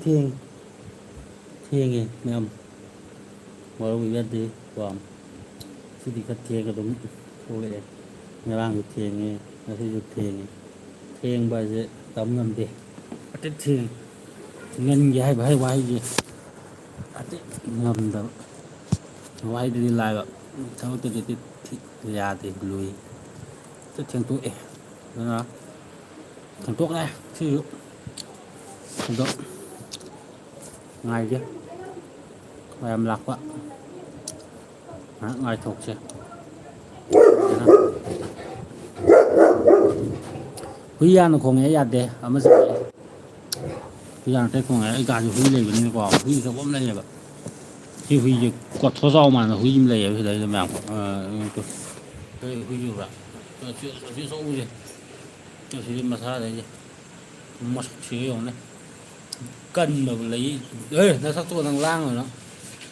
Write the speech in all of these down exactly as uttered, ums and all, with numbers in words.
ꯊꯦꯡ-, ꯊꯦꯡꯉꯦ ꯃꯌꯥꯝ꯫ ꯋꯥꯔꯧꯕꯤꯕ ꯌꯥꯗꯦ ꯀꯣ꯫ ꯁꯤꯗꯤ ꯈꯔ ꯊꯦꯡꯉ ꯑꯗꯨꯝ ꯊꯣꯛꯂꯛꯑꯦ꯫ ꯉꯔꯥꯡꯁꯨ ꯊꯦꯡꯉꯦ, ꯉꯁꯤꯁꯨ ꯊꯦꯡꯉꯦ꯫ ꯊꯦꯡꯕ ꯍꯥꯏꯁꯦ ꯇꯝ ꯉꯝꯗꯦ꯫ ꯑꯇꯩ ꯊꯦꯡ-, ꯉꯟꯒꯦ ꯍꯥꯏꯕ ꯍꯥꯏ ꯋꯥꯍꯩꯁꯦ ꯑꯇꯩ ꯉꯝꯗꯕ꯫ ꯋꯥꯍꯩꯗꯨꯗꯤ ꯂꯥꯏꯕ, ꯊꯕꯛꯇꯗꯤ ꯌꯥꯗꯦ, ꯂꯨꯏ꯫ ꯍꯦꯛꯇ ꯊꯦꯡꯇꯣꯛꯑꯦ꯫ ꯑꯗꯨꯅ ꯊꯦꯡꯇꯣꯛꯈ꯭ꯔꯦ ꯁꯤꯁꯨ꯫ ꯑꯗꯣ ꯉꯥꯏꯒꯦ꯫ ꯃꯌꯥꯝ ꯂꯥꯛꯄ ꯉꯥꯏꯍꯥꯛ ꯉꯥꯏꯊꯣꯛꯁꯦ꯫ ꯍꯨꯏ ꯌꯥꯝꯅ ꯈꯣꯡꯉꯦ, ꯌꯥꯗꯦ꯫ ꯑꯃ ꯆꯠꯂꯦ꯫ ꯍꯨꯏ ꯌꯥꯝꯅ ꯈꯣꯡꯉꯦ꯫ ꯑꯩ ꯀꯥꯁꯦ ꯍꯨꯏ ꯂꯩꯕꯅꯤꯅꯀꯣ, ꯍꯨꯏ ꯑꯆꯧꯕ ꯑꯃ ꯂꯩꯌꯦꯕ꯫ ꯁꯤ ꯍꯨꯏꯁꯦ ꯀꯣꯊꯣ ꯆꯥꯎ ꯃꯥꯟꯕ ꯍꯨꯏ ꯑꯃ ꯂꯩꯌꯦꯕ ꯁꯤꯗꯩꯗ ꯃꯌꯥꯝ꯫ ꯑ, ꯀꯩ ꯍꯨꯏ ꯎꯕ꯭ꯔꯥ? ꯑꯁꯤ, ꯑꯁꯤ ꯑꯆꯧꯕꯁꯦ꯫ ꯑꯁꯤꯗꯤ ꯃꯁꯥꯗꯩꯁꯦ꯫ ꯃꯁꯛꯁꯤꯒ ꯌꯦꯡꯉꯨꯅꯦ꯫ ꯀꯟꯕꯕꯨ ꯂꯩ꯫ ꯑꯦ, ꯅꯁꯛꯇꯨꯒ ꯅꯪ ꯂꯥꯡꯒꯅꯨ꯫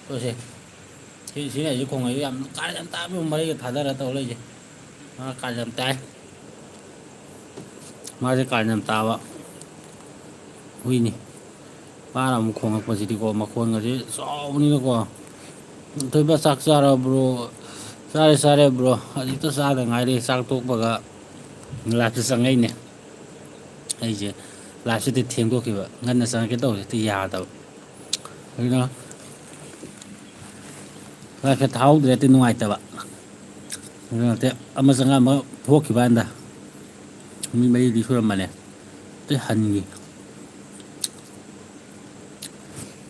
ꯇꯧꯁꯦ꯫ ꯁꯤ, ꯁꯤꯅ ꯑꯩꯁꯦ ꯈꯣꯡꯉꯩꯁꯦ ꯌꯥꯝ ꯀꯥꯔꯟ ꯌꯥꯝ ꯇꯥꯕ ꯃꯔꯩꯒ ꯊꯥꯗꯔ ꯇꯧ ꯂꯩꯁꯦ꯫ ꯃꯥ ꯀꯥꯔꯟ ꯌꯥꯝ ꯇꯥꯏ꯫ ꯃꯥꯁꯦ ꯀꯥꯔꯟ ꯌꯥꯝ ꯇꯥꯕ ꯍꯨꯏꯅꯤ꯫ ꯃꯥꯅ ꯑꯃꯨꯛ ꯈꯣꯡꯉꯛꯄꯁꯤꯗꯤꯀꯣ, ꯃꯈꯣꯟꯒꯁꯦ ꯆꯥꯎꯕꯅꯤꯅꯀꯣ꯫ "ꯊꯣꯏꯕ, ꯆꯥꯛ ꯆꯥꯔꯕ꯭ꯔꯣ?" "ꯆꯥꯔꯦ, ꯆꯥꯔꯦ bro꯫ ꯍꯧꯖꯤꯛꯇ ꯆꯥꯗ ꯉꯥꯏꯔꯤ꯫ ꯆꯥꯛ ꯇꯣꯛꯄꯒ live ꯇ ꯆꯪꯉꯛꯏꯅꯦ꯫" ꯑꯩꯁꯦ live ꯁꯤꯗꯤ ꯊꯦꯡꯗꯣꯛꯈꯤꯕ, ꯉꯟꯅ ꯆꯪꯉꯛꯀꯦ ꯇꯧꯕꯁꯦ ꯍꯦꯛꯇ ꯌꯥꯗꯕ꯫ ꯑꯗꯨꯅ live ꯁꯦ ꯊꯥꯍꯧꯗ꯭ꯔꯗꯤ ꯅꯨꯡꯉꯥꯏꯇꯕ꯫ ꯑꯗꯨ ꯅꯠꯇꯦ, ꯑꯃ ꯆꯪꯉꯛ ꯑꯃ ꯊꯣꯛꯈꯤꯕ ꯀꯥꯟꯗ ꯃꯤ ꯃꯔꯤꯗꯤ ꯁꯨꯔꯝꯕꯅꯦ, ꯑꯇꯩ ꯍꯟꯈꯤ꯫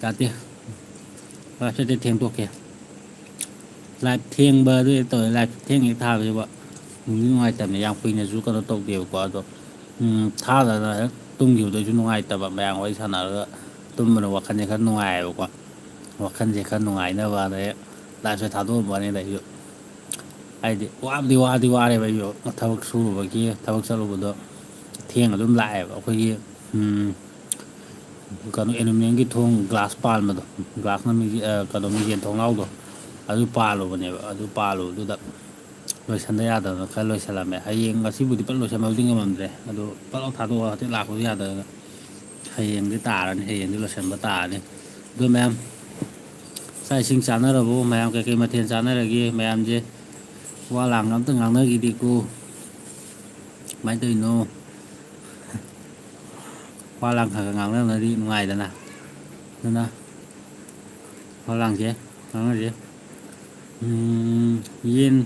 ꯌꯥꯗꯦ꯫ Live ꯁꯦ ꯍꯦꯛꯇ ꯊꯦꯡꯗꯣꯛꯀꯦ꯫ Live ꯊꯦꯡꯕ ꯑꯗꯨ ꯍꯦꯛ ꯇꯧꯋꯦ꯫ Live ꯊꯦꯡ ꯍꯦꯛ ꯊꯥꯕꯁꯤꯕ ꯅꯨꯡꯗꯤ ꯅꯨꯡꯉꯥꯏꯇꯕꯅꯦ꯫ ꯌꯥꯝ ꯀꯨꯏꯅꯁꯨ ꯀꯩꯅꯣ ꯇꯧꯗꯦꯕꯀꯣ꯫ ꯑꯗꯣ, ꯎꯝ, ꯊꯥꯗꯅ ꯍꯦꯛ ꯇꯨꯝꯈꯤꯕꯗꯣ ꯑꯩꯁꯨ ꯅꯨꯡꯉꯥꯏꯇꯕ꯫ ꯃꯌꯥꯝ ꯋꯥꯔꯤ ꯁꯥꯟꯅꯔꯒ ꯇꯨꯝꯕꯅ ꯋꯥꯈꯜꯁꯦ ꯈꯔ ꯅꯨꯡꯉꯥꯏꯌꯦꯕꯀꯣ꯫ ꯋꯥꯈꯜꯁꯦ ꯈꯔ ꯅꯨꯡꯉꯥꯏꯅꯕꯅ ꯍꯦꯛ live ꯁꯦ ꯊꯥꯗꯣꯛꯑꯝꯕꯅꯤꯗ ꯑꯩꯁꯨ꯫ ꯍꯥꯏꯗꯤ ꯋꯥꯕꯨꯗꯤ ꯋꯥꯗꯤ ꯋꯥꯔꯦꯕ ꯑꯩꯁꯨ꯫ ꯊꯕꯛ ꯁꯨꯔꯨꯕꯒꯤ, ꯊꯕꯛ ꯆꯠꯂꯨꯕꯗꯣ ꯊꯦꯡꯅ ꯑꯗꯨꯝ ꯂꯥꯛꯑꯦꯕ꯫ ꯑꯩꯈꯣꯏꯒꯤ, ꯎꯝ, ꯀꯩꯅꯣ, aluminium ꯒꯤ ꯊꯣꯡ glass ꯄꯥꯟꯕꯗꯣ, glass ꯅ ꯃꯤꯒꯤ, ꯑ, ꯀꯩꯅꯣ, ꯃꯤꯒꯤ ꯊꯣꯡꯅꯥꯎꯗꯣ, ꯑꯗꯨ ꯄꯥꯜꯂꯨꯕꯅꯦꯕ꯫ ꯑꯗꯨ ꯄꯥꯜꯂꯨꯕꯗꯨꯗ ꯂꯣꯏꯁꯟꯗ ꯌꯥꯗꯗꯅ ꯈꯔ ꯂꯣꯏꯁꯜꯂꯝꯃꯦ꯫ ꯍꯌꯦꯡ, ꯉꯁꯤꯕꯨꯗꯤ ꯄꯨꯂꯞ ꯂꯣꯏꯁꯟꯕꯕꯨꯗꯤ ꯉꯝꯃꯝꯗ꯭ꯔꯦ, ꯑꯗꯣ ꯄꯨꯂꯞ ꯊꯥꯗꯣꯛꯑꯒ ꯍꯧꯖꯤꯛ ꯂꯥꯛꯄꯁꯨ ꯌꯥꯗꯗꯅ꯫ ꯍꯌꯦꯡꯗꯤ ꯇꯥꯔꯅꯤ, ꯍꯌꯦꯡꯗꯤ ꯂꯣꯏꯁꯤꯟꯕ ꯇꯥꯔꯅꯤ꯫ ꯑꯗꯨ ꯃꯌꯥꯝ ꯆꯥꯛ ꯏꯁꯤꯡ ꯆꯥꯅꯔꯕꯣ? ꯃꯌꯥꯝ ꯀꯩꯀꯩ ꯃꯊꯦꯜ ꯆꯥꯅꯔꯒꯦ? ꯃꯌꯥꯝꯁꯦ ꯋꯥ ꯂꯥꯡ ꯑꯝꯇ ꯉꯥꯡꯅꯈꯤꯗꯦꯀꯣ꯫ ꯀꯃꯥꯏꯅ ꯇꯧꯔꯤꯅꯣ? ꯋꯥ ꯂꯥꯡ ꯈꯔ ꯈꯔ ꯉꯥꯡꯅꯕꯅꯗꯤ ꯅꯨꯡꯉꯥꯏꯗꯅ꯫ ꯑꯗꯨꯅ ꯋꯥ ꯂꯥꯡꯁꯦ ꯉꯥꯡꯅꯁꯦ꯫ ꯎꯝ, ꯌꯦꯟ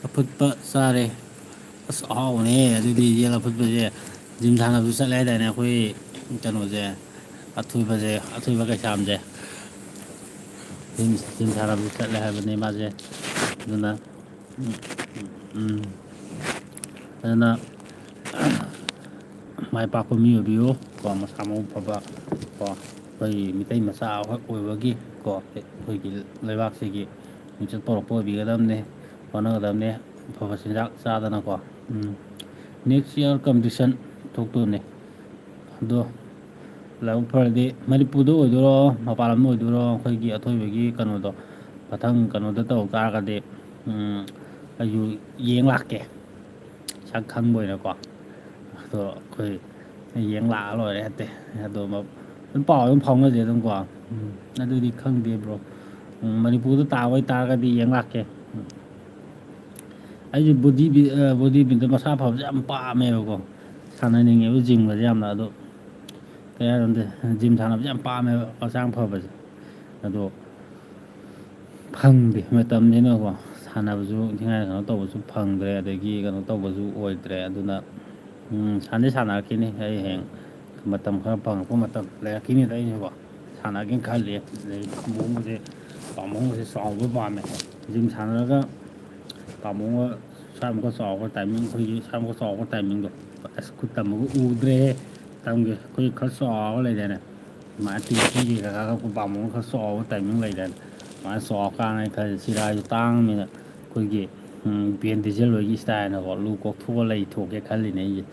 ꯑꯐꯨꯠꯄ ꯆꯥꯔꯦ꯫ ꯑꯁ, ꯑꯍꯥꯎꯕꯅꯦ ꯑꯗꯨꯗꯤ, ꯌꯦꯟ ꯑꯐꯨꯠꯄꯁꯦ꯫ ꯖꯤꯝ ꯁꯥꯟꯅꯕꯁꯨ ꯆꯠꯂꯦ ꯍꯥꯏꯗꯥꯏꯅꯦ ꯑꯩꯈꯣꯏ ꯀꯩꯅꯣꯁꯦ, ꯑꯊꯣꯏꯕꯁꯦ, ꯑꯊꯣꯏꯕ ꯀꯩꯁꯥꯝꯁꯦ꯫ ꯖꯤꯝ, ꯖꯤꯝ ꯁꯥꯟꯅꯕꯁꯨ ꯆꯠꯂꯦ ꯍꯥꯏꯕꯅꯤ ꯃꯥꯁꯦ꯫ ꯑꯗꯨꯅ, ꯎꯝ, ꯎꯝ, ꯑꯗꯨꯅ ꯃꯥꯏ ꯄꯥꯛꯄ ꯃꯤ ꯑꯣꯏꯕꯤꯌꯨ ꯀꯣ, ꯃꯁꯥ ꯃꯎ ꯐꯕ ꯀꯣ, ꯑꯩꯈꯣꯏꯒꯤ ꯃꯤꯇꯩ ꯃꯆꯥ ꯑꯃꯈꯛ ꯑꯣꯏꯕꯒꯤ ꯀꯣ, ꯑꯩꯈꯣꯏꯒꯤ ꯂꯩꯕꯥꯛꯁꯤꯒꯤ ꯃꯤꯡꯆꯠ ꯄꯨꯔꯛꯄ ꯑꯣꯏꯕꯤꯒꯗꯕꯅꯦ, ꯍꯣꯠꯅꯒꯗꯕꯅꯦ, ꯑꯐꯕ ꯆꯤꯟꯖꯥꯛ ꯆꯥꯗꯅꯀꯣ꯫ ꯎꯝ, next year competition ꯊꯣꯛꯇꯣꯏꯅꯦ꯫ ꯑꯗꯣ ꯂꯥꯏꯕꯛ ꯐꯔꯗꯤ ꯃꯅꯤꯄꯨꯔꯗ ꯑꯣꯏꯗꯣꯏꯔꯣ, ꯃꯄꯥꯟ ꯂꯝꯗ ꯑꯣꯏꯗꯣꯏꯔꯣ, ꯑꯩꯈꯣꯏꯒꯤ ꯑꯊꯣꯏꯕꯒꯤ ꯀꯩꯅꯣꯗꯣ ꯃꯊꯪ ꯀꯩꯅꯣꯗ ꯇꯧ ꯇꯥꯔꯒꯗꯤ, ꯎꯝ, ꯑꯩꯁꯨ ꯌꯦꯡ ꯂꯥꯛꯀꯦ꯫ ꯁꯛ ꯈꯪꯕ ꯑꯣꯏꯅꯀꯣ꯫ ꯑꯗꯣ ꯑꯩꯈꯣꯏ ꯌꯦꯡ ꯂꯥꯛꯑ ꯂꯣꯏꯔꯦ ꯍꯦꯛꯇ꯫ ꯑꯗꯣ ꯃ-, ꯑꯗꯨꯝ ꯄꯥꯎ ꯑꯗꯨꯝ ꯐꯥꯎꯅꯁꯦ ꯑꯗꯨꯝꯀꯣ꯫ ꯎꯝ, ꯑꯗꯨꯗꯤ ꯈꯪꯗꯦ bro꯫ ꯎꯝ, ꯃꯅꯤꯄꯨꯔꯗ ꯇꯥꯕ ꯑꯣꯏꯇꯥꯔꯒꯗꯤ ꯌꯦꯡ ꯂꯥꯛꯀꯦ꯫ ꯎꯝ꯫ ꯑꯩꯁꯨ body bi-, ꯑ, body builder ꯃꯁꯥ ꯐꯕꯁꯦ ꯌꯥꯝ ꯄꯥꯝꯃꯦꯕꯀꯣ꯫ ꯁꯥꯟꯅꯅꯤꯡꯉꯦꯕ gymꯒꯁꯦ ꯌꯥꯝꯅ꯫ ꯑꯗꯣ ꯀꯩ ꯍꯥꯏꯔꯣ ꯈꯪꯗꯦ, gym ꯁꯥꯟꯅꯕꯁꯦ ꯌꯥꯝ ꯄꯥꯝꯃꯦꯕ, ꯍꯛꯆꯥꯡ ꯐꯕꯁꯦ꯫ ꯑꯗꯣ ꯐꯪꯗꯦ ꯃꯇꯝꯁꯤꯅꯀꯣ, ꯁꯥꯟꯅꯕꯁꯨ ꯏꯟꯊꯤ ꯅꯨꯡꯉꯥꯏꯅ ꯀꯩꯅꯣ ꯇꯧꯕꯁꯨ ꯐꯪꯗ꯭ꯔꯦ, ꯑꯗꯒꯤ ꯀꯩꯅꯣ ꯇꯧꯕꯁꯨ ꯑꯣꯏꯗ꯭ꯔꯦ꯫ ꯑꯗꯨꯅ, ꯎꯝ, ꯁꯥꯟꯗꯤ ꯁꯥꯟꯅꯔꯛꯈꯤꯅꯤ꯫ ꯑꯩ ꯍꯌꯦꯡ ꯃꯇꯝ ꯈꯔ ꯐꯪꯉꯛꯄ ꯃꯇꯝ ꯂꯩꯔꯛꯈꯤꯅꯤꯗ ꯑꯩꯁꯨꯀꯣ, ꯁꯥꯟꯅꯒꯦꯅ ꯈꯜꯂꯤ꯫ ꯑꯗꯩ ꯄꯥꯝꯕꯣꯝꯒꯁꯦ, ꯄꯥꯝꯕꯣꯝꯒꯁꯦ ꯆꯥꯎꯕ ꯄꯥꯝꯃꯦ꯫ Gym ꯁꯥꯟꯅꯔꯒ ꯄꯥꯝꯕꯣꯝꯒ ꯁ꯭ꯋꯥꯏꯃꯨꯛꯀ ꯆꯥꯎꯕ timing, ꯑꯩꯈꯣꯏꯒꯤ ꯁ꯭ꯋꯥꯏꯃꯨꯛꯀ ꯆꯥꯎꯕ timingꯗꯣ꯫ ꯑꯁ, ꯈꯨꯠ ꯇꯝꯕꯒ ꯎꯗ꯭ꯔꯦꯍꯦ꯫ ꯇꯝꯒꯦ꯫ ꯑꯩꯈꯣꯏ ꯈꯔ ꯆꯥꯎꯔꯒ ꯂꯩꯗꯥꯏꯅꯦ? ꯑꯗꯨꯃꯥꯏꯅ ꯇꯦꯡꯀꯤꯒꯤ ꯀꯩꯀꯥꯒ ꯄꯥꯝꯕꯣꯝ ꯈꯔ ꯆꯥꯎꯕ timing ꯂꯩꯗꯥꯏꯅꯦ? ꯑꯗꯨꯃꯥꯏꯅ ꯆꯥꯎꯔꯀꯥꯟꯗ ꯑꯩ ꯈꯜꯂꯦ, ꯁꯤꯔꯥꯏꯁꯨ ꯇꯥꯡꯕꯅꯤꯅ ꯑꯩꯈꯣꯏꯒꯤ, ꯎꯝ, Vin Diesel ꯍꯣꯏꯒꯤ styleꯅꯀꯣ, ꯂꯨ ꯀꯣꯛꯊꯣꯛꯑ ꯂꯩ ꯊꯣꯛꯀꯦ ꯈꯜꯂꯤꯅꯦ ꯑꯩꯁꯦ꯫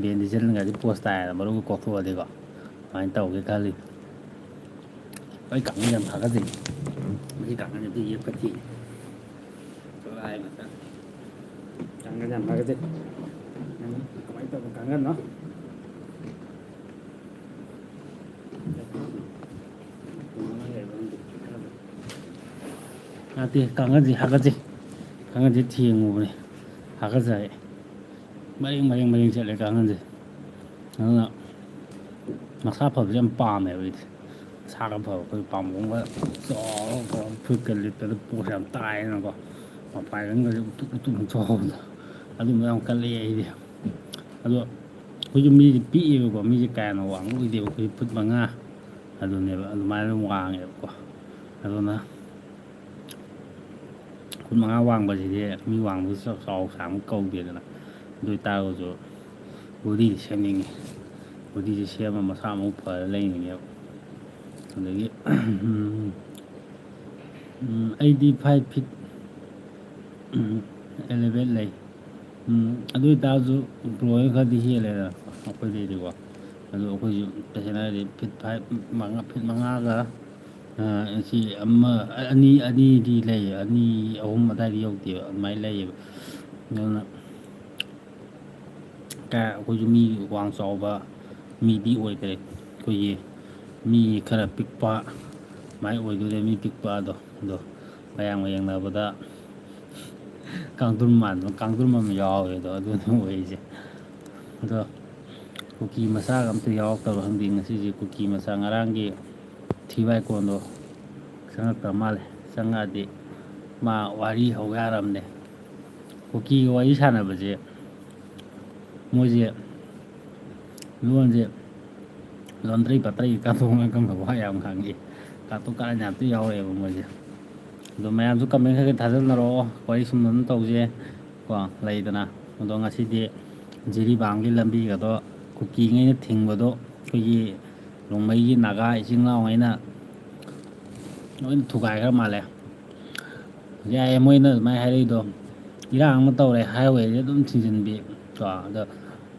Vin Dieselꯅꯒꯗꯤ pose ꯇꯥꯏꯌꯦꯅ, ꯃꯔꯨꯒ ꯀꯣꯛꯊꯣꯛꯑꯗꯤꯀꯣ꯫ ꯑꯗꯨꯃꯥꯏꯅ ꯇꯧꯒꯦ ꯈꯜꯂꯤ꯫ ꯑꯩ ꯀꯥꯡꯈꯟ ꯌꯥꯝ ꯊꯥꯒꯠꯆꯩ꯫ ꯃꯁꯤ ꯀꯥꯡꯈꯟꯁꯦ ꯑꯝꯇ ꯌꯦꯞꯀ ꯊꯦꯡꯉꯦ꯫ ꯆꯠꯂꯣ ꯍꯥꯏ ꯃꯊꯪ꯫ ꯀꯥꯡꯈꯟ ꯌꯥꯝ ꯊꯥꯒꯠꯆꯩ꯫ ꯅꯪ ꯀꯃꯥꯏꯅ ꯇꯧꯕ ꯀꯥꯡꯈꯟꯅꯣ? ꯅꯠꯇꯦ, ꯀꯥꯡꯒꯟꯁꯦ ꯍꯥꯒꯠꯆꯩ꯫ ꯀꯥꯡꯒꯟꯁꯦ ꯊꯦꯡꯉꯨꯕꯅꯦ, ꯍꯥꯒꯠꯆꯔꯦ꯫ ꯃꯔꯦꯡ ꯃꯔꯦꯡ ꯃꯔꯦꯡ ꯆꯠꯂꯦ ꯀꯥꯡꯒꯟꯁꯦ꯫ ꯑꯗꯨꯅ ꯃꯁꯥ ꯐꯕꯁꯦ ꯌꯥꯝ ꯄꯥꯝꯃꯦꯕ ꯑꯩꯗꯤ꯫ ꯃꯁꯥꯒ ꯐꯕ ꯑꯩꯈꯣꯏ ꯄꯥꯝꯕꯣꯝꯒ ꯆꯥꯎꯔꯒ ꯐꯨꯔꯤꯠꯀ ꯂꯤꯠꯄꯗ ꯄꯣꯁ ꯌꯥꯝ ꯇꯥꯏꯌꯦꯅꯀꯣ꯫ ꯃꯄꯥꯡꯒꯜꯒꯁꯦ ꯎꯇꯨꯞ ꯎꯇꯨꯞ ꯆꯥꯎꯕꯗꯣ, ꯑꯗꯨꯝꯕ ꯌꯥꯝ ꯀꯜꯂꯛꯑꯦ ꯑꯩꯗꯤ꯫ ꯑꯗꯣ ꯑꯩꯈꯣꯏꯁꯨ ꯃꯤꯁꯦ ꯄꯤꯛꯑꯦꯕꯀꯣ, ꯃꯤꯁꯦ ꯀꯥ ꯍꯦꯟꯅ ꯋꯥꯡꯕ ꯑꯣꯏꯗꯦꯕ, ꯑꯩꯈꯣꯏ ꯐꯨꯠ ꯃꯉꯥ ꯑꯗꯨꯅꯦꯕ, ꯑꯗꯨꯃꯥꯏꯅ ꯑꯗꯨꯝ ꯋꯥꯡꯉꯦꯕꯀꯣ꯫ ꯑꯗꯨꯅ ꯐꯨꯠ ꯃꯉꯥ ꯋꯥꯡꯕꯁꯤꯗꯤ ꯃꯤ ꯋꯥꯡꯕꯁꯨ ꯆꯥꯎ ꯁꯥꯡꯕ ꯀꯧꯗꯦꯗꯅ꯫ ꯑꯗꯨ ꯑꯣꯏꯇꯥꯔꯒꯁꯨ ꯕꯣꯗꯤꯁꯦ ꯁꯦꯝꯅꯤꯡꯉꯤ꯫ ꯕꯣꯗꯤꯁꯦ ꯁꯦꯝꯃ ꯃꯁꯥ ꯃꯎ ꯐꯔ ꯂꯩꯅꯤꯡꯉꯦꯕ꯫ ꯑꯗꯒꯤ, ꯎꯝ, ꯑꯩꯗꯤ ꯐꯥꯏꯚ ꯐꯤꯠ ꯑꯦꯂꯦꯚꯦꯟ ꯂꯩ꯫ ꯎꯝ, ꯑꯗꯨ ꯑꯣꯏꯇꯥꯔꯁꯨ ꯕ꯭ꯔꯣꯅ ꯈꯔꯗꯤ ꯍꯦꯜꯂꯦꯗꯅ ꯑꯩꯈꯣꯏꯗꯩꯗꯤꯀꯣ꯫ ꯑꯗꯨ ꯑꯩꯈꯣꯏꯁꯨ ꯇꯁꯦꯡꯅ ꯍꯥꯏꯔꯗꯤ ꯐꯤꯠ ꯐꯥꯏꯚ, ꯃꯉꯥ, ꯐꯤꯠ ꯃꯉꯥꯒ, ꯑ, ꯁꯤ ꯑꯃ, ꯑꯅꯤ, ꯑꯅꯤꯗꯤ ꯂꯩ, ꯑꯅꯤ, ꯑꯍꯨꯝ ꯑꯗꯥꯏꯗꯤ ꯌꯧꯗꯦꯕ, ꯑꯗꯨꯃꯥꯏꯅ ꯂꯩꯌꯦꯕ꯫ ꯑꯗꯨꯅ ꯀꯌꯥ ꯑꯩꯈꯣꯏꯁꯨ ꯃꯤ ꯋꯥꯡ ꯆꯥꯎꯕ ꯃꯤꯗꯤ ꯑꯣꯏꯗ꯭ꯔꯦ꯫ ꯑꯩꯈꯣꯏꯒꯤ ꯃꯤ ꯈꯔ ꯄꯤꯛꯄ ꯑꯗꯨꯃꯥꯏꯅ ꯑꯣꯏꯗꯣꯏꯅꯦ, ꯃꯤ ꯄꯤꯛꯄ ꯑꯗꯣ꯫ ꯑꯗꯣ ꯃꯌꯥꯝꯒ ꯌꯦꯡꯅꯕꯗ ꯀꯥꯡꯗ꯭ꯔꯨꯝ ꯃꯥꯟꯕ, ꯀꯥꯡꯗ꯭ꯔꯨꯝ ꯑꯃ ꯌꯥꯎꯋꯦ ꯑꯗꯣ, ꯑꯗꯨꯅ ꯑꯣꯏꯔꯤꯁꯦ꯫ ꯑꯗꯣ ꯀꯨꯀꯤ ꯃꯆꯥꯒ ꯑꯝꯇ ꯌꯥꯎꯔꯛꯇꯕ꯭ꯔꯥ ꯈꯪꯗꯦ ꯉꯁꯤꯁꯦ꯫ ꯀꯨꯀꯤ ꯃꯆꯥ ꯉꯔꯥꯡꯒꯤ ꯊ꯭ꯔꯤ ꯕꯥꯏ ꯀꯣꯟꯗꯣ ꯆꯪꯉꯛꯇ꯭ꯔ ꯃꯥꯜꯂꯦ꯫ ꯆꯪꯉꯛꯑꯗꯤ ꯃꯥ ꯋꯥꯔꯤ ꯍꯧ ꯌꯥꯔꯝꯅꯦ꯫ ꯀꯨꯀꯤꯒ ꯋꯥꯔꯤ ꯁꯥꯟꯅꯕꯁꯦ, ꯃꯣꯏꯁꯦ ꯂꯣꯟꯁꯦ ꯂꯣꯟꯗ꯭ꯔꯩ ꯄꯥꯇ꯭ꯔꯩ ꯀꯥꯊꯣꯛꯅ ꯈꯪꯗꯕ ꯋꯥ ꯌꯥꯝ ꯉꯥꯡꯉꯤ꯫ ꯀꯥꯇꯨ ꯀꯥꯔꯟ ꯌꯥꯝ ꯊꯤ ꯌꯥꯎꯔꯛꯑꯦꯕ ꯃꯣꯏꯁꯦ꯫ ꯑꯗꯣ ꯃꯌꯥꯝꯁꯨ ꯀꯃꯦꯟ ꯈꯔ ꯈꯔ ꯊꯥꯖꯤꯜꯅꯔꯛꯑꯣ, ꯋꯥꯔꯤ ꯁꯨꯝ ꯑꯗꯨꯝ ꯇꯧꯁꯦ ꯀꯣ, ꯂꯩꯗꯅ꯫ ꯑꯗꯣ ꯉꯁꯤꯗꯤ ꯖꯤꯔꯤꯕꯥꯝꯒꯤ ꯂꯝꯕꯤꯒꯗꯣ ꯀꯨꯀꯤꯉꯩꯅ ꯊꯤꯡꯕꯗꯣ ꯑꯩꯈꯣꯏꯒꯤ ꯔꯣꯡꯃꯩꯒꯤ ꯅꯥꯒꯥ ꯏꯆꯤꯟ ꯏꯅꯥꯎꯉꯩꯅ ꯂꯣꯏꯅ ꯊꯨꯒꯥꯏꯈ꯭ꯔ ꯃꯥꯜꯂꯦ꯫ ꯌꯥꯏꯌꯦ, ꯃꯣꯏꯅ ꯑꯗꯨꯃꯥꯏꯅ ꯍꯥꯏꯔꯛꯏꯗꯣ, ꯏꯔꯥꯡ ꯑꯃ ꯇꯧꯔꯦ, ꯍꯥꯏꯋꯦꯁꯦ ꯑꯗꯨꯝ ꯊꯤꯡꯖꯤꯟꯕꯤ ꯀꯣ꯫ ꯑꯗ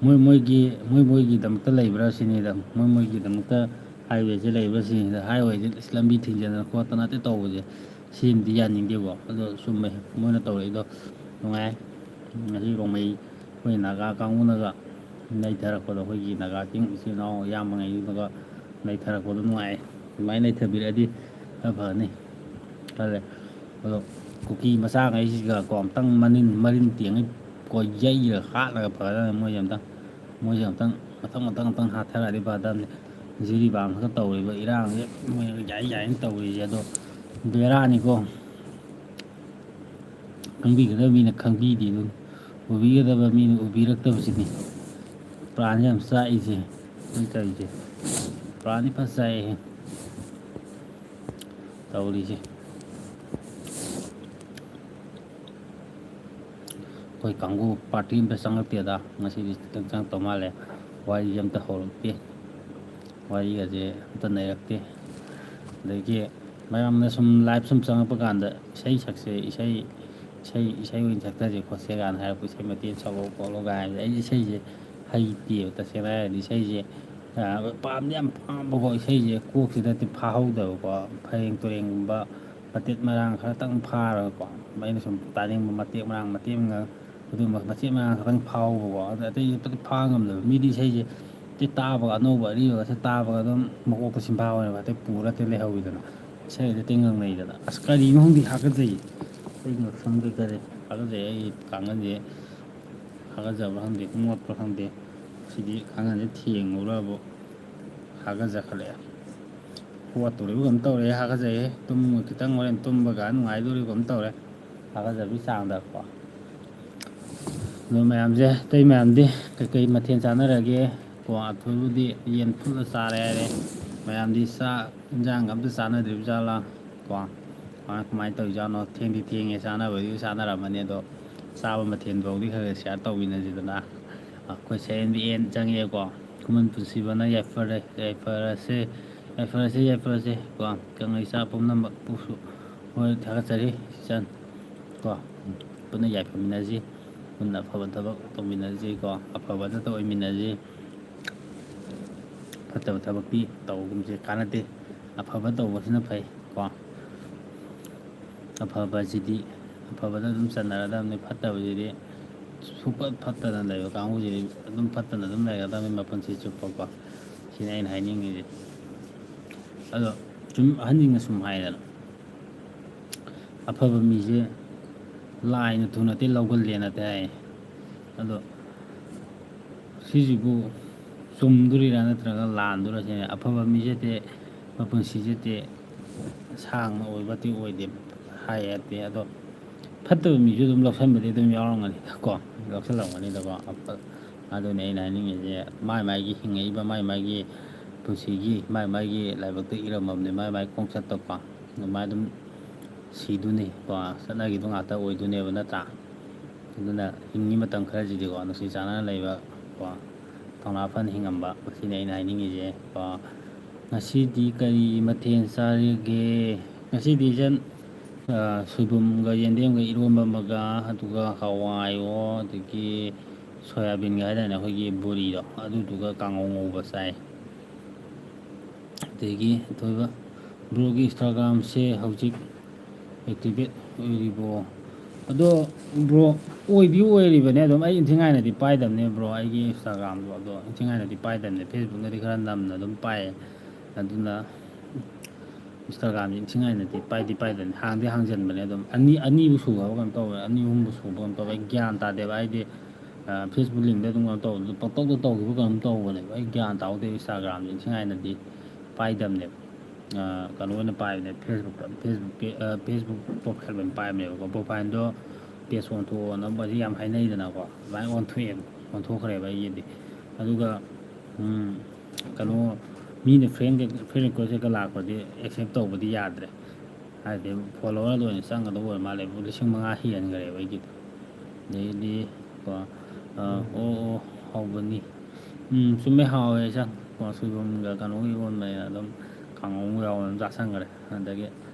ꯃꯣꯏ ꯃꯣꯏꯒꯤ, ꯃꯣꯏ ꯃꯣꯏꯒꯤꯗꯃꯛꯇ ꯂꯩꯕ꯭ꯔꯥ ꯁꯤꯅꯤꯗ, ꯃꯣꯏ ꯃꯣꯏꯒꯤꯗꯃꯛꯇ ꯍꯥꯏꯋꯦꯁꯦ ꯂꯩꯕ꯭ꯔꯥ ꯁꯤꯅꯤꯗ꯫ ꯍꯥꯏꯋꯦꯁꯦ ꯂꯝꯕꯤ ꯊꯤꯡꯖꯤꯟꯗꯅ ꯈꯣꯠꯇꯅ ꯑꯇꯩ ꯇꯧꯕꯁꯦ, ꯁꯤꯃꯗꯤ ꯌꯥꯅꯤꯡꯗꯦꯀꯣ꯫ ꯑꯗꯣ ꯆꯨꯝꯃꯦ, ꯃꯣꯏꯅ ꯇꯧꯔꯛꯏꯗꯣ ꯅꯨꯡꯉꯥꯏ꯫ ꯉꯁꯤ ꯔꯣꯡꯃꯩ ꯑꯩꯈꯣꯏ ꯅꯥꯒꯥ ꯀꯥꯡꯕꯨꯅꯒ ꯅꯩꯊꯔꯛꯄꯗꯣ, ꯑꯩꯈꯣꯏꯒꯤ ꯅꯥꯒꯥ ꯆꯤꯡ ꯏꯆꯤꯜ ꯏꯅꯥꯎ ꯏꯌꯥꯝꯕꯉꯩꯗꯨꯅꯒ ꯅꯩꯊꯔꯛꯄꯗꯣ ꯅꯨꯡꯉꯥꯏ꯫ ꯑꯗꯨꯃꯥꯏꯅ ꯅꯩꯊꯕꯤꯔꯛꯑꯗꯤ ꯈꯔ ꯐꯅꯤ ꯈꯜꯂꯦ꯫ ꯑꯗꯣ ꯀꯨꯀꯤ ꯃꯆꯥꯉꯩꯁꯤꯒ ꯀꯣ, ꯑꯝꯇꯪ ꯃꯅꯤꯟ, ꯃꯔꯤꯟ ꯇꯦꯡꯉꯩ ꯀꯣ, ꯌꯩꯔꯒ ꯍꯥꯠꯂꯒ ꯐꯒꯗꯕꯅꯤ ꯃꯣꯏꯁꯦ ꯑꯝꯇꯪ꯫ ꯃꯣꯏꯁꯦ ꯑꯝꯇꯪ ꯃꯊꯪ, ꯃꯊꯪ, ꯃꯊꯪ ꯍꯥꯠꯊꯔꯛꯑꯗꯤ ꯐꯗꯕꯅꯤ꯫ ꯖꯤꯔꯤꯕꯥꯝ ꯈꯛꯇ ꯇꯧꯔꯤꯕ ꯏꯔꯥꯡꯁꯦ, ꯃꯣꯏꯅ ꯌꯥꯏ ꯌꯥꯏꯅ ꯇꯧꯔꯤꯁꯦ꯫ ꯑꯗꯣ ꯕꯦꯔꯥꯅꯤꯀꯣ꯫ ꯈꯪꯕꯤꯒꯗꯕ ꯃꯤꯅ ꯈꯪꯕꯤꯗꯦ ꯑꯗꯨꯅꯤ, ꯎꯕꯤꯒꯗꯕ ꯃꯤꯅ ꯎꯕꯤꯔꯛꯇꯕꯁꯤꯅꯤ꯫ ꯄ꯭ꯔꯥꯟꯁꯦ ꯌꯥꯝ ꯆꯥꯛꯏꯁꯦ, ꯑꯩꯈꯣꯏ ꯇꯧꯔꯤꯁꯦ꯫ ꯄ꯭ꯔꯥꯟꯗꯤ ꯐꯖ ꯆꯥꯛꯑꯦꯍꯦ ꯇꯧꯔꯤꯁꯦ꯫ ꯑꯩꯈꯣꯏ ꯀꯥꯡꯕꯨ ꯄꯥꯔꯇꯤ ꯑꯝꯇ ꯆꯪꯉꯛꯇꯦꯗ꯫ ꯉꯁꯤꯗꯤ ꯈꯤꯇꯪ ꯆꯪꯉꯛꯇꯧ ꯃꯥꯜꯂꯦ꯫ ꯋꯥꯔꯤꯁꯦ ꯑꯝꯇ ꯍꯧꯔꯛꯇꯦ꯫ ꯋꯥꯔꯤꯒꯁꯦ ꯑꯝꯇ ꯅꯩꯔꯛꯇꯦ꯫ ꯑꯗꯒꯤ ꯃꯌꯥꯝꯅ ꯁꯨꯝ ꯂꯥꯏꯞ ꯁꯨꯝ ꯆꯪꯉꯛꯄ ꯀꯥꯟꯗ ꯏꯁꯩ ꯁꯛꯁꯦ, ꯏꯁꯩ, ꯏꯁꯩ, ꯏꯁꯩ ꯑꯣꯏꯅ ꯁꯛꯊꯁꯦ ꯈꯣꯠꯁꯦ ꯀꯥꯏꯅ ꯍꯥꯏꯔꯛꯄ, ꯏꯁꯩ ꯃꯇꯦꯛ ꯁꯛꯂꯛꯑꯣ ꯈꯣꯠꯂꯣ ꯀꯥꯏꯅ꯫ ꯑꯩ ꯏꯁꯩꯁꯦ ꯍꯩꯇꯦꯕ, ꯇꯁꯦꯡꯅ ꯍꯥꯏꯔꯗꯤ ꯏꯁꯩꯁꯦ, ꯑ, ꯄꯥꯝꯗꯤ ꯌꯥꯝ ꯄꯥꯝꯕꯀꯣ, ꯏꯁꯩꯁꯦ ꯀꯣꯛꯁꯤꯗꯗꯤ ꯐꯥꯍꯧꯗꯕꯀꯣ꯫ ꯐꯔꯦꯡ ꯇꯨꯔꯦꯡꯒꯨꯝꯕ ꯃꯇꯦꯛ ꯃꯔꯥꯡ ꯈꯔꯇꯪ ꯐꯥꯔꯒꯀꯣ, ꯑꯩꯅ ꯁꯨꯝ ꯇꯥꯅꯤꯡꯕ ꯃꯇꯦꯛ ꯃꯔꯥꯡ, ꯃꯇꯦꯛ ꯃꯔꯥꯡ, ꯑꯗꯨꯒꯨꯝꯕ ꯃꯆꯦꯠ ꯃꯌꯥꯝ ꯈꯛꯇꯪ ꯐꯥꯎꯕꯀꯣ꯫ ꯑꯗ ꯑꯇꯩ ꯑꯇꯩ ꯐꯥ ꯉꯝꯗꯕ꯫ ꯃꯤꯗꯤ ꯏꯁꯩꯁꯦ ꯍꯦꯛꯇ ꯇꯥꯕꯒ, ꯑꯅꯧꯕ ꯑꯔꯤꯕꯒꯁꯦ ꯇꯥꯕꯒ ꯑꯗꯨꯝ ꯃꯀꯣꯛꯇ ꯁꯤꯝꯐꯥ ꯑꯣꯏꯅ ꯍꯦꯛꯇ ꯄꯨꯔ ꯍꯦꯛꯇ ꯂꯩꯍꯧꯋꯤꯗꯅ꯫ ꯏꯁꯩ ꯍꯦꯛꯇ ꯉꯪꯅꯩꯗꯅ꯫ ꯑꯁ, ꯀꯔꯤꯅꯣ ꯈꯪꯗꯦ, ꯍꯥꯀꯠꯆꯩ꯫ ꯑꯩ ꯉꯛꯁꯝ ꯀꯩꯀꯥꯁꯦ ꯍꯥꯀꯠꯆꯩ꯫ ꯑꯩ ꯀꯥꯡꯒꯟꯁꯦ ꯍꯥꯀꯠꯆꯕ꯭ꯔꯥ ꯈꯪꯗꯦ, ꯃꯣꯠꯄ꯭ꯔꯥ ꯈꯪꯗꯦ꯫ ꯁꯤꯗꯤ ꯀꯥꯡꯒꯟꯁꯦ ꯊꯦꯡꯉꯨꯔꯕꯨ ꯍꯥꯀꯠꯆꯈꯠꯂꯛꯑꯦ꯫ ꯍꯣꯠꯇꯣꯔꯤꯕ ꯀꯩꯅꯣꯝ ꯇꯧꯔꯦ, ꯍꯥꯀꯠꯆꯩꯌꯦ꯫ ꯇꯨꯝ-, ꯈꯤꯇꯪ ꯍꯣꯔꯦꯟ ꯇꯨꯝꯕ ꯀꯥꯟꯗ ꯅꯨꯡꯉꯥꯏꯗꯣꯔꯤꯕ ꯀꯩꯅꯣꯝ ꯇꯧꯔꯦ, ꯍꯥꯀꯠꯆꯕꯒꯤ ꯆꯥꯡꯗꯀꯣ꯫ ꯑꯗꯣ ꯃꯌꯥꯝꯁꯦ, ꯑꯇꯩ ꯃꯌꯥꯝꯗꯤ ꯀꯩꯀꯩ ꯃꯊꯦꯜ ꯆꯥꯅꯔꯒꯦ? ꯀꯣ, ꯑꯊꯣꯏꯕꯗꯤ ꯌꯦꯟ ꯐꯨꯠꯂ ꯆꯥꯔꯦ ꯍꯥꯏꯔꯦ꯫ ꯃꯌꯥꯝꯗꯤ ꯆꯥꯛ ꯏꯟꯖꯥꯡꯒ ꯑꯝꯇ ꯆꯥꯅꯗ꯭ꯔꯤꯕ ꯖꯥꯠꯂꯥ? ꯀꯣ, ꯀꯃꯥꯏ, ꯀꯃꯥꯏꯅ ꯇꯧꯔꯤꯖꯥꯠꯅꯣ? ꯊꯦꯡꯗꯤ ꯊꯦꯡꯉꯦ, ꯆꯥꯅꯕꯗꯤ ꯆꯥꯅꯔꯝꯃꯅꯤ, ꯑꯗꯣ ꯆꯥꯕ ꯃꯊꯦꯜꯐꯥꯎꯗꯤ ꯈꯔ ꯈꯔ ꯁꯤꯌꯥꯔ ꯇꯧꯃꯤꯟꯅꯁꯤꯗꯅ꯫ ꯑꯩꯈꯣꯏ ꯁꯦꯟ ꯕꯤ ꯑꯦꯟ ꯆꯪꯉꯛꯑꯦꯀꯣ꯫ ꯈꯨꯃꯟ ꯄꯨꯟꯁꯤꯕꯅ ꯌꯥꯏꯐꯔꯦ, ꯌꯥꯏꯐꯔꯁꯦ, ꯌꯥꯏꯐꯔꯁꯦ, ꯌꯥꯏꯐꯔꯁꯦ ꯀꯣ꯫ ꯀꯪꯂꯩꯁꯥ ꯄꯨꯝꯅꯃꯛꯄꯨꯁꯨ ꯍꯣꯏ ꯊꯥꯒꯠꯆꯔꯤ ꯏꯆꯟ ꯀꯣ꯫ ꯄꯨꯟꯅ ꯌꯥꯏꯐꯃꯤꯟꯅꯁꯤ, ꯄꯨꯟꯅ ꯑꯐꯕ ꯊꯕꯛ ꯇꯧꯃꯤꯟꯅꯁꯤ ꯀꯣ꯫ ꯑꯐꯕꯗꯇ ꯑꯣꯏꯃꯤꯟꯅꯁꯤ꯫ ꯐꯠꯇꯕ ꯊꯕꯛꯇꯤ ꯇꯧꯒꯨꯝꯁꯦ, ꯀꯥꯟꯅꯗꯦ꯫ ꯑꯐꯕ ꯇꯧꯕꯁꯤꯅ ꯐꯩ ꯀꯣ꯫ ꯑꯐꯕꯁꯤꯗꯤ ꯑꯐꯕꯗ ꯑꯗꯨꯝ ꯆꯟꯅꯔꯗꯕꯅꯤ, ꯐꯠꯇꯕꯁꯤꯗꯤ ꯁꯨꯡꯐꯠ ꯐꯠꯇꯅ ꯂꯩꯕ ꯀꯥꯡꯕꯨꯁꯤꯗꯤ ꯑꯗꯨꯝ ꯐꯠꯇꯅ ꯑꯗꯨꯝ ꯂꯩꯒꯗꯕꯅꯤ ꯃꯄꯨꯟꯁꯤ ꯆꯨꯞꯄꯀꯣ꯫ ꯁꯤꯅꯤ ꯑꯩꯅ ꯍꯥꯏꯅꯤꯡꯉꯤꯁꯦ꯫ ꯑꯗꯣ ꯁꯨꯝ ꯑꯍꯟꯁꯤꯡꯅ ꯁꯨꯝ ꯍꯥꯏꯗꯅ, ꯑꯐꯕ ꯃꯤꯁꯦ ꯂꯥꯏꯅ ꯊꯨꯅꯗꯤ ꯂꯧꯒꯜꯂꯦꯅꯗꯤ ꯍꯥꯏ꯫ ꯑꯗꯣ ꯁꯤꯁꯤꯕꯨ ꯆꯨꯝꯗꯣꯔꯤꯔꯥ ꯅꯠꯇ꯭ꯔꯒ ꯂꯥꯟꯗꯣꯔꯤꯔꯥ ꯁꯤꯅꯦ꯫ ꯑꯐꯕ ꯃꯤꯁꯦ ꯇꯦ ꯃꯄꯨꯟꯁꯤꯁꯦ ꯇꯦ ꯁꯥꯡꯅ ꯑꯣꯏꯕꯗꯤ ꯑꯣꯏꯗꯦ ꯍꯥꯏꯌꯦ ꯇꯦ꯫ ꯑꯗꯣ ꯐꯠꯇꯕ ꯃꯤꯁꯨ ꯑꯗꯨꯝ ꯂꯧꯁꯟꯕꯗꯤ ꯑꯗꯨꯝ ꯌꯥꯎꯔꯝꯒꯅꯤꯗꯀꯣ, ꯂꯧꯁꯜꯂꯝꯒꯅꯤꯗꯀꯣ꯫ ꯑꯗꯨꯅꯦ ꯑꯩꯅ ꯍꯥꯏꯅꯤꯡꯉꯤꯁꯦ, ꯃꯥꯏ ꯃꯥꯏꯒꯤ ꯍꯤꯡꯉꯛꯏꯕ, ꯃꯥꯏ ꯃꯥꯏꯒꯤ ꯄꯨꯟꯁꯤꯒꯤ, ꯃꯥꯏ ꯃꯥꯏꯒꯤ ꯂꯥꯏꯕꯛꯇ ꯏꯔꯝꯃꯕꯅꯦ, ꯃꯥꯏ ꯃꯥꯏ ꯈꯣꯡꯆꯠꯇꯀꯣ꯫ ꯑꯗꯨꯃꯥꯏꯅ ꯑꯗꯨꯝ ꯁꯤꯗꯨꯅꯤ ꯀꯣ, ꯆꯠꯅꯈꯤꯗꯨ ꯉꯥꯛꯇ ꯑꯣꯏꯗꯣꯏꯅꯦꯕ, ꯅꯠꯇ꯭ꯔꯥ? ꯑꯗꯨꯅ ꯍꯤꯡꯉꯤ ꯃꯇꯝ ꯈꯔꯁꯤꯗꯤꯀꯣ, ꯅꯨꯡꯁꯤ ꯆꯥꯟꯅꯅ ꯂꯩꯕ ꯀꯣ, ꯊꯧꯅꯥ ꯐꯅ ꯍꯤꯡꯉꯝꯕ, ꯃꯁꯤꯅꯤ ꯑꯩꯅ ꯍꯥꯏꯅꯤꯡꯉꯤꯁꯦ ꯀꯣ꯫ ꯉꯁꯤꯗꯤ ꯀꯔꯤ ꯃꯊꯦꯜ ꯆꯥꯔꯒꯦ? ꯉꯁꯤꯗꯤ ꯏꯆꯟ, ꯑ, ꯁꯣꯏꯕꯨꯝꯒ ꯌꯦꯟꯗꯦꯝꯒ ꯏꯔꯣꯟꯕ ꯑꯃꯒ, ꯑꯗꯨꯒ ꯍꯋꯥꯏꯋꯣ, ꯑꯗꯒꯤ ꯁꯣꯌꯥꯕꯤꯟꯒ ꯍꯥꯏꯗꯥꯏꯅꯦ, ꯑꯩꯈꯣꯏꯒꯤ ꯕꯣꯔꯤꯗꯣ, ꯑꯗꯨꯗꯨꯒ ꯀꯥꯡꯉꯧ ꯉꯧꯕ ꯆꯥꯏ꯫ ꯑꯗꯒꯤ ꯑꯊꯣꯏꯕ, ꯕ꯭ꯔꯣꯒꯤ Instagram-ꯁꯦ ꯍꯧꯖꯤꯛ activate ꯑꯣꯏꯔꯤꯕꯣ? ꯑꯗꯣ ꯕ꯭ꯔꯣ, ꯑꯣꯏꯗꯤ ꯑꯣꯏꯔꯤꯕꯅꯦ ꯑꯗꯨꯝ, ꯑꯩ ꯏꯟꯊꯤꯉꯥꯏꯅꯗꯤ ꯄꯥꯏꯗꯕꯅꯦ ꯕ꯭ꯔꯣ, ꯑꯩꯒꯤ Instagram-ꯗꯣ꯫ ꯑꯗꯣ ꯏꯟꯊꯤꯉꯥꯏꯅꯗꯤ ꯄꯥꯏꯗꯕꯅꯦ, Facebook-ꯅꯗꯤ ꯈꯔ ꯅꯝꯅ ꯑꯗꯨꯝ ꯄꯥꯏꯌꯦ꯫ ꯑꯗꯨꯅ Instagram-ꯁꯦ ꯏꯟꯊꯤꯉꯥꯏꯅꯗꯤ ꯄꯥꯏꯗꯤ ꯄꯥꯏꯗꯕꯅꯦ, ꯍꯥꯡꯗꯤ ꯍꯥꯡꯖꯟꯕꯅꯦ ꯑꯗꯨꯝ꯫ ꯑꯅꯤ, ꯑꯅꯤꯕꯨ ꯁꯨꯈ꯭ꯔꯕ ꯀꯩꯅꯣ ꯇꯧꯋꯦ, ꯑꯅꯤ ꯑꯍꯨꯝꯕꯨ ꯁꯨꯕ ꯀꯩꯅꯣ ꯇꯧꯋꯦ, ꯑꯩ ꯒ꯭ꯌꯥꯟ ꯇꯥꯗꯦꯕ꯫ ꯍꯥꯏꯗꯤ, ꯑ, Facebook link-ꯇ ꯑꯗꯨꯝ ꯀꯩꯅꯣ ꯇꯧꯕꯗꯨ, ꯄꯪꯇꯧꯗ ꯇꯧꯈꯤꯕ ꯀꯩꯅꯣꯝ ꯇꯧꯕꯅꯦꯕ꯫ ꯑꯩ ꯒ꯭ꯌꯥꯟ ꯇꯥꯍꯧꯗꯦꯕ, Instagram-ꯁꯦ ꯏꯟꯊꯤꯉꯥꯏꯅꯗꯤ ꯄꯥꯏꯗꯕꯅꯦꯕ꯫ ꯑ, ꯀꯩꯅꯣ ꯑꯣꯏꯅ ꯄꯥꯏꯕꯅꯦ, Facebook-ꯇ, Facebook-ꯀꯤ, ꯑ, Facebook profile ꯑꯣꯏꯅ ꯄꯥꯏꯕꯅꯦꯕꯀꯣ꯫ Profile-ꯗꯣ page ꯑꯣꯟꯊꯣꯛꯑꯣꯅ ꯃꯁꯤ ꯌꯥꯝ ꯍꯥꯏꯅꯩꯗꯅꯀꯣ, ꯑꯗꯨꯃꯥꯏꯅ ꯑꯣꯟꯊꯣꯛꯑꯦꯕ, ꯑꯣꯟꯊꯣꯛꯈ꯭ꯔꯦꯕ ꯑꯩꯒꯤꯗꯤ꯫ ꯑꯗꯨꯒ, ꯎꯝ, ꯀꯩꯅꯣ, ꯃꯤꯅ friend, friend request ꯀꯩꯀꯥ ꯂꯥꯛꯄꯗꯤ accept ꯇꯧꯕꯗꯤ ꯌꯥꯗ꯭ꯔꯦ꯫ ꯍꯥꯏꯗꯤ follower ꯂꯣꯏꯅ ꯆꯪꯒꯗꯕ ꯑꯣꯏꯔ ꯃꯥꯜꯂꯦ, ꯂꯤꯁꯤꯡ ꯃꯉꯥ ꯍꯦꯟꯈ꯭ꯔꯦꯕ ꯑꯩꯒꯤꯗꯤ꯫ ꯑꯗꯩꯗꯤ ꯀꯣ, ꯑ, ꯑꯣ, ꯑꯣ, ꯍꯧꯕꯅꯤ꯫ ꯎꯝ, ꯆꯨꯝꯃꯦ, ꯍꯥꯎꯋꯦ ꯏꯆꯟ꯫ ꯀꯣ, ꯁꯣꯏꯕꯨꯝꯒ ꯀꯩꯅꯣꯒ ꯏꯔꯣꯟꯕꯅꯤꯅ ꯑꯗꯨꯝ ꯀꯥꯡꯉꯧ ꯑꯃ ꯌꯥꯎꯔ ꯑꯗꯨꯝ ꯆꯥꯁꯟꯈ꯭ꯔꯦ꯫ ꯑꯗꯒꯤ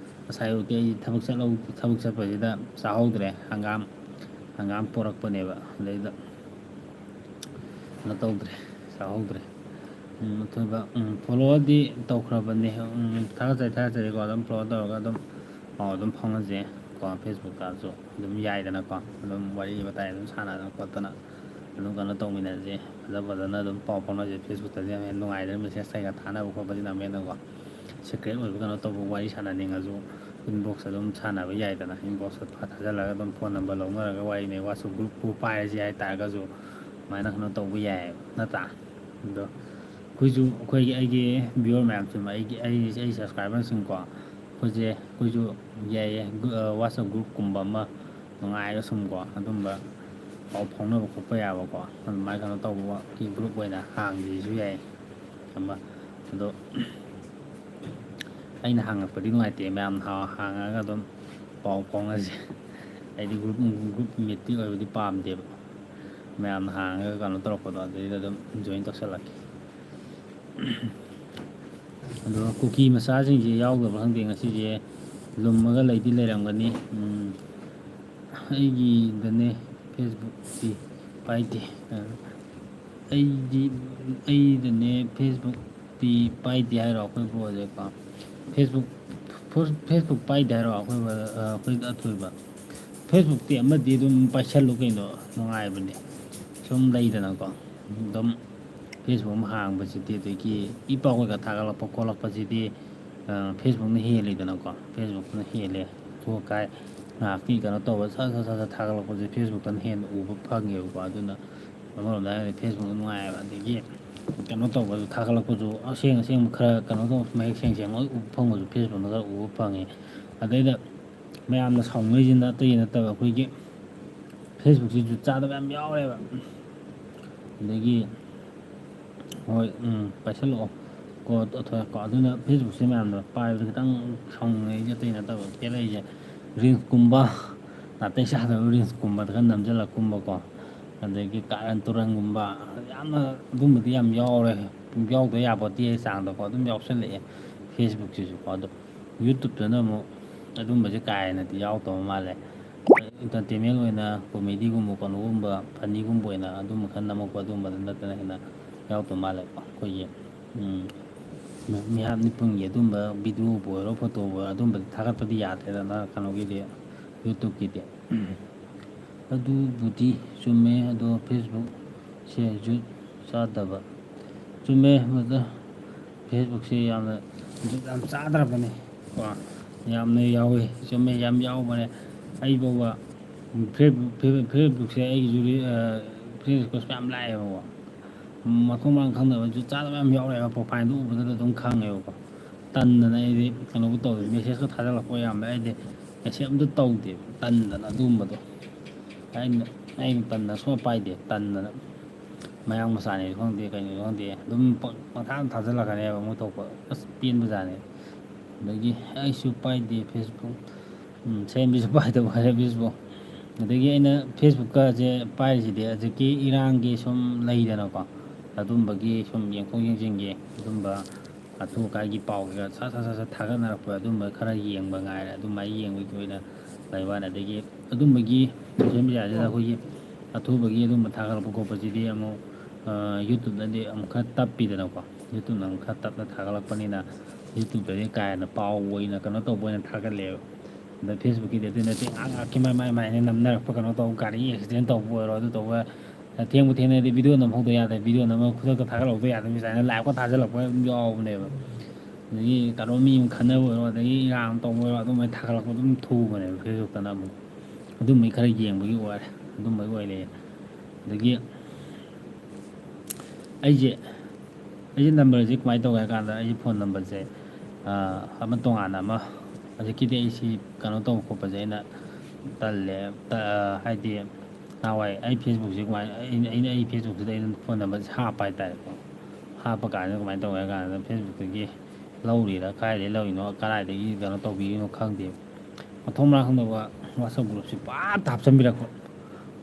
ꯉꯁꯥꯏ ꯑꯌꯨꯛꯇꯤ ꯑꯩ ꯊꯕꯛ ꯆꯠꯂꯧ-, ꯊꯕꯛ ꯆꯠꯄꯁꯤꯗ ꯆꯥꯍꯧꯗ꯭ꯔꯦ꯫ ꯍꯪꯒꯥꯝ, ꯍꯪꯒꯥꯝ ꯄꯣꯔꯛꯄꯅꯦꯕ꯫ ꯑꯗꯩꯗ ꯀꯩꯅꯣ ꯇꯧꯗ꯭ꯔꯦ, ꯆꯥꯍꯧꯗ꯭ꯔꯦ꯫ ꯎꯝ, ꯑꯊꯣꯏꯕ, ꯎꯝ, follow-ꯗꯤ ꯇꯧꯈ꯭ꯔꯕꯅꯦ꯫ ꯎꯝ, ꯊꯥꯒꯠꯆꯔꯤ, ꯊꯥꯒꯠꯆꯔꯤꯀꯣ꯫ ꯑꯗꯨꯝ follow ꯇꯧꯔꯒ ꯑꯗꯨꯝ ꯄꯥꯎ ꯑꯗꯨꯝ ꯐꯥꯎꯅꯁꯦ ꯀꯣ꯫ Facebook-ꯇꯁꯨ ꯑꯗꯨꯝ ꯌꯥꯏꯗꯅꯀꯣ꯫ ꯑꯗꯨꯝ ꯋꯥꯔꯤ ꯋꯥꯇꯥꯏ ꯑꯗꯨꯝ ꯁꯥꯟꯅꯗꯅ ꯈꯣꯠꯇꯅ ꯑꯗꯨꯝ ꯀꯩꯅꯣ ꯇꯧꯃꯤꯟꯅꯁꯦ꯫ ꯐꯖ ꯐꯖꯅ ꯑꯗꯨꯝ ꯄꯥꯎ ꯐꯥꯎꯅꯁꯦ꯫ Facebook-ꯇꯗꯤ ꯌꯥꯝ ꯍꯦꯟꯅ ꯅꯨꯡꯉꯥꯏꯗꯅ, message ꯀꯩꯀꯥ ꯊꯥꯅꯕ ꯈꯣꯠꯄꯁꯤꯅ ꯑꯃꯨꯛ ꯍꯦꯟꯅꯀꯣ꯫ ꯁꯦꯀ꯭ꯔꯦꯠ ꯑꯣꯏꯕ ꯀꯩꯅꯣ ꯇꯧꯕ ꯋꯥꯔꯤ ꯁꯥꯟꯅꯅꯤꯡꯉꯁꯨ ꯏꯟꯕꯣꯛꯁ ꯑꯗꯨꯝ ꯁꯥꯟꯅꯕ ꯌꯥꯏꯗꯅ, ꯏꯟꯕꯣꯛꯁꯇ ꯊꯥꯖꯤꯜꯂꯒ ꯑꯗꯨꯝ ꯐꯣꯟ ꯅꯝꯕꯔ ꯂꯧꯅꯔꯒ ꯋꯥꯔꯤꯅꯦ, ꯋꯥꯆꯞ ꯒ꯭ꯔꯨꯞꯄꯨ ꯄꯥꯏꯔꯁꯤ ꯍꯥꯏꯇꯥꯔꯒꯁꯨ ꯑꯗꯨꯃꯥꯏꯅ ꯀꯩꯅꯣ ꯇꯧꯕ ꯌꯥꯏꯌꯦꯕ, ꯅꯠꯇ꯭ꯔꯥ? ꯑꯗꯣ ꯑꯩꯈꯣꯏꯁꯨ, ꯑꯩꯈꯣꯏꯒꯤ, ꯑꯩꯒꯤ ꯚ꯭ꯌꯨꯋꯔ ꯃꯌꯥꯝꯁꯤꯡ, ꯑꯩꯒꯤ, ꯑꯩ, ꯑꯩ ꯁꯕꯁꯀ꯭ꯔꯥꯏꯕꯔꯁꯤꯡꯀꯣ, ꯑꯩꯈꯣꯏꯁꯦ, ꯑꯩꯈꯣꯏꯁꯨ ꯌꯥꯏꯌꯦ, ꯒ꯭ꯔꯨ-, ꯑ, ꯋꯥꯆꯞ ꯒ꯭ꯔꯨꯞꯀꯨꯝꯕ ꯑꯃ ꯅꯨꯡꯉꯥꯏꯔꯒ ꯁꯨꯝꯀꯣ, ꯑꯗꯨꯝꯕ ꯄꯥꯎ ꯐꯥꯎꯅꯕ ꯈꯣꯠꯄ ꯌꯥꯕꯀꯣ, ꯑꯗꯨꯃꯥꯏꯅ ꯀꯩꯅꯣ ꯇꯧꯕꯒꯤ ꯒ꯭ꯔꯨꯞ ꯑꯣꯏꯅ ꯍꯥꯡꯒꯦꯁꯨ ꯌꯥꯏ꯫ ꯑꯃ, ꯑꯗꯣ ꯑꯩꯅ ꯍꯥꯡꯉꯛꯄꯗꯤ ꯅꯨꯡꯉꯥꯏꯇꯦ, ꯃꯌꯥꯝꯅ ꯍꯥ-, ꯍꯥꯡꯉꯒ ꯑꯗꯨꯝ ꯄꯥꯎ ꯐꯥꯎꯅꯁꯦ꯫ ꯑꯩꯗꯤ ꯒ꯭ꯔꯨꯞ, ꯒ꯭ꯔꯨꯞ ꯃꯤꯠꯇꯤ ꯑꯣꯏꯕꯗꯤ ꯄꯥꯝꯗꯦꯕ, ꯃꯌꯥꯝꯅ ꯍꯥꯡꯉꯒ ꯀꯩꯅꯣ ꯇꯧꯔꯛꯄꯗꯣ, ꯑꯗꯨꯗꯩꯗ ꯑꯗꯨꯝ ꯖꯣꯏꯟ ꯇꯧꯁꯜꯂꯛꯀꯦ꯫ ꯑꯗꯣ ꯀꯨꯀꯤ ꯃꯆꯥꯁꯤꯡꯁꯦ ꯌꯥꯎꯗꯕ꯭ꯔꯥ ꯈꯪꯗꯦ, ꯉꯁꯤꯁꯦ ꯂꯨꯝꯃꯒ ꯂꯩꯗꯤ ꯂꯩꯔꯝꯒꯅꯤ꯫ ꯎꯝ, ꯑꯩꯒꯤꯗꯅꯦ ꯐꯦꯁꯕꯨꯛꯇꯤ ꯄꯥꯏꯗꯦ꯫ ꯑꯩꯗꯤ, ꯑꯩꯗꯅꯦ ꯐꯦꯁꯕꯨꯛꯇꯤ ꯄꯥꯏꯗꯦ ꯍꯥꯏꯔꯣ ꯑꯩꯈꯣꯏ ꯕ꯭ꯔꯣꯁꯦꯀꯣ? ꯐꯦꯁꯕꯨꯛ, ꯐꯦꯁꯕꯨꯛ ꯄꯥꯏꯗꯦ ꯍꯥꯏꯔꯣ ꯑꯩꯈꯣꯏ ꯕ꯭ꯔꯣ-, ꯑꯩꯈꯣꯏ ꯑꯊꯣꯏꯕ? ꯐꯦꯁꯕꯨꯛꯇꯤ ꯑꯃꯗꯤ ꯑꯗꯨꯝ ꯄꯥꯏꯁꯜꯂꯨ ꯀꯩꯅꯣ, ꯅꯨꯡꯉꯥꯏꯕꯅꯦ꯫ ꯁꯨꯝ ꯂꯩꯗꯅꯀꯣ, ꯑꯗꯨꯝ ꯐꯦꯁꯕꯨꯛ ꯑꯃ ꯍꯥꯡꯕꯁꯤꯗꯤ, ꯑꯗꯒꯤ ꯏ ꯄꯥꯎ ꯀꯩꯀꯥ ꯊꯥꯒꯠꯂꯛꯄ ꯈꯣꯠꯂꯛꯄꯁꯤꯗꯤ, ꯑ, ꯐꯦꯁꯕꯨꯛꯅ ꯍꯦꯜꯂꯤꯗꯅꯀꯣ, ꯐꯦꯁꯕꯨꯛꯅ ꯍꯦꯜꯂꯦ꯫ ꯑꯊꯨ ꯑꯀꯥꯏ ꯉꯥꯏꯍꯥꯛꯀꯤ ꯀꯩꯅꯣ ꯇꯧꯕ ꯁꯠ ꯁꯠ ꯁꯠ ꯁꯠ ꯊꯥꯒꯠꯂꯛꯄꯁꯦ ꯐꯦꯁꯕꯨꯛꯇꯅ ꯍꯦꯟꯅ ꯎꯕ ꯐꯪꯉꯦꯕꯀꯣ꯫ ꯑꯗꯨꯅ ꯑꯃꯔꯣꯝꯗ ꯍꯥꯏꯔꯒꯗꯤ ꯐꯦꯁꯕꯨꯛꯅ ꯅꯨꯡꯉꯥꯏꯌꯦꯕ꯫ ꯑꯗꯒꯤ ꯀꯩꯅꯣ ꯇꯧꯕꯁꯨ, ꯊꯥꯒꯠꯂꯛꯄꯁꯨ ꯑꯁꯦꯡ ꯑꯁꯦꯡꯕ ꯈꯔ ꯀꯩꯅꯣ ꯇꯧ, ꯃꯌꯦꯛ ꯁꯦꯡ ꯁꯦꯡ ꯂꯣꯏ ꯎꯕ ꯐꯪꯕꯁꯨ ꯐꯦꯁꯕꯨꯛꯅ ꯈꯔ ꯎꯕ ꯐꯪꯉꯦ꯫ ꯑꯗꯩꯗ ꯃꯌꯥꯝꯅ ꯁꯥꯎꯅꯔꯤꯁꯤꯅ ꯑꯇꯩ ꯅꯠꯇꯕ ꯑꯩꯈꯣꯏꯒꯤ ꯐꯦꯁꯕꯨꯛꯁꯤꯁꯨ ꯆꯥꯗꯕ ꯌꯥꯝ ꯌꯥꯎꯔꯦꯕ꯫ ꯑꯗꯒꯤ ꯍꯣꯏ, ꯎꯝ, ꯄꯥꯏꯁꯜꯂꯛꯑꯣ ꯀꯣ, ꯑꯊꯣꯏ ꯀꯣ꯫ ꯑꯗꯨꯅ ꯐꯦꯁꯕꯨꯛꯁꯦ ꯃꯌꯥꯝꯅ ꯄꯥꯏꯕꯗ ꯈꯤꯇꯪ ꯁꯥꯎꯅꯤꯡꯉꯛꯏꯁꯦ ꯑꯇꯩ ꯅꯠꯇꯕ, ꯄꯦꯜꯂꯛꯏꯁꯦ ꯔꯤꯜꯁꯀꯨꯝꯕ, ꯅꯥꯇꯩ ꯆꯥꯗꯕ ꯔꯤꯜꯁꯀꯨꯝꯕꯗ ꯈꯔ ꯅꯝꯁꯤꯜꯂꯛꯀꯨꯝꯕꯀꯣ, ꯑꯗꯒꯤ ꯀꯥꯔꯟ ꯇꯨꯔꯟꯒꯨꯝꯕ, ꯌꯥꯝꯅ ꯑꯗꯨꯝꯕꯗꯤ ꯌꯥꯝ ꯌꯥꯎꯔꯦ꯫ ꯌꯥꯎꯗ ꯌꯥꯄꯣꯠꯇꯦ ꯆꯥꯡꯗꯀꯣ ꯑꯗꯨꯝ ꯌꯥꯎꯁꯜꯂꯛꯑꯦ ꯐꯦꯁꯕꯨꯛꯁꯤꯁꯨꯀꯣ꯫ ꯑꯗꯣ ꯌꯨꯇꯨꯞꯇꯅ ꯑꯃꯨꯛ ꯑꯗꯨꯝꯕꯁꯦ ꯀꯥ ꯍꯦꯟꯅꯗꯤ ꯌꯥꯎꯗꯕ ꯃꯥꯜꯂꯦ꯫ ꯏꯟꯇꯔꯇꯦꯟꯃꯦꯟ ꯑꯣꯏꯅ ꯀꯣꯃꯦꯗꯤꯒꯨꯝꯕ, ꯀꯩꯅꯣꯒꯨꯝꯕ, ꯐꯅꯤꯒꯨꯝꯕ ꯑꯣꯏꯅ ꯑꯗꯨꯝꯕ ꯈꯔ ꯅꯝꯃꯛꯄ, ꯑꯗꯨꯝꯕꯗ ꯅꯠꯇꯅ ꯍꯦꯟꯅ ꯌꯥꯎꯗꯕ ꯃꯥꯜꯂꯦꯀꯣ꯫ ꯑꯩꯈꯣꯏꯒꯤ, ꯎꯝ, ꯃꯤꯍꯥꯠ ꯃꯤꯄꯨꯟꯒꯤ ꯑꯗꯨꯝꯕ ꯚꯤꯗꯤꯑꯣꯕꯨ ꯑꯣꯏꯔꯣ, ꯐꯣꯇꯣꯕꯨ ꯑꯣꯏꯔꯣ, ꯑꯗꯨꯝꯕꯗꯤ ꯊꯥꯒꯠꯄꯗꯤ ꯌꯥꯗ꯭ꯔꯦꯗꯅ ꯀꯩꯅꯣꯒꯤꯗꯤ, ꯌꯨꯇꯨꯞꯀꯤꯗꯤ꯫ ꯑꯗꯨꯕꯨꯗꯤ ꯆꯨꯝꯃꯦ, ꯑꯗꯣ ꯐꯦꯁꯕꯨꯛꯁꯦ ꯖꯨꯠ ꯆꯥꯗꯕ꯫ ꯆꯨꯝꯃꯦ, ꯕ꯭ꯔꯗꯔ꯫ ꯐꯦꯁꯕꯨꯛꯁꯦ ꯌꯥꯝꯅ ꯖꯨꯠ ꯌꯥꯝ ꯆꯥꯗ꯭ꯔꯕꯅꯤ ꯀꯣ꯫ ꯌꯥꯝꯅ ꯌꯥꯎꯋꯤ꯫ ꯆꯨꯝꯃꯦ, ꯌꯥꯝ ꯌꯥꯎꯕꯅꯦ꯫ ꯑꯩ ꯐꯥꯎꯕ ꯐꯦ-, ꯐꯦ-, ꯐꯦꯁꯕꯨꯛꯁꯦ ꯑꯩꯒꯤꯁꯨ ꯔꯤ-, ꯑ, friend request ꯃꯌꯥꯝ ꯂꯥꯛꯑꯦꯕꯀꯣ꯫ ꯃꯊꯣꯡ ꯃꯔꯝ ꯈꯪꯗꯕ ꯖꯨꯠ ꯆꯥꯗꯕ ꯌꯥꯝ ꯌꯥꯎꯔꯛꯑꯦꯕ, profileꯗꯨ ꯎꯕꯗꯨꯗ ꯑꯗꯨꯝ ꯈꯪꯉꯦꯕꯀꯣ꯫ ꯇꯟꯗꯅ ꯑꯩꯗꯤ ꯀꯩꯅꯣꯕꯨ ꯇꯧꯗꯦ, messageꯀ ꯊꯥꯖꯤꯜꯂꯛꯄ ꯌꯥꯝꯃꯦ꯫ ꯑꯩꯗꯤ accept ꯑꯝꯇ ꯇꯧꯗꯦꯕ, ꯇꯟꯗꯅ ꯑꯗꯨꯒꯨꯝꯕꯗꯣ꯫ ꯑꯩꯅ, ꯑꯩꯅ ꯇꯟꯗꯅ ꯁꯨꯡꯄꯥꯏ ꯄꯥꯏꯗꯦ, ꯇꯟꯗꯅ꯫ ꯃꯌꯥꯡ ꯃꯆꯥꯅꯦꯁꯨ ꯈꯪꯗꯦ, ꯀꯩꯅꯣꯁꯨ ꯈꯪꯗꯦ, ꯑꯗꯨꯝ ꯄ-, ꯄꯪꯊꯥ ꯑꯗꯨꯝ ꯊꯥꯖꯤꯜꯂꯛꯀꯅꯦꯕ ꯃꯣꯏ ꯊꯣꯛꯄ꯫ ꯑꯁ, ꯄꯦꯟꯕꯖꯥꯠꯅꯦ꯫ ꯑꯗꯒꯤ ꯑꯩꯁꯨ ꯄꯥꯏꯗꯦ Facebook꯫ ꯎꯝ, ꯁꯦꯝꯕꯤꯁꯨ ꯄꯥꯏꯗꯕ ꯍꯥꯏꯔꯦ Facebook꯫ ꯑꯗꯒꯤ ꯑꯩꯅ Facebookꯀꯁꯦ ꯄꯥꯏꯔꯤꯁꯤꯗꯤ ꯍꯧꯖꯤꯛꯀꯤ ꯏꯔꯥꯡꯒꯤ ꯁꯨꯝ ꯂꯩꯗꯅꯀꯣ, ꯑꯗꯨꯝꯕꯒꯤ ꯁꯨꯝ ꯌꯦꯡꯊꯣꯛ ꯌꯦꯡꯁꯤꯟꯒꯤ ꯑꯗꯨꯝꯕ ꯑꯊꯨ ꯑꯀꯥꯏꯒꯤ ꯄꯥꯎ ꯀꯩꯀꯥ ꯁꯠ ꯁꯠ ꯁꯠ ꯁꯠ ꯊꯥꯒꯠꯅꯔꯛꯄ, ꯑꯗꯨꯝꯕ ꯈꯔ ꯌꯦꯡꯕ ꯉꯥꯏꯔꯦ꯫ ꯑꯗꯨꯃꯥꯏꯅ ꯌꯦꯡꯕꯒꯤ ꯑꯣꯏꯅ ꯂꯩꯕ ꯋꯥꯅꯤ꯫ ꯑꯗꯒꯤ ꯑꯗꯨꯝꯕꯒꯤ social mediaꯁꯤꯗ ꯑꯩꯈꯣꯏꯒꯤ ꯑꯊꯨꯕꯒꯤ ꯑꯗꯨꯝꯕ ꯊꯥꯒꯠꯂꯛꯄ ꯈꯣꯠꯄꯁꯤꯗꯤ ꯑꯃꯨꯛ, ꯑ, YouTubeꯅꯗꯤ ꯑꯃꯨꯛ ꯈꯔ ꯇꯞꯄꯤꯗꯅꯀꯣ꯫ YouTubeꯅ ꯑꯃꯨꯛ ꯈꯔ ꯇꯞꯅ ꯊꯥꯒꯠꯂꯛꯄꯅꯤꯅ YouTubeꯇꯗꯤ ꯀꯥ ꯍꯦꯟꯅ ꯄꯥꯎ ꯑꯣꯏꯅ ꯀꯩꯅꯣ ꯇꯧꯕ ꯑꯣꯏꯅ ꯊꯥꯒꯠꯂꯦꯕ꯫ ꯑꯗ Facebookꯀꯤꯗꯤ ꯑꯗꯨ ꯅꯠꯇꯦ, ꯉꯥꯏꯍꯥꯛ ꯉꯥꯏꯍꯥꯛꯀꯤ ꯃꯥꯏ, ꯃꯥꯏ, ꯃꯥꯏꯅ ꯅꯝꯅꯔꯛꯄ, ꯀꯩꯅꯣ ꯇꯧꯕ, ꯒꯥꯔꯤ accident ꯇꯧꯕ ꯑꯣꯏꯔꯣ, ꯑꯗꯨ ꯇꯧꯕ, ꯊꯦꯡꯕꯨ ꯊꯦꯡꯅꯗꯤ video ꯅꯝꯍꯧꯗ ꯌꯥꯗꯦ, video ꯅꯝꯃꯒ ꯈꯨꯗꯛꯇ ꯊꯥꯒꯠꯍꯧꯗ ꯌꯥꯗꯦ, ꯃꯤ ꯁꯨꯃꯥꯏꯅ liveꯀ ꯊꯥꯖꯤꯜꯂꯛꯄ ꯑꯗꯨꯝ ꯌꯥꯎꯕꯅꯦꯕ꯫ ꯑꯗꯒꯤ ꯀꯩꯅꯣ ꯃꯤ ꯑꯃ ꯈꯠꯅꯕ ꯑꯣꯏꯔꯣ, ꯑꯗꯒꯤ ꯏꯔꯥꯡ ꯑꯃ ꯇꯧꯕ ꯑꯣꯏꯔꯣ, ꯑꯗꯨꯃꯥꯏꯅ ꯊꯥꯒꯠꯂꯛꯄ ꯑꯗꯨꯝ ꯊꯨꯕꯅꯦꯕ Facebookꯇꯅ ꯑꯃꯨꯛ꯫ ꯑꯗꯨꯝꯕꯩ ꯈꯔ ꯌꯦꯡꯕꯒꯤ ꯑꯣꯏꯔꯦ, ꯑꯗꯨꯝꯕꯩ ꯑꯣꯏ ꯂꯩꯔꯦ꯫ ꯑꯗꯒꯤ ꯑꯩꯁꯦ, ꯑꯩꯁꯦ numberꯁꯦ ꯀꯃꯥꯏꯅ ꯇꯧꯒꯦ ꯍꯥꯏ ꯀꯥꯟꯗ, ꯑꯩꯁꯦ phone numberꯁꯦ, ꯑꯥ, ꯑꯃ ꯇꯣꯉꯥꯟꯅ ꯑꯃ, ꯍꯧꯖꯤꯛꯀꯤꯗꯤ ꯑꯩꯁꯤ ꯀꯩꯅꯣ ꯇꯧꯕ ꯈꯣꯠꯄꯁꯦ ꯑꯩꯅ ꯇꯜꯂꯦ꯫ ꯇ-, ꯍꯥꯏꯗꯤ ꯅꯍꯥꯟꯋꯥꯏ ꯑꯩ Facebookꯁꯦ ꯀꯃꯥꯏꯅ, ꯑꯩꯅ, ꯑꯩꯅ ꯑꯩ Facebookꯁꯤꯗ ꯑꯩꯅ phone numberꯁꯦ ꯍꯥꯞꯄ ꯍꯥꯏꯇꯥꯔꯦꯀꯣ꯫ ꯍꯥꯞꯄ ꯀꯥꯟꯗ ꯀꯃꯥꯏꯅ ꯇꯧꯒꯦ ꯍꯥꯏ ꯀꯥꯟꯗ, Facebookꯇꯒꯤ ꯂꯧꯔꯤꯔꯥ, ꯀꯥꯏꯗꯒꯤ ꯂꯧꯔꯤꯅꯣ, ꯀꯗꯥꯏꯗꯒꯤ ꯀꯩꯅꯣ ꯇꯧꯕꯤꯔꯤꯅꯣ ꯈꯪꯗꯦꯕ꯫ ꯃꯊꯣꯡ ꯃꯔꯥꯡ ꯈꯪꯗꯕ WhatsApp groupꯁꯦ ꯄꯥꯛ ꯍꯥꯞꯆꯤꯟꯕꯤꯔꯛꯄ꯫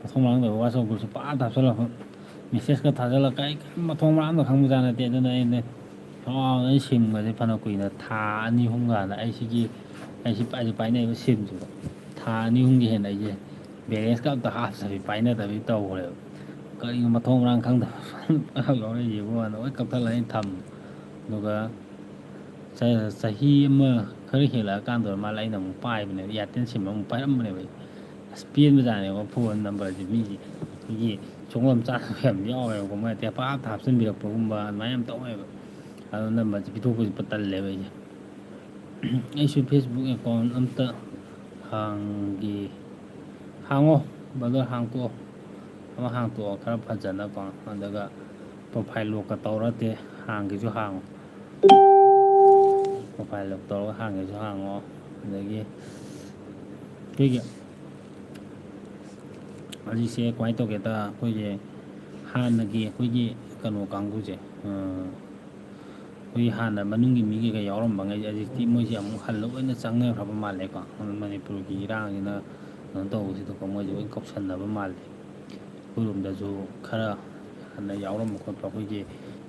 ꯃꯊꯣꯡ ꯃꯔꯥꯡ ꯈꯪꯗꯕ WhatsApp groupꯁꯦ ꯄꯥꯛ ꯍꯥꯞꯆꯤꯜꯂꯛꯄ꯫ Messageꯀ ꯊꯥꯖꯤꯜꯂꯛ-, ꯀꯩ, ꯀꯩꯝ ꯃꯊꯣꯡ ꯃꯔꯥꯡ ꯑꯃ ꯈꯪꯕꯖꯥꯠ ꯅꯠꯇꯦ꯫ ꯑꯗꯨꯅ ꯑꯩꯅ ꯁꯥꯎꯗꯅ SIMꯒꯁꯦ ꯐꯅ ꯀꯨꯏꯅ, ꯊꯥ ꯑꯅꯤ ꯑꯍꯨꯝ ꯀꯥꯟꯗ ꯑꯩ ꯁꯤꯒꯤ, ꯑꯩ ꯁꯤ ꯄꯥꯏ-, ꯄꯥꯏꯅꯔꯤꯕ SIMꯁꯤꯗ ꯊꯥ ꯑꯅꯤ ꯑꯍꯨꯝꯒꯤ ꯍꯦꯟꯅ ꯑꯩꯁꯦ balanceꯀ ꯑꯝꯇ ꯍꯥꯞꯇꯕꯤ, ꯄꯥꯏꯅꯗꯕꯤ ꯇꯧꯈ꯭ꯔꯦꯕ꯫ ꯀꯔꯤꯅꯣ ꯃꯊꯣꯡ ꯃꯔꯥꯡ ꯈꯪꯗꯕ ꯄꯪꯌꯥꯎ ꯌꯥꯎꯔꯛꯏꯁꯤꯕꯣꯅ ꯂꯣꯏ ꯀꯛꯊꯠꯂ ꯑꯩꯅ ꯊꯝꯃꯦ꯫ ꯑꯗꯨꯒ ꯆ-, ꯆꯍꯤ ꯑꯃ ꯈꯔ ꯍꯦꯜꯂꯛꯑꯀꯥꯟꯗ ꯑꯣꯏꯔ ꯃꯥꯜꯂꯦ, ꯑꯩꯅ ꯑꯃꯨꯛ ꯄꯥꯏꯕꯅꯦꯕ, Airtel SIM ꯑꯃꯨꯛ ꯄꯥꯏꯔꯝꯕꯅꯦꯕ ꯑꯩ꯫ ꯑꯁ, ꯄꯦꯟꯕꯖꯥꯠꯅꯦꯕ phone numberꯁꯦ ꯃꯤꯒꯤ, ꯑꯩꯈꯣꯏꯒꯤ ꯆꯣꯡꯂꯝ ꯆꯥꯗꯕ ꯌꯥꯝ ꯌꯥꯎꯋꯦꯕꯀꯣ, ꯃꯣꯏꯅ ꯇꯦꯄꯥ ꯑꯝꯇ ꯍꯥꯞꯆꯤꯟꯕꯤꯔꯛꯄꯒꯨꯝꯕ ꯑꯗꯨꯃꯥꯏꯅ ꯌꯥꯝ ꯇꯧꯋꯦꯕ꯫ ꯑꯗꯣ ꯅꯝꯕꯔꯁꯦ ꯄꯤꯊꯣꯛꯄꯁꯦ ꯇꯜꯂꯦꯕ ꯑꯩꯁꯦ꯫ ꯑꯩꯁꯨ Facebook account ꯑꯝꯇ ꯍꯥꯡꯒꯦ꯫ ꯍꯥꯡꯉꯣ brother, ꯍꯥꯡꯇꯣꯛꯑꯣ꯫ ꯑꯃ ꯍꯥꯡꯇꯣꯛꯑꯣ, ꯈꯔ ꯐꯖꯅꯀꯣ꯫ ꯑꯗꯨꯒ profile lockꯀ ꯇꯧꯔ ꯅꯠꯇꯦ, ꯍꯥꯡꯒꯦꯁꯨ ꯍꯥꯡꯉꯣ꯫ Profile lock ꯇꯧꯔꯒ ꯍꯥꯡꯒꯦꯁꯨ ꯍꯥꯡꯉꯣ꯫ ꯑꯗꯒꯤ ꯑꯩꯈꯣꯏꯒꯤ ꯍꯧꯖꯤꯛꯁꯦ ꯀꯃꯥꯏꯅ ꯇꯧꯒꯦꯗ, ꯑꯩꯈꯣꯏꯒꯤ ꯍꯥꯟꯅꯒꯤ ꯑꯩꯈꯣꯏꯒꯤ ꯀꯩꯅꯣ ꯀꯥꯡꯕꯨꯁꯦ, ꯑꯩꯈꯣꯏꯒꯤ ꯍꯥꯟꯅ ꯃꯅꯨꯡꯒꯤ ꯃꯤ ꯀꯩꯀꯩ ꯌꯥꯎꯔꯝꯕꯉꯩꯁꯦ ꯍꯧꯖꯤꯛꯇꯤ ꯃꯣꯏꯁꯦ ꯑꯃꯨꯛ ꯍꯜꯂ ꯂꯣꯏꯅ ꯆꯪꯅꯈ꯭ꯔꯕ ꯃꯥꯜꯂꯦꯀꯣ꯫ ꯃꯅꯤꯄꯨꯔꯒꯤ ꯏꯔꯥꯡꯁꯤꯅ ꯀꯩꯅꯣ ꯇꯧꯕꯁꯤꯗꯀꯣ, ꯃꯣꯏꯁꯦ ꯂꯣꯏ ꯀꯧꯁꯟꯅꯕ ꯃꯥꯜꯂꯦ꯫ ꯑꯩꯈꯣꯏꯔꯣꯝꯗꯁꯨ ꯈꯔ ꯍꯥꯟꯅ ꯌꯥꯎꯔꯝꯕ ꯈꯣꯠꯄ, ꯑꯩꯈꯣꯏꯒꯤ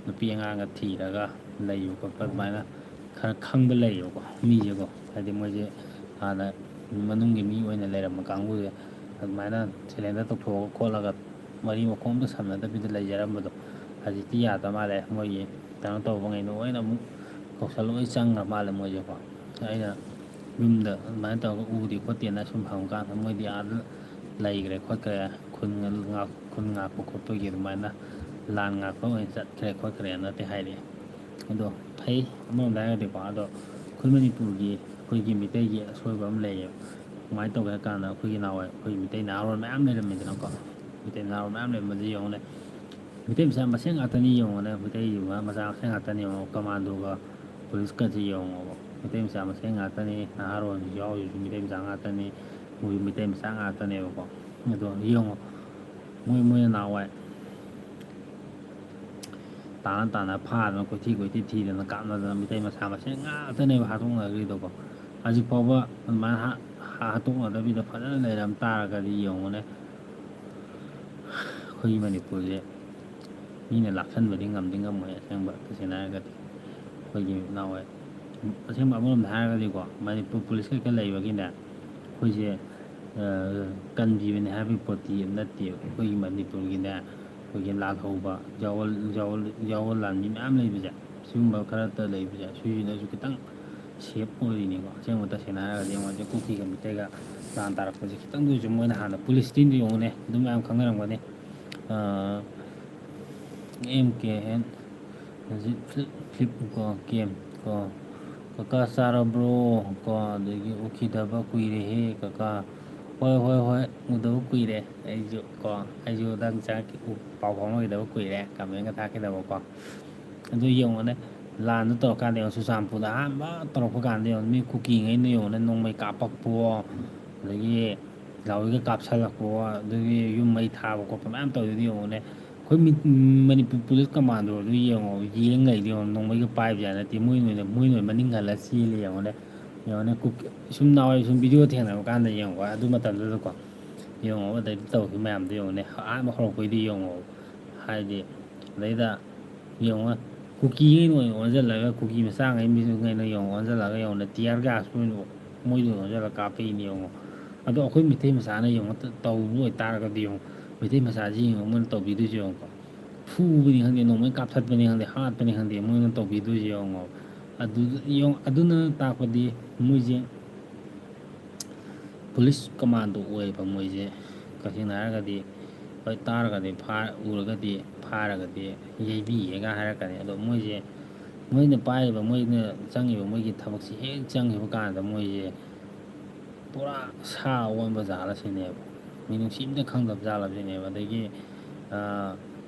ꯅꯨꯄꯤ ꯑꯉꯥꯡꯒ ꯊꯤꯔꯒ ꯂꯩꯕ ꯈꯣꯠꯄ, ꯑꯗꯨꯃꯥꯏꯅ ꯈꯔ ꯈꯪꯕ ꯂꯩꯌꯦꯕꯀꯣ, ꯃꯤꯁꯦꯀꯣ꯫ ꯍꯥꯏꯗꯤ ꯃꯣꯏꯁꯦ ꯍꯥꯟꯅ ꯃꯅꯨꯡꯒꯤ ꯃꯤ ꯑꯣꯏꯅ ꯂꯩꯔꯝꯕ ꯀꯥꯡꯕꯨꯁꯦ ꯑꯗꯨꯃꯥꯏꯅ surrender ꯇꯧꯊꯣꯛꯑꯒ ꯈꯣꯠꯂꯒ ꯃꯔꯤ ꯃꯈꯣꯡ ꯑꯝꯇ ꯁꯝꯅꯗꯕꯤꯗ ꯂꯩꯖꯔꯝꯕꯗꯣ, ꯍꯧꯖꯤꯛꯇꯤ ꯌꯥꯗ ꯃꯥꯜꯂꯦ꯫ ꯃꯣꯏꯒꯤ ꯀꯩꯅꯣ ꯇꯧꯕꯉꯩꯗꯣ ꯂꯣꯏꯅ ꯑꯃꯨꯛ ꯀꯧꯁꯜ ꯂꯣꯏ ꯆꯪꯈ꯭ꯔ ꯃꯥꯜꯂꯦ ꯃꯣꯏꯁꯦꯀꯣ꯫ ꯑꯩꯅ ꯌꯨꯝꯗ ꯑꯗꯨꯃꯥꯏꯅ ꯇꯧꯔꯒ ꯎꯗꯦ ꯈꯣꯠꯇꯦꯅ ꯁꯨꯝ ꯍꯪꯕꯀꯥꯟꯗ, ꯃꯣꯏꯗꯤ ꯑꯥꯗ ꯂꯩꯈ꯭ꯔꯦ ꯈꯣꯠꯈ꯭ꯔꯦ, ꯈꯨꯟ ꯉꯥꯛ-, ꯈꯨꯟ ꯉꯥꯛꯄ ꯈꯣꯠꯄꯒꯤ ꯑꯗꯨꯃꯥꯏꯅ ꯂꯥꯟ ꯉꯥꯛꯄ ꯑꯣꯏꯅ ꯆꯠꯈ꯭ꯔꯦ ꯈꯣꯠꯈ꯭ꯔꯦꯅꯗꯤ ꯍꯥꯏꯔꯛꯑꯦ꯫ ꯑꯗꯣ ꯐꯩ ꯑꯃꯔꯣꯝꯗ ꯍꯥꯏꯔꯒꯗꯤꯀꯣ꯫ ꯑꯗꯣ ꯑꯩꯈꯣꯏ ꯃꯅꯤꯄꯨꯔꯒꯤ, ꯑꯩꯈꯣꯏꯒꯤ ꯃꯤꯇꯩꯒꯤ ꯑꯁꯣꯏꯕ ꯑꯃ ꯂꯩꯌꯦꯕ꯫ ꯀꯃꯥꯏꯅ ꯇꯧꯒꯦ ꯍꯥꯏ ꯀꯥꯟꯗ, ꯑꯩꯈꯣꯏꯒꯤ ꯅꯍꯥꯟꯋꯥꯏ ꯑꯩꯈꯣꯏ ꯃꯤꯇꯩ ꯅꯍꯥꯔꯣꯜ ꯃꯌꯥꯝ ꯂꯩꯔꯝꯃꯤꯗꯅꯀꯣ꯫ ꯃꯤꯇꯩ ꯅꯍꯥꯔꯣꯜ ꯃꯌꯥꯝ ꯂꯩꯔꯝꯕꯁꯦ ꯌꯦꯡꯉꯨꯅꯦ, ꯃꯤꯇꯩ ꯃꯆꯥ ꯃꯁꯦꯟ ꯉꯥꯛꯇꯅꯤ ꯌꯦꯡꯉꯨꯅꯦ, ꯃꯤꯇꯩ ꯃꯆꯥ ꯃꯁꯦꯟ ꯉꯥꯛꯇꯅꯤ ꯌꯦꯡꯉꯣ꯫ ꯀꯃꯥꯟꯗꯣꯒ ꯄꯨꯂꯤꯁꯀꯁꯦ ꯌꯦꯡꯉꯣꯕ, ꯃꯤꯇꯩ ꯃꯆꯥ ꯃꯁꯦꯟ ꯉꯥꯛꯇꯅꯤ, ꯅꯍꯥꯔꯣꯜꯁꯨ ꯌꯥꯎꯔꯤꯁꯨ ꯃꯤꯇꯩ ꯃꯆꯥ ꯉꯥꯛꯇꯅꯤ, ꯃꯣꯏꯁꯨ ꯃꯤꯇꯩ ꯃꯆꯥ ꯉꯥꯛꯇꯅꯦꯕꯀꯣ꯫ ꯑꯗꯣ ꯌꯦꯡꯉꯣ, ꯃꯣꯏ, ꯃꯣꯏꯅ ꯅꯍꯥꯟꯋꯥꯏ ꯇꯥꯅ ꯇꯥꯅ ꯐꯥꯗꯅ, ꯀꯣꯏꯊꯤ ꯀꯣꯏꯊꯤ ꯊꯤꯗꯅ, ꯀꯥꯞꯅꯗꯅ, ꯃꯤꯇꯩ ꯃꯆꯥ ꯃꯁꯦꯟ ꯉꯥꯛꯇꯅꯦꯕ ꯍꯥꯠꯇꯣꯛꯅꯈ꯭ꯔꯤꯗꯣꯀꯣ꯫ ꯍꯧꯖꯤꯛ ꯐꯥꯎꯕ ꯑꯗꯨꯃꯥꯏꯅ ꯍꯥ-, ꯍꯥꯠꯇꯣꯛꯅꯗꯕꯤꯗ ꯐꯖꯅ ꯂꯩꯔꯝ ꯇꯥꯔꯒꯗꯤ ꯌꯦꯡꯉꯨꯅꯦ, ꯑꯩꯈꯣꯏꯒꯤ ꯃꯅꯤꯄꯨꯔꯁꯦ ꯃꯤꯅ ꯂꯥꯛꯁꯟꯕꯗꯤ ꯉꯝꯗꯤ ꯉꯝꯃꯣꯏ꯫ ꯑꯁꯦꯡꯕ, ꯇꯁꯦꯡꯅ ꯍꯥꯏꯔꯒꯗꯤ, ꯑꯩꯈꯣꯏꯒꯤ ꯅꯍꯥꯟꯋꯥꯏ, ꯑꯁꯦꯡꯕ ꯑꯃꯔꯣꯝꯗ ꯍꯥꯏꯔꯒꯗꯤꯀꯣ, ꯃꯅꯤꯄꯨꯔ ꯄꯨꯂꯤꯁ ꯈꯛꯇ ꯂꯩꯕꯒꯤꯅꯦ, ꯑꯩꯈꯣꯏꯁꯦ, ꯑ, ꯀꯟꯈꯤꯕꯅꯤ ꯍꯥꯏꯕꯒꯤ ꯄꯣꯠꯇꯤ ꯅꯠꯇꯦꯕ꯫ ꯑꯩꯈꯣꯏꯒꯤ ꯃꯅꯤꯄꯨꯔꯒꯤꯅꯦ, ꯑꯩꯈꯣꯏꯒꯤ ꯂꯥꯜꯍꯧꯕ, ꯖꯋꯥꯔ, ꯖꯋꯥꯔ, ꯖꯋꯥꯔ ꯂꯥꯟꯃꯤ ꯃꯌꯥꯝ ꯂꯩꯕꯁꯦ, ꯁꯤꯒꯨꯝꯕ ꯈꯔꯇ ꯂꯩꯕꯁꯦ, ꯁꯤꯁꯤꯅꯁꯨ ꯈꯤꯇꯪ safe ꯑꯣꯏꯔꯤꯅꯦꯀꯣ꯫ ꯑꯁꯦꯡꯕ ꯇꯁꯦꯡꯅ ꯍꯥꯏꯔꯒꯗꯤ, ꯌꯦꯡꯉꯣ, ꯍꯧꯖꯤꯛ ꯀꯨꯀꯤꯒ ꯃꯤꯇꯩꯒ ꯂꯥꯟ ꯇꯥꯔꯛꯄꯁꯦ, ꯈꯤꯇꯪꯗ ꯑꯣꯏꯔꯁꯨ ꯃꯣꯏꯅ ꯍꯥꯟꯅ ꯄꯨꯂꯤꯁꯇꯤ ꯌꯦꯡꯉꯨꯅꯦ, ꯑꯗꯨꯝ ꯃꯌꯥꯝ ꯈꯪꯅꯔꯝꯒꯅꯤ꯫ ꯑ, ꯑꯦꯝ ꯀꯦ ꯑꯦꯟ ꯍꯧꯖꯤꯛ ꯐ꯭ꯂꯤꯞ ꯐ꯭ꯂꯤꯞ ꯀꯣ, ꯀꯦꯝ ꯀꯣ, "ꯀꯀꯥ ꯆꯥꯔꯕ꯭ꯔꯣ?" ꯀꯣ, ꯑꯗꯒꯤ "ꯎꯈꯤꯗꯕ ꯀꯨꯏꯔꯦꯍꯦ ꯀꯀꯥ"꯫ "ꯍꯣꯏ, ꯍꯣꯏ, ꯍꯣꯏ, ꯎꯗꯕ ꯀꯨꯏꯔꯦ ꯑꯩꯁꯨ ꯀꯣ, ꯑꯩꯁꯨ ꯅꯪ ꯆꯪꯉꯛꯈꯤ-, ꯎ-, ꯄꯥꯎ ꯐꯥꯎꯅꯈꯤꯗꯕ ꯀꯨꯏꯔꯦ", ꯀꯃꯦꯟꯒ ꯊꯥꯔꯛꯈꯤꯗꯕꯀꯣ꯫ ꯑꯗꯨ ꯌꯦꯡꯉꯣꯅꯦ, ꯂꯥꯟꯗꯨ ꯇꯧꯔꯀꯥꯟꯗ ꯌꯦꯡꯉꯣ, ꯆꯨꯔꯆꯥꯟꯄꯨꯔꯗ ꯑꯍꯥꯟꯕ ꯇꯧꯔꯛꯄ ꯀꯥꯟꯗ ꯌꯦꯡꯉꯣ, ꯃꯤ ꯀꯨꯀꯤꯉꯩꯅ ꯌꯦꯡꯉꯣꯅꯦ, ꯅꯣꯡꯃꯩ ꯀꯥꯞꯄꯛꯄꯋꯣ, ꯑꯗꯒꯤ ꯂꯥꯎꯔꯤꯒ ꯀꯥꯞꯁꯜꯂꯛꯄꯋꯣ, ꯑꯗꯒꯤ ꯌꯨꯝ ꯃꯩ ꯊꯥꯕ ꯈꯣꯠꯄ ꯃꯌꯥꯝ ꯇꯧꯔꯤꯗꯨ ꯌꯦꯡꯉꯣꯅꯦ꯫ ꯑꯩꯈꯣꯏ ꯃꯤ-, ꯃꯅꯤꯄꯨꯔ ꯄꯨꯂꯤꯁ ꯀꯃꯥꯟꯗꯣꯗꯨ ꯌꯦꯡꯉꯣ, ꯌꯦꯡ ꯂꯩꯗꯨ ꯌꯦꯡꯉꯣ, ꯅꯣꯡꯃꯩꯒ ꯄꯥꯏꯕꯖꯥꯠ ꯅꯠꯇꯦ, ꯃꯣꯏ ꯅꯣꯏꯅ, ꯃꯣꯏ ꯅꯣꯏ ꯃꯅꯤꯡ ꯍꯜꯂ ꯆꯦꯜꯂꯦ ꯌꯦꯡꯉꯣꯅꯦ꯫ ꯌꯦꯡꯉꯣꯅꯦ, ꯀꯨꯀꯤ-, ꯁꯨꯝ ꯅꯍꯥꯟꯋꯥꯏ ꯁꯨꯝ ꯚꯤꯗꯤꯑꯣ ꯊꯦꯡꯅꯕ ꯀꯥꯟꯗ ꯌꯦꯡꯉꯣ, ꯑꯗꯨ ꯃꯇꯝꯗꯨꯗꯀꯣ, ꯌꯦꯡꯉꯣ, ꯑꯗꯩꯗ ꯇꯧꯈꯤꯕ ꯃꯌꯥꯝꯗꯣ ꯌꯦꯡꯉꯣꯅꯦ, ꯑꯍꯥꯟꯕ ꯍꯧꯔꯛꯄꯩꯗꯤ ꯌꯦꯡꯉꯣ, ꯍꯥꯏꯗꯤ, ꯑꯗꯩꯗ ꯌꯦꯡꯉꯣ, ꯀꯨꯀꯤꯉꯩꯅ ꯑꯣꯏꯅ ꯑꯣꯟꯁꯤꯜꯂꯒ, ꯀꯨꯀꯤ ꯃꯆꯥꯉꯩ ꯃꯤꯉꯩꯅ ꯌꯦꯡꯉꯣ, ꯑꯣꯟꯁꯤꯜꯂꯒ ꯌꯦꯡꯉꯣꯅꯦ, tear gas ꯑꯣꯏꯅ ꯃꯣꯏꯗ ꯑꯣꯟꯁꯤꯜꯂꯒ ꯀꯥꯞꯄꯛꯏꯅꯦ ꯌꯦꯡꯉꯣ꯫ ꯑꯗꯣ ꯑꯩꯈꯣꯏ ꯃꯩꯇꯩ ꯃꯆꯥꯅ ꯌꯦꯡꯉꯣ, ꯇ-, ꯇꯧꯕ ꯑꯣꯏꯇꯥꯔꯒꯗꯤ ꯌꯦꯡꯉꯣ, ꯃꯩꯇꯩ ꯃꯆꯥꯁꯤ ꯌꯦꯡꯉꯣ, ꯃꯣꯏꯅ ꯇꯧꯕꯤꯗꯣꯏꯁꯦ ꯌꯦꯡꯉꯣꯀꯣ꯫ ꯐꯨꯕꯅꯤ ꯈꯪꯗꯦ, ꯅꯣꯡꯃꯩ ꯀꯥꯞꯊꯠꯄꯅꯤ ꯈꯪꯗꯦ, ꯍꯥꯠꯄꯅꯤ ꯈꯪꯗꯦ, ꯃꯣꯏꯅ ꯇꯧꯕꯤꯗꯣꯏꯁꯦ ꯌꯦꯡꯉꯣ꯫ ꯑꯗꯨ-, ꯌꯦꯡꯉꯣ, ꯑꯗꯨꯅ ꯇꯥꯛꯄꯗꯤ ꯃꯣꯏꯁꯦ ꯄꯨꯂꯤꯁ ꯀꯃꯥꯟꯗꯣ ꯑꯣꯏꯌꯦꯕ ꯃꯣꯏꯁꯦ꯫ ꯇꯁꯦꯡꯅ ꯍꯥꯏꯔꯒꯗꯤ, ꯍꯣꯏ, ꯇꯥꯔꯒꯗꯤ ꯐꯥ-, ꯎꯔꯒꯗꯤ ꯐꯥꯔꯒꯗꯤ ꯌꯩꯕꯤꯌꯦꯒ ꯍꯥꯏꯔꯛꯀꯅꯤ꯫ ꯑꯗꯣ ꯃꯣꯏꯁꯦ, ꯃꯣꯏꯅ ꯄꯥꯏꯔꯤꯕ, ꯃꯣꯏꯅ ꯆꯪꯉꯤꯕ, ꯃꯣꯏꯒꯤ ꯊꯕꯛꯁꯤ ꯍꯦꯛ ꯆꯪꯈꯤꯕ ꯀꯥꯟꯗ ꯃꯣꯏꯁꯦ ꯄꯨꯔꯥ ꯁꯥ ꯑꯣꯟꯕ ꯖꯥꯠꯂ ꯁꯤꯅꯦꯕ꯫ ꯃꯤꯅꯨꯡꯁꯤ ꯑꯝꯇ ꯈꯪꯗꯕ ꯖꯥꯠꯂ ꯁꯤꯅꯦꯕ꯫ ꯑꯗꯒꯤ, ꯑꯥ,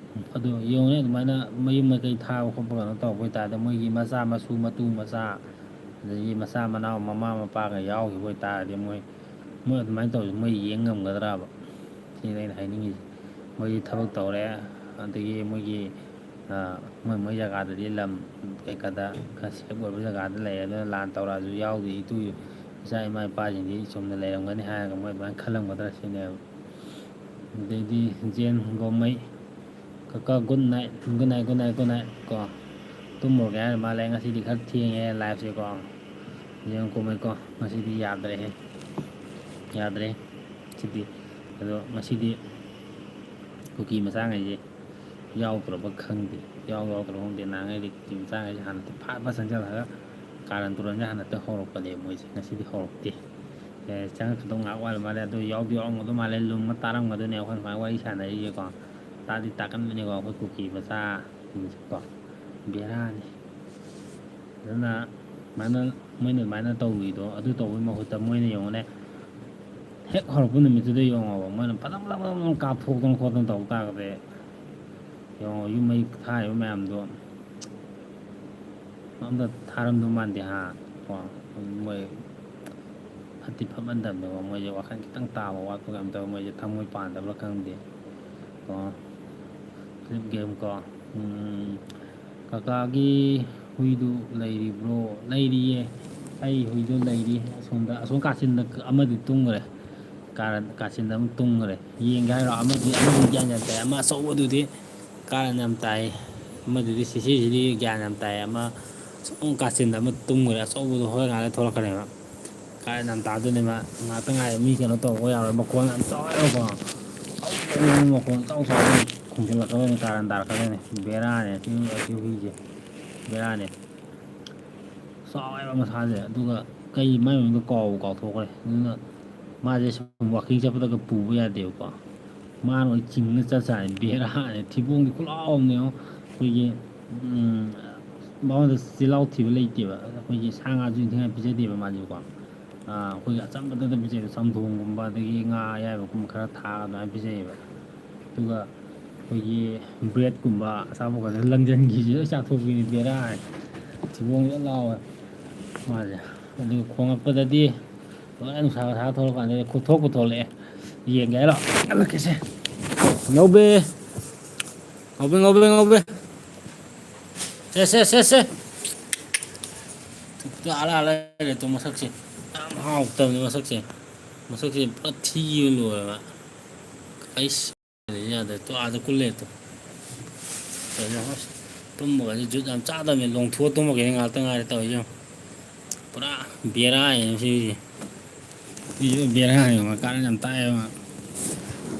ꯑꯗꯨ ꯌꯦꯡꯉꯨꯅꯦ, ꯑꯗꯨꯃꯥꯏꯅ ꯃꯌꯨꯝ ꯃꯀꯩ ꯊꯥꯕ ꯈꯣꯠꯄ ꯀꯩꯅꯣ ꯇꯧꯕ ꯑꯣꯏꯇꯥꯔꯗꯤ, ꯃꯣꯏꯒꯤ ꯃꯆꯥ ꯃꯁꯨ, ꯃꯇꯨ ꯃꯆꯥ, ꯑꯗꯒꯤ ꯃꯆꯥ ꯃꯅꯥꯎ, ꯃꯃꯥ ꯃꯄꯥꯒ ꯌꯥꯎꯈꯤꯕ ꯑꯣꯏꯇꯥꯔꯗꯤ, ꯃꯣꯏ, ꯃꯣꯏ ꯑꯗꯨꯃꯥꯏꯅ ꯇꯧꯔꯤꯁꯦ ꯃꯣꯏ ꯌꯦꯡ ꯉꯝꯒꯗ꯭ꯔꯕ? ꯁꯤꯅꯤ ꯑꯩꯅ ꯍꯥꯏꯅꯤꯡꯉꯤꯁꯦ꯫ ꯃꯣꯏꯗꯤ ꯊꯕꯛ ꯇꯧꯔꯦ, ꯑꯗꯒꯤ ꯃꯣꯏꯒꯤ, ꯑ, ꯃꯣꯏ, ꯃꯣꯏ ꯖꯒꯥꯗꯗꯤ ꯂꯝ ꯀꯩꯀꯥꯗ ꯈꯔ safe ꯑꯣꯏꯕ ꯖꯒꯥꯗ ꯂꯩꯔꯦ, ꯑꯗꯨꯅ ꯂꯥꯟ ꯇꯧꯔꯛꯑꯁꯨ ꯌꯥꯎꯗꯦ, ꯏꯇꯨ ꯏꯆꯥ ꯏꯃꯥ ꯏꯄꯥꯁꯤꯡꯗꯤ ꯆꯨꯝꯅ ꯂꯩꯔꯝꯒꯅꯤ ꯍꯥꯏꯔꯒ ꯃꯣꯏ ꯑꯗꯨꯃꯥꯏꯅ ꯈꯜꯂꯝꯒꯗ꯭ꯔꯥ ꯁꯤꯅꯦꯕ꯫ ꯑꯗꯩꯗꯤ ꯖꯦꯟ ꯒꯣꯃꯩ, "ꯀꯀꯥ, good night, good night, good night, good night" ꯀꯣ꯫ ꯇꯨꯝꯃꯨꯔꯒꯦ ꯍꯥꯏꯔ ꯃꯥꯜꯂꯦ, ꯉꯁꯤꯗꯤ ꯈꯔ ꯊꯦꯡꯉꯦ liveꯁꯦꯀꯣ꯫ ꯖꯦꯟ ꯒꯣꯃꯩꯀꯣ, ꯉꯁꯤꯗꯤ ꯌꯥꯗ꯭ꯔꯦꯍꯦ, ꯌꯥꯗ꯭ꯔꯦ ꯁꯤꯗꯤ꯫ ꯑꯗꯣ ꯉꯁꯤꯗꯤ ꯀꯨꯀꯤ ꯃꯆꯥꯉꯩꯁꯦ ꯌꯥꯎꯗ꯭ꯔꯕ ꯈꯪꯗꯦ, ꯌꯥꯎ ꯌꯥꯎꯗ꯭ꯔꯕ ꯈꯪꯗꯦ꯫ ꯅꯍꯥꯟꯉꯩꯗꯤ ꯀꯨꯀꯤ ꯃꯆꯥꯉꯩꯁꯦ ꯍꯥꯟꯅ ꯐꯠ ꯐꯠ ꯆꯪꯁꯤꯜꯂꯒ ꯀꯥꯔꯟ ꯇꯨꯔꯟꯁꯦ ꯍꯥꯟꯅ ꯍꯧꯔꯛꯄꯅꯦ ꯃꯣꯏꯁꯦ, ꯉꯁꯤꯗꯤ ꯍꯧꯔꯛꯇꯦ꯫ ꯑꯦ, ꯆꯪꯉꯛꯀꯗꯧ ꯉꯥꯏꯍꯥꯛ ꯋꯥꯠꯂꯤ ꯃꯥꯜꯂꯦ꯫ ꯑꯗꯨ ꯌꯥꯎꯗꯤ ꯌꯥꯎꯔꯝꯒꯗꯧ ꯃꯥꯜꯂꯦ, ꯂꯨꯝꯃ ꯇꯥꯔꯝꯒꯗꯣꯏꯅꯦ ꯑꯩꯈꯣꯏ ꯁꯨꯃꯥꯏꯅ ꯋꯥꯔꯤ ꯁꯥꯟꯅꯔꯤꯁꯦꯀꯣ꯫ ꯇꯥꯗꯤ ꯇꯥꯀꯟꯕꯅꯤꯀꯣ ꯑꯩꯈꯣꯏ ꯀꯨꯀꯤ ꯃꯆꯥꯁꯤꯡꯁꯦꯀꯣ꯫ ꯕꯦꯔꯥꯅꯤ꯫ ꯑꯗꯨꯅ ꯁꯨꯃꯥꯏꯅ ꯃꯣꯏꯅ ꯑꯗꯨꯃꯥꯏꯅ ꯇꯧꯔꯤꯗꯣ, ꯑꯗꯨ ꯇꯧꯕꯩ ꯃꯍꯨꯠꯇ ꯃꯣꯏꯅ ꯌꯦꯡꯉꯨꯅꯦ, ꯍꯦꯛ ꯍꯧꯔꯛꯄ ꯅꯨꯃꯤꯠꯇꯨꯗ ꯌꯦꯡꯉꯣꯕ, ꯃꯣꯏꯅ ꯐꯖ ꯐꯖ ꯐꯖ ꯐꯖꯅ ꯀꯥꯞꯊꯣꯛꯇꯅ ꯈꯣꯠꯇꯅ ꯇꯧ ꯇꯥꯔꯒꯗꯤ, ꯌꯦꯡꯉꯣ, ꯌꯨꯝ ꯃꯩ ꯊꯥꯔꯤꯕ ꯃꯌꯥꯝꯗꯣ ꯑꯝꯇ ꯊꯥꯔꯝꯗꯧ ꯃꯥꯟꯗꯦ ꯍꯥ꯫ ꯀꯣ, ꯃꯣꯏ ꯐꯠꯇꯤ ꯐꯠꯃꯟꯗꯕꯅꯦꯀꯣ, ꯃꯣꯏꯁꯦ ꯋꯥꯈꯜ ꯈꯤꯇꯪ ꯇꯥꯕ ꯋꯥꯠꯄ ꯀꯩꯅꯣꯝ ꯇꯧꯋꯦ, ꯃꯣꯏꯁꯦ ꯊꯃꯣꯏ ꯄꯥꯟꯗꯕ꯭ꯔꯥ ꯈꯪꯗꯦ꯫ ꯀꯣ, flip game ꯀꯣ꯫ ꯎꯝ, ꯀꯀꯥꯒꯤ ꯍꯨꯏꯗꯨ ꯂꯩꯔꯤꯕ꯭ꯔꯣ? ꯂꯩꯔꯤꯌꯦ꯫ ꯑꯩ ꯍꯨꯏꯗꯨ ꯂꯩꯔꯤ꯫ ꯑꯁꯣꯝꯗ, ꯑꯁꯣꯝ ꯀꯥꯆꯤꯟꯗ ꯑꯃꯗꯤ ꯇꯨꯝꯈ꯭ꯔꯦ꯫ ꯀꯥꯔꯟ-, ꯀꯥꯆꯤꯟꯗ ꯑꯃ ꯇꯨꯝꯈ꯭ꯔꯦ꯫ ꯌꯦꯡꯒꯦ ꯍꯥꯏꯔꯣ? ꯑꯃꯗꯤ, ꯑꯃꯗꯤ ꯒ꯭ꯌꯥꯟ ꯌꯥꯝ ꯇꯥꯏ꯫ ꯑꯃ ꯑꯆꯧꯕꯗꯨꯗꯤ ꯀꯥꯔꯟ ꯌꯥꯝ ꯇꯥꯏ꯫ ꯑꯃꯗꯨꯗꯤ ꯁꯤꯁꯤꯁꯤꯗꯤ ꯒ꯭ꯌꯥꯟ ꯌꯥꯝ ꯇꯥꯏ꯫ ꯑꯃ ꯑꯁꯣꯝ ꯀꯥꯆꯤꯟꯗ ꯑꯃ ꯇꯨꯝꯈ꯭ꯔꯦ꯫ ꯑꯆꯧꯕꯗꯣ ꯍꯣꯔꯦꯟ ꯉꯥꯏꯍꯥꯛ ꯂꯩꯔ ꯊꯣꯛꯂꯛꯀꯅꯦꯕ꯫ ꯀꯥꯔꯟ ꯌꯥꯝ ꯇꯥꯗꯣꯏꯅꯦ ꯃꯥ꯫ ꯉꯥꯛꯇ ꯉꯥꯏꯔꯦ, ꯃꯤ ꯀꯩꯅꯣ ꯇꯧꯕ ꯌꯥꯔꯣꯏ꯫ ꯃꯈꯣꯟ ꯌꯥꯝ ꯆꯥꯎꯋꯦꯕꯀꯣ꯫ ꯃꯈꯣꯟ ꯆꯥꯎ ꯆꯥꯎꯅ ꯈꯣꯡꯖꯤꯜꯂꯛꯀꯗꯣꯏꯅꯦ, ꯀꯥꯔꯟ ꯇꯥꯔꯛꯀꯗꯣꯏꯅꯦ꯫ ꯕꯦꯔꯥꯅꯦ ꯁꯤ, ꯁꯤ ꯍꯨꯏꯁꯦ꯫ ꯕꯦꯔꯥꯅꯦ꯫ ꯆꯥꯎꯋꯦꯕ ꯃꯁꯥꯁꯦ꯫ ꯑꯗꯨꯒ ꯀꯩ ꯃꯥꯏ ꯃꯃꯤꯡꯗꯣ ꯀꯥꯎꯕꯨ ꯀꯥꯎꯊꯣꯛꯈ꯭ꯔꯦ꯫ ꯑꯗꯨꯅ ꯃꯥꯁꯦ ꯁꯨꯝ walking ꯆꯠꯄꯗꯒ ꯄꯨꯕ ꯌꯥꯗꯦꯕꯀꯣ꯫ ꯃꯥꯅ ꯑꯣꯏ ꯆꯤꯡꯅ ꯆꯠ ꯆꯥꯅꯤ꯫ ꯕꯦꯔꯥꯅꯦ꯫ ꯊꯤꯕꯣꯡꯗꯤ ꯈꯨꯂꯥꯎ ꯑꯃꯅꯦ ꯌꯦꯡꯉꯣ꯫ ꯑꯩꯈꯣꯏꯒꯤ, ꯎꯝ, ꯃꯉꯣꯟꯗ ꯆꯤꯜꯍꯥꯎ ꯊꯤꯕ ꯂꯩꯇꯦꯕ꯫ ꯑꯩꯈꯣꯏꯒꯤ ꯁꯥ ꯉꯥꯁꯨ ꯏꯟꯊꯤꯉꯥꯏ ꯄꯤꯖꯗꯦꯕ ꯃꯥꯁꯦꯀꯣ꯫ ꯑꯥ, ꯑꯩꯈꯣꯏꯒꯤ ꯑꯆꯝꯕꯗ ꯄꯤꯖꯩꯕ, ꯆꯝꯊꯣꯡꯒꯨꯝꯕ ꯑꯗꯒꯤ ꯉꯥ ꯑꯌꯥꯏꯕꯒꯨꯝꯕ ꯈꯔ ꯊꯥꯛꯑꯒ ꯑꯗꯨꯃꯥꯏꯅ ꯄꯤꯖꯩꯌꯦꯕ꯫ ꯑꯗꯨꯒ ꯑꯩꯈꯣꯏꯒꯤ breadꯀꯨꯝꯕ ꯑꯆꯥꯄꯣꯠꯀꯁꯦ ꯂꯪꯖꯟꯒꯤꯁꯤ ꯂꯣꯏ ꯆꯥꯊꯣꯛꯄꯤꯅꯤ꯫ ꯕꯦꯔꯥꯅꯤ꯫ ꯊꯤꯕꯣꯡꯁꯦ ꯂꯥꯎꯋꯦ ꯃꯥꯁꯦ꯫ ꯑꯗꯨꯒ ꯈꯣꯡꯉꯛꯄꯗꯗꯤ ꯂꯣꯏꯔꯦ, ꯅꯨꯡꯁꯥꯒ ꯁꯥ ꯊꯣꯛꯂꯛꯀꯥꯟꯗꯗꯤ ꯈꯨꯊꯣꯛꯄꯨ ꯊꯣꯛꯂꯛꯑꯦ꯫ ꯌꯦꯡꯒꯦ ꯍꯥꯏꯔꯣ? ꯉꯥꯎꯕꯤ, ꯉꯥꯎꯕꯤ, ꯉꯥꯎꯕꯤ꯫ ꯁꯦ, ꯁꯦ, ꯁꯦ, ꯁꯦ꯫ ꯇꯨ, ꯑꯂꯥ, ꯑꯂꯥ ꯂꯩꯔꯦ ꯇꯨ ꯃꯁꯛꯁꯦ꯫ ꯌꯥꯝ ꯍꯥꯎꯇꯕꯅꯤ ꯃꯁꯛꯁꯦ꯫ ꯃꯁꯛꯁꯦ ꯄꯨꯔꯥ ꯊꯤꯕ ꯂꯣꯏꯔꯦ ꯃꯥ꯫ ꯑꯩꯁ, ꯌꯥꯗ꯭ꯔꯦ꯫ ꯇꯨ ꯑꯥꯗ ꯀꯨꯜ ꯂꯩꯔꯦ ꯇꯨ꯫ ꯀꯩꯅꯣ, ꯑꯁ, ꯇꯨꯝꯕꯒꯁꯦ ꯖꯨꯠ ꯌꯥꯝ ꯆꯥꯗꯕꯅꯤ꯫ ꯂꯣꯡꯊꯣꯛꯑ ꯇꯨꯝꯃꯒꯦꯅ ꯉꯥꯛꯇ ꯉꯥꯏꯔꯦ ꯇꯧꯔꯤꯁꯦ ꯌꯦꯡꯉꯣ꯫ ꯄꯨꯔꯥ ꯕꯦꯔꯥꯅꯤ ꯁꯤꯁꯦ꯫ ꯁꯤꯁꯨ ꯕꯦꯔꯥꯅꯤ, ꯃꯀꯥꯔꯟ ꯌꯥꯝ ꯇꯥꯏꯌꯦꯕ꯫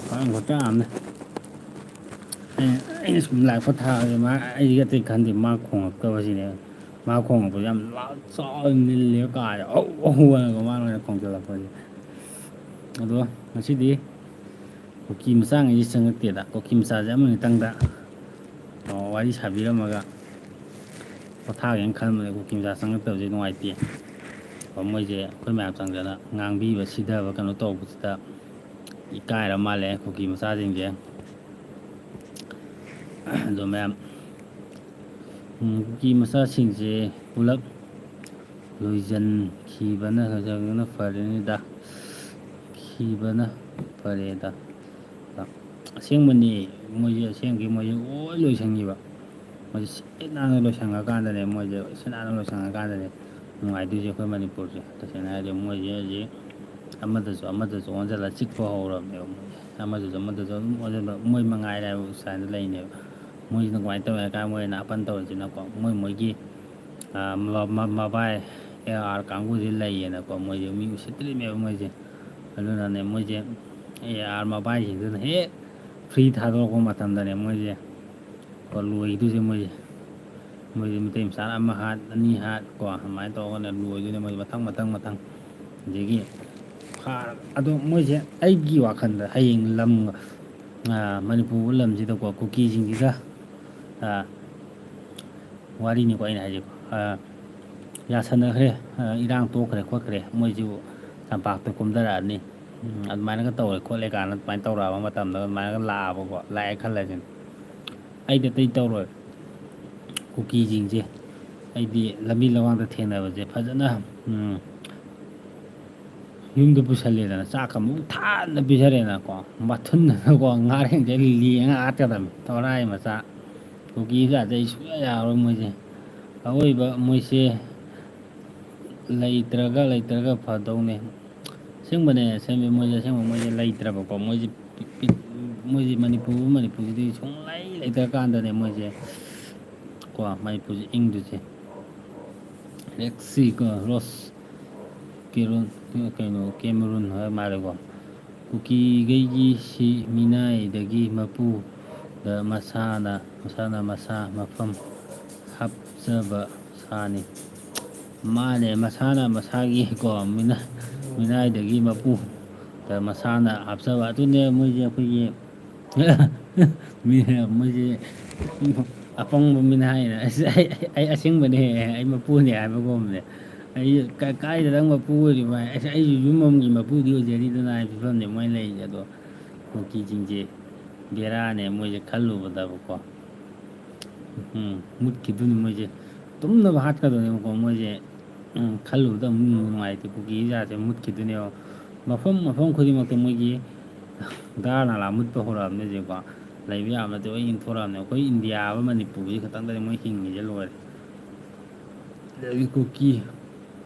ꯃꯀꯥꯔꯟ ꯈꯨꯇꯥ ꯑꯃꯅꯤ꯫ ꯑꯩꯅ, ꯑꯩꯅ ꯁꯨꯝ ꯂꯥꯏꯛ ꯊꯥꯕꯁꯦ ꯃꯥ, ꯑꯩꯗꯤ ꯑꯇꯩ ꯈꯟꯗꯦ, ꯃꯥ ꯈꯣꯡꯉꯛꯇꯕꯁꯤꯅꯦ꯫ ꯃꯥ ꯈꯣꯡꯉꯛꯄꯁꯦ ꯌꯥꯝ ꯂꯥꯎ ꯆꯥꯎꯅ ꯅꯤꯜꯂꯦꯕ ꯀꯥꯁꯦ꯫ ꯍꯧ ꯍꯧ ꯍꯥꯏꯅꯀꯣ ꯃꯥꯅ ꯑꯣꯏꯅ ꯈꯣꯡꯖꯜꯂꯛꯄꯁꯦ꯫ ꯑꯗꯣ ꯉꯁꯤꯗꯤ ꯀꯨꯀꯤ ꯃꯆꯥꯉꯩꯁꯦ ꯆꯪꯉꯛꯇꯦꯗ꯫ ꯀꯨꯀꯤ ꯃꯆꯥꯁꯦ ꯑꯃꯅꯤꯇꯪꯗ, ꯑꯣ, ꯋꯥꯔꯤ ꯁꯥꯕꯤꯔꯝꯃꯒ ꯄꯣꯊꯥꯒꯦꯅ ꯈꯟꯕꯅꯦ, ꯀꯨꯀꯤ ꯃꯆꯥ ꯆꯪꯉꯛꯇꯕꯁꯦ ꯅꯨꯡꯉꯥꯏꯇꯦ꯫ ꯑꯣ, ꯃꯣꯏꯁꯦ ꯑꯩꯈꯣꯏ ꯃꯌꯥꯝ ꯆꯪꯗꯅ ꯉꯥꯡꯕꯤꯕ, ꯁꯤꯊꯕ, ꯀꯩꯅꯣ ꯇꯧꯕꯁꯤꯗ ꯏꯀꯥꯏꯔ ꯃꯥꯜꯂꯦ ꯀꯨꯀꯤ ꯃꯆꯥꯁꯤꯡꯁꯦ꯫ ꯑꯗꯣ ꯃꯌꯥꯝ, ꯎꯝ, ꯀꯨꯀꯤ ꯃꯆꯥꯁꯤꯡꯁꯦ ꯄꯨꯂꯞ ꯂꯣꯏꯁꯤꯟꯈꯤꯕꯅ, ꯂꯣꯏꯁꯤꯟꯈꯤꯕꯅ ꯐꯔꯦꯅꯦꯗ, ꯈꯤꯕꯅ ꯐꯔꯦꯗ꯫ ꯑꯁꯦꯡꯕꯅꯤ, ꯃꯣꯏꯁꯦ ꯑꯁꯦꯡꯒꯤ ꯃꯣꯏꯁꯦ ꯂꯣꯏ ꯂꯣꯏꯁꯤꯟꯈꯤꯕ꯫ ꯃꯣꯏꯁꯦ ꯁꯤꯠ ꯅꯥꯟꯅ ꯂꯣꯏꯁꯤꯟꯈ꯭ꯔꯀꯥꯟꯗꯅꯦ, ꯃꯣꯏꯁꯦ ꯁꯤꯠ ꯅꯥꯟꯅ ꯂꯣꯏꯁꯤꯟꯈ꯭ꯔꯀꯥꯟꯗꯅꯦ ꯅꯨꯡꯉꯥꯏꯗꯣꯏꯁꯦ ꯑꯩꯈꯣꯏ ꯃꯅꯤꯄꯨꯔꯁꯦ꯫ ꯇꯁꯦꯡꯅ ꯍꯥꯏꯔꯗꯤ ꯃꯣꯏꯁꯦ ꯍꯧꯖꯤꯛ ꯑꯃꯗꯁꯨ ꯑꯃꯗꯁꯨ ꯑꯣꯟꯁꯤꯜꯂ ꯆꯤꯛꯄ ꯍꯧꯔꯕꯅꯦꯕ꯫ ꯃꯣꯏꯁꯦ ꯑꯃꯗꯁꯨ ꯑꯃꯗꯁꯨ ꯑꯗꯨꯝ ꯑꯣꯟꯁꯤꯟꯕ, ꯃꯣꯏ ꯃꯉꯥꯏꯔꯦ ꯍꯥꯏꯕ ꯁꯨꯃꯥꯏꯅ ꯂꯩꯅꯦꯕ꯫ ꯃꯣꯏꯁꯤꯅ ꯀꯃꯥꯏꯅ ꯇꯧꯋꯦ ꯍꯥꯏ ꯀꯥꯟꯗ, ꯃꯣꯏꯅ ꯑꯄꯟ ꯇꯧꯔꯤꯁꯤꯅꯀꯣ, ꯃꯣꯏ ꯃꯣꯏꯒꯤ, ꯑ, ꯃ-, ꯃ-, ꯃꯕꯥꯏ ꯑꯦ ꯑꯥꯔ ꯀꯥꯡꯕꯨꯁꯦ ꯂꯩꯌꯦꯅꯀꯣ, ꯃꯣꯏꯁꯦ ꯃꯤ ꯎꯁꯤꯠꯇ꯭ꯔꯤꯅꯦꯕ ꯃꯣꯏꯁꯦ꯫ ꯑꯗꯨꯅꯅꯦ ꯃꯣꯏꯁꯦ ꯑꯦ ꯑꯥꯔ ꯃꯕꯥꯏꯁꯤꯡꯗꯨꯅ ꯍꯦꯛ ꯐ꯭ꯔꯤ ꯊꯥꯗꯣꯔꯛꯄ ꯃꯇꯝꯗꯅꯦ ꯃꯣꯏꯁꯦ ꯀꯣ ꯂꯣꯏꯈꯤꯗꯣꯏꯁꯦ ꯃꯣꯏꯁꯦ꯫ ꯃꯣꯏꯁꯦ ꯃꯩꯇꯩ ꯃꯆꯥꯅ ꯑꯃ ꯍꯥꯠ, ꯑꯅꯤ ꯍꯥꯠ ꯀꯣ, ꯑꯗꯨꯃꯥꯏꯅ ꯇꯧꯔꯒꯅꯦ ꯂꯣꯏꯗꯣꯏꯅꯦ ꯃꯣꯏꯁꯦ ꯃꯊꯪ, ꯃꯊꯪ, ꯃꯊꯪ꯫ ꯑꯗꯒꯤ ꯐꯥꯔ-, ꯑꯗꯣ ꯃꯣꯏꯁꯦ ꯑꯩꯒꯤ ꯋꯥꯈꯜꯗ ꯍꯌꯦꯡ ꯂꯝ, ꯑ, ꯃꯅꯤꯄꯨꯔ ꯂꯝꯁꯤꯗꯀꯣ ꯀꯨꯀꯤꯁꯤꯡꯁꯤꯒ, ꯑ, ꯋꯥꯔꯤꯅꯤꯀꯣ ꯑꯩꯅ ꯍꯥꯏꯁꯦꯀꯣ꯫ ꯑ, ꯌꯥꯁꯟꯅꯈ꯭ꯔꯦ, ꯑ, ꯏꯔꯥꯡ ꯇꯣꯛꯈ꯭ꯔꯦ ꯈꯣꯠꯈ꯭ꯔꯦ, ꯃꯣꯏꯁꯨ ꯇꯝꯄꯥꯛꯇ ꯀꯨꯝꯊꯔꯛꯑꯅꯤ꯫ ꯎꯝ, ꯑꯗꯨꯃꯥꯏꯅꯒ ꯇꯧꯔꯦ ꯈꯣꯠꯂꯦ ꯀꯥꯏꯅ ꯑꯗꯨꯃꯥꯏꯅ ꯇꯧꯔꯛꯑꯕ ꯃꯇꯝꯗ, ꯑꯗꯨꯃꯥꯏꯅꯒ ꯂꯥꯛꯑꯕꯀꯣ, ꯂꯥꯛꯑꯦ ꯈꯜꯂꯁꯤꯅꯦ꯫ ꯑꯩꯗꯤ ꯑꯇꯩ ꯇꯧꯔꯣꯏ꯫ ꯀꯨꯀꯤꯁꯤꯡꯁꯦ ꯑꯩꯗꯤ ꯂꯝꯕꯤ ꯂꯃꯥꯡꯗ ꯊꯦꯡꯅꯕꯁꯦ ꯐꯖꯅ, ꯎꯝ, ꯌꯨꯝꯗ ꯄꯨꯁꯜꯂꯦꯗꯅ, ꯆꯥꯛꯀ ꯑꯃꯨꯛ ꯊꯥꯅ ꯄꯤꯖꯔꯦꯗꯅꯀꯣ, ꯃꯊꯨꯟꯗꯅꯀꯣ ꯉꯥꯔꯦꯟꯁꯦ ꯂꯦꯡꯉ ꯍꯥꯠꯀꯗꯕꯅꯤ, ꯊꯣꯔꯥꯏ ꯃꯆꯥ꯫ ꯀꯨꯀꯤꯒꯁꯦ ꯑꯩ ꯁꯨꯡꯌꯥ ꯌꯥꯔꯔꯣꯏ ꯃꯣꯏꯁꯦ꯫ ꯑꯋꯣꯏꯕ ꯃꯣꯏꯁꯦ ꯂꯩꯇ꯭ꯔꯒ, ꯂꯩꯇ꯭ꯔꯒ ꯐꯗꯧꯅꯦ꯫ ꯑꯁꯦꯡꯕꯅꯦ, ꯑꯁꯦꯡꯕ ꯃꯣꯏꯁꯦ, ꯑꯁꯦꯡꯕ ꯃꯣꯏꯁꯦ ꯂꯩꯇ꯭ꯔꯕꯀꯣ, ꯃꯣꯏꯁꯦ ꯄꯤ-, ꯄꯤ-, ꯃꯣꯏꯁꯦ ꯃꯅꯤꯄꯨꯔ, ꯃꯅꯤꯄꯨꯔꯁꯤꯗꯤ ꯁꯨꯡꯂꯩ ꯂꯩꯇ꯭ꯔꯀꯥꯟꯗꯅꯦ ꯃꯣꯏꯁꯦ ꯀꯣ, ꯃꯅꯤꯄꯨꯔꯁꯦ ꯏꯪꯗꯣꯏꯁꯦ꯫ ꯔꯦꯛꯁꯤ ꯀꯣ, ꯔꯣꯁ ꯀꯦꯔꯣꯟ, ꯀꯩꯅꯣ, ꯀꯦꯃꯔꯨꯟ ꯍꯥꯏꯕ ꯃꯥꯜꯂꯦꯀꯣ꯫ ꯀꯨꯀꯤꯈꯩꯒꯤ ꯁꯤ ꯃꯤꯅꯥꯏꯗꯒꯤ ꯃꯄꯨꯗ ꯃꯁꯥꯅ, ꯃꯁꯥꯅ ꯃꯁꯥ ꯃꯐꯝ ꯍꯥꯞꯆꯕ ꯁꯥꯅꯤ꯫ ꯃꯥꯅꯦ, ꯃꯁꯥꯅ ꯃꯁꯥꯒꯤ ꯀꯣ, ꯃꯤꯅ-, ꯃꯤꯅꯥꯏꯗꯒꯤ ꯃꯄꯨꯗ ꯃꯁꯥꯅ ꯍꯥꯞꯆꯕ꯫ ꯑꯗꯨꯅꯦ ꯃꯣꯏꯁꯦ ꯑꯩꯈꯣꯏꯒꯤ ꯃꯤ-, ꯃꯣꯏꯁꯦ ꯑꯄꯪꯕ ꯃꯤꯅ ꯍꯥꯏꯅ, "ꯑꯁ, ꯑꯩ, ꯑꯩ, ꯑꯩ ꯑꯁꯦꯡꯕꯅꯦ, ꯑꯩ ꯃꯄꯨꯅꯦ" ꯍꯥꯏꯕꯒꯨꯝꯕꯅꯦ꯫ ꯑꯩ ꯀ-, ꯀꯥꯏꯗ ꯅꯪ ꯃꯄꯨ ꯑꯣꯏꯔꯤꯕ? ꯑꯁ, ꯑꯩꯁꯨ ꯌꯨꯝ ꯑꯃꯒꯤ ꯃꯄꯨꯗꯤ ꯑꯣꯏꯖꯔꯤꯗꯅ ꯍꯥꯏꯕ ꯐꯤꯕꯝꯅꯦ ꯃꯣꯏ ꯂꯩꯔꯤꯁꯦ꯫ ꯑꯗꯣ ꯀꯨꯀꯤꯁꯤꯡꯁꯦ ꯕꯦꯔꯥꯅꯦ, ꯃꯣꯏꯁꯦ ꯈꯜꯂꯨꯕꯗꯕꯀꯣ꯫ ꯎꯝ, ꯃꯨꯠꯈꯤꯗꯣꯏꯅꯤ ꯃꯣꯏꯁꯦ꯫ ꯇꯨꯝꯅꯕ ꯍꯥꯠꯀꯗꯣꯏꯅꯦꯕꯀꯣ ꯃꯣꯏꯁꯦ꯫ ꯎꯝ, ꯈꯜꯂꯨꯕꯗ ꯑꯃꯨꯛ ꯅꯨꯡꯉꯥꯏꯇꯦ꯫ ꯀꯨꯀꯤ ꯖꯥꯠꯁꯦ ꯃꯨꯠꯈꯤꯗꯣꯏꯅꯦꯕ꯫ ꯃꯐꯝ, ꯃꯐꯝ ꯈꯨꯗꯤꯡꯃꯛꯇ ꯃꯣꯏꯒꯤ ꯗꯥꯔ ꯅꯥꯂꯥ ꯃꯨꯠꯄ ꯍꯧꯔꯛꯑꯕꯅꯦ ꯍꯧꯖꯤꯛꯀꯣ꯫ ꯂꯩꯕ ꯌꯥꯕ ꯅꯠꯇꯦ, ꯂꯣꯏ ꯏꯪꯊꯣꯔꯛꯑꯕꯅꯦ꯫ ꯑꯩꯈꯣꯏ ꯏꯟꯗꯤꯌꯥ ꯑꯃ ꯃꯅꯤꯄꯨꯔꯁꯤ ꯈꯛꯇꯪꯗꯅꯤ ꯃꯣꯏ ꯍꯤꯡꯉꯤꯁꯦ, ꯂꯣꯏꯔꯦ꯫ ꯑꯗꯒꯤ ꯀꯨꯀꯤ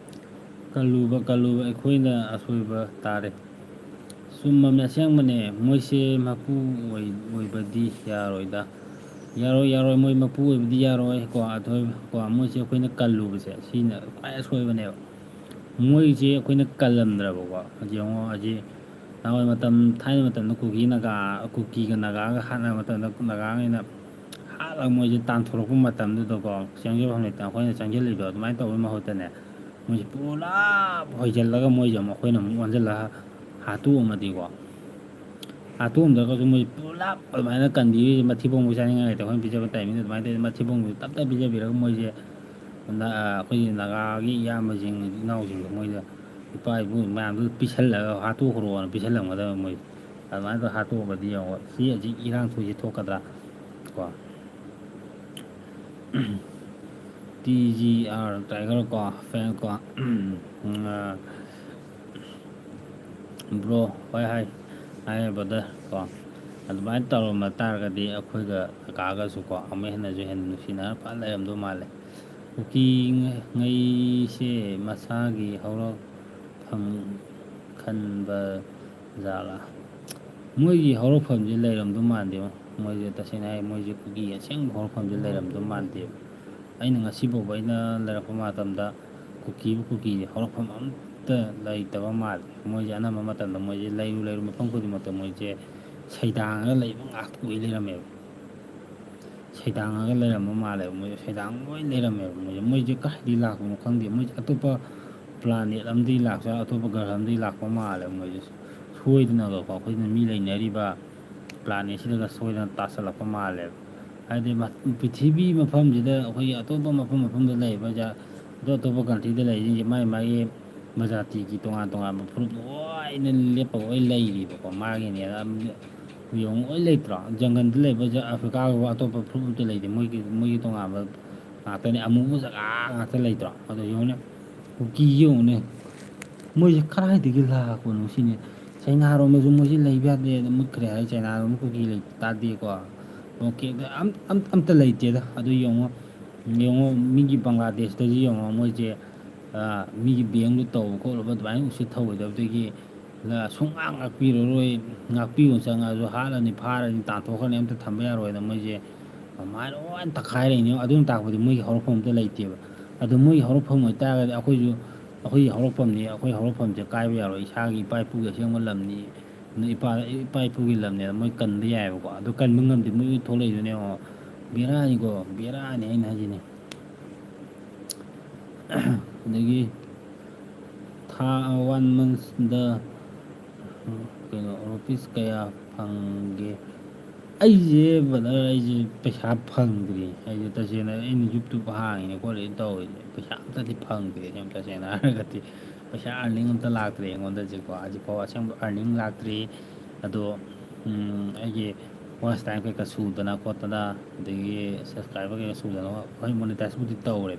ꯀꯜꯂꯨꯕ, ꯀꯜꯂꯨꯕ ꯑꯩꯈꯣꯏꯅ ꯑꯁꯣꯏꯕ ꯇꯥꯔꯦ꯫ ꯆꯨꯝꯃꯕꯅꯦ, ꯑꯁꯦꯡꯕꯅꯦ꯫ ꯃꯣꯏꯁꯦ ꯃꯄꯨ ꯑꯣꯏ-, ꯑꯣꯏꯕꯗꯤ ꯌꯥꯔꯣꯏꯗ꯫ ꯌꯥꯔꯣꯏ, ꯌꯥꯔꯣꯏ, ꯃꯣꯏ ꯃꯄꯨ ꯑꯣꯏꯕꯗꯤ ꯌꯥꯔꯣꯏ ꯀꯣ꯫ ꯑꯊꯣꯏ-, ꯀꯣ, ꯃꯣꯏꯁꯦ ꯑꯩꯈꯣꯏꯅ ꯀꯜꯂꯨꯕꯁꯦ, ꯁꯤꯅ ꯈ꯭ꯋꯥꯏ ꯑꯁꯣꯏꯕꯅꯦꯕ꯫ ꯃꯣꯏꯁꯦ ꯑꯩꯈꯣꯏꯅ ꯀꯜꯂꯝꯗ꯭ꯔꯕꯀꯣ꯫ ꯍꯧꯖꯤꯛ ꯌꯦꯡꯉꯣ, ꯍꯧꯖꯤꯛ ꯅꯍꯥꯟꯋꯥꯏ ꯃꯇꯝ, ꯊꯥꯏꯅ ꯃꯇꯝꯗ ꯀꯨꯀꯤ ꯅꯥꯒꯥ, ꯀꯨꯀꯤꯒ ꯅꯥꯒꯥꯒ ꯍꯥꯠꯅꯕ ꯃꯇꯝꯗ, ꯅꯥꯒꯥꯉꯩꯅ ꯍꯥꯠꯂꯒ ꯃꯣꯏꯁꯦ ꯇꯥꯟꯊꯣꯔꯛꯄ ꯃꯇꯝꯗꯨꯗꯀꯣ, ꯆꯪꯖꯐꯝ ꯂꯩꯇꯅ ꯑꯩꯈꯣꯏꯅ ꯆꯪꯁꯤꯜꯂꯤꯗꯣ, ꯑꯗꯨꯃꯥꯏꯅ ꯇꯧꯕꯩ ꯃꯍꯨꯠꯇꯅꯦ, ꯃꯣꯏꯁꯦ ꯄꯨꯂꯞ ꯍꯣꯏꯖꯤꯜꯂꯒ ꯃꯣꯏꯁꯦ ꯑꯃꯨꯛ ꯑꯩꯈꯣꯏꯅ ꯑꯃꯨꯛ ꯑꯣꯟꯁꯤꯜꯂꯒ ꯍꯥꯠꯇꯣꯛꯑꯝꯃꯗꯤꯀꯣ, ꯍꯥꯠꯇꯣꯛꯑꯝꯗ꯭ꯔꯒꯁꯨ ꯃꯣꯏ ꯄꯨꯂꯞ ꯑꯗꯨꯃꯥꯏꯅ ꯀꯟꯕꯤꯔꯤꯁꯦ, ꯃꯊꯤꯕꯣꯡꯕ ꯆꯥꯅꯤꯡꯉꯥꯏ ꯂꯩꯇꯦ꯫ ꯑꯩꯈꯣꯏꯅ ꯄꯤꯖꯕ ꯇꯥꯏꯃꯤꯡꯗ ꯑꯗꯨꯃꯥꯏꯅ ꯇꯧꯔꯗꯤ ꯃꯊꯤꯕꯣꯡꯕꯁꯦ ꯇꯞ ꯇꯞ ꯄꯤꯖꯕꯤꯔꯒ ꯃꯣꯏꯁꯦ, ꯑꯩꯈꯣꯏꯒꯤ ꯅꯥꯒꯥꯒꯤ ꯏꯌꯥꯝꯕꯁꯤꯡ, ꯏꯅꯥꯎꯁꯤꯡꯗꯣ ꯃꯣꯏꯗ ꯏꯄꯥ ꯏꯄꯨ ꯃꯌꯥꯝꯗꯨꯗ ꯄꯤꯁꯜꯂꯒ ꯍꯥꯠꯇꯣꯛꯈ꯭ꯔꯣꯅ ꯄꯤꯁꯜꯂꯝꯒꯗꯕ ꯃꯣꯏꯁꯦ꯫ ꯑꯗꯨꯃꯥꯏꯅ ꯇꯧꯔ ꯍꯥꯠꯇꯣꯛꯑꯒꯗꯤ ꯌꯦꯡꯉꯣ, ꯁꯤ ꯍꯧꯖꯤꯛ ꯏꯔꯥꯡ ꯊꯣꯛꯏꯁꯦ ꯊꯣꯛꯀꯗ꯭ꯔꯥ ꯀꯣ? ꯇꯤ ꯖꯤ ꯑꯥꯔ ꯇꯥꯏꯒꯔ ꯀꯣ, ꯐꯦꯟ ꯀꯣ, ꯕ꯭ꯔꯣ, ꯍꯣꯏ, ꯍꯥꯏ, ꯍꯥꯏ, ꯕ꯭ꯔꯗꯔ ꯀꯣ꯫ ꯑꯗꯨꯃꯥꯏꯅ ꯇꯧꯔꯝꯕ ꯇꯥꯔꯒꯗꯤ ꯑꯩꯈꯣꯏꯒ ꯀꯀꯥꯒꯁꯨ ꯀꯣ, ꯑꯃꯨꯛ ꯍꯦꯟꯅꯁꯨ ꯍꯦꯟꯅ ꯅꯨꯡꯁꯤꯅꯔ ꯐꯖꯅ ꯂꯩꯔꯝꯗꯧ ꯃꯥꯜꯂꯦ꯫ ꯀꯨꯀꯤꯉꯩꯁꯦ ꯃꯁꯥꯒꯤ ꯍꯧꯔꯛꯐꯝ ꯈꯟꯕ ꯖꯥꯠꯂꯥ? ꯃꯣꯏꯒꯤ ꯍꯧꯔꯛꯐꯝꯁꯦ ꯂꯩꯔꯝꯗꯧ ꯃꯥꯟꯗꯦꯉꯣ꯫ ꯃꯣꯏꯁꯦ ꯇꯁꯦꯡꯅ ꯍꯥꯏ, ꯃꯣꯏꯁꯦ ꯀꯨꯀꯤ ꯑꯁꯦꯡꯕ ꯍꯧꯔꯛꯐꯝꯁꯦ ꯂꯩꯔꯝꯗꯧ ꯃꯥꯟꯗꯦꯕ꯫ ꯑꯩꯅ ꯉꯁꯤ ꯐꯥꯎꯕ ꯑꯩꯅ ꯂꯩꯔꯛꯄ ꯃꯇꯝꯗ ꯀꯨꯀꯤꯕꯨ ꯀꯨꯀꯤꯁꯦ ꯍꯧꯔꯛꯐꯝ ꯑꯝꯇ ꯂꯩꯇꯕ ꯃꯥꯜꯂꯦ꯫ ꯃꯣꯏꯁꯦ ꯑꯅꯝꯕ ꯃꯇꯝꯗ ꯃꯣꯏꯁꯦ ꯂꯩꯔꯨ ꯂꯩꯔꯨ ꯃꯐꯝ ꯈꯨꯗꯤꯡꯃꯛꯇ ꯃꯣꯏꯁꯦ ꯁꯩꯗꯥꯡꯉꯒ ꯂꯩꯕ ꯉꯥꯛꯇ ꯑꯣꯏ ꯂꯩꯔꯝꯃꯦꯕ꯫ ꯁꯩꯗꯥꯡꯉꯒ ꯂꯩꯔꯝꯕ ꯃꯥꯜꯂꯦꯕ꯫ ꯃꯣꯏꯁꯦ ꯁꯩꯗꯥꯡ ꯂꯣꯏ ꯂꯩꯔꯝꯃꯦꯕ꯫ ꯃꯣꯏꯁꯦ, ꯃꯣꯏꯁꯦ ꯀꯥꯏꯗꯒꯤ ꯂꯥꯛꯄꯅꯣ ꯈꯪꯗꯦ꯫ ꯃꯣꯏꯁꯦ ꯑꯇꯣꯞꯄ ꯄ꯭ꯂꯥꯅꯦꯠ ꯑꯃꯗꯒꯤ ꯂꯥꯛꯆ-, ꯑꯇꯣꯞꯄ ꯒ꯭ꯔꯍ ꯑꯃꯗꯒꯤ ꯂꯥꯛꯄ ꯃꯥꯜꯂꯦꯕ꯫ ꯃꯣꯏꯁꯦ ꯁꯣꯏꯗꯅꯒꯀꯣ, ꯑꯩꯈꯣꯏꯅ ꯃꯤ ꯂꯩꯅꯔꯤꯕ ꯄ꯭ꯂꯥꯅꯦꯠꯁꯤꯗꯒ ꯁꯣꯏꯗꯅ ꯇꯥꯁꯜꯂꯛꯄ ꯃꯥꯜꯂꯦꯕ꯫ ꯍꯥꯏꯗꯤ ꯃ-, ꯄ꯭ꯔꯤꯊꯤꯕꯤ ꯃꯐꯝꯁꯤꯗ ꯑꯩꯈꯣꯏꯒꯤ ꯑꯇꯣꯞꯄ ꯃꯐꯝ ꯃꯐꯝꯗ ꯂꯩꯔꯤꯕ ꯖꯥ-, ꯑꯇꯣꯞ ꯑꯇꯣꯞꯄ countryꯗ ꯂꯩꯔꯤꯁꯤꯡꯁꯦ ꯃꯥꯏ ꯃꯥꯒꯤ ꯃꯖꯥꯇꯤꯒꯤ ꯇꯣꯉꯥꯟ ꯇꯣꯉꯥꯟꯕ ꯐꯨꯔꯨꯞ ꯂꯣꯏꯅ ꯂꯦꯞꯄꯒ ꯂꯣꯏ ꯂꯩꯔꯤꯕꯀꯣ꯫ ꯃꯥꯒꯤꯅꯦꯅ ꯑꯗꯨꯝ ꯌꯦꯡꯉꯨ, ꯂꯣꯏ ꯂꯩꯇ꯭ꯔꯣ? ꯖꯪꯒꯜꯗ ꯂꯩꯕ ꯖ-, ꯑꯐ꯭ꯔꯤꯀꯥꯒꯨꯝꯕ ꯑꯇꯣꯞꯄ ꯐꯨꯔꯨꯞ ꯑꯝꯇ ꯂꯩꯇꯦ꯫ ꯃꯣꯏꯒꯤ, ꯃꯣꯏꯒꯤ ꯇꯣꯉꯥꯟꯕ ꯉꯥꯛꯇꯅꯤ꯫ ꯑꯃꯨꯕ ꯖꯒꯥ ꯉꯥꯛꯇ ꯂꯩꯇ꯭ꯔꯣ? ꯑꯗꯣ ꯌꯦꯡꯉꯨꯅꯦ, ꯀꯨꯀꯤ ꯌꯦꯡꯉꯨꯅꯦ, ꯃꯣꯏꯁꯦ ꯀꯗꯥꯏꯗꯒꯤ ꯂꯥꯛꯄꯅꯣ ꯁꯤꯅꯤ꯫ ꯆꯩꯅꯥꯔꯣꯝꯗꯁꯨ ꯃꯣꯏꯁꯦ ꯂꯩꯕ ꯌꯥꯗꯦ, ꯑꯗ ꯃꯨꯠꯈ꯭ꯔꯦ ꯍꯥꯏ꯫ ꯆꯩꯅꯥꯔꯣꯝ ꯀꯨꯀꯤ ꯂꯩ ꯇꯥꯗꯦꯀꯣ꯫ ꯑꯣꯀꯦ, ꯑꯝ-, ꯑꯝ-, ꯑꯝꯇ ꯂꯩꯇꯦꯗ꯫ ꯑꯗꯨ ꯌꯦꯡꯉꯣ, ꯌꯦꯡꯉꯣ, ꯃꯤꯒꯤ ꯕꯪꯒ꯭ꯂꯥꯗꯦꯁꯇꯁꯨ ꯌꯦꯡꯉꯣ, ꯃꯣꯏꯁꯦ, ꯑ, ꯃꯤꯒꯤ ꯕꯦꯡꯗꯨ ꯇꯧꯕ ꯈꯣꯠꯂꯨꯕ ꯑꯗꯨꯃꯥꯏꯅ ꯎꯁꯤꯠ ꯊꯧꯑꯣꯏꯗꯕꯗꯒꯤ ꯂ-, ꯁꯨꯡꯉꯥꯛ ꯉꯥꯛꯄꯤꯔꯔꯣꯏ, ꯉꯥꯛꯄꯤꯌꯣꯅ ꯆꯪꯉꯛꯑꯁꯨ ꯍꯥꯠꯂꯅꯤ, ꯐꯥꯔꯅꯤ, ꯇꯥꯟꯊꯣꯛꯈ꯭ꯔꯅꯤ, ꯑꯝꯇ ꯊꯝꯕ ꯌꯥꯔꯣꯏꯅ ꯃꯣꯏꯁꯦ ꯑꯗꯨꯃꯥꯏꯅ ꯂꯣꯏꯅ ꯇꯛꯈꯥꯏꯔꯛꯏꯅꯦ꯫ ꯑꯗꯨꯅ ꯇꯥꯛꯄꯗꯤ ꯃꯣꯏꯒꯤ ꯍꯧꯔꯛꯐꯝ ꯑꯝꯇ ꯂꯩꯇꯦꯕ꯫ ꯑꯗꯨ ꯃꯣꯏꯒꯤ ꯍꯧꯔꯛꯐꯝ ꯑꯣꯏꯇꯥꯔꯒꯗꯤ ꯑꯩꯈꯣꯏꯁꯨ, ꯑꯩꯈꯣꯏꯒꯤ ꯍꯧꯔꯛꯐꯝꯅꯤ, ꯑꯩꯈꯣꯏ ꯍꯧꯔꯛꯐꯝꯁꯦ ꯀꯥꯏꯕ ꯌꯥꯔꯣꯏ, ꯏꯁꯥꯒꯤ ꯏꯄꯥ ꯏꯄꯨꯒꯤ ꯑꯁꯦꯡꯕ ꯂꯝꯅꯤ, ꯅ ꯏꯄꯥ, ꯏꯄꯥ ꯏꯄꯨꯒꯤ ꯂꯝꯅꯦꯅ ꯃꯣꯏ ꯀꯟꯕ ꯌꯥꯏꯑꯕꯀꯣ꯫ ꯑꯗꯨ ꯀꯟꯕ ꯉꯝꯗꯦ, ꯃꯣꯏ ꯊꯣꯛꯂꯛꯏꯗꯨꯅꯦ ꯌꯦꯡꯉꯣ꯫ ꯕꯦꯔꯥꯅꯤꯀꯣ, ꯕꯦꯔꯥꯅꯤ ꯑꯩꯅ ꯍꯥꯏꯁꯤꯅꯦ꯫ ꯑꯗꯒꯤ ꯊꯥ, one monthꯗ ꯀꯩꯅꯣ, ꯔꯨꯄꯤꯁ ꯀꯌꯥ ꯐꯪꯒꯦ? ꯑꯩꯁꯦ, ꯕ꯭ꯔꯗꯔ, ꯑꯩꯁꯦ ꯄꯩꯁꯥ ꯐꯪꯗ꯭ꯔꯤ꯫ ꯑꯩꯁꯦ ꯇꯁꯦꯡꯅ ꯑꯩꯅ YouTube ꯍꯥꯡꯉꯤꯅꯦ ꯈꯣꯠꯂꯤꯅꯦ ꯇꯧꯔꯤꯁꯦ, ꯄꯩꯁꯥ ꯑꯝꯇꯗꯤ ꯐꯪꯗ꯭ꯔꯤ꯫ ꯌꯥꯝ ꯇꯁꯦꯡꯅ ꯍꯥꯏꯔꯒꯗꯤ ꯄꯩꯁꯥ earning ꯑꯝꯇ ꯂꯥꯛꯇ꯭ꯔꯤ ꯑꯩꯉꯣꯟꯗ ꯍꯧꯖꯤꯛꯐꯥꯎ꯫ ꯍꯧꯖꯤꯛꯐꯥꯎ ꯑꯁꯦꯡꯕ earning ꯂꯥꯛꯇ꯭ꯔꯤ꯫ ꯑꯗꯣ, ꯎꯝ, ꯑꯩꯒꯤ watch time ꯀꯩꯀꯥ ꯁꯨꯗꯅ ꯈꯣꯠꯇꯅ, ꯑꯗꯒꯤ subscriber ꯀꯩꯀꯥ ꯁꯨꯗꯅ, ꯍꯣꯏ, monetizeꯄꯨꯗꯤ ꯇꯧꯔꯦ꯫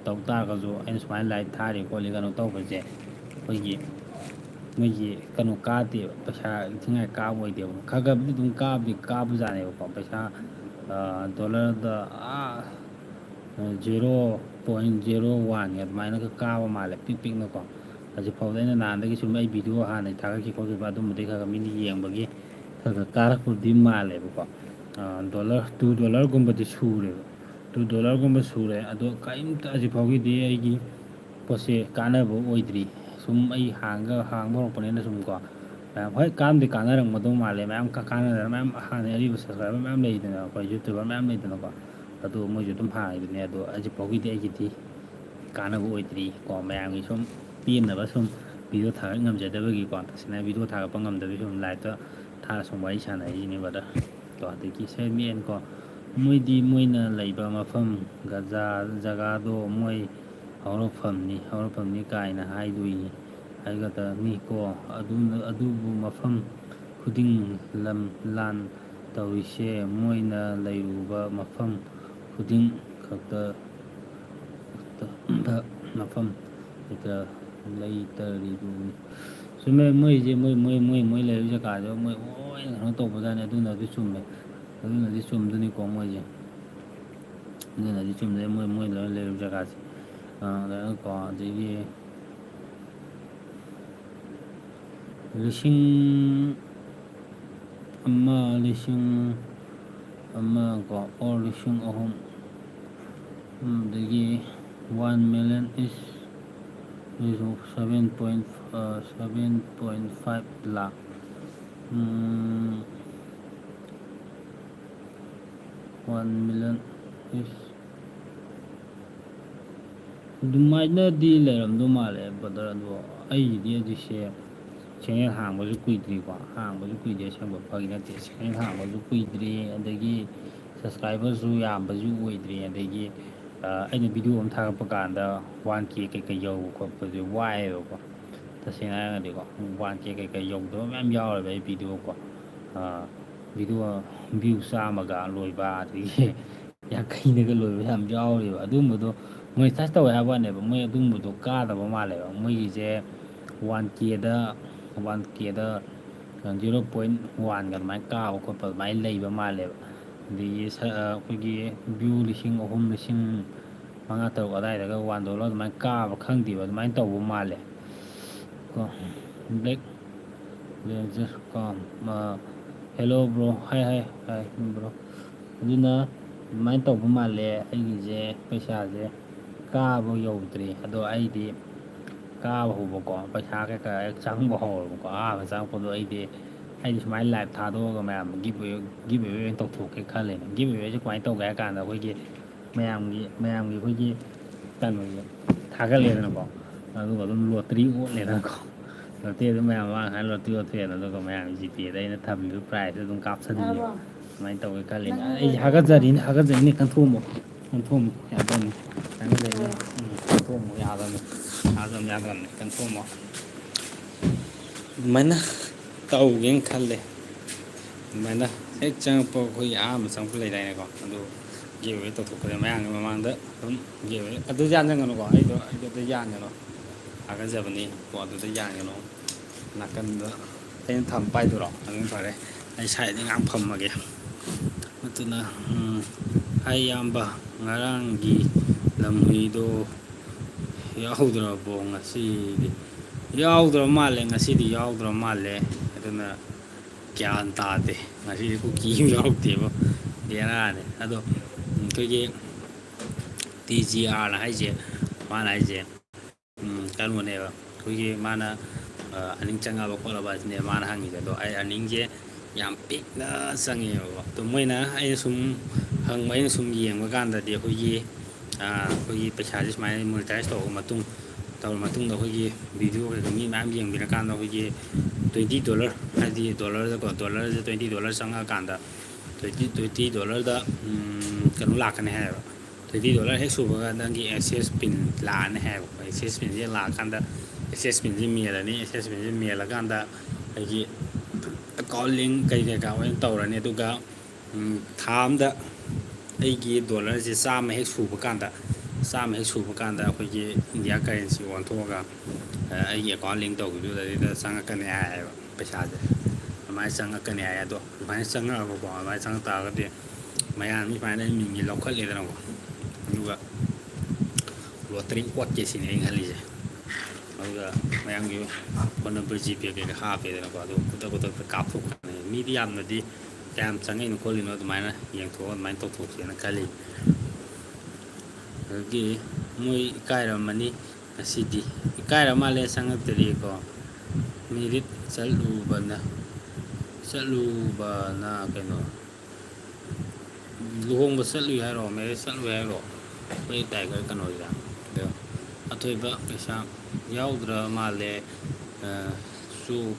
ꯇꯧ ꯇꯥꯔꯒꯁꯨ ꯑꯩꯅ ꯁꯨꯃꯥꯏꯅ live ꯊꯥꯔꯤ ꯈꯣꯠꯂꯤ ꯀꯩꯅꯣ ꯇꯧꯕꯁꯦ, ꯑꯩꯈꯣꯏꯒꯤ ꯃꯣꯏꯒꯤ ꯀꯩꯅꯣ ꯀꯥꯗꯦꯕ, ꯄꯩꯁꯥ ꯏꯟꯊꯤꯉꯥꯏ ꯀꯥꯕ ꯑꯣꯏꯗꯦꯕ꯫ ꯈꯔ ꯈꯔꯕꯨꯗꯤ ꯑꯗꯨꯝ ꯀꯥꯕꯗꯤ ꯀꯥꯕꯖꯥꯠꯅꯦꯕꯀꯣ, ꯄꯩꯁꯥ, ꯑ, dollarꯗ, ꯑꯥ, zero point zero one ꯑꯗꯨꯃꯥꯏꯅꯒ ꯀꯥꯕ ꯃꯥꯜꯂꯦ, ꯄꯤꯛ ꯄꯤꯛꯅꯀꯣ꯫ ꯍꯧꯖꯤꯛ ꯐꯥꯎꯗ ꯑꯩꯅ ꯅꯍꯥꯟꯗꯒꯤ ꯁꯨꯝ ꯑꯩ video ꯍꯥꯟꯅ ꯊꯥꯒꯠꯈꯤ ꯈꯣꯠꯈꯤꯕ ꯑꯗꯨꯝꯕꯗꯤ ꯈꯔ ꯈꯔ ꯃꯤꯅ ꯌꯦꯡꯕꯒꯤ ꯈꯔ ꯈꯔ ꯀꯥꯔꯛꯄꯕꯨꯗꯤ ꯃꯥꯜꯂꯦꯕꯀꯣ꯫ ꯑ, dollar, two dollarꯒꯨꯝꯕꯗꯤ ꯁꯨꯔꯦꯕ꯫ Two dollarꯒꯨꯝꯕ ꯁꯨꯔꯦ꯫ ꯑꯗꯣ ꯀꯔꯤꯝꯇ ꯍꯧꯖꯤꯛ ꯐꯥꯎꯒꯤꯗꯤ ꯑꯩꯒꯤ ꯄꯣꯠꯁꯦ ꯀꯥꯟꯅꯕ ꯑꯣꯏꯗ꯭ꯔꯤ꯫ ꯁꯨꯝ ꯑꯩ ꯍꯥꯡꯒ-, ꯍꯥꯡꯕ ꯍꯧꯔꯛꯄꯅꯤꯅ ꯁꯨꯝ ꯀꯣ, ꯃꯌꯥꯝ, ꯍꯣꯏ, ꯀꯥꯟꯅꯗꯤ ꯀꯥꯟꯅꯔꯝꯒꯗꯧ ꯃꯥꯜꯂꯦ꯫ ꯃꯌꯥꯝ ꯀ-, ꯀꯥꯟꯅꯗꯅ ꯃꯌꯥꯝ ꯍꯥꯟꯅ ꯑꯔꯤꯕ subscriber ꯃꯌꯥꯝ ꯂꯩꯗꯅ, ꯑꯩꯈꯣꯏ YouTuber ꯃꯌꯥꯝ ꯂꯩꯗꯅꯀꯣ꯫ ꯑꯗꯨ ꯃꯣꯏꯁꯨ ꯑꯗꯨꯝ ꯍꯥꯡꯉꯤꯗꯨꯅꯦ꯫ ꯑꯗꯣ ꯍꯧꯖꯤꯛ ꯐꯥꯎꯒꯤꯗꯤ ꯑꯩꯒꯤꯗꯤ ꯀꯥꯟꯅꯕ ꯑꯣꯏꯗ꯭ꯔꯤ ꯀꯣ꯫ ꯃꯌꯥꯝꯒꯤ ꯁꯨꯝ ꯄꯦꯟꯅꯕ ꯁꯨꯝ video ꯊꯥꯒꯠ ꯉꯝꯖꯗꯕꯒꯤꯀꯣ, ꯇꯁꯦꯡꯅ video ꯊꯥꯒꯠꯄ ꯉꯝꯗꯕꯒꯤ ꯁꯨꯝ liveꯇ ꯊꯥꯔ ꯁꯨꯝ ꯋꯥꯔꯤ ꯁꯥꯟꯅꯔꯤꯁꯤꯅꯦ, brother꯫ ꯀꯣ, ꯑꯗꯒꯤ ꯁꯦꯟꯃꯦꯟ ꯀꯣ, ꯃꯣꯏꯗꯤ ꯃꯣꯏꯅ ꯂꯩꯕ ꯃꯐꯝ, ꯒꯖꯥ, ꯖꯒꯥꯗꯣ ꯃꯣꯏ ꯍꯧꯔꯛꯐꯝꯅꯤ, ꯍꯧꯔꯛꯐꯝꯅꯤ ꯀꯥꯏꯅ ꯍꯥꯏꯗꯣꯏꯅꯤ, ꯍꯥꯏꯒꯗꯕꯅꯤꯀꯣ꯫ ꯑꯗꯨꯅ, ꯑꯗꯨꯕꯨ ꯃꯐꯝ ꯈꯨꯗꯤꯡ ꯂꯝ ꯂꯥꯟ ꯇꯧꯔꯤꯁꯦ ꯃꯣꯏꯅ ꯂꯩꯔꯨꯕ ꯃꯐꯝ ꯈꯨꯗꯤꯡ ꯈꯛꯇ, ꯈꯛꯇ ꯃꯐꯝ ꯂꯩꯇ-, ꯂꯩꯇꯔꯤꯕꯅꯤ꯫ ꯆꯨꯝꯃꯦ, ꯃꯣꯏꯁꯦ ꯃꯣꯏ, ꯃꯣꯏ, ꯃꯣꯏ, ꯃꯣꯏ ꯂꯩꯔꯤꯕ ꯖꯒꯥꯗꯣ ꯃꯣꯏ ꯂꯣꯏꯅ ꯀꯩꯅꯣ ꯇꯧꯕꯖꯥꯠꯅꯤ꯫ ꯑꯗꯨꯅꯗꯤ ꯆꯨꯝꯃꯦ, ꯑꯗꯨꯅꯗꯤ ꯆꯨꯝꯗꯣꯏꯅꯤꯀꯣ ꯃꯣꯏꯁꯦ꯫ ꯑꯗꯨꯅꯗꯤ ꯆꯨꯝꯗꯣꯏꯅꯤ, ꯃꯣꯏ, ꯃꯣꯏ ꯂꯣꯏꯅ ꯂꯩꯔꯤꯕ ꯖꯒꯥꯁꯦ꯫ ꯑ, ꯀꯣ, ꯑꯗꯒꯤ ꯂꯤꯁꯤꯡ ꯑꯃ, ꯂꯤꯁꯤꯡ ꯑꯃ ꯀꯣ, ꯑꯣꯔ ꯂꯤꯁꯤꯡ ꯑꯍꯨꯝ, ꯑꯗꯒꯤ one million is, is seven point, ꯑ, seven point five lakh꯫ Um, one million is ꯑꯗꯨꯃꯥꯏꯅꯗꯤ ꯂꯩꯔꯝꯗꯧ ꯃꯥꯜꯂꯦ, brother꯫ ꯑꯗꯣ ꯑꯩꯒꯤꯗꯤ ꯍꯧꯖꯤꯛꯁꯦ channel ꯍꯥꯡꯕꯁꯨ ꯀꯨꯏꯗ꯭ꯔꯤꯀꯣ, ꯍꯥꯡꯕꯁꯨ ꯀꯨꯏꯗ꯭ꯔꯤ, ꯑꯁꯦꯡꯕ ꯐꯥꯒꯤ ꯅꯠꯇꯦ꯫ Channel ꯍꯥꯡꯕꯁꯨ ꯀꯨꯏꯗ꯭ꯔꯤ, ꯑꯗꯒꯤ subscriberꯁꯨ ꯌꯥꯝꯕꯁꯨ ꯑꯣꯏꯗ꯭ꯔꯤ, ꯑꯗꯒꯤ, ꯑ, ꯑꯩꯅ video ꯑꯃ ꯊꯥꯒꯠꯄ ꯀꯥꯟꯗ one K ꯀꯩꯀꯩ ꯌꯧꯕ ꯈꯣꯠꯄꯁꯦ ꯋꯥꯏꯑꯦꯕꯀꯣ, ꯇꯁꯦꯡꯅ ꯍꯥꯏꯔꯒꯗꯤꯀꯣ꯫ One K ꯀꯩꯀꯩ ꯌꯧꯗꯕ ꯃꯌꯥꯝ ꯌꯥꯎꯔꯦꯕ ꯑꯩ video ꯀꯣ꯫ ꯑ, video view ꯆꯥꯝꯃꯒ ꯂꯣꯏꯕ, ꯑꯗꯒꯤ ꯌꯥꯡꯈꯩꯅꯒ ꯂꯣꯏꯕ ꯌꯥꯝ ꯌꯥꯎꯔꯤꯕ꯫ ꯑꯗꯨꯒꯨꯝꯕꯗꯣ monetize ꯇꯧꯋꯦ ꯍꯥꯏꯕ ꯋꯥꯅꯦꯕ, ꯃꯣꯏ ꯑꯗꯨꯒꯨꯝꯕꯗꯣ ꯀꯥꯗꯕ ꯃꯥꯜꯂꯦꯕ꯫ ꯃꯣꯏꯒꯤꯁꯦ one Kꯗ, one Kꯗ zero point oneꯒ ꯑꯗꯨꯃꯥꯏꯅ ꯀꯥꯕ ꯈꯣꯠꯄ ꯑꯗꯨꯃꯥꯏꯅ ꯂꯩꯕ ꯃꯥꯜꯂꯦꯕ꯫ ꯑꯗꯒꯤ ꯁ-, ꯑ, ꯑꯩꯈꯣꯏꯒꯤ view ꯂꯤꯁꯤꯡ ꯑꯍꯨꯝ, ꯂꯤꯁꯤꯡ ꯃꯉꯥ, ꯇꯔꯨꯛ ꯑꯗꯥꯏꯗꯒ one dollar ꯑꯗꯨꯃꯥꯏꯅ ꯀꯥꯕ ꯈꯪꯗꯦꯕ, ꯑꯗꯨꯃꯥꯏꯅ ꯇꯧꯕ ꯃꯥꯜꯂꯦ ꯀꯣ꯫ Black Ranger ꯀꯣ, ꯑ, hello bro, hi, hi, hi bro꯫ ꯑꯗꯨꯅ ꯑꯗꯨꯃꯥꯏꯅ ꯇꯧꯕ ꯃꯥꯜꯂꯦ꯫ ꯑꯩꯒꯤꯁꯦ ꯄꯩꯁꯥꯁꯦ ꯀꯥꯕ ꯌꯧꯗ꯭ꯔꯤ, ꯑꯗꯣ ꯑꯩꯗꯤ ꯀꯥꯕ ꯍꯧꯕꯀꯣ, ꯄꯩꯁꯥ ꯀꯩꯀꯥ ꯍꯦꯛ ꯆꯪꯕ ꯍꯧꯔꯕꯀꯣ, ꯑꯍꯥꯟꯕ ꯆꯪꯉꯛꯄꯗꯣ ꯑꯩꯗꯤ, ꯑꯩꯗꯤ ꯁꯨꯃꯥꯏꯅ live ꯊꯥꯗꯣꯛꯑꯒ ꯃꯌꯥꯝ give away, give away ꯑꯣꯏꯅ ꯇꯧꯊꯣꯛꯀꯦ ꯈꯜꯂꯦꯅꯦ꯫ Give awayꯁꯦ ꯀꯃꯥꯏꯅ ꯇꯧꯒꯦ ꯍꯥꯏ ꯀꯥꯟꯗ, ꯑꯩꯈꯣꯏꯒꯤ ꯃꯌꯥꯝꯒꯤ, ꯃꯌꯥꯝꯒꯤ ꯑꯩꯈꯣꯏꯒꯤ ꯀꯩꯅꯣꯁꯦ ꯊꯥꯒꯠꯂꯦꯗꯅꯀꯣ, ꯑꯗꯨꯒ ꯑꯗꯨꯝ lottery ꯑꯣꯠꯂꯦꯗꯅꯀꯣ꯫ Lottery ꯑꯗꯨꯝ ꯃꯌꯥꯝ ꯃꯃꯥꯡ ꯍꯥꯏꯅ lottery ꯑꯣꯠꯊꯣꯛꯑꯦꯅ, ꯑꯗꯨꯒ ꯃꯌꯥꯝꯒꯤ Gpayꯗ ꯑꯩꯅ ꯊꯝꯃꯤꯕ prizeꯇ ꯑꯗꯨꯝ ꯀꯥꯞꯁꯟꯕꯤꯕ꯫ ꯇꯥꯔꯕꯣ? ꯑꯗꯨꯃꯥꯏꯅ ꯇꯧꯒꯦ ꯈꯜꯂꯤꯅꯦ꯫ ꯅꯪ ꯑꯩ ꯍꯥꯏꯒꯠꯆꯔꯤꯅꯦ, ꯍꯥꯏꯒꯠꯆꯔꯤꯅꯦ, ꯀꯟꯊꯣꯛꯑꯝꯃꯣ, ꯀꯟꯊꯣꯛꯑꯝꯃꯣ, ꯌꯥꯗꯕꯅꯤ, ꯀꯟꯊꯣꯛꯑꯝꯃꯣ, ꯌꯥꯗꯕꯅꯤ, ꯌꯥꯗꯕꯅꯤ, ꯌꯥꯗꯕꯅꯤ, ꯀꯟꯊꯣꯛꯑꯝꯃꯣ꯫ ꯑꯗꯨꯃꯥꯏꯅ ꯇꯧꯒꯦꯅ ꯈꯜꯂꯦ꯫ ꯑꯗꯨꯃꯥꯏꯅ ꯍꯦꯛ ꯆꯪꯉꯛꯄ, ꯑꯩꯈꯣꯏꯒꯤ ꯑꯍꯥꯟꯕ ꯆꯪꯉꯛꯄ ꯂꯩꯗꯥꯏꯅꯦꯀꯣ, ꯑꯗꯨ ꯒꯦꯠꯋꯦ ꯇꯧꯊꯣꯛꯄꯗ ꯃꯌꯥꯝꯒꯤ ꯃꯃꯥꯡꯗ ꯑꯗꯨꯝ ꯒꯦꯠꯋꯦ ꯑꯗꯨ ꯌꯥꯟꯖꯪꯒꯅꯨꯀꯣ, ꯑꯩꯗꯣ ꯑꯩꯗꯣ ꯑꯗꯨ ꯌꯥꯟꯒꯅꯨ꯫ ꯍꯥꯒꯠꯆꯕꯅꯤ ꯀꯣ, ꯑꯗꯨꯗ ꯌꯥꯟꯒꯅꯨ꯫ ꯅꯥꯀꯟꯗ ꯑꯩꯅ ꯊꯝ ꯄꯥꯏꯗꯨꯔꯣ? ꯑꯗꯨꯝ ꯐꯔꯦ꯫ ꯑꯩ ꯁꯥꯏꯗ ꯉꯥꯛ ꯐꯝꯃꯒꯦ꯫ ꯑꯗꯨꯅ, ꯎꯝ, ꯍꯥꯏ ꯏꯌꯥꯝꯕ, ꯉꯔꯥꯡꯒꯤ ꯂꯝꯍꯨꯏꯗꯣ ꯌꯥꯎꯗ꯭ꯔꯕꯣ ꯉꯁꯤꯗꯤ? ꯌꯥꯎꯗ꯭ꯔꯕ ꯃꯥꯜꯂꯦ, ꯉꯁꯤꯗꯤ ꯌꯥꯎꯗ꯭ꯔꯕ ꯃꯥꯜꯂꯦ꯫ ꯑꯗꯨꯅ ꯒ꯭ꯌꯥꯟ ꯇꯥꯗꯦ꯫ ꯉꯁꯤꯗꯤ ꯀꯨꯀꯤ ꯑꯃ ꯌꯥꯎꯔꯛꯇꯦꯕ꯫ ꯕꯦꯔꯥꯅꯦ꯫ ꯑꯗꯣ, ꯎꯝ, ꯑꯩꯈꯣꯏꯒꯤ ꯇꯤ ꯖꯤ ꯑꯥꯔꯅ ꯍꯥꯏꯁꯦ, ꯃꯥꯅ ꯍꯥꯏꯁꯦ, ꯎꯝ, ꯀꯩꯅꯣꯅꯦꯕ, ꯑꯩꯈꯣꯏꯒꯤ ꯃꯥꯅ, ꯑ, ꯑꯅꯤꯡ ꯆꯪꯉꯕ ꯈꯣꯠꯂꯕ ꯍꯥꯏꯁꯤꯅꯦ ꯃꯥꯅ ꯍꯪꯉꯤꯁꯦ꯫ ꯑꯗꯣ ꯑꯩ ꯑꯅꯤꯡꯁꯦ ꯌꯥꯝ ꯄꯤꯛꯅ ꯆꯪꯉꯦꯕꯀꯣ꯫ ꯑꯗꯣ ꯃꯣꯏꯅ, ꯑꯩꯅ ꯁꯨꯝ ꯍꯪꯕ, ꯑꯩꯅ ꯁꯨꯝ ꯌꯦꯡꯕ ꯀꯥꯟꯗꯗꯤ ꯑꯩꯈꯣꯏꯒꯤ, ꯑ, ꯑꯩꯈꯣꯏꯒꯤ ꯄꯩꯁꯥꯁꯦ ꯁꯨꯃꯥꯏꯅ ꯃꯣꯅꯤꯇꯥꯏꯁ ꯇꯧꯔꯕ ꯃꯇꯨꯡ, ꯇꯧꯔ ꯃꯇꯨꯡꯗ ꯑꯩꯈꯣꯏꯒꯤ ꯚꯤꯗꯤꯑꯣ ꯀꯩꯀꯥ ꯃꯤ ꯃꯌꯥꯝ ꯌꯦꯡꯕꯤꯔꯀꯥꯟꯗ ꯑꯩꯈꯣꯏꯒꯤ twenty dollar, ꯍꯥꯏꯗꯤ ꯗꯣꯂꯔꯗꯀꯣ, ꯗꯣꯂꯔꯁꯦ twenty dollar ꯆꯪꯉꯛꯑꯀꯥꯟꯗ twenty, twenty dollarꯗ, ꯎꯝ, ꯀꯩꯅꯣ ꯂꯥꯛꯀꯅꯤ ꯍꯥꯏꯌꯦꯕ꯫ Twenty dollar ꯍꯦꯛ ꯁꯨꯕꯒ ꯅꯪꯒꯤ ꯑꯦꯛꯁꯦꯁ ꯄꯤꯟ ꯂꯥꯛꯑꯅꯤ ꯍꯥꯏꯌꯦꯕꯀꯣ꯫ ꯑꯦꯛꯁꯦꯁ ꯄꯤꯟꯁꯦ ꯂꯥꯛꯑꯀꯥꯟꯗ, ꯑꯦꯛꯁꯦꯁ ꯄꯤꯟꯁꯦ ꯃꯦꯜꯂꯅꯤ꯫ ꯑꯦꯛꯁꯦꯁ ꯄꯤꯟꯁꯦ ꯃꯦꯜꯂꯀꯥꯟꯗ ꯑꯩꯒꯤ ꯑꯦꯀꯥꯎꯟ ꯂꯤꯡ ꯀꯩ ꯀꯩꯀꯥ ꯂꯣꯏꯅ ꯇꯧꯔꯅꯤ꯫ ꯑꯗꯨꯒ, ꯎꯝ, ꯊꯥ ꯑꯝꯗ ꯑꯩꯒꯤ ꯗꯣꯂꯔꯁꯦ ꯆꯥꯝꯃ ꯍꯦꯛ ꯁꯨꯕ ꯀꯥꯟꯗ, ꯆꯥꯝꯃ ꯍꯦꯛ ꯁꯨꯕ ꯀꯥꯟꯗ ꯑꯩꯈꯣꯏꯒꯤ ꯏꯟꯗꯤꯌꯥ ꯀꯔꯦꯟꯁꯤ ꯑꯣꯟꯊꯣꯛꯑꯒ, ꯑ, ꯑꯩꯒꯤ ꯑꯦꯀꯥꯎꯟ ꯂꯤꯡ ꯇꯧꯈꯤꯕꯗꯨꯗ ꯑꯗꯨꯗ ꯆꯪꯉꯛꯀꯅꯤ ꯍꯥꯏꯌꯦꯕ ꯄꯩꯁꯥꯁꯦ꯫ ꯑꯗꯨꯃꯥꯏꯅ ꯆꯪꯉꯛꯀꯅꯤ ꯍꯥꯏ꯫ ꯑꯗꯣ ꯑꯗꯨꯃꯥꯏꯅ ꯆꯪꯉꯛꯑꯕꯀꯣ, ꯑꯗꯨꯃꯥꯏꯅ ꯆꯪꯉꯛ ꯇꯥꯔꯒꯗꯤ ꯃꯌꯥꯝ ꯁꯨꯃꯥꯏꯅ ꯑꯩ ꯃꯤꯡꯁꯦ ꯂꯧꯈꯠꯂꯦꯗꯅꯀꯣ, ꯑꯗꯨꯒ ꯂꯣꯇꯔꯤ ꯑꯣꯠꯀꯦ ꯁꯤꯅꯤ ꯑꯩꯅ ꯈꯜꯂꯤꯁꯦ꯫ ꯑꯗꯨꯒ ꯃꯌꯥꯝꯒꯤ ꯐꯣꯟ ꯅꯝꯕꯔ, ꯖꯤꯄꯦ ꯀꯩꯀꯥ ꯍꯥꯞꯄꯦꯗꯅꯀꯣ, ꯑꯗꯨꯒ ꯈꯨꯗꯛ ꯈꯨꯗꯛꯇ ꯀꯥꯞꯊꯣꯛꯈ꯭ꯔꯅꯤ꯫ ꯃꯤꯗꯤ ꯌꯥꯝꯅꯗꯤ ꯀꯌꯥꯝ ꯆꯪꯉꯛꯏꯅꯣ ꯈꯣꯠꯂꯤꯅꯣ ꯑꯗꯨꯃꯥꯏꯅ ꯌꯦꯡꯊꯣꯛꯑꯒ ꯑꯗꯨꯃꯥꯏꯅ ꯇꯧꯊꯣꯛꯁꯦꯅ ꯈꯜꯂꯤ꯫ ꯑꯗꯒꯤ ꯃꯣꯏ ꯏꯀꯥꯏꯔꯝꯃꯅꯤ ꯉꯁꯤꯗꯤ꯫ ꯏꯀꯥꯏꯔ ꯃꯥꯜꯂꯦ, ꯆꯪꯉꯛꯇꯔꯤꯀꯣ꯫ ꯃꯦꯔꯤꯠ ꯆꯠꯂꯨꯕꯅ, ꯆꯠꯂꯨꯕꯅ ꯀꯩꯅꯣ, ꯂꯨꯍꯣꯡꯕ ꯆꯠꯂꯨꯏ ꯍꯥꯏꯔꯣ, ꯃꯦꯔꯤꯠ ꯆꯠꯂꯨꯏ ꯍꯥꯏꯔꯣ? ꯑꯩꯈꯣꯏ ꯇꯥꯏꯒꯔ ꯀꯩꯅꯣꯁꯤꯗ꯫ ꯑꯗꯣ ꯑꯊꯣꯏꯕ ꯄꯩꯁꯥ ꯌꯥꯎꯗ꯭ꯔ ꯃꯥꯜꯂꯦ꯫ ꯑ, ꯆꯨ-,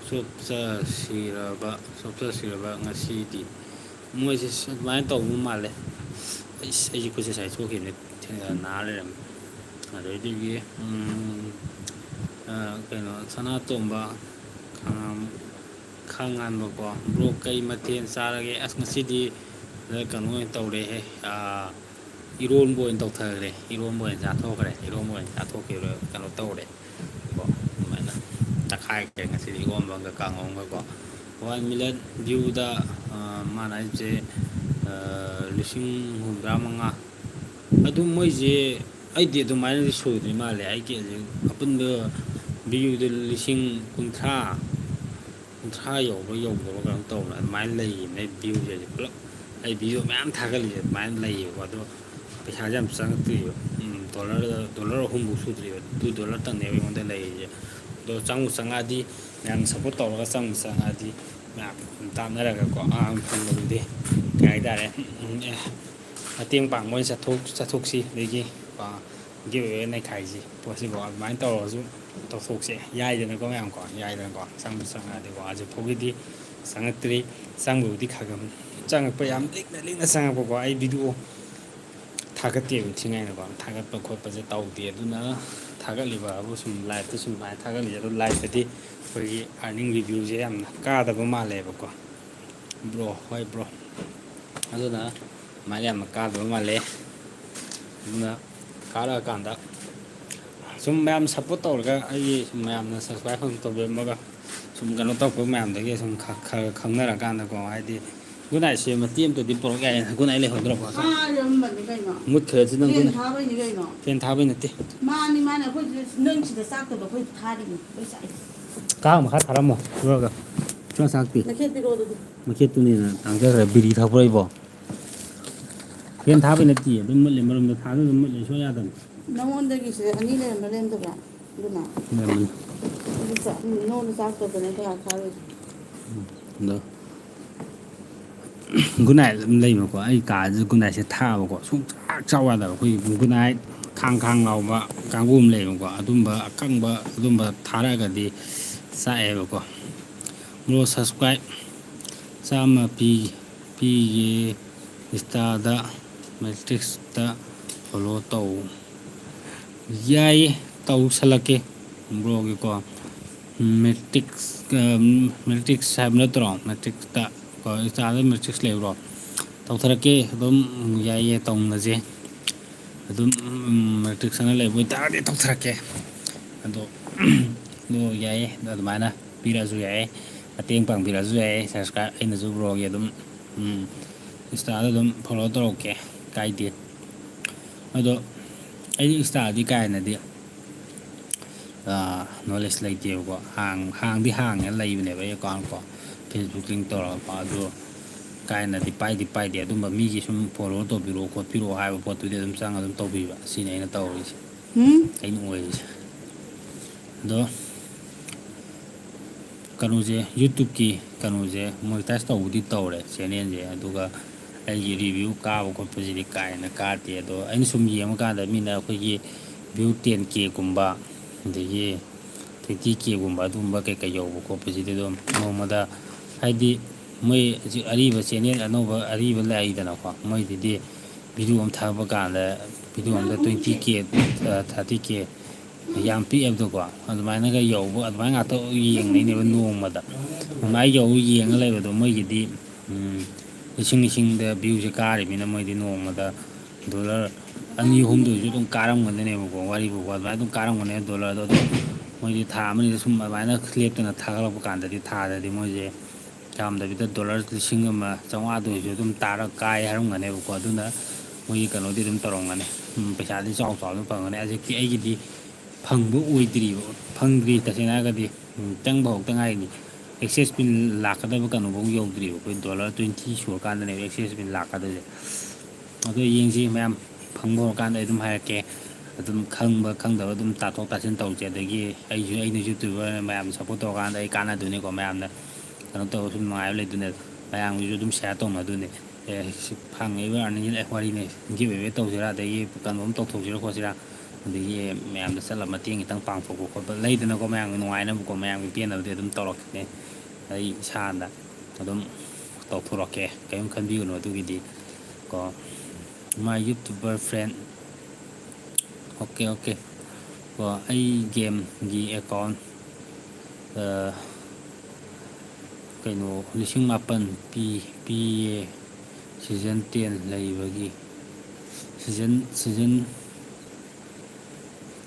ꯆꯣꯞꯆ ꯁꯤꯔꯕ, ꯆꯣꯞꯆ ꯁꯤꯔꯕ ꯉꯁꯤꯗꯤ꯫ ꯃꯣꯏꯁꯦ ꯑꯗꯨꯃꯥꯏꯅ ꯇꯧꯕ ꯃꯥꯜꯂꯦ꯫ ꯑꯩꯁ, ꯑꯩꯁꯦ ꯈꯨꯠꯁꯦ ꯁꯥꯏ ꯊꯣꯛꯈꯤꯕꯅꯦ, ꯊꯦꯡꯅ ꯅꯥ ꯂꯩꯔꯝꯃꯦ꯫ ꯑꯗꯩꯗꯒꯤ, ꯎꯝ, ꯑ, ꯀꯩꯅꯣ, ꯁꯅꯥꯇꯣꯝꯕ, ꯈꯥꯉꯥꯟ-, ꯈꯥꯉꯥꯟꯕꯀꯣ, "ꯕ꯭ꯔꯣ, ꯀꯩ ꯃꯊꯦꯜ ꯆꯥꯔꯒꯦ?" ꯑꯁ, ꯉꯁꯤꯗꯤ ꯀꯩꯅꯣ ꯑꯣꯏꯅ ꯇꯧꯔꯦꯍꯦ, ꯑ, ꯏꯔꯣꯟꯕ ꯑꯣꯏꯅ ꯇꯧꯊꯈ꯭ꯔꯦ, ꯏꯔꯣꯟꯕ ꯑꯣꯏꯅ ꯆꯥꯊꯣꯛꯈ꯭ꯔꯦ, ꯏꯔꯣꯟꯕ ꯑꯣꯏꯅ ꯆꯥꯊꯣꯛꯈꯤꯕ, ꯀꯩꯅꯣ ꯇꯧꯔꯦ꯫ ꯀꯣ, ꯑꯗꯨꯃꯥꯏꯅ ꯇꯛꯈꯥꯏꯈ꯭ꯔꯦ ꯉꯁꯤꯗꯤ, ꯏꯔꯣꯟꯕ ꯑꯃꯒ ꯀꯥꯡꯉꯧ ꯑꯃꯒꯀꯣ꯫ One million view ꯗ, ꯑ, ꯃꯥꯅ ꯍꯥꯏꯁꯦ, ꯑ, ꯂꯤꯁꯤꯡ ꯍꯨꯝꯐꯨꯇꯔꯥ ꯃꯉꯥ꯫ ꯑꯗꯨ ꯃꯣꯏꯁꯦ, ꯑꯩꯗꯤ ꯑꯗꯨꯃꯥꯏꯅꯗꯤ ꯁꯨꯗ꯭ꯔꯤ ꯃꯥꯜꯂꯦ꯫ ꯑꯩꯒꯤ ꯍꯧꯖꯤꯛ ꯑꯄꯨꯟꯕ view ꯗ ꯂꯤꯁꯤꯡ ꯀꯨꯟꯊ꯭ꯔꯥ, ꯀꯨꯟꯊ꯭ꯔꯥ ꯌꯧꯕ꯭ꯔꯥ ꯌꯧꯗꯕ꯭ꯔꯥ ꯀꯩꯅꯣ ꯇꯧꯕꯅꯦ꯫ ꯑꯗꯨꯃꯥꯏꯅ ꯂꯩꯌꯦꯕ ꯑꯩ view ꯁꯦ ꯄꯨꯂꯞ꯫ ꯑꯩ video ꯃꯌꯥꯝ ꯊꯥꯒꯠꯂꯤꯁꯦ ꯑꯗꯨꯃꯥꯏꯅ ꯂꯩꯌꯦꯕꯀꯣ꯫ ꯑꯗꯣ ꯄꯩꯁꯥꯁꯦ ꯌꯥꯝ ꯆꯪꯉꯛꯇ꯭ꯔꯤꯕ꯫ ꯎꯝ, dollar, dollar ꯑꯍꯨꯝꯐꯧ ꯁꯨꯗ꯭ꯔꯤꯕ꯫ Two dollar ꯇꯪꯅꯦꯕ ꯑꯩꯉꯣꯟꯗ ꯂꯩꯔꯤꯁꯦ꯫ ꯑꯗꯣ ꯆꯪꯕꯨ ꯆꯪꯉꯛꯑꯗꯤ, ꯃꯌꯥꯝꯅ support ꯇꯧꯔꯒ ꯆꯪꯕꯨ ꯆꯪꯉꯛꯑꯗꯤ, ꯃꯌꯥꯝ ꯇꯥꯟꯅꯔꯒꯀꯣ, ꯑꯉꯥꯡ ꯐꯪꯕꯗꯨꯗꯤ ꯀꯩ ꯍꯥꯏꯇꯥꯔꯦ, ꯎꯝ, ꯑꯦ, ꯃꯇꯦꯡ ꯄꯥꯡꯕ ꯑꯣꯏꯅ ꯆꯠꯊꯣꯛ-, ꯆꯠꯊꯣꯛꯁꯤ꯫ ꯑꯗꯒꯤ, ꯑ, give away ꯅꯩꯈꯥꯏꯁꯤ ꯄꯣꯠꯁꯤꯀꯣ꯫ ꯑꯗꯨꯃꯥꯏꯅ ꯇꯧꯔꯒꯁꯨ ꯇꯧꯊꯣꯛꯁꯦ꯫ ꯌꯥꯏꯗꯅꯀꯣ ꯃꯌꯥꯝꯀꯣ, ꯌꯥꯏꯗꯅꯀꯣ꯫ ꯆꯪꯕꯨ ꯆꯪꯉꯛꯑꯗꯤꯀꯣ꯫ ꯍꯧꯖꯤꯛ ꯐꯥꯎꯒꯤꯗꯤ ꯆꯪꯉꯛꯇ꯭ꯔꯤ꯫ ꯆꯪꯕꯕꯨꯗꯤ ꯈꯔ ꯈꯔ ꯆꯪꯉꯛꯄ, ꯌꯥꯝ ꯂꯤꯛꯅ ꯂꯤꯛꯅ ꯆꯪꯉꯛꯄꯀꯣ꯫ ꯑꯩ video ꯊꯥꯒꯠꯇꯦꯕ ꯏꯟꯊꯤ ꯅꯨꯡꯉꯥꯏꯅꯀꯣ꯫ ꯊꯥꯒꯠꯄ ꯈꯣꯠꯄꯁꯦ ꯇꯧꯗꯦ꯫ ꯑꯗꯨꯅ ꯊꯥꯒꯠꯂꯤꯕ ꯍꯥꯏꯕꯨ ꯁꯨꯝ live ꯇ ꯁꯨꯝ ꯁꯨꯃꯥꯏꯅ ꯊꯥꯒꯠꯂꯤꯁꯦ꯫ ꯑꯗꯣ live ꯇꯗꯤ ꯑꯩꯈꯣꯏꯒꯤ earning review ꯁꯦ ꯌꯥꯝꯅ ꯀꯥꯗꯕ ꯃꯥꯜꯂꯦꯕꯀꯣ꯫ Bro, ꯍꯣꯏ bro꯫ ꯑꯗꯨꯅ ꯑꯗꯨꯃꯥꯏꯅ ꯌꯥꯝꯅ ꯀꯥꯗꯕ ꯃꯥꯜꯂꯦ꯫ ꯑꯗꯨꯅ ꯀꯥꯔꯛꯑꯀꯥꯟꯗ ꯁꯨꯝ ꯃꯌꯥꯝ support ꯇꯧꯔꯒ, ꯑꯩꯒꯤ ꯁꯨꯝ ꯃꯌꯥꯝꯅ subscribe ꯈꯔ ꯇꯧꯕꯤꯔꯝꯃꯒ, ꯁꯨꯝ ꯀꯩꯅꯣ ꯇꯧꯔꯛꯄ ꯃꯌꯥꯝꯗꯒꯤ ꯁꯨꯝ ꯈ-, ꯈꯔ ꯈꯪꯅꯔꯀꯥꯟꯗꯀꯣ, ꯍꯥꯏꯗꯤ good night ꯁꯦ ꯃꯇꯦꯛ ꯑꯃꯇꯗꯤ ꯄꯨꯔꯛ ꯌꯥꯏ꯫ Good night ꯂꯩꯍꯧꯗ꯭ꯔꯕꯣ? ꯊꯥꯔꯝꯕꯅꯤ ꯀꯩꯅꯣ꯫ ꯃꯨꯠꯈ꯭ꯔꯦ ꯑꯗꯨ ꯅꯪ꯫ Fan ꯊꯥꯕꯩꯅꯤ ꯀꯩꯅꯣ꯫ Fan ꯊꯥꯕꯩ ꯅꯠꯇꯦ꯫ ꯃꯥꯅꯤ, ꯃꯥꯅꯤ, ꯑꯩꯈꯣꯏꯁꯨ ꯅꯪ ꯁꯤꯗ ꯆꯥꯛꯇꯕ ꯑꯩꯈꯣꯏ ꯊꯥꯔꯤꯅꯤ, ꯂꯣꯏ ꯆꯥꯛꯏ꯫ ꯀꯥꯡ ꯃꯈꯥ ꯊꯥꯔꯝꯃꯣ, ꯂꯣꯏꯔꯒ꯫ ꯆꯥꯛ ꯆꯥꯛꯇꯦ꯫ ꯅꯈꯦꯠ ꯄꯤꯔꯛꯑꯣ ꯑꯗꯨꯗꯤ꯫ ꯅꯈꯦꯠꯇꯨꯅ ꯍꯦꯟꯅ ꯇꯥꯡꯖꯈ꯭ꯔꯦ꯫ ꯕꯤꯔꯤ ꯊꯛꯄ꯭ꯔꯣ ꯑꯩꯕꯣ? Fan ꯊꯥꯕꯩ ꯅꯠꯇꯦ, ꯑꯗꯨꯝ ꯃꯨꯠꯂꯦ, ꯃꯔꯨꯝꯗꯣ ꯊꯥꯗ ꯑꯗꯨꯝ ꯃꯨꯠꯂꯦ, ꯁꯨꯡꯌꯥ ꯌꯥꯗꯕꯅꯤ꯫ ꯅꯉꯣꯟꯗꯒꯤ ꯁꯤꯗ ꯑꯅꯤ ꯂꯩꯔꯝꯕ꯭ꯔꯥ ꯂꯩꯔꯝꯗꯕ꯭ꯔꯥ? ꯑꯗꯨꯅ? ꯂꯩꯔꯝꯕꯅꯤ꯫ ꯑꯗꯨ ꯆꯥ-, ꯎꯝ, ꯅꯉꯣꯟꯗ ꯆꯥꯛꯇꯕꯅꯦ ꯑꯩꯈꯣꯏ ꯑꯥ ꯊꯥꯔꯨꯏꯗꯣ꯫ ꯎꯝ, ꯑꯗꯣ good night ꯑꯗꯨꯝ ꯂꯩꯕꯀꯣ꯫ ꯑꯩ ꯀꯥꯁꯤꯗ good night ꯁꯦ ꯊꯥꯕꯀꯣ꯫ ꯁꯨꯡꯆꯥꯛ ꯆꯥꯎ ꯌꯥꯗꯕ꯫ ꯑꯩꯈꯣꯏꯒꯤ good night ꯈꯥꯡ ꯈꯥꯡ ꯂꯥꯎꯕ ꯀꯥꯡꯕꯨ ꯑꯃ ꯂꯩꯕꯀꯣ꯫ ꯑꯗꯨꯝꯕ ꯑꯀꯪꯕ ꯑꯗꯨꯝꯕ ꯊꯥꯔꯛꯑꯒꯗꯤ ꯆꯥꯛꯑꯦꯕꯀꯣ꯫ ꯕ꯭ꯔꯣ, ꯁꯕꯁꯀ꯭ꯔꯥꯏꯕ ꯆꯥꯝꯃ ꯄꯤ ꯄꯤꯒꯦ꯫ ꯏꯟꯁꯇꯥꯗ ꯃꯦꯇ꯭ꯔꯤꯛꯁꯇ ꯐꯣꯂꯣ ꯇꯧ꯫ ꯌꯥꯏꯌꯦ, ꯇꯧꯁꯜꯂꯛꯀꯦ ꯕ꯭ꯔꯣꯒꯤꯀꯣ꯫ ꯃꯦꯇ꯭ꯔꯤꯛꯁ, ꯃꯦꯇ꯭ꯔꯤꯛꯁ ꯍꯥꯏꯕ ꯅꯠꯇ꯭ꯔꯣ? ꯃꯦꯇ꯭ꯔꯤꯛꯁꯇ ꯀꯣ, ꯏꯟꯁꯇꯥꯗ ꯃꯦꯇ꯭ꯔꯤꯛꯁ ꯂꯩꯕ꯭ꯔꯣ? ꯇꯧꯊꯔꯛꯀꯦ ꯑꯗꯨꯝ꯫ ꯌꯥꯏꯌꯦ, ꯇꯧꯅꯁꯦ ꯑꯗꯨꯝ꯫ ꯃꯦꯇ꯭ꯔꯤꯛꯁ ꯑꯅ ꯂꯩꯕ ꯑꯣꯏꯇꯥꯔꯗꯤ ꯇꯧꯊꯔꯛꯀꯦ꯫ ꯑꯗꯣ ꯑꯗꯣ ꯌꯥꯏꯌꯦ, ꯑꯗꯣ ꯑꯗꯨꯃꯥꯏꯅ ꯄꯤꯔꯛꯑꯁꯨ ꯌꯥꯏꯌꯦ꯫ ꯃꯇꯦꯡ ꯄꯥꯡꯕꯤꯔꯛꯑꯁꯨ ꯌꯥꯏꯌꯦ꯫ ꯁꯕꯁꯀ꯭ꯔꯥꯏꯕ ꯑꯩꯅꯁꯨ ꯕ꯭ꯔꯣꯒꯤ ꯑꯗꯨꯝ ꯏꯟꯁꯇꯥꯗ ꯑꯗꯨꯝ ꯐꯣꯂꯣ ꯇꯧꯔꯛꯀꯦ, ꯀꯥꯏꯗꯦ꯫ ꯑꯗꯣ ꯑꯩꯗꯤ ꯏꯟꯁꯇꯥꯗꯤ ꯀꯥ ꯍꯦꯟꯅꯗꯤ ꯅꯣꯂꯦꯖ ꯂꯩꯇꯦꯕꯀꯣ꯫ ꯍꯥꯡ ꯍꯥꯡꯗꯤ ꯍꯥꯡꯉꯦꯅ ꯂꯩꯕꯅꯦꯕ ꯑꯩ ꯑꯦꯀꯥꯎꯟ ꯀꯣ, ꯐꯦꯁꯕꯨꯛ ꯂꯤꯡ ꯇꯧꯔꯒꯀꯣ꯫ ꯑꯗꯣ ꯀꯥ ꯍꯦꯟꯅꯗꯤ ꯄꯥꯏꯗꯤ ꯄꯥꯏꯗꯦ꯫ ꯑꯗꯨꯝꯕ ꯃꯤꯒꯤ ꯁꯨꯝ ꯐꯣꯂꯣ ꯇꯧꯕꯤꯔꯛꯑꯣ ꯈꯣꯠꯄꯤꯔꯛꯑꯣ ꯍꯥꯏꯕ ꯄꯣꯠꯇꯨꯗꯤ ꯑꯗꯨꯝ ꯆꯪꯉ ꯑꯗꯨꯝ ꯇꯧꯕꯤꯕ, ꯁꯤꯅꯤ ꯑꯩꯅ ꯇꯧꯔꯤꯁꯦ, ꯑꯩꯅ ꯑꯣꯏꯔꯤꯁꯦ꯫ ꯑꯗꯣ ꯀꯩꯅꯣꯁꯦ, ꯌꯨꯇ꯭ꯌꯨꯕꯀꯤ ꯀꯩꯅꯣꯁꯦ ꯃꯣꯅꯤꯇꯥꯏꯁ ꯇꯧꯕꯗꯤ ꯇꯧꯔꯦ ꯆꯦꯅꯦꯜꯁꯦ, ꯑꯗꯨꯒ ꯑꯩꯒꯤ ꯔꯤꯚ꯭ꯌꯨ ꯀꯥꯕ ꯈꯣꯠꯄꯁꯤꯗꯤ ꯀꯥ ꯍꯦꯟꯅ ꯀꯥꯗꯦ꯫ ꯑꯗꯣ ꯑꯩꯅ ꯁꯨꯝ ꯌꯦꯡꯕ ꯀꯥꯟꯗ ꯃꯤꯅ ꯑꯩꯈꯣꯏꯒꯤ ꯚ꯭ꯌꯨ ꯇꯦꯟ ꯀꯦꯒꯨꯝꯕ, ꯑꯗꯒꯤ ꯇ꯭ꯋꯦꯟꯇꯤ ꯀꯦꯒꯨꯝꯕ, ꯑꯗꯨꯒꯨꯝꯕ ꯀꯩꯀꯩ ꯌꯧꯕ ꯈꯣꯠꯄꯁꯤꯗꯤ ꯑꯗꯨꯝ ꯅꯣꯡꯃꯗ, ꯍꯥꯏꯗꯤ ꯃꯣꯏ ꯍꯧꯖꯤꯛ ꯑꯔꯤꯕ ꯆꯦꯅꯦꯜ ꯑꯅꯧꯕ ꯑꯔꯤꯕ ꯂꯥꯛꯏꯗꯅꯀꯣ, ꯃꯣꯏꯗꯨꯗꯤ ꯚꯤꯗꯤꯑꯣ ꯑꯃ ꯊꯥꯒꯠꯄ ꯀꯥꯟꯗ ꯚꯤꯗꯤꯑꯣ ꯑꯃꯗ ꯇ꯭ꯋꯦꯟꯇꯤ ꯀꯦ, ꯊꯥꯔꯇꯤ ꯀꯦ ꯌꯥꯝ ꯄꯤꯛꯑꯦꯕꯗꯣꯀꯣ꯫ ꯑꯗꯨꯃꯥꯏꯅꯒ ꯌꯧꯕ, ꯑꯗꯨꯃꯥꯏꯅ ꯉꯥꯛꯇ ꯌꯦꯡꯅꯩꯅꯦꯕ ꯅꯣꯡꯃꯗ꯫ ꯑꯗꯨꯃꯥꯏꯅ ꯌꯧ ꯌꯦꯡꯉ ꯂꯩꯕꯗꯣ ꯃꯣꯏꯒꯤꯗꯤ ꯂꯤꯁꯤꯡ ꯂꯤꯁꯤꯡꯗ ꯚ꯭ꯌꯨꯁꯦ ꯀꯥꯔꯤꯕꯅꯤꯅ ꯃꯣꯏꯗꯤ ꯅꯣꯡꯃꯗ ꯗꯣꯂꯔ ꯑꯅꯤ ꯑꯍꯨꯝꯗ ꯑꯣꯏꯁꯨ ꯑꯗꯨꯝ ꯀꯥꯔꯝꯒꯅꯤꯕꯀꯣ, ꯋꯥꯔꯤꯕꯨꯀꯣ꯫ ꯑꯗꯨꯃꯥꯏꯅ ꯑꯗꯨꯝ ꯀꯥꯔꯝꯒꯅꯤ ꯗꯣꯂꯔꯗꯣ꯫ ꯑꯗꯣ ꯃꯣꯏꯗꯤ ꯊꯥ ꯑꯃꯅꯤꯗ ꯁꯨꯝ ꯑꯗꯨꯃꯥꯏꯅ ꯂꯦꯞꯇꯅ ꯊꯥꯒꯠꯂꯛꯄ ꯀꯥꯟꯗꯗꯤ ꯊꯥꯗꯗꯤ ꯃꯣꯏꯁꯦ ꯌꯥꯝꯗꯕꯤꯗ ꯗꯣꯂꯔ ꯂꯤꯁꯤꯡ ꯑꯃ ꯆꯥꯝꯃꯉꯥꯗ ꯑꯣꯏꯁꯨ ꯑꯗꯨꯝ ꯇꯥꯔ ꯀꯥꯏ ꯍꯥꯏꯔꯝꯒꯅꯦꯕꯀꯣ꯫ ꯑꯗꯨꯅ ꯃꯣꯏꯒꯤ ꯀꯩꯅꯣꯗꯤ ꯑꯗꯨꯝ ꯇꯧꯔꯝꯒꯅꯤ, ꯄꯩꯁꯥꯗꯤ ꯆꯥꯎ ꯆꯥꯎꯅ ꯐꯪꯒꯅꯤ꯫ ꯍꯧꯖꯤꯛꯇꯤ ꯑꯩꯒꯤꯗꯤ ꯐꯪꯕ ꯑꯣꯏꯗ꯭ꯔꯤꯕ, ꯐꯪꯗ꯭ꯔꯤ ꯇꯁꯦꯡꯅ ꯍꯥꯏꯔꯒꯗꯤ꯫ ꯆꯪꯕ ꯍꯧꯔꯛꯇ ꯉꯥꯏꯔꯤ꯫ ꯑꯦꯛꯁꯦꯁ ꯄꯤꯟ ꯂꯥꯛꯀꯗꯕ ꯀꯩꯅꯣꯐꯥꯎ ꯌꯧꯗ꯭ꯔꯤꯕ꯫ ꯑꯩꯈꯣꯏ ꯗꯣꯂꯔ ꯇ꯭ꯋꯦꯟꯇꯤ ꯁꯨꯔꯀꯥꯟꯗꯅꯦꯕ ꯑꯦꯛꯁꯦꯁ ꯄꯤꯟ ꯂꯥꯛꯀꯗꯣꯏꯁꯦ꯫ ꯑꯗꯣ ꯌꯦꯡꯁꯤ ꯃꯌꯥꯝ, ꯐꯪꯕ ꯍꯧꯔꯀꯥꯟꯗ ꯑꯩ ꯑꯗꯨꯝ ꯍꯥꯏꯔꯛꯀꯦ꯫ ꯑꯗꯨꯝ ꯈꯪꯕ ꯈꯪꯗꯕ ꯑꯗꯨꯝ ꯇꯥꯊꯣꯛ ꯇꯥꯁꯤꯟ ꯇꯧꯁꯦ꯫ ꯑꯗꯒꯤ ꯑꯩꯁꯨ, ꯑꯩꯅ ꯌꯨꯇ꯭ꯌꯨꯕꯔ ꯃꯌꯥꯝ ꯁꯞꯄꯣꯔꯠ ꯇꯧꯔꯀꯥꯟꯗ ꯑꯩ ꯀꯥꯟꯅꯗꯣꯏꯅꯤꯀꯣ꯫ ꯃꯌꯥꯝꯅ ꯀꯩꯅꯣ ꯇꯧꯔ ꯁꯨꯝ ꯅꯨꯡꯉꯥꯏꯕ ꯂꯩꯗꯣꯏꯅꯦ, ꯃꯌꯥꯝꯒꯤꯁꯨ ꯑꯗꯨꯝ ꯁꯤꯌꯥꯔ ꯇꯧꯅꯗꯣꯏꯅꯦ꯫ ꯑꯦ, ꯁꯤ ꯐꯪꯉꯤꯕ ꯑꯥꯔꯅꯤꯡꯁꯤꯅ, ꯑꯦ, ꯋꯥꯔꯤꯅꯦ, ꯒꯤꯞ ꯑꯦꯋꯦ ꯇꯧꯁꯤꯔꯥ, ꯑꯗꯒꯤ ꯀꯩꯅꯣꯝ ꯇꯧꯊꯣꯛꯁꯤꯔꯥ ꯈꯣꯠꯁꯤꯔꯥ, ꯑꯗꯒꯤ ꯃꯌꯥꯝꯗ ꯆꯠꯂ ꯃꯇꯦꯡ ꯈꯤꯇꯪ ꯄꯥꯡꯊꯣꯛꯄ ꯈꯣꯠꯄ ꯂꯩꯗꯅꯀꯣ, ꯃꯌꯥꯝꯒꯤ ꯅꯨꯡꯉꯥꯏꯅꯕꯀꯣ, ꯃꯌꯥꯝꯒꯤ ꯄꯦꯟꯅꯕꯗꯤ ꯑꯗꯨꯝ ꯇꯧꯔꯛꯀꯅꯤ꯫ ꯑꯩ ꯏꯁꯥꯅ ꯑꯗꯨꯝ ꯇꯧꯊꯣꯔꯛꯀꯦ, ꯀꯔꯤꯝ ꯈꯟꯕꯤꯒꯅꯨ ꯑꯗꯨꯒꯤꯗꯤ꯫ ꯀꯣ, my YouTuber friend, okay, okay꯫ ꯀꯣ, ꯑꯩ ꯒꯦꯝꯒꯤ ꯑꯦꯀꯥꯎꯟ ꯀꯩꯅꯣ ꯂꯤꯁꯤꯡ ꯃꯥꯄꯟ ꯄꯤ, ꯄꯤꯌꯦ꯫ ꯁꯤꯖꯟ ꯇꯦꯟ ꯂꯩꯕꯒꯤ, ꯁꯤꯖꯟ ꯁꯤꯖꯟ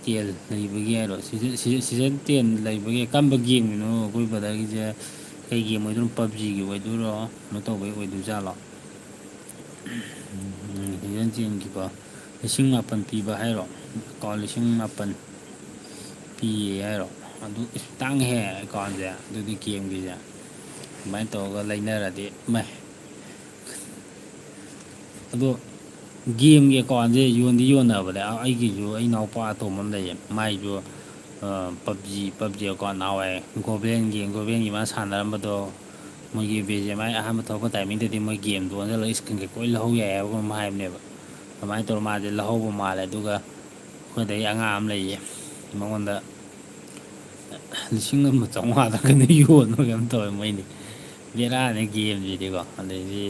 ꯇꯦꯟ ꯂꯩꯕꯒꯤ ꯍꯥꯏꯔꯣ? ꯁꯤꯖꯟ ꯁꯤꯖꯟ ꯇꯦꯟ ꯂꯩꯕꯒꯤ ꯀꯔꯝꯕ ꯒꯦꯝꯒꯤꯅꯣ ꯑꯩꯈꯣꯏ ꯕ꯭ꯔꯗꯔꯒꯤꯁꯦ? ꯀꯩ ꯒꯦꯝ ꯑꯣꯏꯗꯣꯏꯅꯣ? ꯄꯞꯖꯤꯒꯤ ꯑꯣꯏꯗꯣꯏꯔꯣ? ꯀꯩꯅꯣ ꯇꯧꯕꯒꯤ ꯑꯣꯏꯗꯣꯏꯖꯥꯠꯂꯣ? ꯁꯤꯖꯟ ꯇꯦꯟꯒꯤꯀꯣ, ꯂꯤꯁꯤꯡ ꯃꯥꯄꯟ ꯄꯤꯕ ꯍꯥꯏꯔꯣ? ꯑꯦꯀꯥꯎꯟ ꯂꯤꯁꯤꯡ ꯃꯥꯄꯟ ꯄꯤꯌꯦ ꯍꯥꯏꯔꯣ? ꯑꯗꯨ ꯏꯁ, ꯇꯥꯡꯉꯦꯍꯦ ꯑꯦꯀꯥꯎꯟꯁꯦ꯫ ꯑꯗꯨꯗꯤ ꯒꯦꯝꯒꯤꯁꯦ ꯑꯗꯨꯃꯥꯏꯅ ꯇꯧꯔꯒ ꯂꯩꯅꯔꯗꯤ ꯃꯩ꯫ ꯑꯗꯣ ꯒꯦꯝꯒꯤ ꯑꯦꯀꯥꯎꯟꯁꯦ ꯌꯣꯟꯗꯤ ꯌꯣꯟꯅꯕꯅꯦ꯫ ꯑꯩꯒꯤꯁꯨ ꯑꯩ ꯏꯅꯥꯎꯄꯥ ꯑꯇꯣꯝꯕ ꯑꯃ ꯂꯩꯌꯦ, ꯃꯥꯏꯁꯨ ꯄꯞꯖꯤ ꯄꯞꯖꯤ ꯑꯦꯀꯥꯎꯟ ꯅꯍꯥꯟꯋꯥꯏ ꯒꯣꯕꯦꯟꯒꯤ ꯒꯣꯕꯦꯟꯒꯤ ꯃꯥ ꯁꯥꯟꯅꯔꯝꯕꯗꯣ, ꯃꯣꯏꯒꯤ ꯕꯤ ꯖꯤ ꯑꯦꯝ ꯑꯥꯏ ꯑꯍꯥꯟꯕ ꯊꯣꯛꯂꯛꯄ ꯇꯥꯏꯃꯤꯡꯗꯗꯤ ꯃꯣꯏ ꯒꯦꯝꯗꯣ ꯑꯣꯟꯁꯤꯜꯂꯒ ꯏꯁꯀ꯭ꯔꯤꯟ ꯀꯩꯀꯩ ꯂꯣꯏ ꯂꯧꯍꯧ ꯌꯥꯏ ꯍꯥꯏꯕꯒꯨꯝꯕ ꯍꯥꯏꯕꯅꯦꯕ꯫ ꯑꯗꯨꯃꯥꯏꯅ ꯇꯧꯔ ꯃꯥꯁꯦ ꯂꯧꯍꯧꯕ ꯃꯥꯜꯂꯦ꯫ ꯑꯗꯨꯒ ꯑꯩꯈꯣꯏꯗꯩ ꯑꯉꯥꯡ ꯑꯃ ꯂꯩꯌꯦ, ꯃꯉꯣꯟꯗ ꯂꯤꯁꯤꯡ ꯑꯃ ꯆꯥꯝꯃꯉꯥꯗ ꯀꯩꯅꯣ ꯌꯣꯟꯕ ꯀꯩꯅꯣꯝ ꯇꯧꯋꯦ ꯃꯣꯏꯗꯤ꯫ ꯕꯦꯔꯥꯅꯦ ꯒꯦꯝꯁꯤꯗꯤꯀꯣ꯫ ꯑꯗꯩꯗꯤ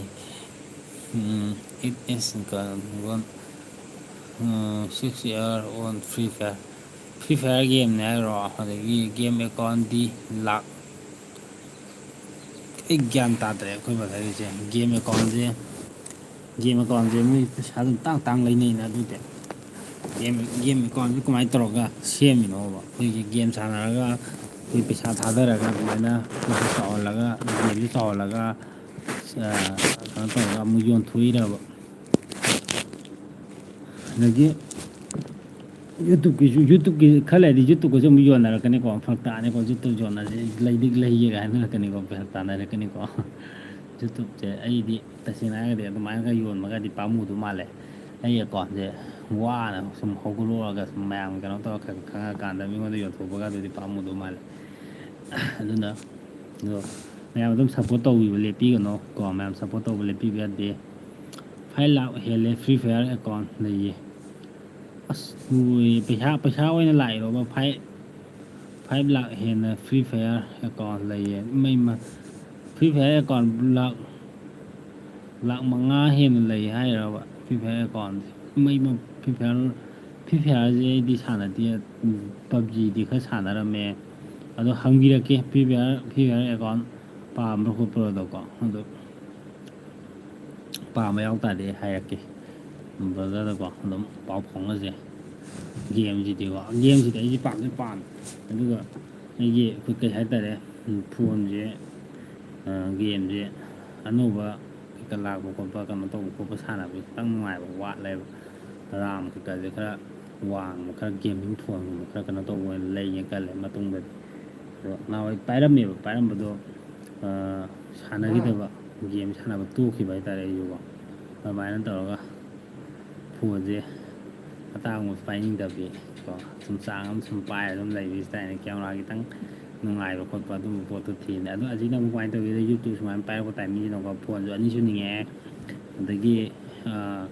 it is six air on free fire, free fire ꯒꯦꯝꯅꯦ ꯍꯥꯏꯔꯣ? ꯑꯗꯒꯤ ꯒꯦꯝ ꯑꯦꯀꯥꯎꯟꯗꯤ ꯂꯥꯛ ꯑꯩ ꯒ꯭ꯌꯥꯟ ꯇꯥꯗ꯭ꯔꯦ ꯑꯩꯈꯣꯏ ꯕ꯭ꯔꯗꯔꯒꯤꯁꯦ꯫ ꯒꯦꯝ ꯑꯦꯀꯥꯎꯟꯁꯦ ꯒꯦꯝ ꯑꯦꯀꯥꯎꯟꯁꯦ ꯃꯤ ꯄꯩꯁꯥ ꯑꯗꯨꯝ ꯇꯥꯡ ꯇꯥꯡ ꯂꯩꯅꯩꯅ꯫ ꯑꯗꯨꯗꯤ ꯒꯦꯝ ꯒꯦꯝ ꯑꯦꯀꯥꯎꯟꯁꯦ ꯀꯃꯥꯏꯅ ꯇꯧꯔꯒ ꯁꯦꯝꯃꯤꯅꯣꯕ? ꯑꯩꯈꯣꯏꯒꯤ ꯒꯦꯝ ꯁꯥꯟꯅꯔꯒ ꯑꯩꯈꯣꯏ ꯄꯩꯁꯥ ꯊꯥꯗꯔꯒ ꯑꯗꯨꯃꯥꯏꯅ ꯄꯩꯁꯥ ꯆꯥꯎꯍꯜꯂꯒ, ꯒꯦꯝꯁꯦ ꯆꯥꯎꯍꯜꯂꯒ ꯀꯩꯅꯣ ꯇꯧꯔꯒ ꯑꯃꯨꯛ ꯌꯣꯟꯊꯣꯛꯏꯔꯕ? ꯑꯗꯒꯤ ꯌꯨꯇꯨꯞꯀꯤꯁꯨ, ꯌꯨꯇꯨꯞꯀꯤ ꯈꯔ ꯂꯩꯔꯗꯤ ꯌꯨꯇꯨꯞꯀꯁꯨ ꯑꯃꯨꯛ ꯌꯣꯟꯅꯔꯛꯀꯅꯤꯀꯣ꯫ ꯐꯔꯛ ꯇꯥꯅꯤꯀꯣ, ꯌꯨꯇꯨꯞ ꯌꯣꯟꯅꯁꯦ, ꯂꯩꯗꯤ ꯂꯩꯌꯦꯒ ꯍꯥꯏꯅꯔꯛꯀꯅꯤꯀꯣ, ꯐꯔꯛ ꯇꯥꯅꯔꯛꯀꯅꯤꯀꯣ꯫ ꯌꯨꯇꯨꯞꯁꯦ ꯑꯩꯗꯤ ꯇꯁꯦꯡꯅ ꯍꯥꯏꯔꯒꯗꯤ ꯑꯗꯨꯃꯥꯏꯅꯒ ꯌꯣꯟꯕꯒꯗꯤ ꯄꯥꯝꯃꯨꯗꯧ ꯃꯥꯜꯂꯦ꯫ ꯑꯩ ꯑꯦꯀꯥꯎꯟꯁꯦ ꯋꯥꯅ ꯁꯨꯝ ꯍꯧꯒꯠꯂꯛꯑꯒ ꯁꯨꯝ ꯃꯌꯥꯝ ꯀꯩꯅꯣ ꯇꯧꯔ ꯈꯪꯉꯀꯥꯟꯗ ꯃꯤꯉꯣꯟꯗ ꯌꯣꯟꯊꯣꯛꯄꯒ ꯑꯗꯨꯗꯤ ꯄꯥꯝꯃꯨꯗꯧ ꯃꯥꯜꯂꯦ꯫ ꯑꯗꯨꯅ ꯑꯗꯣ ꯃꯌꯥꯝ ꯑꯗꯨꯝ ꯁꯞꯄꯣꯔꯠ ꯇꯧꯕꯤꯕ ꯂꯦꯞꯄꯤꯒꯅꯣ ꯀꯣ꯫ ꯃꯌꯥꯝ ꯁꯞꯄꯣꯔꯠ ꯇꯧꯕ ꯂꯦꯞꯄꯤꯕ ꯌꯥꯗꯦ꯫ ꯐꯥꯏꯚ ꯂꯥꯛ ꯍꯦꯜꯂꯦ ꯐ꯭ꯔꯤ ꯐꯥꯌꯔ ꯑꯦꯀꯥꯎꯟ ꯂꯩꯌꯦ꯫ ꯑꯁ ꯂꯣꯏꯔꯦ꯫ ꯄꯩꯁꯥ ꯄꯩꯁꯥ ꯑꯣꯏꯅ ꯂꯥꯛꯏꯔꯣꯕ? ꯐꯥꯏꯚ ꯐꯥꯏꯚ ꯂꯥꯛ ꯍꯦꯟꯅ Free Fire account ꯂꯩꯌꯦ꯫ ꯏꯃꯩꯃ, Free Fire account ꯂꯥꯛ, ꯂꯥꯛ ꯃꯉꯥ ꯍꯦꯟꯅ ꯂꯩ ꯍꯥꯏꯔꯕ Free Fire accountꯁꯦ? ꯏꯃꯩꯃ, Free Fire, Free Fireꯁꯦ ꯑꯩꯗꯤ ꯁꯥꯟꯅꯗꯦ꯫ PUBGꯗꯤ ꯈꯔ ꯁꯥꯟꯅꯔꯝꯃꯦ꯫ ꯑꯗꯣ ꯍꯪꯕꯤꯔꯛꯀꯦ, Free Fire, Free Fire account ꯄꯥꯝꯕ꯭ꯔꯥ ꯈꯣꯠꯄ꯭ꯔꯥꯗꯣꯀꯣ꯫ ꯑꯗꯣ ꯄꯥꯝꯕ ꯌꯥꯎ ꯇꯥꯔꯗꯤ ꯑꯩ ꯍꯥꯏꯔꯛꯀꯦ꯫ Brotherꯗꯀꯣ ꯑꯗꯨꯝ ꯄꯥꯎ ꯐꯥꯎꯅꯁꯦ꯫ Gameꯁꯤꯗꯤꯀꯣ, gameꯁꯤꯗꯤ ꯑꯩꯗꯤ ꯄꯥꯝꯗꯤ ꯄꯥꯝꯃꯦ꯫ ꯑꯗꯨꯒ ꯑꯩꯒꯤ ꯑꯩꯈꯣꯏ ꯀꯩ ꯍꯥꯏꯇꯥꯔꯦ, ꯎꯝ, phoneꯁꯦ, ꯑ, gameꯁꯦ ꯑꯅꯧꯕ ꯀꯩꯀꯥ ꯂꯥꯛꯄ ꯈꯣꯠꯄ, ꯀꯩꯅꯣ ꯇꯧꯕ ꯈꯣꯠꯄ ꯁꯥꯟꯅꯕꯁꯦ ꯈꯤꯇꯪ ꯅꯨꯡꯉꯥꯏꯕ ꯋꯥꯠꯂꯦꯕ꯫ RAM ꯀꯩꯀꯥꯁꯦ ꯈꯔ ꯋꯥꯡꯕ, ꯈꯔ gaming phoneꯒꯨꯝꯕ ꯈꯔ ꯀꯩꯅꯣ ꯇꯧꯕ ꯑꯣꯏꯅ ꯂꯩꯒꯦ ꯈꯜꯂꯦ ꯃꯇꯨꯡꯗꯗꯤ꯫ ꯑꯗꯣ ꯅꯍꯥꯟꯋꯥꯏ ꯄꯥꯏꯔꯝꯃꯦꯕ, ꯄꯥꯏꯔꯝꯕꯗꯣ, ꯑ, ꯁꯥꯟꯅꯈꯤꯗꯕ, game ꯁꯥꯟꯅꯕ ꯇꯣꯛꯈꯤꯕ ꯍꯥꯏꯇꯥꯔꯦ ꯑꯩꯁꯨꯀꯣ꯫ ꯑꯗꯨꯃꯥꯏꯅ ꯇꯧꯔꯒ phoneꯁꯦ ꯑꯇꯥꯡꯕ ꯄꯥꯏꯅꯤꯡꯗꯕꯤ ꯀꯣ, ꯁꯨꯝ ꯆꯥꯡ ꯑꯃ ꯁꯨꯝ ꯄꯥꯏꯔ ꯑꯗꯨꯝ ꯂꯩꯕꯤ style꯫ Camera ꯈꯤꯇꯪ ꯅꯨꯡꯉꯥꯏꯕ ꯈꯣꯠꯄ ꯑꯗꯨꯝꯕ ꯄꯣꯠꯇꯣ ꯊꯤꯕꯅꯦ꯫ ꯑꯗꯣ ꯍꯧꯖꯤꯛꯅ ꯑꯃꯨꯛ ꯀꯃꯥꯏꯅ ꯇꯧꯒꯦꯗ, YouTubeꯁꯦ ꯁꯨꯃꯥꯏꯅ ꯄꯥꯏꯔꯛꯄ timingꯁꯤꯗꯀꯣ, phoneꯁꯨ ꯑꯅꯤ ꯁꯨꯅꯤꯡꯉꯛꯑꯦ꯫ ꯑꯗꯒꯤ, ꯑ,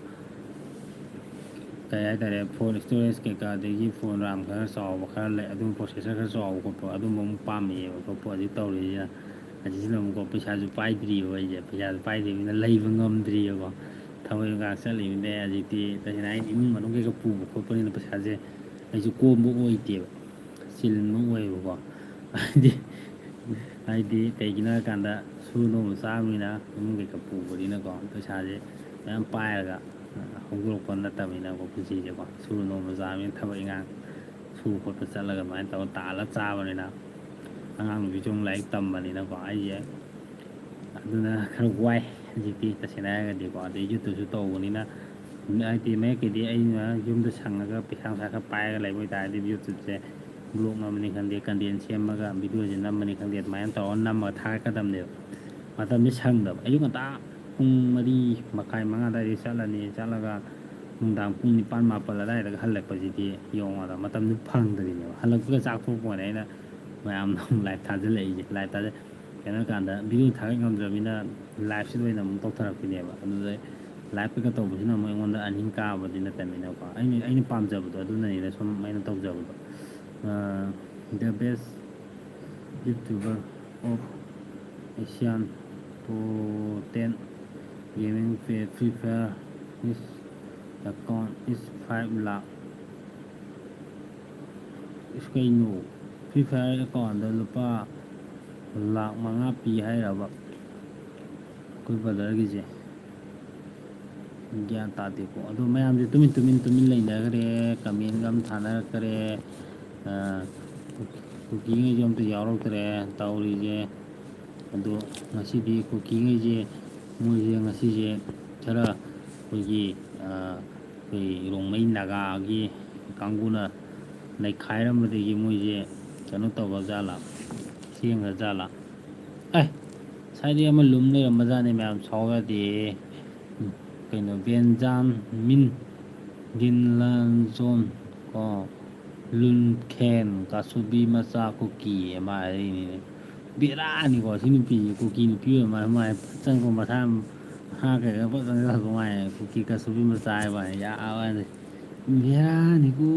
ꯀꯩ ꯍꯥꯏꯇꯥꯔꯦ, phone storage ꯀꯩꯀꯥ, ꯑꯗꯒꯤ phone RAM ꯈꯔ ꯆꯥꯎꯕ ꯈꯔ ꯂꯩ, ꯑꯗꯨꯝ processor ꯈꯔ ꯆꯥꯎꯕ ꯈꯣꯠꯄ ꯑꯗꯨꯝꯕ ꯑꯃꯨꯛ ꯄꯥꯝꯃꯛꯑꯦꯕ ꯈꯣꯠꯄ ꯍꯧꯖꯤꯛ ꯇꯧꯔꯤꯁꯤꯅ꯫ ꯑꯁꯤꯁꯤꯅ ꯑꯃꯨꯛꯀꯣ ꯄꯩꯁꯥꯁꯨ ꯄꯥꯏꯗ꯭ꯔꯤꯕ ꯑꯩꯁꯦ, ꯄꯩꯁꯥꯁꯨ ꯄꯥꯏꯗ꯭ꯔꯤꯕꯅꯤꯅ ꯂꯩꯕ ꯉꯝꯗ꯭ꯔꯤꯕꯀꯣ꯫ ꯊꯕꯛ ꯏꯪꯈꯥꯡ ꯆꯠꯂꯤꯕꯅꯤꯅ ꯍꯧꯖꯤꯛꯇꯤ ꯇꯁꯦꯡꯅ ꯍꯥꯏꯗꯤ ꯏꯃꯨꯡ ꯃꯅꯨꯡ ꯀꯩꯀꯥ ꯄꯨꯕ ꯈꯣꯠꯄꯅꯤꯅ ꯄꯩꯁꯥꯁꯦ ꯑꯩꯁꯨ ꯀꯣꯝꯕ ꯑꯣꯏꯗꯦꯕ, ꯆꯤꯟꯕ ꯑꯣꯏꯌꯦꯕꯀꯣ꯫ ꯍꯥꯏꯗꯤ, ꯍꯥꯏꯗꯤ ꯀꯩꯒꯤꯅꯣ ꯍꯥꯏꯀꯥꯟꯗ ꯁꯨꯔ ꯅꯣꯝꯕ ꯆꯥꯕꯅꯤꯅ ꯏꯃꯨꯡ ꯀꯩꯀꯥ ꯄꯨꯕꯅꯤꯅꯀꯣ, ꯄꯩꯁꯥꯁꯦ ꯃꯌꯥꯝ ꯄꯥꯏꯔꯒ ꯍꯧꯗꯣꯔꯛꯄ ꯅꯠꯇꯕꯅꯤꯅꯀꯣ, ꯄꯨꯟꯁꯤꯁꯦꯀꯣ꯫ ꯁꯨꯔ ꯅꯣꯝꯕ ꯆꯥꯕꯅꯤꯅ ꯊꯕꯛ ꯏꯪꯈꯥꯡ ꯁꯨꯕ ꯈꯣꯠꯄ ꯆꯠꯂꯒ ꯑꯗꯨꯃꯥꯏꯅ ꯇꯧꯔ ꯇꯥꯜꯂ ꯆꯥꯕꯅꯤꯅ, ꯑꯉꯥꯡ ꯅꯨꯄꯤꯁꯨ ꯑꯃꯨꯛ ꯂꯥꯏꯔꯤꯛ ꯇꯝꯕꯅꯤꯅꯀꯣ, ꯑꯩꯁꯦ ꯑꯗꯨꯅ ꯈꯔ ꯋꯥꯏ ꯍꯧꯖꯤꯛꯇꯤ, ꯇꯁꯦꯡꯅ ꯍꯥꯏꯔꯒꯗꯤꯀꯣ꯫ ꯑꯗꯩ YouTubeꯁꯨ ꯇꯧꯕꯅꯤꯅ, ꯍꯥꯏꯗꯤ ꯃꯌꯦꯛꯀꯤꯗꯤ ꯑꯩꯅ ꯌꯨꯝꯗ ꯁꯪꯉꯒ ꯄꯩꯁꯥ ꯅꯨꯡꯁꯥ ꯈꯔ ꯄꯥꯏꯔꯒ ꯂꯩꯕ ꯑꯣꯏꯇꯥꯔꯗꯤ YouTubeꯁꯦ vlog ꯅꯝꯕꯅꯤ ꯈꯪꯗꯦ, content ꯁꯦꯝꯃꯒ videoꯁꯦ ꯅꯝꯕꯅꯤ ꯈꯪꯗꯦ, ꯑꯗꯨꯃꯥꯏꯅ ꯇꯧꯔꯒ ꯅꯝꯃꯒ ꯊꯥꯒꯠꯀꯗꯕꯅꯦꯕ꯫ ꯃꯇꯝꯁꯦ ꯁꯪꯗꯕ꯫ ꯑꯌꯨꯛ ꯉꯟꯇꯥ ꯄꯨꯡ ꯃꯔꯤ ꯃꯈꯥꯏ, ꯃꯉꯥ ꯑꯗꯨꯋꯥꯏꯗꯒꯤ ꯆꯠꯂꯅꯤ, ꯆꯠꯂꯒ ꯅꯨꯡꯗꯥꯡ ꯄꯨꯡ ꯅꯤꯄꯥꯟ ꯃꯥꯄꯟ ꯑꯗꯨꯋꯥꯏꯗꯒ ꯍꯜꯂꯛꯄꯁꯤꯗꯤ ꯌꯦꯡꯉꯣ, ꯑꯗ ꯃꯇꯝꯗꯨ ꯐꯪꯗꯕꯤꯅꯦꯕ꯫ ꯍꯜꯂꯛꯄꯒ ꯆꯥꯛ ꯇꯣꯛꯄꯒꯅꯦ ꯑꯩꯅ ꯃꯌꯥꯝꯗ ꯑꯃꯨꯛ live ꯊꯥꯖꯤꯜꯂꯛꯏꯁꯦ꯫ Live ꯊꯥꯖ-, ꯀꯩꯅꯣ ꯀꯥꯟꯗ video ꯊꯥꯒꯠ ꯉꯝꯗ꯭ꯔꯕꯅꯤꯅ liveꯁꯤꯗ ꯑꯣꯏꯅ ꯑꯃꯨꯛ ꯇꯧꯊꯔꯛꯄꯤꯅꯦꯕ꯫ ꯑꯗꯨꯗ live ꯀꯩꯀꯥ ꯇꯧꯕꯁꯤꯅ ꯑꯃꯨꯛ ꯑꯩꯉꯣꯟꯗ earning ꯀꯥꯕꯗꯤ ꯅꯠꯇꯕꯅꯤꯅꯀꯣ꯫ ꯑꯩꯅ, ꯑꯩꯅ ꯄꯥꯝꯖꯕꯗꯣ ꯑꯗꯨꯅꯅꯤꯅ ꯁꯨꯝ ꯑꯩꯅ ꯇꯧꯖꯕꯗꯣ꯫ ꯑ, The best YouTuber of Asian, to ten gaming pay Free Fire is account is five lakh. ꯏꯁ, ꯀꯩꯅꯣ? Free Fire accountꯗ ꯂꯨꯄꯥ ꯂꯥꯛ ꯃꯉꯥ ꯄꯤ ꯍꯥꯏꯔꯕ ꯑꯩꯈꯣꯏ brotherꯒꯤꯁꯦ? ꯒ꯭ꯌꯥꯟ ꯇꯥꯗꯦꯀꯣ꯫ ꯑꯗꯣ ꯃꯌꯥꯝꯁꯦ ꯇꯨꯃꯤꯟ ꯇꯨꯃꯤꯟ ꯇꯨꯃꯤꯟ ꯂꯩꯅꯈ꯭ꯔꯦ, commentꯒ ꯑꯝ ꯊꯥꯅꯔꯛꯇ꯭ꯔꯦ꯫ ꯑ, ꯀꯨꯀꯤꯉꯩꯁꯨ ꯑꯝꯇ ꯌꯥꯎꯔꯛꯇ꯭ꯔꯦ ꯇꯧꯔꯤꯁꯦ꯫ ꯑꯗꯣ ꯉꯁꯤꯗꯤ ꯀꯨꯀꯤꯉꯩꯁꯦ, ꯃꯣꯏꯁꯦ ꯉꯁꯤꯁꯦ ꯈꯔ ꯑꯩꯈꯣꯏꯒꯤ, ꯑ, ꯑꯩꯈꯣꯏ ꯔꯣꯡꯃꯩ ꯅꯥꯒꯥꯒꯤ ꯀꯥꯡꯕꯨꯅ ꯅꯩꯈꯥꯏꯔꯝꯕꯗꯒꯤ ꯃꯣꯏꯁꯦ ꯀꯩꯅꯣ ꯇꯧꯈ꯭ꯔ ꯖꯥꯠꯂꯥ, ꯆꯦꯟꯈ꯭ꯔ ꯖꯥꯠꯂꯥ? ꯑꯦ, ꯉꯁꯥꯏꯗꯤ ꯑꯃ ꯂꯨꯝ ꯂꯩꯔꯝꯕꯖꯥꯠꯅꯤ ꯃꯌꯥꯝ, ꯁꯥꯎ ꯌꯥꯗꯦ꯫ ꯀꯩꯅꯣ, ꯕꯦꯟꯖꯥꯃꯤꯟ ꯒꯤꯟꯂꯥꯟꯖꯣꯟ ꯀꯣ, ꯂꯨꯟꯈꯦꯟ ꯀꯥꯁꯨꯕꯤ ꯃꯆꯥ ꯀꯨꯀꯤ ꯑꯃ ꯍꯥꯏꯔꯛꯏꯅꯤꯅꯦ꯫ ꯕꯦꯔꯥꯅꯤꯀꯣ ꯁꯤ ꯅꯨꯄꯤꯁꯦ, ꯀꯨꯀꯤ ꯅꯨꯄꯤ ꯑꯣꯏꯔ ꯃꯥꯜꯂꯦ꯫ ꯃꯥꯏ ꯆꯪꯉꯛꯄ ꯃꯁꯥ ꯍꯥ ꯀꯩꯀꯥ ꯄꯪꯆꯪ ꯆꯪꯉꯛꯄ ꯃꯥꯏ ꯀꯨꯀꯤ ꯀꯥꯁꯨꯕꯤ ꯃꯆꯥ ꯍꯥꯏꯕ ꯋꯥꯅꯤ꯫ ꯌꯥꯕ ꯋꯥꯅꯤ꯫ ꯕꯦꯔꯥꯅꯤꯀꯣ,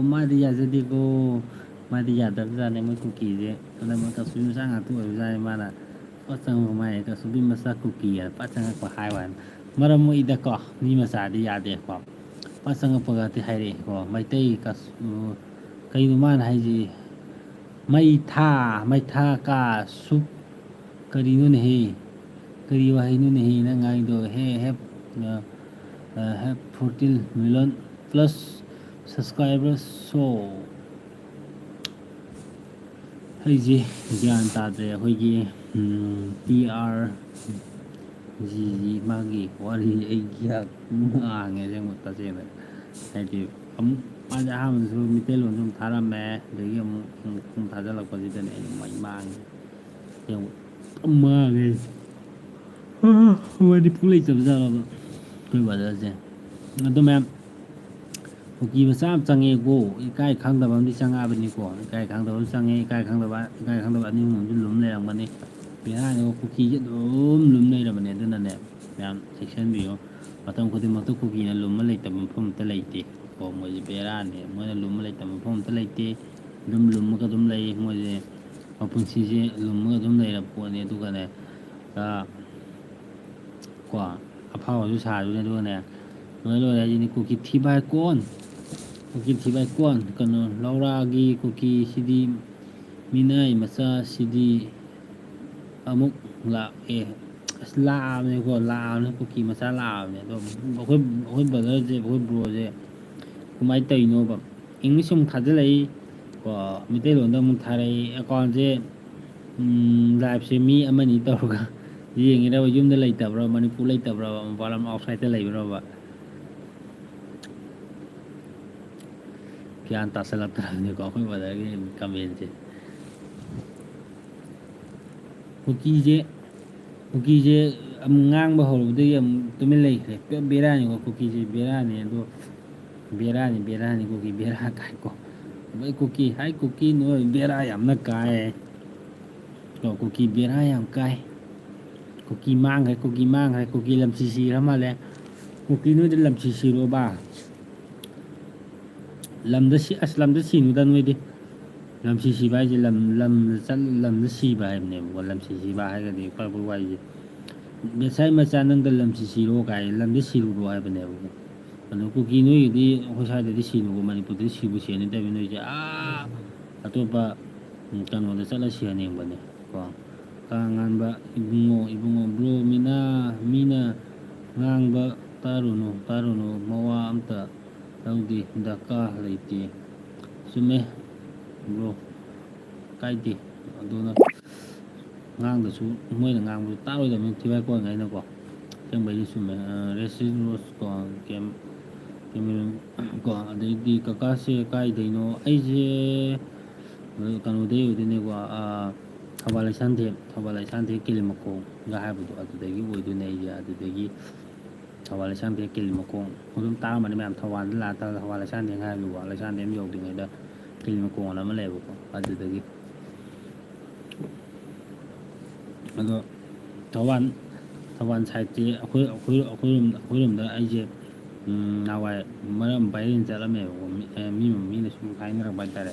ꯃꯥꯗꯤ ꯌꯥꯖꯗꯦꯀꯣ꯫ ꯃꯥꯗꯤ ꯌꯥꯗꯕꯖꯥꯠꯅꯤ ꯃꯣꯏ ꯀꯨꯀꯤꯁꯦ꯫ ꯑꯗ ꯃꯣꯏ ꯀꯥꯁꯨꯕꯤ ꯃꯆꯥ ꯉꯥꯛꯇ ꯑꯣꯏꯕꯖꯥꯠꯅꯤ꯫ ꯃꯥꯅ ꯄꯪꯆꯪ ꯆꯪꯉꯛꯄ ꯃꯥꯏ ꯀꯥꯁꯨꯕꯤ ꯃꯆꯥ ꯀꯨꯀꯤ ꯍꯥꯏꯅ ꯄꯪꯆꯪ ꯆꯪꯉꯛꯄ ꯍꯥꯏꯕ ꯋꯥꯅꯤ꯫ ꯃꯔꯝ ꯃꯣꯛꯏꯗꯀꯣ, ꯃꯤ ꯃꯆꯥꯗꯤ ꯌꯥꯗꯦꯀꯣ꯫ ꯄꯪꯆꯪ ꯆꯪꯉꯛꯄꯒꯗꯤ ꯍꯥꯏꯔꯛꯑꯦꯀꯣ꯫ ꯃꯩꯇꯩ ꯀꯥꯁꯨ-, ꯀꯩꯅꯣ ꯃꯥꯅ ꯍꯥꯏꯁꯤ? ꯃꯩꯊꯥ, ꯃꯩꯊꯥ ꯀꯥ ꯁꯨꯛ ꯀꯔꯤꯅꯣꯅꯦꯍꯦ? ꯀꯔꯤ ꯋꯥꯍꯩꯅꯣꯅꯦꯍꯦ ꯅꯪ ꯉꯥꯡꯉꯤꯗꯣ? ꯍꯦ, ꯍꯦꯞ, ꯑ, ꯑ, ꯍꯦꯞ fourteen million plus subscribers꯫ So, ꯑꯩꯁꯦ ꯒ꯭ꯌꯥꯟ ꯇꯥꯗ꯭ꯔꯦ꯫ ꯑꯩꯈꯣꯏꯒꯤ, ꯎꯝ, ꯇꯤ ꯑꯥꯔ ꯖꯤ ꯖꯤ ꯃꯥꯒꯤ ꯋꯥꯔꯤ ꯑꯩ ꯒ꯭ꯌꯥꯟ ꯉꯥꯡꯉꯦ ꯑꯁꯦꯡꯕ ꯇꯁꯦꯡꯅ꯫ ꯍꯥꯏꯗꯤ ꯑꯃꯨꯛ ꯃꯥꯁꯦ ꯑꯍꯥꯟꯕꯗꯁꯨ ꯃꯤꯇꯩꯂꯣꯟꯁꯨ ꯑꯃꯨꯛ ꯊꯥꯔꯝꯃꯦ, ꯑꯗꯒꯤ ꯑꯃꯨꯛ, ꯑꯃꯨꯛ ꯊꯥꯖꯤꯜꯂꯛꯄꯁꯤꯗꯅꯦ ꯑꯩꯅ ꯃꯩ ꯃꯥꯡꯉꯦ꯫ ꯌꯦꯡꯉꯨ, ꯃꯥꯡꯉꯦ꯫ ꯃꯅꯤꯄꯨꯔ ꯂꯩꯇꯕ ꯖꯥꯠꯂꯕ ꯑꯩꯈꯣꯏ brotherꯁꯦ? ꯑꯗꯨ ꯃꯌꯥꯝ ꯀꯨꯀꯤ ꯃꯆꯥ ꯑꯃ ꯆꯪꯉꯦꯀꯣ, ꯏꯀꯥꯏ ꯈꯪꯗꯕ ꯑꯃꯗꯤ ꯆꯪꯉꯛꯑꯕꯅꯤꯀꯣ꯫ ꯏꯀꯥꯏ ꯈꯪꯗꯕ ꯑꯃ ꯆꯪꯉꯦ, ꯏꯀꯥꯏ ꯈꯪꯗꯕ, ꯏꯀꯥꯏ ꯈꯪꯗꯕ ꯑꯅꯤ ꯑꯍꯨꯝ ꯑꯃꯁꯨ ꯂꯨꯝ ꯂꯩꯔꯝꯒꯅꯤ꯫ ꯕꯦꯔꯥꯅꯤꯀꯣ, ꯀꯨꯀꯤꯁꯦ ꯑꯗꯨꯝ ꯂꯨꯝ ꯂꯩꯔꯕꯅꯦ꯫ ꯑꯗꯨꯅꯅꯦ ꯃꯌꯥꯝ ꯆꯦꯛꯁꯤꯟꯕꯤꯌꯨ꯫ ꯃꯇꯝ ꯈꯨꯗꯤꯡꯃꯛꯇ ꯀꯨꯀꯤꯅ ꯂꯨꯝꯃ ꯂꯩꯇꯕ ꯃꯐꯝ ꯑꯝꯇ ꯂꯩꯇꯦ ꯀꯣ꯫ ꯃꯣꯏꯁꯦ ꯕꯦꯔꯥꯅꯦ, ꯃꯣꯏꯅ ꯂꯨꯝꯃ ꯂꯩꯇꯕ ꯃꯐꯝ ꯑꯝꯇ ꯂꯩꯇꯦ꯫ ꯑꯗꯨꯝ ꯂꯨꯝꯃꯒ ꯑꯗꯨꯝ ꯂꯩ ꯃꯣꯏꯁꯦ꯫ ꯃꯄꯨꯟꯁꯤꯁꯦ ꯂꯨꯝꯃꯒ ꯑꯗꯨꯝ ꯂꯩꯔꯕ ꯄꯣꯠꯅꯤ꯫ ꯑꯗꯨꯒꯅꯦ, ꯑ, ꯀꯣ, ꯑꯐꯥꯎꯕꯁꯨ ꯁꯥꯗꯣꯏꯅꯦ꯫ ꯑꯗꯨꯒꯅꯦ, ꯂꯣꯏꯔꯦ, ꯂꯣꯏꯔꯦ ꯍꯥꯏꯁꯤꯅꯤ꯫ ꯀꯨꯀꯤ ꯊꯤ ꯚꯥꯏ ꯀꯣꯟ, ꯀꯨꯀꯤ ꯊꯤ ꯚꯥꯏ ꯀꯣꯟ, ꯀꯩꯅꯣ, ꯂꯧꯔꯥꯒꯤ ꯀꯨꯀꯤꯁꯤꯗꯤ, ꯃꯤꯅꯥꯏ ꯃꯆꯥꯁꯤꯗꯤ ꯑꯃꯨꯛ ꯂꯥꯛꯑꯦ꯫ ꯑꯁ, ꯂꯥꯛꯑꯕꯅꯤꯀꯣ, ꯂꯥꯛꯑꯕꯅꯤ, ꯀꯨꯀꯤ ꯃꯆꯥ ꯂꯥꯛꯑꯕꯅꯤ꯫ ꯑꯗꯣ ꯑꯩꯈꯣꯏ, ꯑꯩꯈꯣꯏ ꯕ꯭ꯔꯗꯔꯁꯦ, ꯑꯩꯈꯣꯏ ꯕ꯭ꯔꯣꯁꯦ ꯀꯃꯥꯏꯅ ꯇꯧꯔꯤꯅꯣꯕ? ꯏꯪꯂꯤꯁ ꯑꯃꯨꯛ ꯊꯥꯖꯤꯜꯂꯛꯏ ꯀꯣ, ꯃꯩꯇꯩꯂꯣꯟꯗ ꯑꯃꯨꯛ ꯊꯥꯔꯛꯏ꯫ ꯑꯦꯀꯥꯎꯟꯁꯦ, ꯎꯝ, ꯂꯥꯏꯞꯁꯦ ꯃꯤ ꯑꯃꯅꯤ ꯇꯧꯔꯒ ꯌꯦꯡꯉꯤꯔꯕ? ꯌꯨꯝꯗ ꯂꯩꯇꯕ꯭ꯔꯣ? ꯃꯅꯤꯄꯨꯔ ꯂꯩꯇꯕ꯭ꯔꯣ? ꯃꯄꯥꯟ ꯂꯝ ꯑꯥꯎꯠꯁꯥꯏꯠꯇ ꯂꯩꯕ꯭ꯔꯣꯕ? ꯒ꯭ꯌꯥꯟ ꯇꯥꯁꯜꯂꯛꯇ꯭ꯔꯕꯅꯤꯀꯣ ꯑꯩꯈꯣꯏ ꯕ꯭ꯔꯗꯔꯒꯤ ꯀꯃꯦꯟꯁꯦ꯫ ꯀꯨꯀꯤꯁꯦ, ꯀꯨꯀꯤꯁꯦ ꯑꯃꯨꯛ ꯉꯥꯡꯕ ꯍꯧꯔꯨꯕꯗꯒꯤ ꯑꯃꯨꯛ ꯇꯨꯃꯤꯟ ꯂꯩꯈ꯭ꯔꯦ꯫ ꯄꯨꯔꯥ ꯕꯦꯔꯥꯅꯤꯀꯣ, ꯀꯨꯀꯤꯁꯦ ꯕꯦꯔꯥꯅꯤ꯫ ꯑꯗꯣ ꯕꯦꯔꯥꯅꯤ, ꯕꯦꯔꯥꯅꯤ, ꯀꯨꯀꯤ ꯕꯦꯔꯥ ꯀꯥꯏꯀꯣ꯫ ꯚꯥꯏ ꯀꯨꯀꯤ, ꯍꯥꯏ ꯀꯨꯀꯤ, ꯅꯣꯏ ꯕꯦꯔꯥ ꯌꯥꯝꯅ ꯀꯥꯏ꯫ ꯀꯣ, ꯀꯨꯀꯤ ꯕꯦꯔꯥ ꯌꯥꯝ ꯀꯥꯏ꯫ ꯀꯨꯀꯤ ꯃꯥꯡꯈ꯭ꯔꯦ, ꯀꯨꯀꯤ ꯃꯥꯡꯈ꯭ꯔꯦ, ꯀꯨꯀꯤ ꯂꯝꯁꯤ ꯁꯤꯈ꯭ꯔ ꯃꯥꯜꯂꯦ꯫ ꯀꯨꯀꯤ ꯅꯣꯏꯗꯤ ꯂꯝꯁꯤ ꯁꯤꯔꯣꯕ꯫ ꯂꯝꯗ ꯁꯤ-, ꯑꯁ, ꯂꯝꯗ ꯁꯤꯅꯨꯗ ꯅꯣꯏꯗꯤ꯫ ꯂꯝꯁꯤ ꯁꯤꯕ ꯍꯥꯏꯁꯦ ꯂꯝ, ꯂꯝꯗ ꯆꯠ-, ꯂꯝꯗ ꯁꯤꯕ ꯍꯥꯏꯕꯅꯦꯕꯀꯣ꯫ ꯂꯝꯁꯤ ꯁꯤꯕ ꯍꯥꯏꯔꯒꯗꯤ ꯄꯛꯄ ꯋꯥꯔꯤꯁꯦ꯫ ꯉꯁꯥꯏ ꯃꯆꯥ ꯅꯪꯗ ꯂꯝꯁꯤ ꯁꯤꯔꯣ ꯀꯥꯏ, ꯂꯝꯗ ꯁꯤꯔꯨꯔꯣ ꯍꯥꯏꯕꯅꯦꯕꯀꯣ꯫ ꯑꯗꯣ ꯀꯨꯀꯤ ꯅꯣꯏꯒꯤꯗꯤ ꯑꯩꯈꯣꯏ ꯁ꯭ꯋꯥꯏꯗꯗꯤ ꯁꯤꯅꯨꯀꯣ, ꯃꯅꯤꯄꯨꯔꯗꯗꯤ ꯁꯤꯕꯨ ꯁꯤꯍꯟꯅꯤꯡꯗꯕꯅꯤ ꯅꯣꯏꯁꯦ꯫ ꯑꯥ, ꯑꯇꯣꯞꯄ, ꯎꯝ, ꯀꯩꯅꯣꯗ ꯆꯠꯂ ꯁꯤꯍꯟꯅꯤꯡꯕꯅꯦ ꯀꯣ꯫ ꯀꯥ ꯉꯥꯟꯕ ꯏꯕꯨꯡꯉꯣ, ꯏꯕꯨꯡꯉꯣ, ꯕ꯭ꯔꯣ, ꯃꯤꯅ, ꯃꯤꯅ ꯉꯥꯡꯕ ꯇꯥꯔꯨꯅꯨ, ꯇꯥꯔꯨꯅꯨ, ꯃꯋꯥ ꯑꯝꯇ ꯂꯧꯗꯦ, ꯗꯔꯀꯥꯔ ꯂꯩꯇꯦ꯫ ꯆꯨꯝꯃꯦ ꯕ꯭ꯔꯣ, ꯀꯥꯏꯗꯦ꯫ ꯑꯗꯨꯅ ꯉꯥꯡꯗꯁꯨ, ꯃꯣꯏꯅ ꯉꯥꯡꯕꯁꯨ ꯇꯥꯔꯣꯏꯗꯕꯅꯤ, ꯊꯤꯕꯥꯏ ꯀꯣꯟꯈꯩꯅꯀꯣ꯫ ꯑꯁꯦꯡꯕꯩꯗꯤ ꯆꯨꯝꯃꯦ꯫ ꯑ, ꯔꯦꯁꯤꯗ ꯔꯣꯁ ꯀꯣ, ꯀꯦꯝ-, ꯀꯦꯃꯦꯔꯨꯟ ꯀꯣ, ꯑꯗꯩꯗꯤ ꯀꯀꯥꯁꯦ ꯀꯥꯏꯗꯩꯅꯣ? ꯑꯩꯁꯦ, ꯑ, ꯀꯩꯅꯣꯗꯩ ꯑꯣꯏꯗꯣꯏꯅꯦꯀꯣ, ꯑ, ꯊꯧꯕꯥꯜ ꯂꯩꯁꯥꯟꯊꯦꯝ, ꯊꯧꯕꯥꯜ ꯂꯩꯁꯥꯟꯊꯦꯝ ꯀꯦꯂꯤꯃꯈꯣꯡꯒ ꯍꯥꯏꯕꯗꯣ ꯑꯗꯨꯗꯒꯤ ꯑꯣꯏꯗꯣꯏꯅꯦ ꯑꯩꯁꯦ꯫ ꯑꯗꯨꯗꯒꯤ ꯊꯧꯕꯥꯜ ꯂꯩꯁꯥꯡꯊꯦꯝ ꯀꯦꯂꯤ ꯃꯈꯣꯡ ꯑꯗꯨꯝ ꯇꯥꯔꯝꯃꯅꯤ ꯃꯌꯥꯝ꯫ ꯊꯧꯕꯥꯜꯗ ꯂꯥꯛꯑ ꯊꯧꯕꯥꯜ ꯂꯩꯁꯥꯡꯊꯦꯝ ꯍꯥꯏꯕꯀꯣ, ꯂꯩꯁꯥꯡꯊꯦꯝ ꯌꯧꯗ꯭ꯔꯤꯉꯩꯗ ꯀꯦꯂꯤ ꯃꯈꯣꯡ ꯑꯅ ꯑꯃ ꯂꯩꯌꯦꯕꯀꯣ꯫ ꯑꯗꯨꯗꯒꯤ, ꯑꯗꯣ ꯊꯧꯕꯥꯜ, ꯊꯧꯕꯥꯜ ꯁꯥꯏꯠꯇꯤ ꯑꯩꯈꯣꯏ, ꯑꯩꯈꯣꯏ, ꯑꯩꯈꯣꯏꯔꯣꯝ-, ꯑꯩꯈꯣꯏꯔꯣꯝꯗ ꯑꯩꯁꯦ, ꯎꯝ, ꯅꯍꯥꯟꯋꯥꯏ ꯃꯔꯛ ꯑꯃ ꯄꯥꯏꯔꯦꯟ ꯆꯠꯂꯝꯃꯦꯕꯀꯣ꯫ ꯃꯤ, ꯑꯦ, ꯃꯤ, ꯃꯤꯅ ꯁꯨꯝ ꯍꯥꯏꯅꯔꯛꯄ ꯍꯥꯏꯇꯥꯔꯦ꯫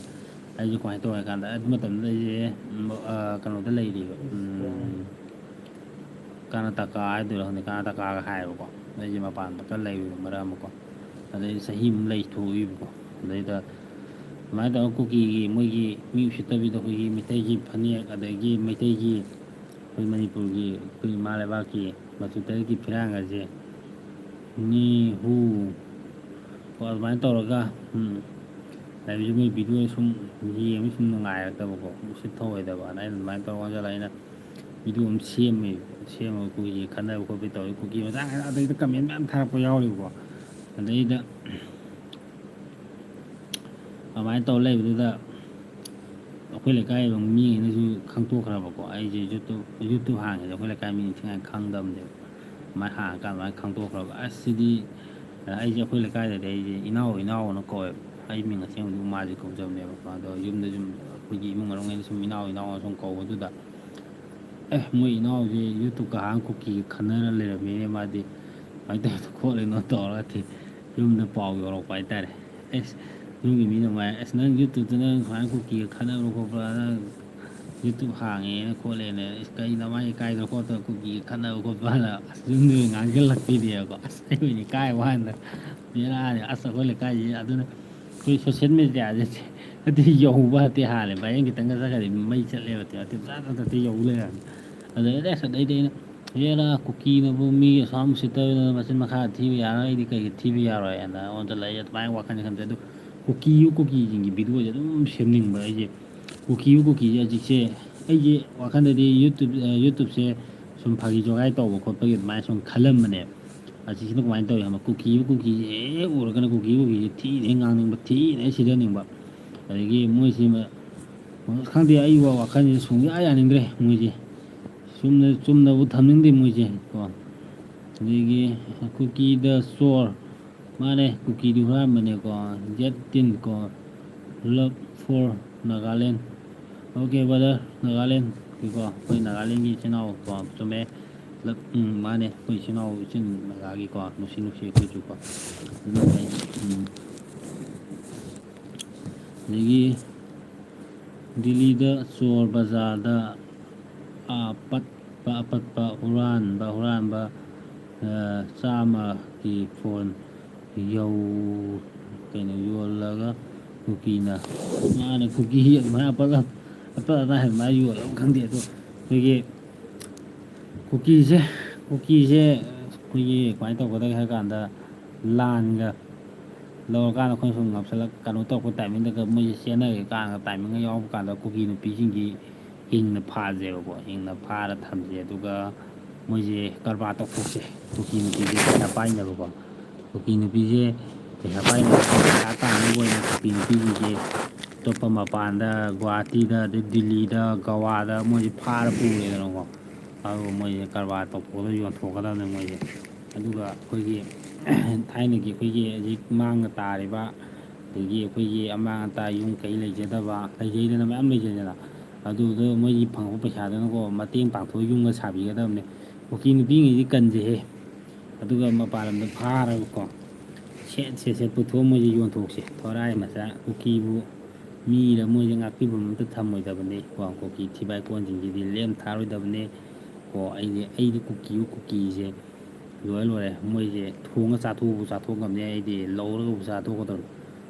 ꯑꯩꯁꯦ ꯀꯃꯥꯏꯅ ꯇꯧꯋꯦ ꯍꯥꯏ ꯀꯥꯟꯗ, ꯑꯗꯨ ꯃꯇꯝꯗꯨꯗ ꯑꯩꯁꯦ, ꯎꯝ, ꯑ, ꯀꯩꯅꯣꯗ ꯂꯩꯔꯤꯕ, ꯎꯝ, ꯀꯔꯅꯥꯇꯀꯥ ꯍꯥꯏꯗꯣꯏꯔꯥ ꯈꯪꯗꯦ, ꯀꯔꯅꯥꯇꯀꯥꯒ ꯍꯥꯏꯌꯦꯕꯀꯣ꯫ ꯑꯩꯁꯦ ꯃꯄꯥꯟꯗ ꯈꯔ ꯂꯩꯔꯨꯕ ꯃꯔꯛ ꯑꯃꯀꯣ꯫ ꯑꯗꯩ ꯆꯍꯤ ꯑꯃ ꯂꯩꯊꯣꯛꯎꯏꯕꯀꯣ꯫ ꯑꯗꯩꯗ ꯑꯗꯨꯃꯥꯏꯅ ꯇꯧꯔꯒ ꯀꯨꯀꯤꯒꯤ ꯃꯣꯏꯒꯤ ꯃꯤ ꯎꯁꯤꯠꯇꯕꯤꯗ ꯑꯩꯈꯣꯏꯒꯤ ꯃꯩꯇꯩꯒꯤ ꯐꯅꯦꯛ, ꯑꯗꯒꯤ ꯃꯩꯇꯩꯒꯤ, ꯑꯩꯈꯣꯏ ꯃꯅꯤꯄꯨꯔꯒꯤ, ꯑꯩꯈꯣꯏ ꯏꯃꯥ ꯂꯩꯕꯥꯛꯀꯤ ꯃꯆꯨ ꯇꯔꯦꯠꯀꯤ ꯐꯤꯔꯥꯡꯒꯁꯦ, ꯅꯤ ꯍꯨ ꯀꯣ, ꯑꯗꯨꯃꯥꯏꯅ ꯇꯧꯔꯒ, ꯎꯝ, ꯂꯩꯕꯁꯦ ꯃꯣꯏ ꯚꯤꯗꯤꯑꯣ ꯁꯨꯝ ꯌꯦꯡꯕ ꯁꯨꯝ ꯅꯨꯡꯉꯥꯏꯔꯛꯇꯕꯀꯣ, ꯎꯁꯤꯠ ꯊꯧꯑꯣꯏꯗꯕꯅ ꯑꯩꯅ ꯑꯗꯨꯃꯥꯏꯅ ꯇꯧꯔ ꯑꯣꯟꯁꯤꯜꯂꯒ ꯑꯩꯅ ꯚꯤꯗꯤꯑꯣ ꯑꯃ ꯁꯦꯝꯃꯦ꯫ ꯁꯦꯝꯃꯒ ꯀꯨꯀꯤꯒꯤ ꯈꯠꯅꯕ ꯈꯣꯠꯄ ꯇꯧꯋꯤ꯫ ꯀꯨꯀꯤ ꯃꯆꯥ ꯉꯥꯛꯇ ꯑꯗꯩꯗ ꯀꯃꯦꯟ ꯃꯌꯥꯝ ꯊꯥꯔꯛꯄ ꯌꯥꯎꯔꯤꯕꯀꯣ꯫ ꯑꯗꯩꯗ ꯑꯗꯨꯃꯥꯏꯅ ꯇꯧꯔ ꯂꯩꯕꯗꯨꯗ ꯑꯩꯈꯣꯏ ꯂꯩꯀꯥꯏꯒꯤ ꯃꯤꯉꯩꯅꯁꯨ ꯈꯪꯗꯣꯛꯈ꯭ꯔꯕꯀꯣ꯫ ꯑꯩꯁꯦ YouTube, YouTube ꯍꯥꯡꯉꯤꯁꯦ ꯑꯩꯈꯣꯏ ꯂꯩꯀꯥꯏ ꯃꯤ ꯏꯟꯊꯤ ꯅꯨꯡꯉꯥꯏ ꯈꯪꯗꯕꯅꯦꯕ꯫ ꯑꯗꯨꯃꯥꯏꯅ ꯍꯥꯡꯉꯀꯥꯟꯗ ꯑꯗꯨꯃꯥꯏꯅ ꯈꯪꯗꯣꯛꯈ꯭ꯔꯕ꯫ ꯑꯁ, ꯁꯤꯗꯤ ꯑꯩꯁꯦ ꯑꯩꯈꯣꯏ ꯂꯩꯀꯥꯏꯗꯗꯤ ꯑꯩꯁꯦ ꯏꯅꯥꯎ ꯏꯅꯥꯎꯅ ꯀꯧꯋꯦꯕ꯫ ꯑꯩ ꯃꯤꯡ ꯑꯁꯦꯡꯕꯗꯤ ꯎꯃꯥꯁꯤ ꯀꯧꯖꯕꯅꯦꯕꯀꯣ꯫ ꯑꯗꯣ ꯌꯨꯝꯗ ꯁꯨꯝ ꯑꯩꯈꯣꯏꯒꯤ ꯏꯃꯨꯡ ꯃꯅꯨꯡ ꯁꯨꯝ ꯏꯅꯥꯎ ꯏꯅꯥꯎꯅ ꯁꯨꯝ ꯀꯧꯕꯗꯨꯗ, "ꯑꯦ, ꯃꯣꯏ ꯏꯅꯥꯎꯁꯦ YouTubeꯀ ꯍꯥꯡ ꯀꯨꯀꯤꯒ ꯈꯟꯅꯔ ꯂꯩꯔꯝꯃꯦꯅꯦ, ꯃꯥꯗꯤ ꯀꯃꯥꯏꯅ ꯇꯧꯔꯤꯅꯣ ꯈꯣꯠꯂꯤꯅꯣ?" ꯇꯧꯔꯒ ꯊꯤ-, ꯌꯨꯝꯗ ꯄꯥꯎ ꯌꯧꯔꯛꯄ ꯍꯥꯏꯇꯥꯔꯦ꯫ "ꯑꯦꯁ, ꯌꯨꯝꯒꯤ ꯃꯤꯅ ꯃꯥꯏ, ꯑꯁ, ꯅꯪ YouTubeꯇ ꯅꯪ ꯁꯨꯃꯥꯏꯅ ꯀꯨꯀꯤꯒ ꯈꯟꯅꯕ꯭ꯔꯣ ꯈꯣꯠꯄ꯭ꯔꯣ, ꯅꯪ YouTube ꯍꯥꯡꯉꯦꯅ ꯈꯣꯠꯂꯦꯅ, ꯑꯁ, ꯀꯩꯅꯣ ꯃꯥꯏ ꯏꯀꯥꯏꯗꯅ ꯈꯣꯠꯇꯅ ꯀꯨꯀꯤꯒ ꯈꯠꯅꯕ ꯈꯣꯠꯄꯅ?" ꯑꯁ, ꯌꯨꯝꯗ ꯉꯥꯡꯁꯤꯜꯂꯛꯄꯤꯅꯦꯕꯀꯣ꯫ ꯑꯁ, ꯑꯩ ꯑꯣꯏꯅ ꯏꯀꯥꯏꯕ ꯋꯥꯅꯤꯗ꯫ ꯕꯦꯔꯥꯅꯤ꯫ ꯑꯁ, ꯑꯩꯈꯣꯏ ꯂꯩꯀꯥꯏꯁꯤ ꯑꯗꯨꯅ ꯑꯩꯈꯣꯏ social mediaꯁꯦ ꯑꯗꯨ ꯌꯧꯕ ꯍꯥꯏꯐꯦꯠ ꯍꯥꯜꯂꯦ꯫ Viral ꯈꯤꯇꯪꯒ ꯆꯠꯈ꯭ꯔꯗꯤ ꯃꯩ ꯆꯠꯂꯦꯕ꯫ ꯇꯦꯞ ꯇꯦꯞ ꯆꯥ ꯆꯥ ꯆꯥ ꯌꯧ ꯂꯩꯔꯝꯃꯦ꯫ ꯑꯗꯩ ꯑꯁ, ꯑꯗꯩꯗꯤ ꯑꯩꯅ, "ꯍꯦꯔꯥ, ꯀꯨꯀꯤꯅꯕꯨ ꯃꯤ ꯑꯁꯨꯛ ꯌꯥꯝ ꯎꯁꯤꯠꯇꯕꯅ ꯃꯆꯤꯟ ꯃꯈꯥ ꯊꯤꯕ ꯌꯥꯔꯣꯏ, ꯑꯩꯗꯤ ꯀꯩꯒꯤ ꯊꯤꯕ ꯌꯥꯔꯣꯏ?" ꯍꯥꯏꯅ ꯑꯩꯉꯣꯟꯗ ꯂꯩ ꯑꯗꯨꯃꯥꯏꯅ ꯋꯥꯈꯜꯁꯦ ꯈꯟꯕꯁꯦ꯫ ꯑꯗꯨ ꯀꯨꯀꯤ ꯀꯨꯀꯤꯁꯤꯡꯒꯤ ꯚꯤꯗꯤꯑꯣꯁꯦ ꯑꯗꯨꯝ ꯁꯦꯝꯅꯤꯡꯕ ꯑꯩꯁꯦ꯫ ꯀꯨꯀꯤ ꯀꯨꯀꯤꯁꯦ ꯍꯧꯖꯤꯛꯁꯦ ꯑꯩꯒꯤ ꯋꯥꯈꯜꯗꯗꯤ YouTube, ꯑ, YouTubeꯁꯦ ꯁꯨꯝ ꯐꯥꯒꯤ ꯖꯣꯒꯥꯏ ꯇꯧꯕ ꯈꯣꯠꯄꯒꯤ ꯑꯗꯨꯃꯥꯏꯅ ꯁꯨꯝ ꯈꯜꯂꯝꯕꯅꯦ꯫ ꯑꯁꯤꯁꯤꯅ ꯀꯃꯥꯏꯅ ꯇꯧꯏ ꯈꯪꯕ? ꯀꯨꯀꯤꯕꯨ ꯀꯨꯀꯤꯁꯦ ꯍꯦꯛ ꯎꯔꯒꯅ ꯀꯨꯀꯤꯕꯨ ꯀꯨꯀꯤꯁꯦ ꯊꯤꯅ ꯍꯦꯛ ꯉꯥꯡꯅꯤꯡꯕ, ꯊꯤꯅ ꯍꯦꯛ ꯁꯤꯗꯅꯤꯡꯕ꯫ ꯑꯗꯒꯤ ꯃꯣꯏꯁꯤ ꯃ-, ꯈꯪꯗꯦ, ꯑꯩ ꯋꯥ-, ꯋꯥꯈꯜꯁꯤꯗ ꯁꯨꯡꯌꯥ ꯌꯥꯅꯤꯡꯗ꯭ꯔꯦ ꯃꯣꯏꯁꯦ꯫ ꯆꯨꯝꯅ, ꯆꯨꯝꯅꯕꯨ ꯊꯝꯅꯤꯡꯗꯦ ꯃꯣꯏꯁꯦ ꯀꯣ꯫ ꯑꯗꯒꯤ ꯀꯨꯀꯤꯗ ꯆꯣꯔ, ꯃꯥꯅꯦ, ꯀꯨꯀꯤꯗꯤ ꯍꯨꯔꯥꯟꯕꯅꯦꯀꯣ꯫ ꯖꯦꯠ ꯇꯤꯟ ꯀꯣ, love for Nagaland꯫ Okay brother, ꯅꯥꯒꯥꯂꯦꯟꯒꯤꯀꯣ, ꯑꯩꯈꯣꯏ ꯅꯥꯒꯥꯂꯦꯟꯒꯤ ꯏꯆꯤꯟ ꯏꯅꯥꯎ ꯀꯣ, ꯆꯨꯝꯃꯦ꯫ Love, ꯎꯝ, ꯃꯥꯅꯦ, ꯑꯩꯈꯣꯏ ꯏꯆꯤꯟ ꯏꯅꯥꯎ ꯏꯆꯤꯟ ꯅꯥꯒꯥꯒꯤꯀꯣ, ꯅꯨꯡꯁꯤ ꯅꯨꯡꯁꯤ ꯑꯩꯈꯣꯏꯁꯨꯀꯣ꯫ ꯑꯗꯨꯅ ꯐꯩ꯫ ꯎꯝ꯫ ꯑꯗꯒꯤ ꯗꯤꯜꯂꯤꯗ ꯆꯣꯔ ꯕꯖꯥꯔꯗ ꯑꯄꯠꯄ ꯑꯄꯠꯄ ꯍꯨꯔꯥꯟꯕ ꯍꯨꯔꯥꯟꯕ, ꯑ, ꯆꯥꯝꯃꯒꯤ ꯐꯣꯟ ꯌꯧ-, ꯀꯩꯅꯣ, ꯌꯣꯜꯂꯒ ꯀꯨꯀꯤꯅ, ꯃꯥꯅ ꯀꯨꯀꯤ ꯑꯗꯨꯃꯥꯏꯅ ꯑꯄꯠ ꯑꯄꯠ ꯑꯗꯥꯏ ꯑꯗꯨꯃꯥꯏꯅ ꯌꯣꯜꯂꯒ ꯈꯪꯗꯦ꯫ ꯑꯗꯣ ꯑꯩꯈꯣꯏꯒꯤ ꯀꯨꯀꯤꯁꯦ, ꯀꯨꯀꯤꯁꯦ ꯑꯩꯈꯣꯏꯒꯤ ꯀꯃꯥꯏꯅ ꯇꯧꯒꯗꯒꯦ ꯍꯥꯏ ꯀꯥꯟꯗ, ꯂꯥꯟꯒ ꯂꯧꯔꯀꯥꯟꯗ ꯑꯩꯈꯣꯏꯅ ꯁꯨꯝ ꯉꯥꯎꯁꯜꯂꯛ ꯀꯩꯅꯣ ꯇꯧꯔꯛꯄ ꯇꯥꯏꯃꯤꯡꯗꯒ ꯃꯣꯏꯁꯦ ꯆꯦꯟꯅꯔꯤꯀꯥꯟꯗ, ꯇꯥꯏꯃꯤꯡꯒ ꯌꯥꯎꯕ ꯀꯥꯟꯗ ꯀꯨꯀꯤ ꯅꯨꯄꯤꯁꯤꯡꯒꯤ ꯍꯤꯡꯅ ꯐꯥꯁꯦꯕꯀꯣ, ꯍꯤꯡꯅ ꯐꯥꯔ ꯊꯝꯁꯦ꯫ ꯑꯗꯨꯒ ꯃꯣꯏꯁꯦ ꯀꯔꯕꯥꯔ ꯇꯧꯊꯣꯛꯁꯦ꯫ ꯀꯨꯀꯤ ꯅꯨꯄꯤꯁꯦ ꯄꯩꯁꯥ ꯄꯥꯏꯅꯕꯀꯣ꯫ ꯀꯨꯀꯤ ꯅꯨꯄꯤꯁꯦ ꯄꯩꯁꯥ ꯄꯥꯏꯅꯕ, ꯄꯩꯁꯥ ꯇꯥꯟꯅꯕ ꯑꯣꯏꯅ ꯀꯨꯀꯤ ꯅꯨꯄꯤꯁꯤꯡꯁꯦ ꯑꯇꯣꯞꯄ ꯃꯄꯥꯟꯗ, ꯒꯨꯍꯥꯇꯤꯗ, ꯑꯗꯩ ꯗꯤꯜꯂꯤꯗ, ꯒꯋꯥꯗ ꯃꯣꯏꯁꯦ ꯐꯥꯔ ꯄꯨꯔꯦꯗꯅꯀꯣ꯫ ꯑꯗꯨꯒ ꯃꯣꯏꯁꯦ ꯀꯔꯕꯥꯔ ꯇꯧꯊꯣꯛꯑꯒ ꯌꯣꯟꯊꯣꯛꯀꯗꯕꯅꯦ ꯃꯣꯏꯁꯦ꯫ ꯑꯗꯨꯒ ꯑꯩꯈꯣꯏꯒꯤ ꯊꯥꯏꯅꯒꯤ ꯑꯩꯈꯣꯏꯒꯤ ꯍꯧꯖꯤꯛ ꯃꯥꯡꯅ ꯇꯥꯔꯤꯕ, ꯑꯗꯒꯤ ꯑꯩꯈꯣꯏꯒꯤ ꯑꯃꯥꯡ ꯑꯇꯥ ꯌꯨꯝ ꯀꯩ ꯂꯩꯖꯗꯕ, ꯂꯩꯖꯩꯗꯅ, ꯃꯌꯥꯝ ꯂꯩꯖꯩꯗꯅ, ꯑꯗꯨꯗ ꯃꯣꯏꯒꯤ ꯐꯪꯉꯛꯄ ꯄꯩꯁꯥꯗꯨꯅꯀꯣ ꯃꯇꯦꯡ ꯄꯥꯡꯊꯣꯛꯑ ꯌꯨꯝꯒ ꯁꯥꯕꯤꯒꯗꯕꯅꯦ꯫ ꯀꯨꯀꯤ ꯅꯨꯄꯤꯉꯩꯗꯤ ꯀꯟꯁꯦꯍꯦ꯫ ꯑꯗꯨꯒ ꯃꯄꯥꯟ ꯂꯝꯗ ꯐꯥꯔꯒꯀꯣ ꯁꯦꯠ ꯁꯦꯠ ꯁꯦꯠ ꯄꯨꯊꯣꯛꯑ ꯃꯣꯏꯁꯦ ꯌꯣꯟꯊꯣꯛꯁꯦ꯫ ꯊꯣꯔꯥꯏ ꯃꯆꯥ ꯀꯨꯀꯤꯕꯨ ꯃꯤꯔ ꯃꯣꯏꯁꯦ ꯉꯥꯛꯄꯤꯐꯝ ꯑꯝꯇ ꯊꯝꯃꯣꯏꯗꯕꯅꯦ꯫ ꯀꯣ ꯀꯨꯀꯤ ꯊꯤꯕꯥꯏ ꯀꯣꯟꯁꯤꯡꯁꯤꯗꯤ ꯂꯦꯝ ꯊꯥꯔꯣꯏꯗꯕꯅꯦ꯫ ꯀꯣ ꯑꯩꯗꯤ, ꯑꯩꯗꯤ ꯀꯨꯀꯤꯕꯨ ꯀꯨꯀꯤꯁꯦ ꯂꯣꯏꯔꯦ ꯂꯣꯏꯔꯦ꯫ ꯃꯣꯏꯁꯦ ꯊꯣꯡꯉ ꯆꯥꯊꯣꯛꯄꯕꯨ ꯆꯥꯊꯣꯛ ꯉꯝꯅꯤ, ꯑꯩꯗꯤ ꯂꯧꯔꯒꯕꯨ ꯆꯥꯊꯣꯛꯀꯗꯧꯔꯤ꯫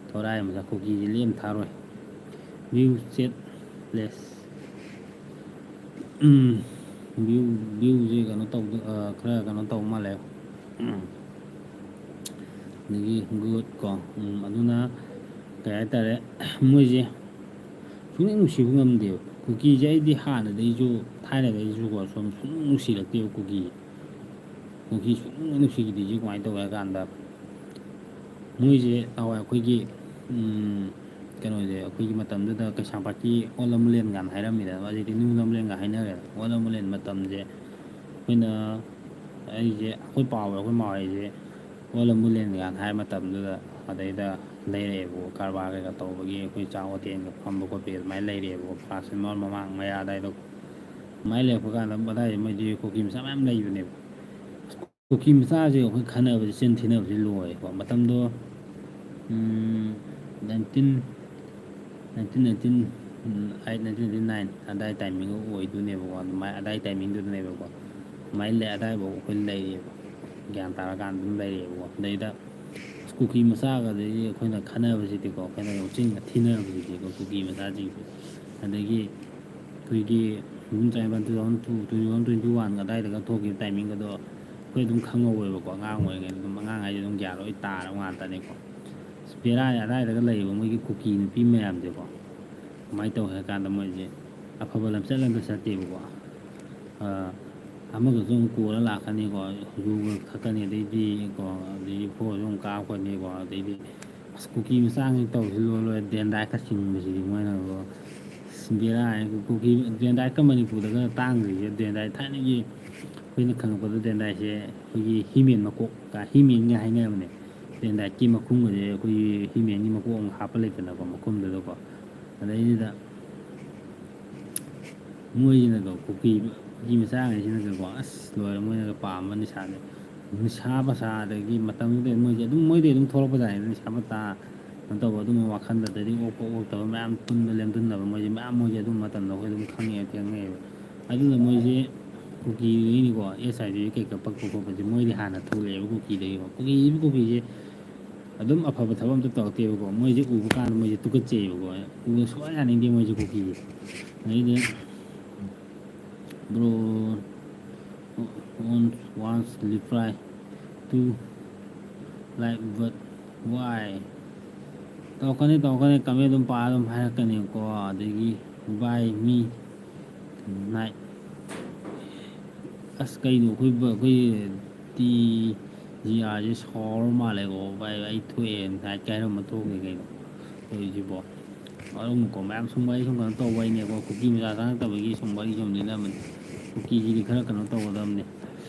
ꯊꯣꯔꯥꯏ ꯃꯆꯥ ꯀꯨꯀꯤꯁꯦ ꯂꯦꯝ ꯊꯥꯔꯣꯏ꯫ View chat less꯫ ꯎꯝ, view, viewꯁꯦ ꯀꯩꯅꯣ ꯇꯧꯗ-, ꯑ, ꯈꯔ ꯀꯩꯅꯣ ꯇꯧꯕ ꯃꯥꯜꯂꯦ꯫ ꯎꯝ꯫ ꯑꯗꯒꯤ good ꯀꯣ꯫ ꯎꯝ, ꯑꯗꯨꯅ ꯀꯩ ꯍꯥꯏꯇꯥꯔꯦ, ꯃꯣꯏꯁꯦ ꯁꯨꯡꯅꯨꯡ ꯅꯨꯡꯁꯤꯕ ꯉꯝꯗꯦꯕ꯫ ꯀꯨꯀꯤꯁꯦ ꯑꯩꯗꯤ ꯍꯥꯟꯅꯗꯩꯁꯨ, ꯊꯥꯏꯅꯗꯩꯁꯨꯀꯣ ꯁꯨꯝ ꯁꯨꯡꯅꯨꯡ ꯅꯨꯡꯁꯤꯔꯛꯇꯦꯕ ꯀꯨꯀꯤ꯫ ꯀꯨꯀꯤ ꯁꯨꯡꯅꯨꯡ ꯅꯨꯡꯁꯤꯈꯤꯗ꯭ꯔꯤꯁꯦ ꯀꯃꯥꯏꯅ ꯇꯧꯒꯦ ꯍꯥꯏ ꯀꯥꯟꯗ, ꯃꯣꯏꯁꯦ ꯅꯍꯥꯟꯋꯥꯏ ꯑꯩꯈꯣꯏꯒꯤ, ꯎꯝ, ꯀꯩꯅꯣꯁꯦ, ꯑꯩꯈꯣꯏꯒꯤ ꯃꯇꯝꯗꯨꯗ ꯀꯩꯁꯥꯝꯄꯥꯠꯀꯤ ꯑꯣꯜ ꯂꯝꯕꯨꯂꯦꯟ ꯀꯥꯏꯅ ꯍꯥꯏꯔꯝꯃꯤꯗꯅ, ꯍꯧꯖꯤꯛꯇꯤ ꯅ꯭ꯌꯨ ꯂꯝꯕꯨꯂꯦꯟꯒ ꯍꯥꯏꯅꯔꯦ꯫ ꯑꯣꯜ ꯂꯝꯕꯨꯂꯦꯟ ꯃꯇꯝꯁꯦ ꯑꯩꯈꯣꯏꯅ, ꯑꯩꯁꯦ, ꯑꯩꯈꯣꯏ ꯄꯥꯎ, ꯑꯩꯈꯣꯏ ꯃꯥꯍꯣꯏꯁꯦ ꯑꯣꯜ ꯂꯝꯕꯨꯂꯦꯟ ꯀꯥꯏꯅ ꯍꯥꯏ ꯃꯇꯝꯗꯨꯗ ꯑꯗꯩꯗ ꯂꯩꯔꯛꯑꯦꯕꯀꯣ, ꯀꯔꯕꯥꯔ ꯀꯩꯀꯥ ꯇꯧꯕꯒꯤ ꯑꯩꯈꯣꯏ ꯆꯥꯛ ꯍꯣꯇꯦꯜꯒ ꯐꯝꯕ ꯈꯣꯠꯄꯒꯤ ꯑꯗꯨꯃꯥꯏꯅ ꯂꯩꯔꯛꯑꯦꯕꯀꯣ, ꯀ꯭ꯂꯥꯁ ꯃꯃꯥꯡ ꯃꯌꯥ ꯑꯗꯥꯏꯗ꯫ ꯑꯗꯨꯃꯥꯏꯅ ꯂꯩꯔꯛꯄ ꯀꯥꯟꯗ ꯑꯗꯥꯏꯗ ꯃꯣꯏꯗꯤ ꯀꯨꯀꯤ ꯃꯆꯥ ꯃꯌꯥꯝ ꯂꯩꯕꯅꯦꯕ꯫ ꯀꯨꯀꯤ ꯃꯆꯥꯁꯦ ꯑꯩꯈꯣꯏ ꯈꯟꯅꯕꯁꯦ, ꯆꯤꯟ ꯊꯤꯅꯕꯁꯦ ꯂꯣꯏꯔꯦꯀꯣ꯫ ꯃꯇꯝꯗꯣ, ꯎꯝ, nineteen, nineteen nineteen, eight nineteen ninety nine ꯑꯗꯥꯏ ꯇꯥꯏꯃꯤꯡꯒ ꯑꯣꯏꯗꯣꯏꯅꯦꯕꯀꯣ꯫ ꯑꯗꯨꯃꯥꯏꯅ ꯑꯗꯥꯏ ꯇꯥꯏꯃꯤꯡꯗꯨꯗꯅꯦꯕꯀꯣ꯫ ꯑꯗꯨꯃꯥꯏꯅ ꯂꯩ, ꯑꯗꯥꯏꯐꯥꯎ ꯑꯩꯈꯣꯏ ꯂꯩꯔꯤꯑꯕ꯫ ꯒ꯭ꯌꯥꯟ ꯇꯥꯔꯀꯥꯟꯗ ꯑꯗꯨꯝ ꯂꯩꯔꯤꯑꯕꯀꯣ꯫ ꯑꯗꯩꯗ ꯑꯁ, ꯀꯨꯀꯤ ꯃꯆꯥꯒꯗꯤ ꯑꯩꯈꯣꯏꯅ ꯈꯟꯅꯕꯁꯤꯗꯤꯀꯣ, ꯑꯩꯈꯣꯏꯅ ꯂꯧꯁꯤꯟꯕ ꯊꯤꯅꯕꯁꯤꯗꯤꯀꯣ, ꯀꯨꯀꯤ ꯃꯆꯥꯁꯤꯡꯁꯦ꯫ ꯑꯗꯒꯤ ꯑꯩꯈꯣꯏꯒꯤ ꯏꯕꯨꯡ ꯆꯥꯏꯕ two thousand two, two thousand twenty ꯋꯥꯟꯒ ꯑꯗꯥꯏꯗꯒ ꯊꯣꯛꯈꯤꯕ ꯇꯥꯏꯃꯤꯡꯒꯗꯣ ꯑꯩꯈꯣꯏ ꯑꯗꯨꯝ ꯈꯪꯍꯧꯋꯦꯕꯀꯣ꯫ ꯑꯉꯥꯡ ꯑꯣꯏꯔꯤꯉꯩꯗ ꯑꯗꯨꯝ, ꯑꯉꯥꯡ ꯍꯥꯏꯁꯦ ꯑꯗꯨꯝ ꯒ꯭ꯌꯥꯟ ꯂꯣꯏ ꯇꯥꯔꯕ ꯉꯥꯛꯇꯅꯤꯀꯣ꯫ ꯑꯁ, ꯕꯦꯔꯥꯅꯤ ꯑꯗꯥꯏꯗꯒ ꯂꯩꯔꯤꯕ ꯃꯣꯏꯒꯤ ꯀꯨꯀꯤ ꯅꯨꯄꯤ ꯃꯌꯥꯝꯁꯦꯀꯣ꯫ ꯀꯃꯥꯏꯅ ꯇꯧꯒꯦ ꯍꯥꯏ ꯀꯥꯟꯗ, ꯃꯣꯏꯁꯦ ꯑꯐꯕ ꯂꯝꯆꯠ ꯑꯝꯇ ꯆꯠꯇꯦꯕꯀꯣ꯫ ꯑ, ꯑꯃꯒꯁꯨ ꯑꯃꯨꯛ ꯀꯣꯜꯂ ꯂꯥꯛꯀꯅꯤꯀꯣ, ꯌꯨꯒ ꯊꯛꯀꯅꯤ, ꯑꯗꯩꯗꯤ ꯀꯣ, ꯑꯗꯩꯗꯤ ꯐꯣꯔꯁꯨ ꯑꯃꯨꯛ ꯀꯥꯞꯀꯅꯤꯀꯣ, ꯑꯗꯩꯗꯤ ꯑꯁ, ꯀꯨꯀꯤ ꯃꯆꯥꯉꯩ ꯇꯧꯔꯤꯁꯤ ꯂꯣꯏ ꯂꯣꯏꯔꯦ, ꯗꯦꯟꯗꯥꯏꯠꯀ ꯆꯤꯡꯕꯁꯤꯗꯤ ꯃꯣꯏꯅꯀꯣ꯫ ꯑꯁ, ꯕꯦꯔꯥꯅꯤ꯫ ꯀꯨꯀꯤ ꯗꯦꯟꯗꯥꯏꯠꯀ ꯃꯅꯤꯄꯨꯔꯗꯒ ꯇꯥꯡꯗ꯭ꯔꯤꯁꯦ꯫ ꯗꯦꯟꯗꯥꯏꯠ ꯊꯥꯏꯅꯒꯤ ꯑꯩꯈꯣꯏꯅ ꯈꯪꯉꯛꯄꯗ ꯗꯦꯟꯗꯥꯏꯠꯁꯦ ꯑꯩꯈꯣꯏꯒꯤ ꯍꯤꯃꯦꯟ ꯃꯀꯣꯛ ꯀ-, ꯍꯤꯃꯦꯟꯒ ꯍꯥꯏꯅꯕꯅꯦ꯫ ꯗꯦꯟꯗꯥꯏꯠꯀꯤ ꯃꯈꯨꯝꯒꯁꯦ ꯑꯩꯈꯣꯏꯒꯤ ꯍꯤꯃꯦꯟꯒꯤ ꯃꯀꯣꯛ ꯑꯃ ꯍꯥꯞꯄ ꯂꯩꯗꯅꯀꯣ, ꯃꯈꯨꯝꯗꯨꯗꯀꯣ꯫ ꯑꯗꯩꯗꯨꯗ ꯃꯣꯏꯁꯤꯅꯒ ꯀꯨꯀꯤ, ꯀꯨꯀꯤ ꯃꯆꯥꯈꯩꯁꯤꯅꯒꯀꯣ, ꯑꯁ, ꯂꯣꯏꯔꯦ, ꯃꯣꯏꯅꯒ ꯄꯥꯝꯕ ꯅꯤꯁꯥꯁꯦ꯫ ꯅꯤꯁꯥ ꯄꯁꯥ, ꯑꯗꯒꯤ ꯃꯇꯝꯗꯨꯗ ꯃꯣꯏꯁꯦ ꯑꯗꯨꯝ, ꯃꯣꯏꯗꯤ ꯑꯗꯨꯝ ꯊꯣꯛꯂꯛꯄꯖꯥꯠꯅꯤ, ꯅꯤꯁꯥ ꯄꯁꯥ ꯀꯩꯅꯣ ꯇꯧꯕ, ꯑꯗꯨꯝꯕ ꯋꯥꯈꯜꯗ, ꯑꯗꯩꯗꯤ ꯑꯣꯛꯄ ꯑꯣꯛꯇꯕ ꯃꯌꯥꯝ ꯄꯨꯟꯕ ꯂꯦꯝꯖꯟꯅꯕ, ꯃꯣꯏꯁꯦ ꯃꯌꯥꯝ, ꯃꯣꯏꯁꯦ ꯑꯗꯨꯝ ꯃꯇꯝꯗ ꯑꯩꯈꯣꯏ ꯑꯗꯨꯝ ꯈꯪꯉꯦꯕ, ꯊꯦꯡꯅꯩꯑꯕ꯫ ꯑꯗꯨꯅ ꯃꯣꯏꯁꯦ ꯀꯨꯀꯤꯗꯒꯤꯅꯤꯀꯣ, ꯑꯦꯁ ꯑꯥꯏ ꯚꯤ ꯀꯩꯀꯥ ꯄꯛꯄ ꯈꯣꯠꯄꯁꯦ ꯃꯣꯏꯗꯤ ꯍꯥꯟꯅ ꯊꯣꯛꯂꯛꯑꯦꯕ ꯀꯨꯀꯤꯗꯒꯤꯀꯣ꯫ ꯀꯨꯀꯤꯁꯤꯕꯨ, ꯀꯨꯀꯤꯁꯦ ꯑꯗꯨꯝ ꯑꯐꯕ ꯊꯕꯛ ꯑꯝꯇ ꯇꯧꯔꯛꯇꯦꯕꯀꯣ꯫ ꯃꯣꯏꯁꯦ ꯎꯕ ꯀꯥꯟꯗ ꯃꯣꯏꯁꯦ ꯇꯨꯀꯠꯆꯩꯌꯦꯕꯀꯣ꯫ ꯎꯕ ꯁꯨꯡꯌꯥ ꯌꯥꯅꯤꯡꯗꯦ ꯃꯣꯏꯁꯦ ꯀꯨꯀꯤꯁꯦ꯫ ꯑꯗꯩꯗꯤ, bro, on once reply to like, but why? ꯇꯧꯔꯛꯀꯅꯤ, ꯇꯧꯔꯛꯀꯅꯤ, comment ꯑꯗꯨꯝ ꯄꯥ ꯑꯗꯨꯝ ꯍꯥꯏꯔꯛꯀꯅꯤꯀꯣ꯫ ꯑꯗꯒꯤ, bye, me night. ꯑꯁ, ꯀꯩꯅꯣ ꯑꯩꯈꯣꯏ ꯕ-, ꯑꯩꯈꯣꯏ ꯇꯤ ꯖꯤ ꯑꯥꯔꯁꯦ ꯁꯥꯎꯔ ꯃꯥꯜꯂꯦꯀꯣ꯫ ꯚꯥꯏ, ꯑꯩ ꯊꯣꯛꯑꯦ, night ꯀꯥꯏꯅ ꯑꯃ ꯊꯣꯛꯈ꯭ꯔꯦ ꯀꯩꯅꯣ ꯇꯧꯔꯤꯁꯤꯕꯣ꯫ ꯑꯗꯨꯝꯀꯣ ꯃꯌꯥꯝ ꯁꯨꯝ ꯋꯥꯔꯤ ꯁꯨꯝ ꯀꯩꯅꯣ ꯇꯧꯕꯩꯅꯦꯀꯣ꯫ ꯀꯨꯀꯤ ꯃꯆꯥ ꯆꯪꯉꯛꯇꯕꯒꯤ ꯁꯨꯝ ꯋꯥꯔꯤ ꯁꯨꯝ ꯂꯤꯅꯕꯅꯤ꯫ ꯀꯨꯀꯤꯁꯤꯗꯤ ꯈꯔ ꯀꯩꯅꯣ ꯇꯧꯒꯗꯕꯅꯤ꯫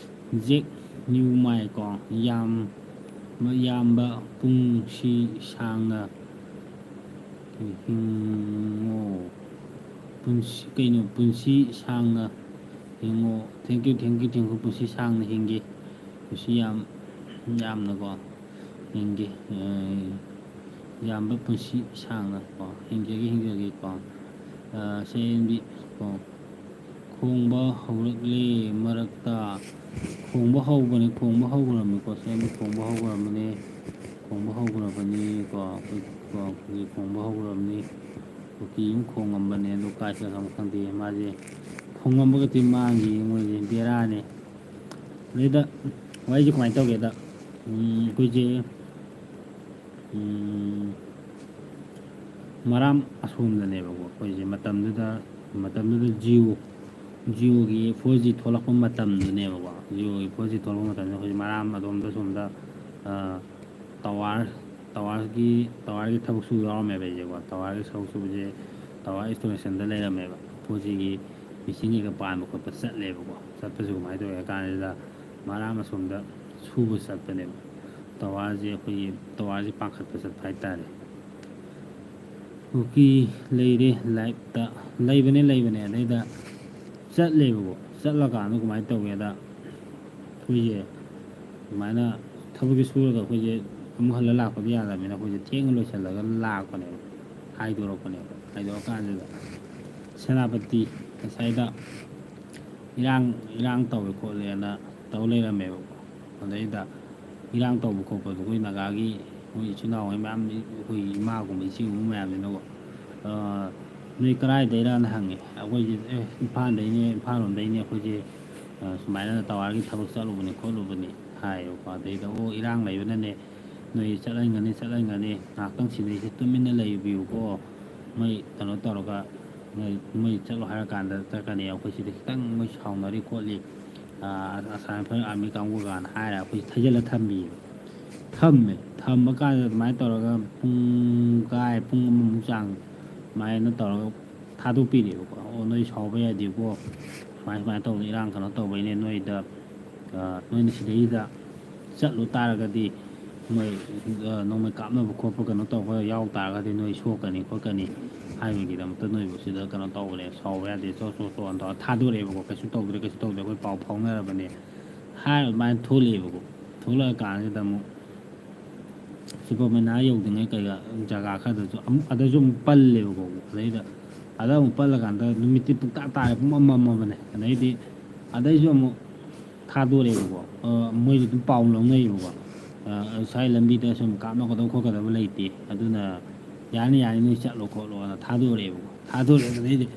ꯖꯦꯛ ꯅ꯭ꯌꯨ ꯃꯥꯏ ꯀꯣ, ꯌꯥꯝ, ꯌꯥꯝꯕ ꯄꯨꯟꯁꯤ ꯁꯥꯡꯅ ꯍꯤꯡꯉꯣ꯫ ꯄꯨꯟꯁꯤ, ꯀꯩꯅꯣ, ꯄꯨꯟꯁꯤ ꯁꯥꯡꯅ Hingoo. Thank you, thank you, thank you꯫ ꯄꯨꯟꯁꯤ ꯁꯥꯡꯅ ꯍꯤꯡꯒꯦ꯫ ꯄꯨꯟꯁꯤ ꯌꯥꯝ, ꯌꯥꯝꯅꯀꯣ ꯍꯤꯡꯒꯦ꯫ ꯑ, ꯌꯥꯝꯕ ꯄꯨꯟꯁꯤ ꯁꯥꯡꯅꯀꯣ ꯍꯤꯡꯖꯒꯦ, ꯍꯤꯡꯖꯒꯦꯀꯣ꯫ ꯁꯦ ꯑꯦꯟ ꯕꯤ ꯀꯣ꯫ ꯈꯣꯡꯕ ꯍꯧꯔꯛꯂꯦ ꯃꯔꯛꯇ꯫ ꯈꯣꯡꯕ ꯍꯧꯕꯅꯤ, ꯈꯣꯡꯕ ꯍꯧꯈ꯭ꯔꯕꯅꯤꯀꯣ, ꯁꯦ ꯑꯦꯟ ꯕꯤ ꯈꯣꯡꯕ ꯍꯧꯈ꯭ꯔꯕꯅꯤ꯫ ꯈꯣꯡꯕ ꯍꯧꯈ꯭ꯔꯕꯅꯤ ꯀꯣ, ꯑꯩꯈꯣꯏ ꯀꯣ, ꯑꯩꯈꯣꯏꯒꯤ ꯈꯣꯡꯕ ꯍꯧꯈ꯭ꯔꯕꯅꯤ꯫ ꯀꯨꯀꯤ ꯑꯃ ꯈꯣꯡꯉꯝꯕꯅꯦ, ꯑꯗꯣ ꯀꯥꯏ ꯆꯠꯈ꯭ꯔꯕꯅꯣ ꯈꯪꯗꯦ꯫ ꯃꯥꯁꯦ ꯈꯣꯡꯉꯝꯕꯒ ꯃꯥꯡꯈꯤ ꯃꯣꯏꯁꯦ, ꯕꯦꯔꯥꯅꯦ꯫ ꯑꯗꯩꯗ ꯋꯥꯔꯤꯁꯦ ꯀꯃꯥꯏꯅ ꯇꯧꯒꯦꯗ, ꯎꯝ, ꯑꯩꯈꯣꯏꯁꯦ, ꯎꯝ, ꯃꯔꯥꯝ ꯑꯁꯣꯝꯗꯅꯦꯕꯀꯣ, ꯑꯩꯈꯣꯏꯁꯦ ꯃꯇꯝꯗꯨꯗ, ꯃꯇꯝꯗꯨꯗ ꯖꯤꯑꯣ, ꯖꯤꯑꯣꯒꯤ ꯐꯣꯔ ꯖꯤ ꯊꯣꯛꯂꯛꯄ ꯃꯇꯝꯗꯨꯅꯦꯕꯀꯣ꯫ ꯖꯤꯑꯣꯒꯤ ꯐꯣꯔ ꯖꯤ ꯊꯣꯛꯂꯛꯄ ꯃꯇꯝꯗ ꯑꯩꯈꯣꯏꯁꯦ ꯃꯔꯥꯝ ꯑꯗꯣꯝꯗ ꯁꯣꯝꯗ, ꯑ, ꯇꯋꯥꯔ, ꯇꯋꯥꯔꯒꯤ, ꯇꯋꯥꯔꯒꯤ ꯊꯕꯛ ꯁꯨꯕ ꯌꯥꯎꯔꯝꯃꯦꯕ ꯑꯩꯁꯦꯀꯣ꯫ ꯇꯋꯥꯔꯒꯤ ꯊꯕꯛ ꯁꯨꯕꯁꯦ ꯇꯋꯥꯔ ꯏꯟꯁꯇꯣꯂꯦꯁꯟꯗ ꯂꯩꯔꯝꯃꯦꯕ꯫ ꯐꯣꯔ ꯖꯤꯒꯤ ꯃꯦꯆꯤꯟ ꯀꯩꯀꯥ ꯄꯥꯟꯕ ꯈꯣꯠꯄ ꯆꯠꯂꯦꯕꯀꯣ꯫ ꯆꯠꯄꯁꯦ ꯀꯃꯥꯏꯅ ꯇꯧꯒꯦ ꯍꯥꯏ ꯀꯥꯟꯁꯤꯗ, ꯃꯔꯥꯝ ꯑꯁꯣꯝꯗ ꯁꯨꯕ ꯆꯠꯄꯅꯦꯕ꯫ ꯇꯋꯥꯔꯁꯦ, ꯑꯩꯈꯣꯏꯒꯤ ꯇꯋꯥꯔꯁꯦ ꯄꯥꯟꯈꯠꯄ ꯆꯠꯄ ꯍꯥꯏꯇꯥꯔꯦ꯫ ꯀꯨꯀꯤ ꯂꯩꯔꯦ ꯂꯥꯏꯐꯇ꯫ ꯂꯩꯕꯅꯦ, ꯂꯩꯕꯅꯦ꯫ ꯑꯗꯩꯗ ꯆꯠꯂꯦꯕꯀꯣ꯫ ꯆꯠꯂꯀꯥꯟꯗ ꯀꯃꯥꯏꯅ ꯇꯧꯒꯦꯗ, ꯑꯩꯈꯣꯏꯁꯦ ꯑꯗꯨꯃꯥꯏꯅ ꯊꯕꯛꯁꯦ ꯁꯨꯔꯒ ꯑꯩꯈꯣꯏꯁꯦ ꯑꯃꯨꯛ ꯍꯜꯂ ꯂꯥꯛꯄꯗꯤ ꯌꯥꯗꯕꯅꯤꯅ, ꯑꯩꯈꯣꯏꯁꯦ ꯊꯦꯡꯅ ꯂꯣꯏꯁꯤꯜꯂꯒ ꯂꯥꯛꯄꯅꯦꯕ, ꯍꯥꯏꯗꯣꯔꯛꯄꯅꯦꯕ꯫ ꯍꯥꯏꯗꯣꯔꯛꯀꯥꯟꯁꯤꯗ ꯁꯦꯅꯥꯄꯇꯤ ꯉꯁꯥꯏꯗ ꯏꯔꯥꯡ, ꯏꯔꯥꯡ ꯇꯧꯋꯦ ꯈꯣꯠꯂꯦꯅ ꯇꯧ ꯂꯩꯔꯝꯃꯦꯕꯀꯣ꯫ ꯑꯗꯩꯗ ꯏꯔꯥꯡ ꯇꯧꯕ ꯈꯣꯠꯄꯗꯣ ꯑꯩꯈꯣꯏ ꯅꯥꯒꯥꯒꯤ, ꯑꯩꯈꯣꯏ ꯏꯆꯤꯜ ꯏꯅꯥꯎ ꯃꯌꯥꯝ, ꯑꯩꯈꯣꯏ ꯏꯃꯥꯒꯨꯝꯕ ꯏꯆꯦꯒꯨꯝꯕ ꯃꯌꯥꯝꯁꯤꯅꯀꯣ, "ꯑ, ꯅꯣꯏ ꯀꯗꯥꯏꯗꯩꯔꯥꯅ?" ꯍꯪꯉꯦ꯫ ꯑꯩꯈꯣꯏꯁꯦ, "ꯑꯦ, ꯏꯝꯐꯥꯜꯗꯩꯅꯦ, ꯏꯝꯐꯥꯜ ꯂꯣꯝꯗꯩꯅꯦ, ꯑꯩꯈꯣꯏꯁꯦ, ꯑ, ꯁꯨꯃꯥꯏꯅ ꯇꯋꯥꯔꯒꯤ ꯊꯕꯛ ꯆꯠꯂꯨꯕꯅꯦ ꯈꯣꯠꯂꯨꯕꯅꯦ" ꯍꯥꯏꯌꯦꯕꯀꯣ꯫ ꯑꯗꯩꯗ, "ꯑꯣ, ꯏꯔꯥꯡ ꯂꯩꯕꯅꯅꯦ ꯅꯣꯏ ꯆꯠꯍꯟꯒꯅꯤ, ꯆꯠꯍꯟꯒꯅꯤ, ꯉꯥꯏꯍꯥꯛꯇꯪ ꯁꯤꯗꯩꯁꯤꯗ ꯇꯨꯃꯤꯟꯅ ꯂꯩꯕꯤꯌꯨꯀꯣ, ꯃꯣꯏ ꯀꯩꯅꯣ ꯇꯧꯔꯒ, ꯃꯣꯏ, ꯃꯣꯏ ꯆꯠꯂꯣ ꯍꯥꯏꯔꯀꯥꯟꯗ ꯆꯠꯀꯅꯤ, ꯑꯩꯈꯣꯏ ꯁꯤꯗ ꯈꯤꯇꯪ ꯃꯣꯏ ꯁꯥꯎꯅꯔꯤ ꯈꯣꯠꯂꯤ, ꯑ, ꯑꯁꯥꯝ ꯔꯥꯏꯐꯜ ꯑꯥꯔꯃꯤ ꯀꯥꯡꯕꯨꯒꯅ" ꯍꯥꯏꯔ ꯑꯩꯈꯣꯏ ꯊꯩꯖꯤꯜꯂ ꯊꯝꯕꯤꯌꯦꯕ꯫ ꯊꯝꯃꯦ꯫ ꯊꯝꯕ ꯀꯥꯟꯗ ꯑꯗꯨꯃꯥꯏꯅ ꯇꯧꯔꯒ ꯄꯨꯡ ꯀꯥꯏ, ꯄꯨꯡ ꯑꯃꯃꯨꯛ ꯆꯥꯡ ꯑꯗꯨꯃꯥꯏꯅ ꯇꯧꯔꯒ ꯊꯥꯗꯣꯛꯄꯤꯔꯦꯕꯀꯣ꯫ "ꯑꯣ, ꯅꯣꯏ ꯁꯥꯎꯕ ꯌꯥꯗꯦꯀꯣ, ꯁꯨꯃꯥꯏ ꯁꯨꯃꯥꯏꯅ ꯇꯧꯗꯅ ꯏꯔꯥꯡ ꯀꯩꯅꯣ ꯇꯧꯕꯩꯅꯦ, ꯅꯣꯏꯗ, ꯑ, ꯅꯣꯏꯅ ꯁꯤꯗꯩꯗ ꯆꯠꯂꯨ ꯇꯥꯔꯒꯗꯤ ꯃꯣꯏ, ꯑ, ꯅꯣꯡꯃꯩ ꯀꯥꯞꯅꯕ ꯈꯣꯠꯄ ꯀꯩꯅꯣ ꯇꯧꯕ ꯌꯥꯎ ꯇꯥꯔꯒꯗꯤ ꯅꯣꯏ ꯁꯣꯛꯀꯅꯤ ꯈꯣꯠꯀꯅꯤ ꯍꯥꯏꯕꯒꯤꯗꯃꯛꯇ ꯅꯣꯏꯕꯨ ꯁꯤꯗ ꯀꯩꯅꯣ ꯇꯧꯕꯅꯦ, ꯁꯥꯎꯕ ꯌꯥꯗꯦ, ꯆꯣ ꯆꯣ ꯆꯣ" ꯇꯧꯔ ꯊꯥꯗꯣꯔꯛꯑꯦꯕꯀꯣ꯫ "ꯀꯩꯁꯨ ꯇꯧꯗ꯭ꯔꯦ, ꯀꯩꯁꯨ ꯇꯧꯗ꯭ꯔꯦ, ꯑꯩꯈꯣꯏ ꯄꯥꯎ ꯐꯥꯎꯅꯔꯕꯅꯦ" ꯍꯥꯏꯔ ꯑꯗꯨꯃꯥꯏꯅ ꯊꯣꯛꯂꯛꯑꯦꯕꯀꯣ꯫ ꯊꯣꯛꯂꯛꯑꯀꯥꯟꯁꯤꯗ ꯑꯃꯨꯛ ꯁꯨꯄꯔ ꯃꯥꯏꯅꯥ ꯌꯧꯗ꯭ꯔꯤꯉꯩ ꯀꯩꯒ ꯖꯒꯥ ꯈꯔꯗꯁꯨ ꯑꯃꯨꯛ, ꯑꯗꯁꯨ ꯑꯃꯨꯛ ꯄꯜꯂꯦꯕꯀꯣ꯫ ꯑꯗꯩꯗ ꯑꯗ ꯑꯃꯨꯛ ꯄꯜꯂꯀꯥꯟꯗ ꯅꯨꯃꯤꯠꯇꯤ ꯄꯨꯡꯇꯥ ꯇꯥꯔꯦ, ꯄꯨꯡ ꯑꯃ ꯑꯃ ꯑꯃꯅꯦ꯫ ꯑꯗꯩꯗꯤ ꯑꯗꯩꯁꯨ ꯑꯃꯨꯛ ꯊꯥꯗꯣꯔꯛꯑꯦꯕꯀꯣ꯫ ꯑ, ꯃꯣꯏꯁꯨ ꯑꯗꯨꯝ ꯄꯥꯎ ꯂꯧꯅꯩꯌꯦꯕꯀꯣ꯫ ꯑ, ꯁ꯭ꯋꯥꯏ ꯂꯝꯕꯤꯗ ꯁꯨꯝ ꯀꯥꯞꯅꯒꯗꯕ ꯈꯣꯠꯀꯗꯕ ꯂꯩꯇꯦ, ꯑꯗꯨꯅ ꯌꯥꯅꯤ ꯌꯥꯅꯤ ꯅꯣꯏ ꯆꯠꯂꯣ ꯈꯣꯠꯂꯣꯅ ꯊꯥꯗꯣꯔꯛꯑꯦꯕꯀꯣ꯫ ꯊꯥꯗꯣꯔꯛꯑꯦ꯫ ꯑꯗꯩꯗꯤ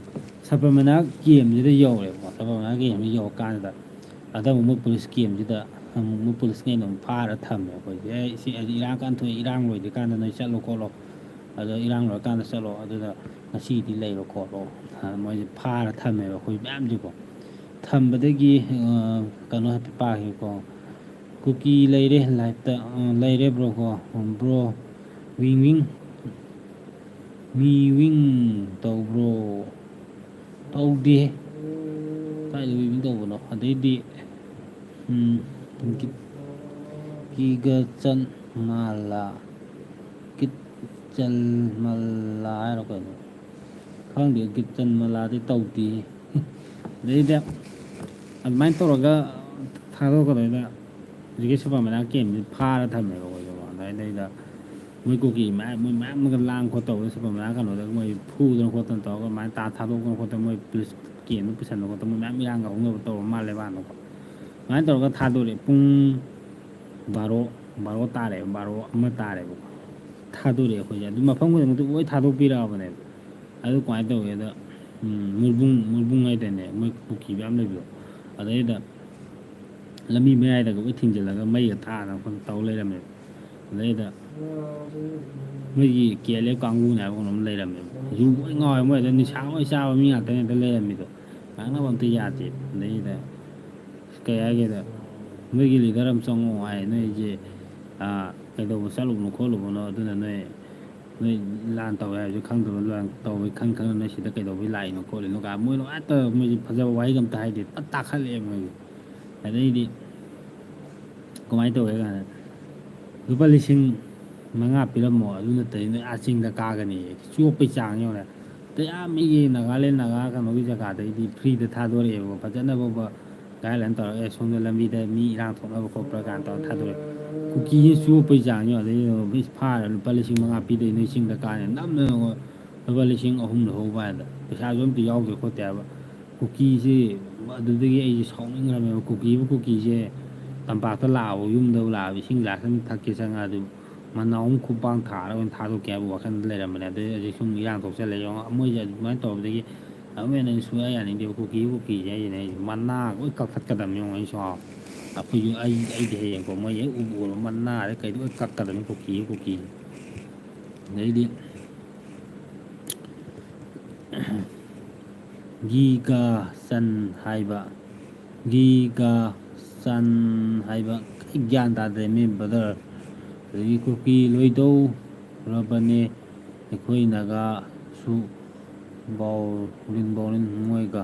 ꯁꯕꯔꯃꯅꯥ ꯀꯦꯝꯁꯤꯗ ꯌꯧꯔꯦꯕꯀꯣ꯫ ꯁꯕꯔꯃꯅꯥ ꯀꯦꯝꯁꯤꯗ ꯌꯧꯔꯀꯥꯟꯁꯤꯗ ꯑꯗ ꯑꯃꯨꯛ ꯃꯣꯏ ꯄꯨꯂꯤꯁ ꯀꯦꯝꯁꯤꯗ ꯑꯃꯨꯛ ꯃꯣꯏ ꯄꯨꯂꯤꯁꯉꯩꯅ ꯑꯃꯨꯛ ꯐꯥꯔ ꯊꯝꯃꯦ ꯑꯩꯈꯣꯏꯁꯦ꯫ "ꯑꯦ, ꯁꯤ ꯍꯧꯖꯤꯛ ꯏꯔꯥꯡ ꯀꯟꯅ ꯊꯣꯛꯑꯦ, ꯏꯔꯥꯡ ꯂꯣꯏꯗ꯭ꯔꯤꯀꯥꯟꯗ ꯅꯣꯏ ꯆꯠꯂꯣ ꯈꯣꯠꯂꯣ, ꯑꯗꯣ ꯏꯔꯥꯡ ꯂꯣꯏꯔꯀꯥꯟꯗ ꯆꯠꯂꯣ, ꯑꯗꯨꯗ ꯉꯁꯤꯗꯤ ꯂꯩꯔꯣ ꯈꯣꯠꯂꯣ", ꯍꯥꯏꯅ ꯃꯣꯏꯁꯦ ꯐꯥꯔ ꯊꯝꯃꯦꯕ ꯑꯩꯈꯣꯏ ꯃꯌꯥꯝꯁꯦꯀꯣ꯫ ꯊꯝꯕꯗꯒꯤ, ꯑ, ꯀꯩꯅꯣ ꯍꯥꯏꯐꯦꯠ ꯄꯥꯒꯦꯀꯣ꯫ "ꯀꯨꯀꯤ ꯂꯩꯔꯦ ꯂꯥꯏꯐꯇ", ꯑ, "ꯂꯩꯔꯦ ꯕ꯭ꯔꯣ ꯀꯣ, ꯕ꯭ꯔꯣ ꯋꯤꯡ ꯋꯤꯡ, ꯃꯤ ꯋꯤꯡ ꯇꯧꯕ꯭ꯔꯣ?" ꯇꯧꯗꯦ꯫ ꯀꯥꯏꯗ ꯋꯤꯡ ꯇꯧꯕꯅꯣ? ꯑꯗꯩꯗꯤ, ꯎꯝ, ꯒꯤꯠ-, ꯀꯤꯒꯆꯟ ꯃꯥꯂꯥ, ꯀꯤꯠꯆꯟ ꯃꯥꯂꯥ ꯍꯥꯏꯔꯣ ꯀꯩꯅꯣ? ꯈꯪꯗꯦ, ꯀꯤꯠꯆꯟ ꯃꯥꯂꯥꯗꯤ ꯇꯧꯗꯦ꯫ ꯑꯗꯩꯗ ꯑꯗꯨꯃꯥꯏꯅ ꯇꯧꯔꯒ ꯊꯥꯗꯣꯛꯀꯗꯧꯗ ꯍꯧꯖꯤꯛꯀꯤ ꯁꯨꯄꯔ ꯃꯦꯅꯥ ꯀꯦꯝꯁꯤ ꯐꯥꯔ ꯊꯝꯃꯦꯕ ꯑꯩꯈꯣꯏꯁꯦꯀꯣ꯫ ꯑꯗꯩꯗꯩꯗ ꯃꯣꯏ ꯀꯨꯀꯤ ꯃꯌꯥꯝ, ꯃꯣꯏ ꯃꯌꯥꯝ ꯑꯃꯒ ꯂꯥꯡ ꯈꯣꯠ ꯇꯧꯕꯗ ꯁꯨꯄꯔ ꯃꯦꯅꯥ ꯀꯩꯅꯣꯗ ꯃꯣꯏ ꯐꯨꯗꯅ ꯈꯣꯠꯇꯅ ꯇꯧꯔꯒ ꯑꯗꯨꯃꯥꯏꯅ ꯇꯥ ꯊꯥꯗꯣꯛꯇꯅ ꯈꯣꯠꯇꯅ ꯃꯣꯏ ꯄꯨꯂꯤꯁ ꯀꯦꯝꯗ ꯄꯨꯁꯟꯕ ꯈꯣꯠꯇꯅ ꯃꯣꯏ ꯃꯌꯥꯝ ꯏꯔꯥꯡꯒ ꯍꯧꯅꯕ ꯇꯧꯔ ꯃꯥꯜꯂꯦ ꯕꯥꯅꯀꯣ꯫ ꯑꯗꯨꯃꯥꯏꯅ ꯇꯧꯔꯒ ꯊꯥꯗꯣꯔꯛꯑꯦ꯫ ꯄꯨꯡ ꯕꯥꯔꯣ, ꯕꯥꯔꯣ ꯇꯥꯔꯦꯕ, ꯕꯥꯔꯣ ꯑꯃ ꯇꯥꯔꯦꯕꯀꯣ꯫ ꯊꯥꯗꯣꯔꯛꯑꯦ ꯑꯩꯈꯣꯏꯁꯦ꯫ ꯑꯗꯨ ꯃꯐꯝ ꯈꯨꯗꯤꯡꯃꯛꯇ ꯂꯣꯏ ꯊꯥꯗꯣꯛꯄꯤꯔꯛꯑꯕꯅꯦꯕ꯫ ꯑꯗꯨ ꯀꯃꯥꯏꯅ ꯇꯧꯒꯦꯗ, ꯎꯝ, ꯃꯣꯏꯕꯨꯡ, ꯃꯣꯏꯕꯨꯡ ꯍꯥꯏꯇꯥꯔꯦꯅꯦ, ꯃꯣꯏ ꯀꯨꯀꯤ ꯃꯌꯥꯝ ꯂꯩꯕꯗꯣ꯫ ꯑꯗꯩꯗ ꯂꯝꯕꯤ ꯃꯌꯥꯏꯗꯒ ꯂꯣꯏ ꯊꯤꯡꯖꯤꯜꯂꯒ ꯃꯩꯒ ꯊꯥꯗꯅ ꯈꯣꯠꯇꯅ ꯇꯧ ꯂꯩꯔꯝꯃꯦꯕ꯫ ꯑꯗꯩꯗ ꯃꯣꯏꯒꯤ ꯀꯦ ꯑꯦꯜ ꯑꯦꯐ ꯀꯥꯡꯕꯨꯅꯦ ꯍꯥꯏꯕ ꯀꯩꯅꯣꯝ ꯂꯩꯔꯝꯃꯦꯕ꯫ ꯌꯨ ꯂꯣꯏ ꯉꯥꯎꯋꯦ ꯃꯣꯏ, ꯑꯗ ꯅꯤꯁꯥ ꯂꯣꯏ ꯆꯥꯕ ꯃꯤ ꯉꯥꯛꯇꯅꯦ ꯑꯗ ꯂꯩꯔꯝꯃꯤꯗꯣ꯫ ꯉꯥꯡꯅꯕ ꯑꯝꯇ ꯌꯥꯗꯦ꯫ ꯑꯗꯩꯗ ꯀꯩ ꯍꯥꯏꯒꯦꯗ, "ꯅꯣꯏꯒꯤ ꯂꯤꯗꯔ ꯑꯃ ꯆꯪꯉꯛꯑꯣ" ꯍꯥꯏ꯫ "ꯅꯣꯏꯁꯦ, ꯑꯥ, ꯀꯩꯗꯧꯕ ꯆꯠꯂꯨꯕꯅꯣ ꯈꯣꯠꯂꯨꯕꯅꯣ, ꯑꯗꯨꯅ ꯅꯣꯏ, ꯅꯣꯏ ꯂꯥꯟ ꯇꯧꯋꯦ ꯍꯥꯏꯕꯁꯨ ꯈꯪꯗꯕ, ꯂꯥꯟ ꯇꯧꯋꯦ ꯈꯪ ꯈꯪꯅ ꯅꯣꯏ ꯁꯤꯗ ꯀꯩꯗꯧꯕꯩ ꯂꯥꯛꯏꯅꯣ ꯈꯣꯠꯂꯤꯅꯣ?" ꯀꯥꯏ ꯃꯣꯏꯅ ꯍꯦꯛꯇ ꯃꯣꯏꯁꯦ ꯐꯖꯕ ꯋꯥꯍꯩꯒ ꯑꯝꯇ ꯍꯥꯏꯗꯦ, ꯐꯖ ꯇꯥꯈꯠꯂꯛꯑꯦ ꯃꯣꯏꯁꯦ꯫ ꯑꯗꯩꯗꯤ ꯀꯃꯥꯏꯅ ꯇꯧꯒꯦ ꯀꯥꯏꯅ, "ꯂꯨꯄꯥ ꯂꯤꯁꯤꯡ ꯃꯉꯥ ꯄꯤꯔꯝꯃꯣ, ꯑꯗꯨ ꯅꯠꯇ꯭ꯔꯗꯤ ꯅꯣꯏ ꯑꯥ ꯆꯤꯡꯗ ꯀꯥꯒꯅꯤ"꯫ ꯆꯣꯞꯄꯩ ꯆꯥꯡ ꯌꯦꯡꯉꯨꯅꯦ꯫ ꯑꯇꯩ ꯑꯥ ꯃꯤꯒꯤ ꯅꯥꯒꯥꯂꯦꯟ, ꯅꯥꯒꯥ ꯀꯩꯅꯣꯒꯤ ꯖꯒꯥꯗꯩꯗꯤ ꯐ꯭ꯔꯤꯗ ꯊꯥꯗꯣꯔꯛꯑꯦꯕꯀꯣ꯫ ꯐꯖꯅ ꯕꯣꯕ ꯒꯥꯏꯗꯂꯥꯏꯟ ꯇꯧꯔꯒ, "ꯑꯦ, ꯁꯣꯝꯗ ꯂꯝꯕꯤꯗ ꯃꯤ ꯏꯔꯥꯡ ꯊꯣꯛꯅꯕ ꯈꯣꯠꯄ꯭ꯔꯥ" ꯀꯥꯏꯅ ꯇꯧꯔꯒ ꯊꯥꯗꯣꯔꯛꯑꯦ꯫ ꯀꯨꯀꯤꯁꯤ ꯆꯣꯞꯄꯩ ꯆꯥꯡ ꯌꯦꯡꯉꯣ꯫ ꯑꯗꯩꯗꯤ ꯐꯥꯔ ꯂꯨꯄꯥ ꯂꯤꯁꯤꯡ ꯃꯉꯥ ꯄꯤꯗꯣꯏ ꯅꯣꯏ ꯆꯤꯡꯗ ꯀꯥꯅꯤ꯫ ꯅꯝꯗꯅ ꯂꯨꯄꯥ ꯂꯤꯁꯤꯡ ꯑꯍꯨꯝ ꯂꯧꯍꯧꯕ ꯍꯥꯏꯗ, ꯄꯩꯁꯥꯁꯨ ꯑꯝꯇ ꯌꯥꯎꯗ꯭ꯔꯦ ꯈꯣꯠꯇꯦ ꯍꯥꯏꯕ꯫ ꯀꯨꯀꯤꯁꯦ ꯑꯗꯨꯗꯒꯤ ꯑꯩꯁꯦ ꯁꯥꯎꯅꯤꯡꯈ꯭ꯔꯕꯅꯦꯕ꯫ ꯀꯨꯀꯤꯕꯨ ꯀꯨꯀꯤꯁꯦ ꯇꯝꯄꯥꯛꯇ ꯂꯥꯛꯑꯕ, ꯌꯨꯝꯗ ꯂꯥꯛꯑꯕ, ꯏꯁꯤꯡ ꯒ꯭ꯂꯥꯁ ꯑꯃ ꯊꯛꯀꯦ ꯆꯪꯉꯛꯑ ꯑꯗꯨ ꯃꯅꯥ ꯑꯍꯨꯝ ꯈꯨꯄꯥꯡ ꯊꯥꯔꯒ ꯑꯣꯏꯅ ꯊꯥꯗꯣꯛꯀꯦ ꯍꯥꯏꯕ ꯋꯥꯈꯜꯗ ꯂꯩꯔꯝꯕꯅꯦ꯫ ꯑꯗꯨ ꯍꯧꯖꯤꯛ ꯁꯨꯝ ꯏꯔꯥꯡ ꯊꯣꯛꯆꯜꯂꯦ ꯌꯦꯡꯉꯣ꯫ ꯃꯣꯏꯁꯦ ꯑꯗꯨꯃꯥꯏꯅ ꯇꯧꯕꯗꯒꯤ ꯑꯃꯨꯛ ꯍꯦꯟꯅ ꯑꯩꯅ ꯁꯨꯡꯌꯥ ꯌꯥꯅꯤꯡꯗꯦꯕ꯫ ꯀꯨꯀꯤꯕꯨ ꯀꯨꯀꯤꯁꯦ ꯍꯥꯏꯁꯤꯅꯦ ꯑꯩꯁꯦ ꯃꯅꯥ ꯂꯣꯏ ꯀꯛꯊꯠꯀꯗꯕꯅꯤ ꯌꯦꯡꯉꯣ꯫ ꯑꯩꯁꯨ ꯑꯩꯈꯣꯏꯁꯨ ꯑꯩ ꯑꯩꯗꯤ ꯍꯌꯦꯡꯀꯣ ꯃꯣꯏ ꯍꯦꯛ ꯎꯕ ꯎꯔꯕ ꯃꯅꯥꯗ ꯀꯩꯗ ꯂꯣꯏ ꯀꯛꯀꯗꯕꯅꯤ ꯀꯨꯀꯤꯕꯨ ꯀꯨꯀꯤ꯫ ꯑꯗꯩꯗꯤ ꯒꯤꯒ ꯆꯟ ꯍꯥꯏꯕ, ꯒꯤꯒ ꯆꯟ ꯍꯥꯏꯕ, ꯑꯩ ꯒ꯭ꯌꯥꯟ ꯇꯥꯗ꯭ꯔꯦ ꯃꯤ brother꯫ ꯑꯗꯒꯤ ꯀꯨꯀꯤ ꯂꯣꯏꯗꯧꯔꯕꯅꯦ ꯑꯩꯈꯣꯏ ꯅꯥꯒꯥꯁꯨ ꯕꯥꯎꯔꯤꯟ ꯕꯥꯎꯔꯤꯟ ꯃꯣꯏꯒ꯫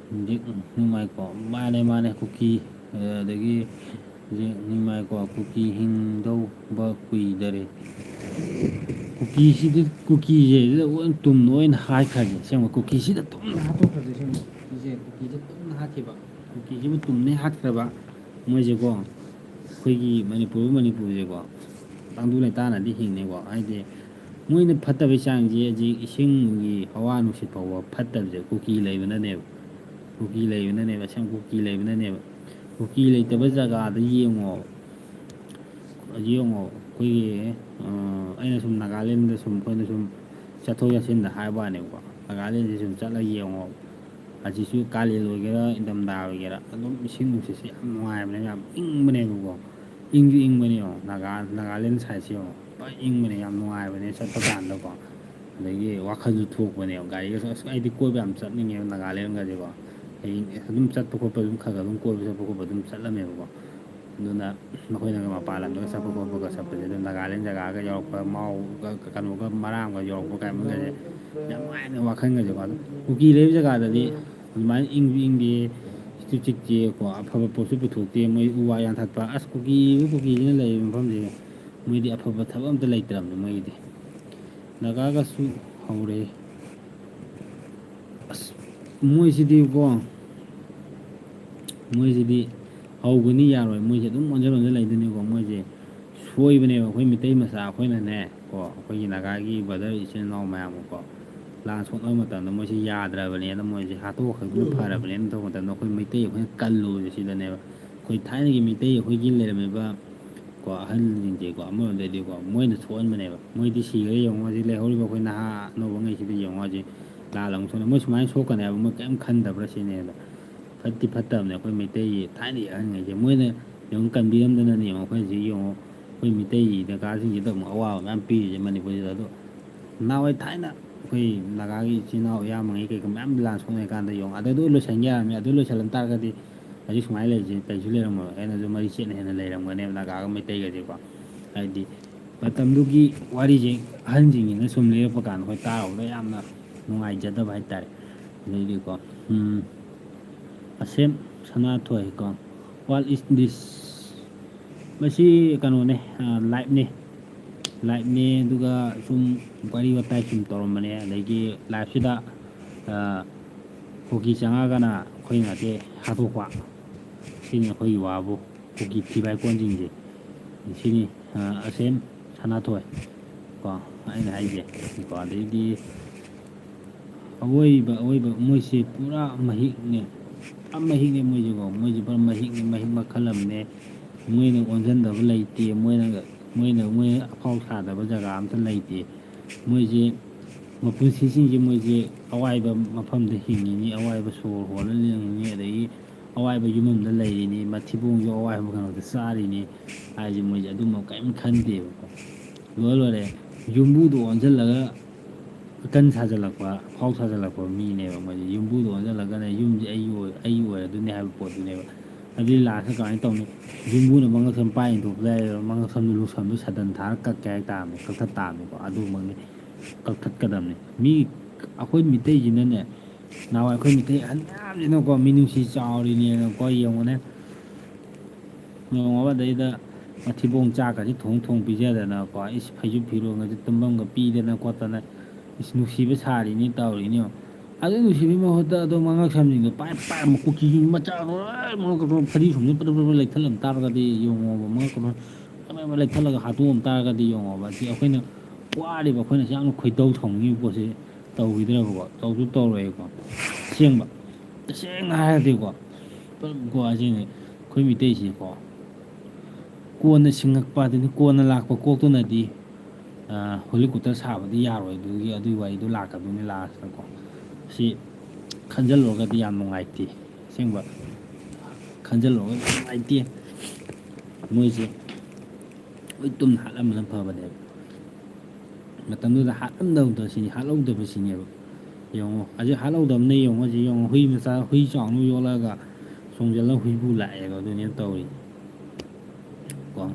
ꯍꯧꯖꯤꯛ ꯅꯨꯡꯉꯥꯏꯀꯣ꯫ ꯃꯥꯅꯦ ꯃꯥꯅꯦ ꯀꯨꯀꯤ꯫ ꯑꯗꯒꯤ ꯍꯧꯖꯤꯛ ꯅꯨꯡꯉꯥꯏꯀꯣ꯫ ꯀꯨꯀꯤ ꯍꯤꯡꯗꯧꯕ ꯀꯨꯏꯗꯔꯦ꯫ ꯀꯨꯀꯤꯁꯤꯗꯤ, ꯀꯨꯀꯤꯁꯦ ꯁꯤꯗ ꯂꯣꯏ ꯇꯨꯝ ꯂꯣꯏꯅ ꯍꯥꯠꯈ꯭ꯔꯒꯦ꯫ ꯑꯁꯦꯡꯕ ꯀꯨꯀꯤꯁꯤꯗ ꯇꯨꯝꯅ ꯍꯥꯠꯇꯣꯛꯈ꯭ꯔꯁꯦ꯫ ꯑꯁꯦꯡꯕ ꯀꯨꯀꯤꯁꯦ ꯇꯨꯝꯅ ꯍꯥꯠꯈꯤꯕ꯫ ꯀꯨꯀꯤꯁꯤꯕꯨ ꯇꯨꯝꯅ ꯍꯥꯠꯈ꯭ꯔꯕ ꯃꯣꯏꯁꯦꯀꯣ꯫ ꯑꯩꯈꯣꯏꯒꯤ ꯃꯅꯤꯄꯨꯔ, ꯃꯅꯤꯄꯨꯔꯁꯦꯀꯣ ꯇꯪꯗꯨ ꯂꯩꯇꯥꯅꯗꯤ ꯍꯤꯡꯅꯤꯀꯣ꯫ ꯍꯥꯏꯗꯤ ꯃꯣꯏꯅ ꯐꯠꯇꯕꯩ ꯆꯥꯡꯁꯦ ꯍꯧꯖꯤꯛ ꯏꯁꯤꯡꯒꯤ ꯍꯋꯥ ꯅꯨꯡꯁꯤꯠ ꯐꯥꯎꯕ ꯐꯠꯇꯕꯁꯦ ꯀꯨꯀꯤ ꯂꯩꯕꯅꯅꯦꯕ꯫ ꯀꯨꯀꯤ ꯂꯩꯕꯅꯅꯦꯕ꯫ ꯑꯁꯦꯡꯕ ꯀꯨꯀꯤ ꯂꯩꯕꯅꯅꯦꯕ꯫ ꯀꯨꯀꯤ ꯂꯩꯇꯕ ꯖꯒꯥꯗ ꯌꯦꯡꯉꯣ꯫ ꯌꯦꯡꯉꯣ ꯑꯩꯈꯣꯏꯒꯤ, ꯑ, ꯑꯩꯅ ꯁꯨꯝ ꯅꯥꯒꯥꯂꯦꯟꯗ ꯁꯨꯝ ꯑꯩꯈꯣꯏꯅ ꯁꯨꯝ ꯆꯠꯊꯣꯛ ꯆꯠꯁꯤꯟꯗ ꯍꯥꯏꯕ ꯋꯥꯅꯦꯕꯀꯣ꯫ ꯅꯥꯒꯥꯂꯦꯟꯁꯦ ꯁꯨꯝ ꯆꯠꯂꯒ ꯌꯦꯡꯉꯣ꯫ ꯍꯧꯖꯤꯛꯁꯨ ꯀꯥꯂꯦꯟ ꯑꯣꯏꯒꯦꯔꯥ ꯏꯪꯊꯝꯊꯥ ꯑꯣꯏꯒꯦꯔꯥ ꯑꯗꯨꯝ ꯏꯁꯤꯡ ꯅꯨꯡꯁꯤꯠꯁꯦ ꯌꯥꯝ ꯅꯨꯡꯉꯥꯏꯕꯅꯦ, ꯌꯥꯝ ꯏꯪꯕꯅꯦꯕꯀꯣ꯫ ꯏꯪꯁꯨ ꯏꯪꯕꯅꯦ ꯌꯦꯡꯉꯣ, ꯅꯥꯒꯥ-, ꯅꯥꯒꯥꯂꯦꯟ ꯁꯥꯏꯠꯁꯦ ꯌꯦꯡꯉꯣ꯫ ꯐꯖ ꯏꯪꯕꯅꯦ, ꯌꯥꯝ ꯅꯨꯡꯉꯥꯏꯕꯅꯦ ꯆꯠꯄ ꯀꯥꯟꯗꯀꯣ꯫ ꯑꯗꯒꯤ ꯋꯥꯈꯜꯁꯨ ꯊꯣꯛꯄꯅꯦꯕ꯫ ꯒꯥꯔꯤꯒꯁꯨ, ꯑꯁ, ꯑꯩꯗꯤ ꯀꯣꯏꯕ ꯌꯥꯝ ꯆꯠꯅꯤꯡꯉꯦꯕ ꯅꯥꯒꯥꯂꯦꯟꯒꯁꯦꯀꯣ꯫ ꯑꯩ ꯑꯗꯨꯝ ꯆꯠꯄ ꯈꯣꯠꯄ ꯑꯗꯨꯝ ꯈꯔ ꯈꯔ ꯑꯗꯨꯝ ꯀꯣꯏꯕ ꯆꯠꯄ ꯈꯣꯠꯄ ꯑꯗꯨꯝ ꯆꯠꯂꯝꯃꯦꯕꯀꯣ꯫ ꯑꯗꯨꯅ ꯃꯈꯣꯏꯅꯒ ꯃꯄꯥꯟ ꯂꯝꯗꯒ ꯆꯠꯄ ꯈꯣꯠꯄꯒ ꯆꯠꯄꯁꯦ ꯑꯗꯨꯝ ꯅꯥꯒꯥꯂꯦꯟ ꯖꯒꯥꯒ ꯌꯧꯔꯛꯄ, ꯃꯥꯎꯒ, ꯀꯩꯅꯣꯒ, ꯃꯔꯥꯝꯒ ꯌꯧꯔꯛꯄ ꯀꯥꯏ ꯃꯈꯩꯁꯦ ꯌꯥꯝ ꯅꯨꯡꯉꯥꯏꯅ ꯋꯥꯈꯜꯒꯁꯦꯀꯣ꯫ ꯑꯗꯨ ꯀꯨꯀꯤ ꯂꯩꯕ ꯖꯒꯥꯗꯗꯤ ꯑꯗꯨꯃꯥꯏꯅ ꯏꯪꯁꯨ ꯏꯪꯗꯦ, ꯏꯆꯤꯛꯁꯨ ꯆꯤꯛꯇꯦꯀꯣ꯫ ꯑꯐꯕ ꯄꯣꯠꯁꯨ ꯄꯨꯊꯣꯛꯇꯦ꯫ ꯃꯣꯏ ꯎ ꯋꯥ ꯌꯥꯟꯊꯠꯄ꯫ ꯑꯁ, ꯀꯨꯀꯤꯕꯨ ꯀꯨꯀꯤꯁꯤꯅ ꯂꯩꯔꯤꯕ ꯃꯐꯝꯁꯦ ꯃꯣꯏꯗꯤ ꯑꯐꯕ ꯊꯕꯛ ꯑꯝꯇ ꯂꯩꯇ꯭ꯔꯕꯅꯤ ꯃꯣꯏꯒꯤꯗꯤ꯫ ꯅꯥꯒꯥꯒꯁꯨ ꯍꯧꯔꯦ꯫ ꯑꯁ, ꯃꯣꯏꯁꯤꯗꯤꯀꯣ, ꯃꯣꯏꯁꯤꯗꯤ ꯍꯧꯒꯅꯤ ꯌꯥꯔꯣꯏ꯫ ꯃꯣꯏꯁꯦ ꯑꯗꯨꯝ ꯑꯣꯟꯁꯤꯟ ꯑꯣꯟꯁꯤꯟ ꯂꯩꯗꯣꯏꯅꯤꯀꯣ꯫ ꯃꯣꯏꯁꯦ ꯁꯨ ꯁꯣꯏꯕꯅꯦꯕ ꯑꯩꯈꯣꯏ ꯃꯤꯇꯩ ꯃꯆꯥ ꯑꯩꯈꯣꯏꯅꯅꯦ꯫ ꯀꯣ, ꯑꯩꯈꯣꯏꯒꯤ ꯅꯥꯒꯥꯒꯤ ꯕ꯭ꯔꯗꯔ ꯏꯆꯤꯟ ꯏꯅꯥꯎ ꯃꯌꯥꯝ ꯑꯃ ꯀꯣ, ꯂꯥꯟ ꯁꯣꯛꯅꯕ ꯃꯇꯝꯗ ꯃꯣꯏꯁꯦ ꯌꯥꯗ꯭ꯔꯕꯅꯦꯅ, ꯃꯣꯏꯁꯦ ꯍꯥꯠꯇꯣꯛꯈ꯭ꯔꯕꯅ ꯐꯔꯕꯅꯦꯅ ꯇꯧꯕ ꯃꯇꯝꯗ, ꯑꯩꯈꯣꯏ ꯃꯩꯇꯩ ꯑꯩꯈꯣꯏꯅ ꯀꯜꯂꯨꯕꯁꯦ ꯁꯤꯗꯅꯦꯕ꯫ ꯑꯩꯈꯣꯏ ꯊꯥꯏꯅꯒꯤ ꯃꯤꯇꯩ ꯑꯩꯈꯣꯏꯒꯤ ꯂꯩꯔꯝꯃꯤꯕ ꯀꯣ, ꯑꯍꯜꯁꯤꯡꯁꯦꯀꯣ, ꯑꯃꯔꯣꯝꯗꯗꯤꯀꯣ, ꯃꯣꯏꯅ ꯁꯣꯛꯍꯟꯕꯅꯦꯕ꯫ ꯃꯣꯏꯗꯤ ꯁꯤꯈ꯭ꯔꯦ ꯌꯦꯡꯉꯣ, ꯍꯧꯖꯤꯛ ꯂꯩꯍꯧꯔꯤꯕ ꯑꯩꯈꯣꯏ ꯅꯍꯥ ꯑꯅꯧꯕꯉꯩꯁꯤꯗ ꯌꯦꯡꯉꯣ, ꯍꯧꯖꯤꯛ ꯂꯥꯜ ꯑꯃꯨꯛ ꯁꯣꯛꯅ, ꯃꯣꯏ ꯁꯨꯃꯥꯏꯅ ꯁꯣꯛꯀꯅꯤ ꯍꯥꯏꯕ ꯃꯣꯏ ꯀꯔꯤꯝ ꯈꯟꯗꯕ꯭ꯔꯥ ꯁꯤꯅꯦꯕ꯫ ꯐꯠꯇꯤ ꯐꯠꯇꯕꯅꯦ ꯑꯩꯈꯣꯏ ꯃꯩꯇꯩꯒꯤ ꯊꯥꯏꯅꯒꯤ ꯑꯍꯟꯉꯩꯁꯦ꯫ ꯃꯣꯏꯅ ꯌꯦꯡꯉꯨ, ꯀꯟꯕꯤꯔꯝꯗꯅꯅꯦ ꯌꯦꯡꯉꯣ, ꯑꯩꯈꯣꯏ ꯍꯧꯖꯤꯛ ꯌꯦꯡꯉꯣ, ꯑꯩꯈꯣꯏ ꯃꯤꯇꯩ ꯅꯥꯒꯥꯁꯤꯡꯁꯤꯗ ꯑꯃꯨꯛ ꯑꯋꯥꯕ ꯃꯌꯥꯝ ꯄꯤꯔꯤꯁꯦ ꯃꯅꯤꯄꯨꯔꯁꯤꯗ꯫ ꯑꯗꯣ ꯅꯍꯥꯟꯋꯥꯏ ꯊꯥꯏꯅ ꯑꯩꯈꯣꯏ ꯅꯥꯒꯥꯒꯤ ꯏꯆꯤꯜ ꯏꯅꯥꯎ ꯏꯌꯥꯝꯕꯉꯩ ꯀꯩꯀꯩ ꯃꯌꯥꯝ ꯂꯥꯟ ꯁꯣꯛꯅꯔꯤ ꯀꯥꯟꯗ ꯌꯦꯡꯉꯣ, ꯑꯗꯨꯗ ꯂꯣꯏꯁꯤꯟ ꯌꯥꯔꯝꯃꯦ꯫ ꯑꯗꯨ ꯂꯣꯏꯁꯤꯜꯂꯝ ꯇꯥꯔꯒꯗꯤ ꯍꯧꯖꯤꯛ ꯁꯨꯃꯥꯏꯅ ꯂꯩꯔꯤꯁꯦ ꯀꯩꯁꯨ ꯂꯩꯔꯝꯃꯔꯣꯏ, ꯍꯦꯟꯅꯁꯨ ꯃꯔꯤ ꯆꯦꯠꯅ ꯍꯦꯟꯅ ꯂꯩꯔꯝꯒꯅꯦꯕ ꯅꯥꯒꯥꯒ ꯃꯩꯇꯩꯒꯁꯦꯀꯣ꯫ ꯍꯥꯏꯗꯤ ꯃꯇꯝꯗꯨꯒꯤ ꯋꯥꯔꯤꯁꯦ ꯑꯍꯟꯁꯤꯡꯁꯤꯅ ꯁꯨꯝ ꯂꯤꯔꯛꯄ ꯀꯥꯟꯗ ꯑꯩꯈꯣꯏ ꯇꯥꯔꯨꯕꯗ ꯌꯥꯝꯅ ꯅꯨꯡꯉꯥꯏꯖꯗꯕ ꯍꯥꯏꯇꯥꯔꯦ꯫ ꯑꯗꯩꯗꯤꯀꯣ, ꯎꯝ, ꯑꯁꯦꯝ ꯁꯅꯥꯊꯣꯏ ꯀꯣ, "What is this?" ꯃꯁꯤ ꯀꯩꯅꯣꯅꯦ, ꯑ, ꯂꯥꯏꯞꯅꯦ꯫ ꯂꯥꯏꯞꯅꯦ, ꯑꯗꯨꯒ ꯁꯨꯝ ꯋꯥꯔꯤ ꯋꯥꯇꯥꯏ ꯁꯨꯝ ꯇꯧꯔꯝꯕꯅꯦ꯫ ꯑꯗꯒꯤ ꯂꯥꯏꯞꯁꯤꯗ, ꯑ, ꯀꯨꯀꯤ ꯆꯪꯉꯛꯑꯒꯅ ꯑꯩꯈꯣꯏ ꯉꯥꯛꯇꯤ ꯍꯥꯠꯇꯣꯛꯄ꯫ ꯁꯤꯅꯤ ꯑꯩꯈꯣꯏꯒꯤ ꯋꯥꯕꯨ, ꯀꯨꯀꯤ ꯊꯤꯕꯥꯏ ꯀꯣꯟꯁꯤꯡꯁꯦ꯫ ꯁꯤꯅꯤ, ꯑ, ꯑꯁꯦꯝ ꯁꯅꯥꯊꯣꯏ ꯀꯣ ꯑꯩꯅ ꯍꯥꯏꯁꯦ꯫ ꯀꯣ ꯑꯗꯩꯗꯤ ꯑꯋꯣꯏꯕ, ꯑꯋꯣꯏꯕ ꯃꯣꯏꯁꯦ ꯄꯨꯔꯥ ꯃꯍꯤꯛꯅꯦ꯫ ꯄꯨꯔꯥ ꯃꯍꯤꯛꯅꯦ ꯃꯣꯏꯁꯦꯀꯣ꯫ ꯃꯣꯏꯁꯦ ꯄꯨꯔꯥ ꯃꯍꯤꯛꯅꯦ, ꯃꯍꯤꯛ ꯃꯈꯜ ꯑꯃꯅꯦ꯫ ꯃꯣꯏꯅ ꯑꯣꯟꯁꯤꯟꯗꯕ ꯂꯩꯇꯦ, ꯃꯣꯏꯅ, ꯃꯣꯏꯅ, ꯃꯣꯏꯅ ꯑꯐꯥꯎ ꯁꯥꯗꯕ ꯖꯒꯥ ꯑꯝꯇ ꯂꯩꯇꯦ꯫ ꯃꯣꯏꯁꯦ ꯃꯄꯨꯟꯁꯤꯁꯤꯡꯁꯦ ꯃꯣꯏꯁꯦ ꯑꯋꯥꯏꯕ ꯃꯐꯝꯗ ꯍꯤꯡꯉꯤꯅꯤ, ꯑꯋꯥꯏꯕ ꯁꯣꯔ ꯍꯣꯜꯂ ꯍꯤꯡꯉꯤꯅꯤ, ꯑꯗꯒꯤ ꯑꯋꯥꯏꯕ ꯌꯨꯝ ꯑꯃꯗ ꯂꯩꯔꯤꯅꯤ, ꯃꯊꯤꯕꯣꯡꯁꯨ ꯑꯋꯥꯏꯕ ꯀꯩꯅꯣꯗ ꯆꯥꯔꯤꯅꯤ ꯍꯥꯏꯁꯦ ꯃꯣꯏꯁꯦ ꯑꯗꯨꯝꯕ ꯀꯔꯤꯝ ꯈꯟꯗꯦꯕꯀꯣ꯫ ꯂꯣꯏꯔꯦ ꯂꯣꯏꯔꯦ, ꯌꯨꯝꯕꯨꯗꯣ ꯑꯣꯟꯁꯤꯜꯂꯒ ꯀꯟ ꯁꯥꯖꯜꯂꯛꯄ, ꯐꯥꯎ ꯁꯥꯖꯜꯂꯛꯄ ꯃꯤꯅꯦꯕ ꯃꯣꯏꯁꯦ꯫ ꯌꯨꯝꯕꯨꯗꯣ ꯑꯣꯟꯁꯤꯜꯂꯒꯅ ꯌꯨꯝꯁꯦ ꯑꯩꯒꯤ ꯑꯣꯏ-, ꯑꯩꯒꯤ ꯑꯣꯏꯔꯗꯣꯏꯅꯦ ꯍꯥꯏꯕ ꯄꯣꯠꯇꯨꯅꯦꯕ꯫ ꯑꯗꯨꯗꯤ ꯂꯥꯁꯇ ꯀꯃꯥꯏꯅ ꯇꯧꯅꯤ? ꯌꯨꯝꯕꯨꯅ ꯃꯉꯛꯁꯝ ꯄꯥꯏ ꯏꯟꯊꯣꯛꯄ ꯌꯥꯏ, ꯃꯉꯛꯁꯝꯗꯨ ꯂꯨꯛꯁꯝꯗꯨ ꯁꯗꯟ ꯊꯥꯔ ꯀꯛꯀꯦ ꯍꯥꯏ ꯇꯥꯕꯅꯤ, ꯀꯛꯊꯠ ꯇꯥꯕꯅꯤꯀꯣ꯫ ꯑꯗꯨꯃꯛꯅꯤ, ꯀꯛꯊꯠꯀꯗꯕꯅꯤ꯫ ꯃꯤ, ꯑꯩꯈꯣꯏ ꯃꯤꯇꯩꯁꯤꯅꯅꯦ, ꯅꯍꯥꯟꯋꯥꯏ ꯑꯩꯈꯣꯏ ꯃꯤꯇꯩ ꯑꯍꯟ ꯃꯌꯥꯝꯁꯤꯅꯀꯣ, ꯃꯤꯅꯨꯡꯁꯤ ꯆꯥꯎꯔꯤꯅꯦꯅꯀꯣ, ꯌꯦꯡꯉꯨꯅꯦ꯫ ꯅꯣꯡꯉꯥꯜꯂ ꯑꯗꯩꯗ ꯃꯊꯤꯕꯣꯡ ꯆꯥꯛꯀꯁꯤ ꯊꯣꯡ ꯊꯣꯡ ꯄꯤꯖꯗꯅꯀꯣ, ꯏꯁ, ꯐꯩꯖꯨꯞ ꯐꯤꯔꯣꯟꯒꯁꯦ ꯇꯨꯝꯐꯝꯒ ꯄꯤꯗꯅ ꯈꯣꯠꯇꯅ, ꯏꯁ, ꯅꯨꯡꯁꯤꯕ ꯁꯥꯔꯤꯅꯤ ꯇꯧꯔꯤꯅꯤ ꯌꯦꯡꯉꯣ꯫ ꯑꯗꯨ ꯅꯨꯡꯁꯤꯕꯒꯤ ꯃꯍꯨꯠꯇ ꯑꯗꯣ ꯃꯉꯛ ꯁꯝꯁꯤꯡꯗꯣ ꯄꯥꯏ ꯄꯥꯏ ꯑꯃꯨꯛ ꯀꯨꯀꯤꯒꯤ ꯃꯆꯥ ꯂꯣꯏ ꯃꯉꯛ ꯀꯛꯊꯣꯛ, ꯐꯗꯤ ꯁꯨꯝꯁꯤ ꯄꯗ꯭ꯔ ꯄꯗ꯭ꯔ ꯂꯩꯊꯠꯂꯝ ꯇꯥꯔꯒꯗꯤ ꯌꯦꯡꯉꯣꯕ, ꯃꯉꯛ ꯀꯛꯊꯣꯛ ꯑꯃ ꯂꯩꯊꯠꯂꯒ ꯍꯥꯠꯇꯣꯛꯑꯝ ꯇꯥꯔꯒꯗꯤ ꯌꯦꯡꯉꯣꯕ, ꯁꯤ ꯑꯩꯈꯣꯏꯅ ꯋꯥꯔꯤꯕ, ꯑꯩꯈꯣꯏꯅ ꯌꯥꯝꯅ ꯈꯣꯏꯗꯧ ꯁꯥꯎꯅꯤꯡꯉꯤꯕ ꯄꯣꯠꯁꯤ ꯇꯧꯈꯤꯗ꯭ꯔꯕꯀꯣ, ꯇꯧꯁꯨ ꯇꯧꯔꯣꯏꯀꯣ꯫ ꯑꯁꯦꯡꯕ, ꯇꯁꯦꯡꯅ ꯍꯥꯏꯔꯗꯤꯀꯣ, ꯀꯣ ꯑꯁꯤꯅꯤ ꯑꯩꯈꯣꯏ ꯃꯤꯇꯩꯁꯤꯀꯣ, ꯀꯣꯟꯅ ꯁꯤꯡꯉꯛꯄ ꯑꯗꯨꯅꯤ, ꯀꯣꯟꯅ ꯂꯥꯛꯄ ꯀꯣꯛꯇꯨꯅꯗꯤ ꯍꯣꯂꯤꯀꯣꯞꯇꯔ ꯁꯥꯕꯗꯤ ꯌꯥꯔꯣꯏ꯫ ꯑꯗꯨꯒꯤ, ꯑꯗꯨꯒꯤ ꯋꯥꯔꯤꯗꯣ ꯂꯥꯛꯀꯗꯣꯏꯅꯤ ꯂꯥꯁꯇꯀꯣ꯫ ꯁꯤ ꯈꯟꯖꯤꯜꯂꯨꯔꯒꯗꯤ ꯌꯥꯝ ꯅꯨꯡꯉꯥꯏꯇꯦ꯫ ꯑꯁꯦꯡꯕ ꯈꯟꯖꯤꯜꯂꯨꯔꯒꯗꯤ ꯅꯨꯡꯉꯥꯏꯇꯦ꯫ ꯃꯣꯏꯁꯦ ꯍꯣꯏ, ꯇꯨꯝꯅ ꯍꯥꯠꯂꯝꯕꯅ ꯐꯕꯅꯦꯕ꯫ ꯃꯇꯝꯗꯨꯗ ꯍꯥꯠꯂꯝꯗꯕꯗꯣ ꯁꯤꯅꯤ, ꯍꯥꯠꯍꯧꯗꯕ ꯁꯤꯅꯦꯕ꯫ ꯌꯦꯡꯉꯣ, ꯍꯧꯖꯤꯛ ꯍꯥꯠꯍꯧꯗꯕꯅ ꯌꯦꯡꯉꯣ, ꯍꯧꯖꯤꯛ ꯌꯦꯡꯉꯣ, ꯍꯨꯏ ꯃꯆꯥ, ꯍꯨꯏ ꯆꯥꯎꯅ ꯌꯣꯛꯂꯛꯑꯒ ꯆꯣꯡꯁꯤꯜꯂꯒ ꯍꯨꯏꯕꯨ ꯂꯥꯛꯑꯦꯕ꯫ ꯑꯗꯨꯅꯦ ꯇꯧꯔꯤ ꯀꯣ꯫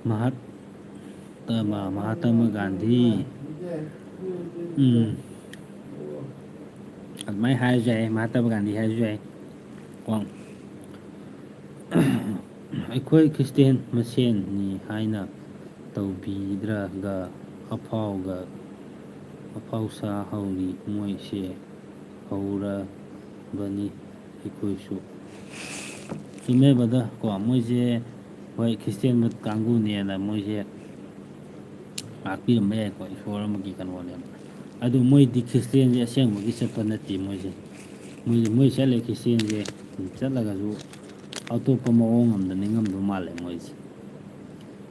ꯃꯍꯥꯠ-, ꯇꯃ-, ꯃꯍꯥꯇꯃ ꯒꯥꯟꯙꯤ꯫ ꯎꯝ꯫ ꯑꯗꯨꯃꯥꯏꯅ ꯍꯥꯏꯔꯁꯨ ꯌꯥꯏ, ꯃꯍꯥꯇꯃ ꯒꯥꯟꯙꯤ ꯍꯥꯏꯔꯁꯨ ꯌꯥꯏ ꯀꯣ꯫ ꯑꯩꯈꯣꯏ ꯈ꯭ꯔꯤꯁꯇꯤꯌꯥꯟ ꯃꯁꯦꯟꯅꯤ ꯍꯥꯏꯅ ꯇꯧꯕꯤꯗ꯭ꯔꯒ ꯑꯐꯥꯎꯒ, ꯑꯐꯥꯎ ꯁꯥ ꯍꯧꯔꯤ ꯃꯣꯏꯁꯦ꯫ ꯍꯧꯔꯕꯅꯤ ꯑꯩꯈꯣꯏꯁꯨ꯫ ꯆꯨꯝꯃꯦ brother ꯀꯣ, ꯃꯣꯏꯁꯦ ꯍꯣꯏ ꯈ꯭ꯔꯤꯁꯇꯤꯌꯥꯟ ꯀꯥꯡꯕꯨꯅꯦꯅ ꯃꯣꯏꯁꯦ ꯉꯥꯛꯄꯤꯔꯝꯕ ꯌꯥꯏꯀꯣ, ꯏꯁꯣꯔ ꯑꯃꯒꯤ ꯀꯩꯅꯣꯅꯦꯅ꯫ ꯑꯗꯨ ꯃꯣꯏꯗꯤ ꯈ꯭ꯔꯤꯁꯇꯤꯌꯥꯟꯁꯦ ꯑꯁꯦꯡꯕꯒꯤ ꯆꯠꯄ ꯅꯠꯇꯦ ꯃꯣꯏꯁꯦ꯫ ꯃꯣꯏꯁꯦ, ꯃꯣꯏ ꯆꯠꯂꯦ ꯈ꯭ꯔꯤꯁꯇꯤꯌꯥꯟꯁꯦ, ꯆꯠꯂꯒꯁꯨ ꯑꯇꯣꯞꯄ ꯃꯑꯣꯡ ꯑꯃꯗ ꯅꯤꯡꯉꯝꯗꯧ ꯃꯥꯜꯂꯦ ꯃꯣꯏꯁꯦ꯫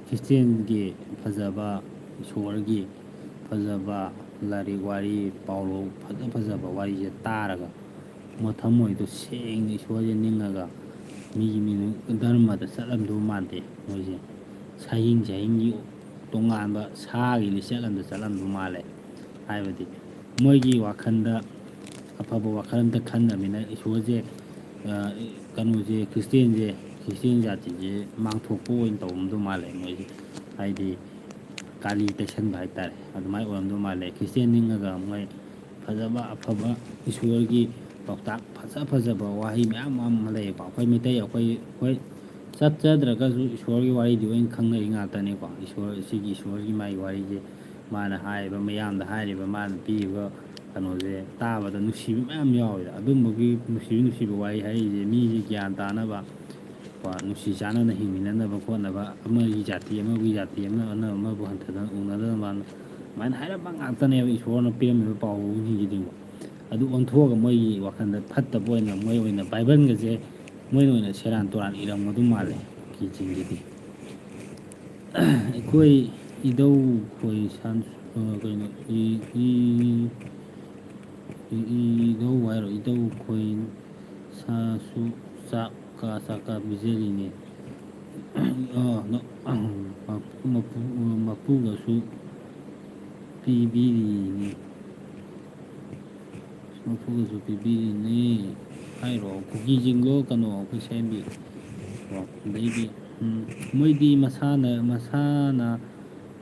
ꯈ꯭ꯔꯤꯁꯇꯤꯌꯥꯟꯒꯤ ꯐꯖꯕ, ꯏꯁꯣꯔꯒꯤ ꯐꯖꯕ ꯂꯥꯏꯔꯤꯛ ꯋꯥꯔꯤ, ꯄꯥꯎꯔꯧ ꯐꯖ ꯐꯖꯕ ꯋꯥꯔꯤꯁꯦ ꯇꯥꯔꯒ ꯃꯊꯃꯣꯏꯗꯣ ꯁꯦꯡꯅ ꯏꯁꯣꯔꯁꯦ ꯅꯤꯡꯉꯒ ꯃꯤꯒꯤ ꯃꯤꯅꯨ-, ꯙꯔꯃꯗ ꯆꯠꯂꯝꯗꯧ ꯃꯥꯟꯗꯦ ꯃꯣꯏꯁꯦ꯫ ꯁꯥꯍꯤꯡ ꯁꯥꯍꯤꯡꯒꯤ ꯇꯣꯉꯥꯟꯕ ꯁꯥꯒꯤ ꯂꯤꯆꯠ ꯑꯃꯗ ꯆꯠꯂꯝꯗꯧ ꯃꯥꯜꯂꯦ꯫ ꯍꯥꯏꯕꯗꯤ ꯃꯣꯏꯒꯤ ꯋꯥꯈꯜꯗ ꯑꯐꯕ ꯋꯥꯈꯜ ꯑꯝꯇ ꯈꯟꯗꯕꯅꯤꯅ ꯏꯁꯣꯔꯁꯦ, ꯑ, ꯀꯩꯅꯣꯁꯦ, ꯈ꯭ꯔꯤꯁꯇꯦꯟꯁꯦ, ꯈ꯭ꯔꯤꯁꯇꯦꯟ ꯖꯥꯇꯤꯁꯦ ꯃꯥꯡꯊꯣꯛꯄ ꯑꯣꯏꯅ ꯇꯧꯔꯝꯗꯧ ꯃꯥꯜꯂꯦ ꯃꯣꯏꯁꯦ꯫ ꯍꯥꯏꯗꯤ ꯀꯥꯂꯤ ꯇꯩꯁꯟꯕ ꯍꯥꯏꯇꯥꯔꯦ, ꯑꯗꯨꯃꯥꯏꯅ ꯑꯣꯏꯔꯝꯗꯧ ꯃꯥꯜꯂꯦ꯫ ꯈ꯭ꯔꯤꯁꯇꯦꯟ ꯅꯤꯡꯉꯒ ꯃꯣꯏ ꯐꯖꯕ ꯑꯐꯕ ꯏꯁꯣꯔꯒꯤ ꯄꯥꯎꯇꯥꯛ ꯐꯖ ꯐꯖꯕ ꯋꯥꯍꯩ ꯃꯌꯥꯝ ꯑꯃ ꯂꯩꯌꯦꯀꯣ꯫ ꯑꯩꯈꯣꯏ ꯃꯩꯇꯩ, ꯑꯩꯈꯣꯏ, ꯑꯩꯈꯣꯏ ꯆꯠꯆꯗ꯭ꯔꯒꯁꯨ ꯏꯁꯣꯔꯒꯤ ꯋꯥꯔꯤꯗꯤ ꯂꯣꯏꯅ ꯈꯪꯅꯔꯤ ꯉꯥꯛꯇꯅꯤꯀꯣ꯫ ꯏꯁꯣꯔ, ꯁꯤꯒꯤ ꯏꯁꯣꯔꯒꯤ ꯃꯥꯒꯤ ꯋꯥꯔꯤꯁꯦ ꯃꯥꯅ ꯍꯥꯏꯔꯤꯕ, ꯃꯌꯥꯝꯗ ꯍꯥꯏꯔꯤꯕ, ꯃꯥꯅ ꯄꯤꯔꯤꯕ ꯀꯩꯅꯣꯁꯦ ꯇꯥꯕꯗ ꯅꯨꯡꯁꯤꯕ ꯃꯌꯥꯝ ꯌꯥꯎꯋꯦ꯫ ꯑꯗꯨꯝꯕꯒꯤ ꯅꯨꯡꯁꯤꯕ, ꯅꯨꯡꯁꯤꯕ ꯋꯥꯔꯤ ꯍꯥꯏꯔꯤꯁꯦ ꯃꯤꯁꯦ ꯒ꯭ꯌꯥꯟ ꯇꯥꯅꯕ, ꯅꯨꯡꯁꯤ ꯆꯥꯟꯅꯅ ꯍꯤꯡꯃꯤꯟꯅꯅꯕ ꯈꯣꯠꯅꯕ, ꯑꯃꯒꯤ ꯖꯥꯇꯤ ꯑꯃꯒꯤ ꯖꯥꯇꯤ ꯑꯃꯅ ꯑꯃ ꯑꯃꯕꯨ ꯍꯟꯊꯅ ꯎꯅꯗꯅꯕ, ꯑꯗꯨꯃꯥꯏꯅ ꯍꯥꯏꯔꯝꯕ ꯉꯥꯛꯇꯅꯦꯕ ꯏꯁꯣꯔꯅ ꯄꯤꯔꯝꯃꯤꯕ ꯄꯥꯎꯔꯧꯁꯤꯡꯁꯤꯗꯤꯀꯣ꯫ ꯑꯗꯨ ꯑꯣꯟꯊꯣꯛꯑꯒ ꯃꯣꯏꯒꯤ ꯋꯥꯈꯜꯗ ꯐꯠꯇꯕ ꯑꯣꯏꯅ, ꯃꯣꯏ ꯑꯣꯏꯅ ꯕꯥꯏꯕꯜꯒꯁꯦ ꯃꯣꯏꯅ ꯑꯣꯏꯅ ꯁꯦꯔꯥꯟ ꯇꯨꯔꯥꯟ ꯏꯔꯝꯒꯗꯧ ꯃꯥꯜꯂꯦ, ꯀꯨꯀꯤꯁꯤꯡꯁꯤꯗꯤ꯫ ꯑꯩꯈꯣꯏ ꯏꯙꯧ ꯈꯣꯏ ꯁꯟ-, ꯑ, ꯀꯩꯅꯣ, ꯏ-, ꯏ-, ꯏ-, ꯏꯙꯧ ꯍꯥꯏꯔꯣ? ꯏꯙꯧ ꯈꯣꯏ ꯁꯥꯁꯨ ꯆꯥꯛ ꯀꯥ ꯆꯥꯛ ꯀꯥ ꯄꯤꯖꯔꯤꯅꯦ꯫ ꯑ, ꯅ-, ꯃꯄꯨ-, ꯃꯄꯨ-, ꯃꯄꯨꯒꯁꯨ ꯄꯤꯕꯤꯔꯤꯅꯦ꯫ ꯃꯄꯨꯒꯁꯨ ꯄꯤꯕꯤꯔꯤꯅꯦ ꯍꯥꯏꯔꯣ꯫ ꯀꯨꯀꯤꯁꯤꯡꯗꯣ ꯀꯩꯅꯣ ꯑꯩꯈꯣꯏ ꯁꯦꯝꯕꯤ꯫ ꯀꯣ, ꯑꯗꯩꯗꯤ, ꯎꯝ, ꯃꯣꯏꯗꯤ ꯃꯁꯥꯅ, ꯃꯁꯥꯅ,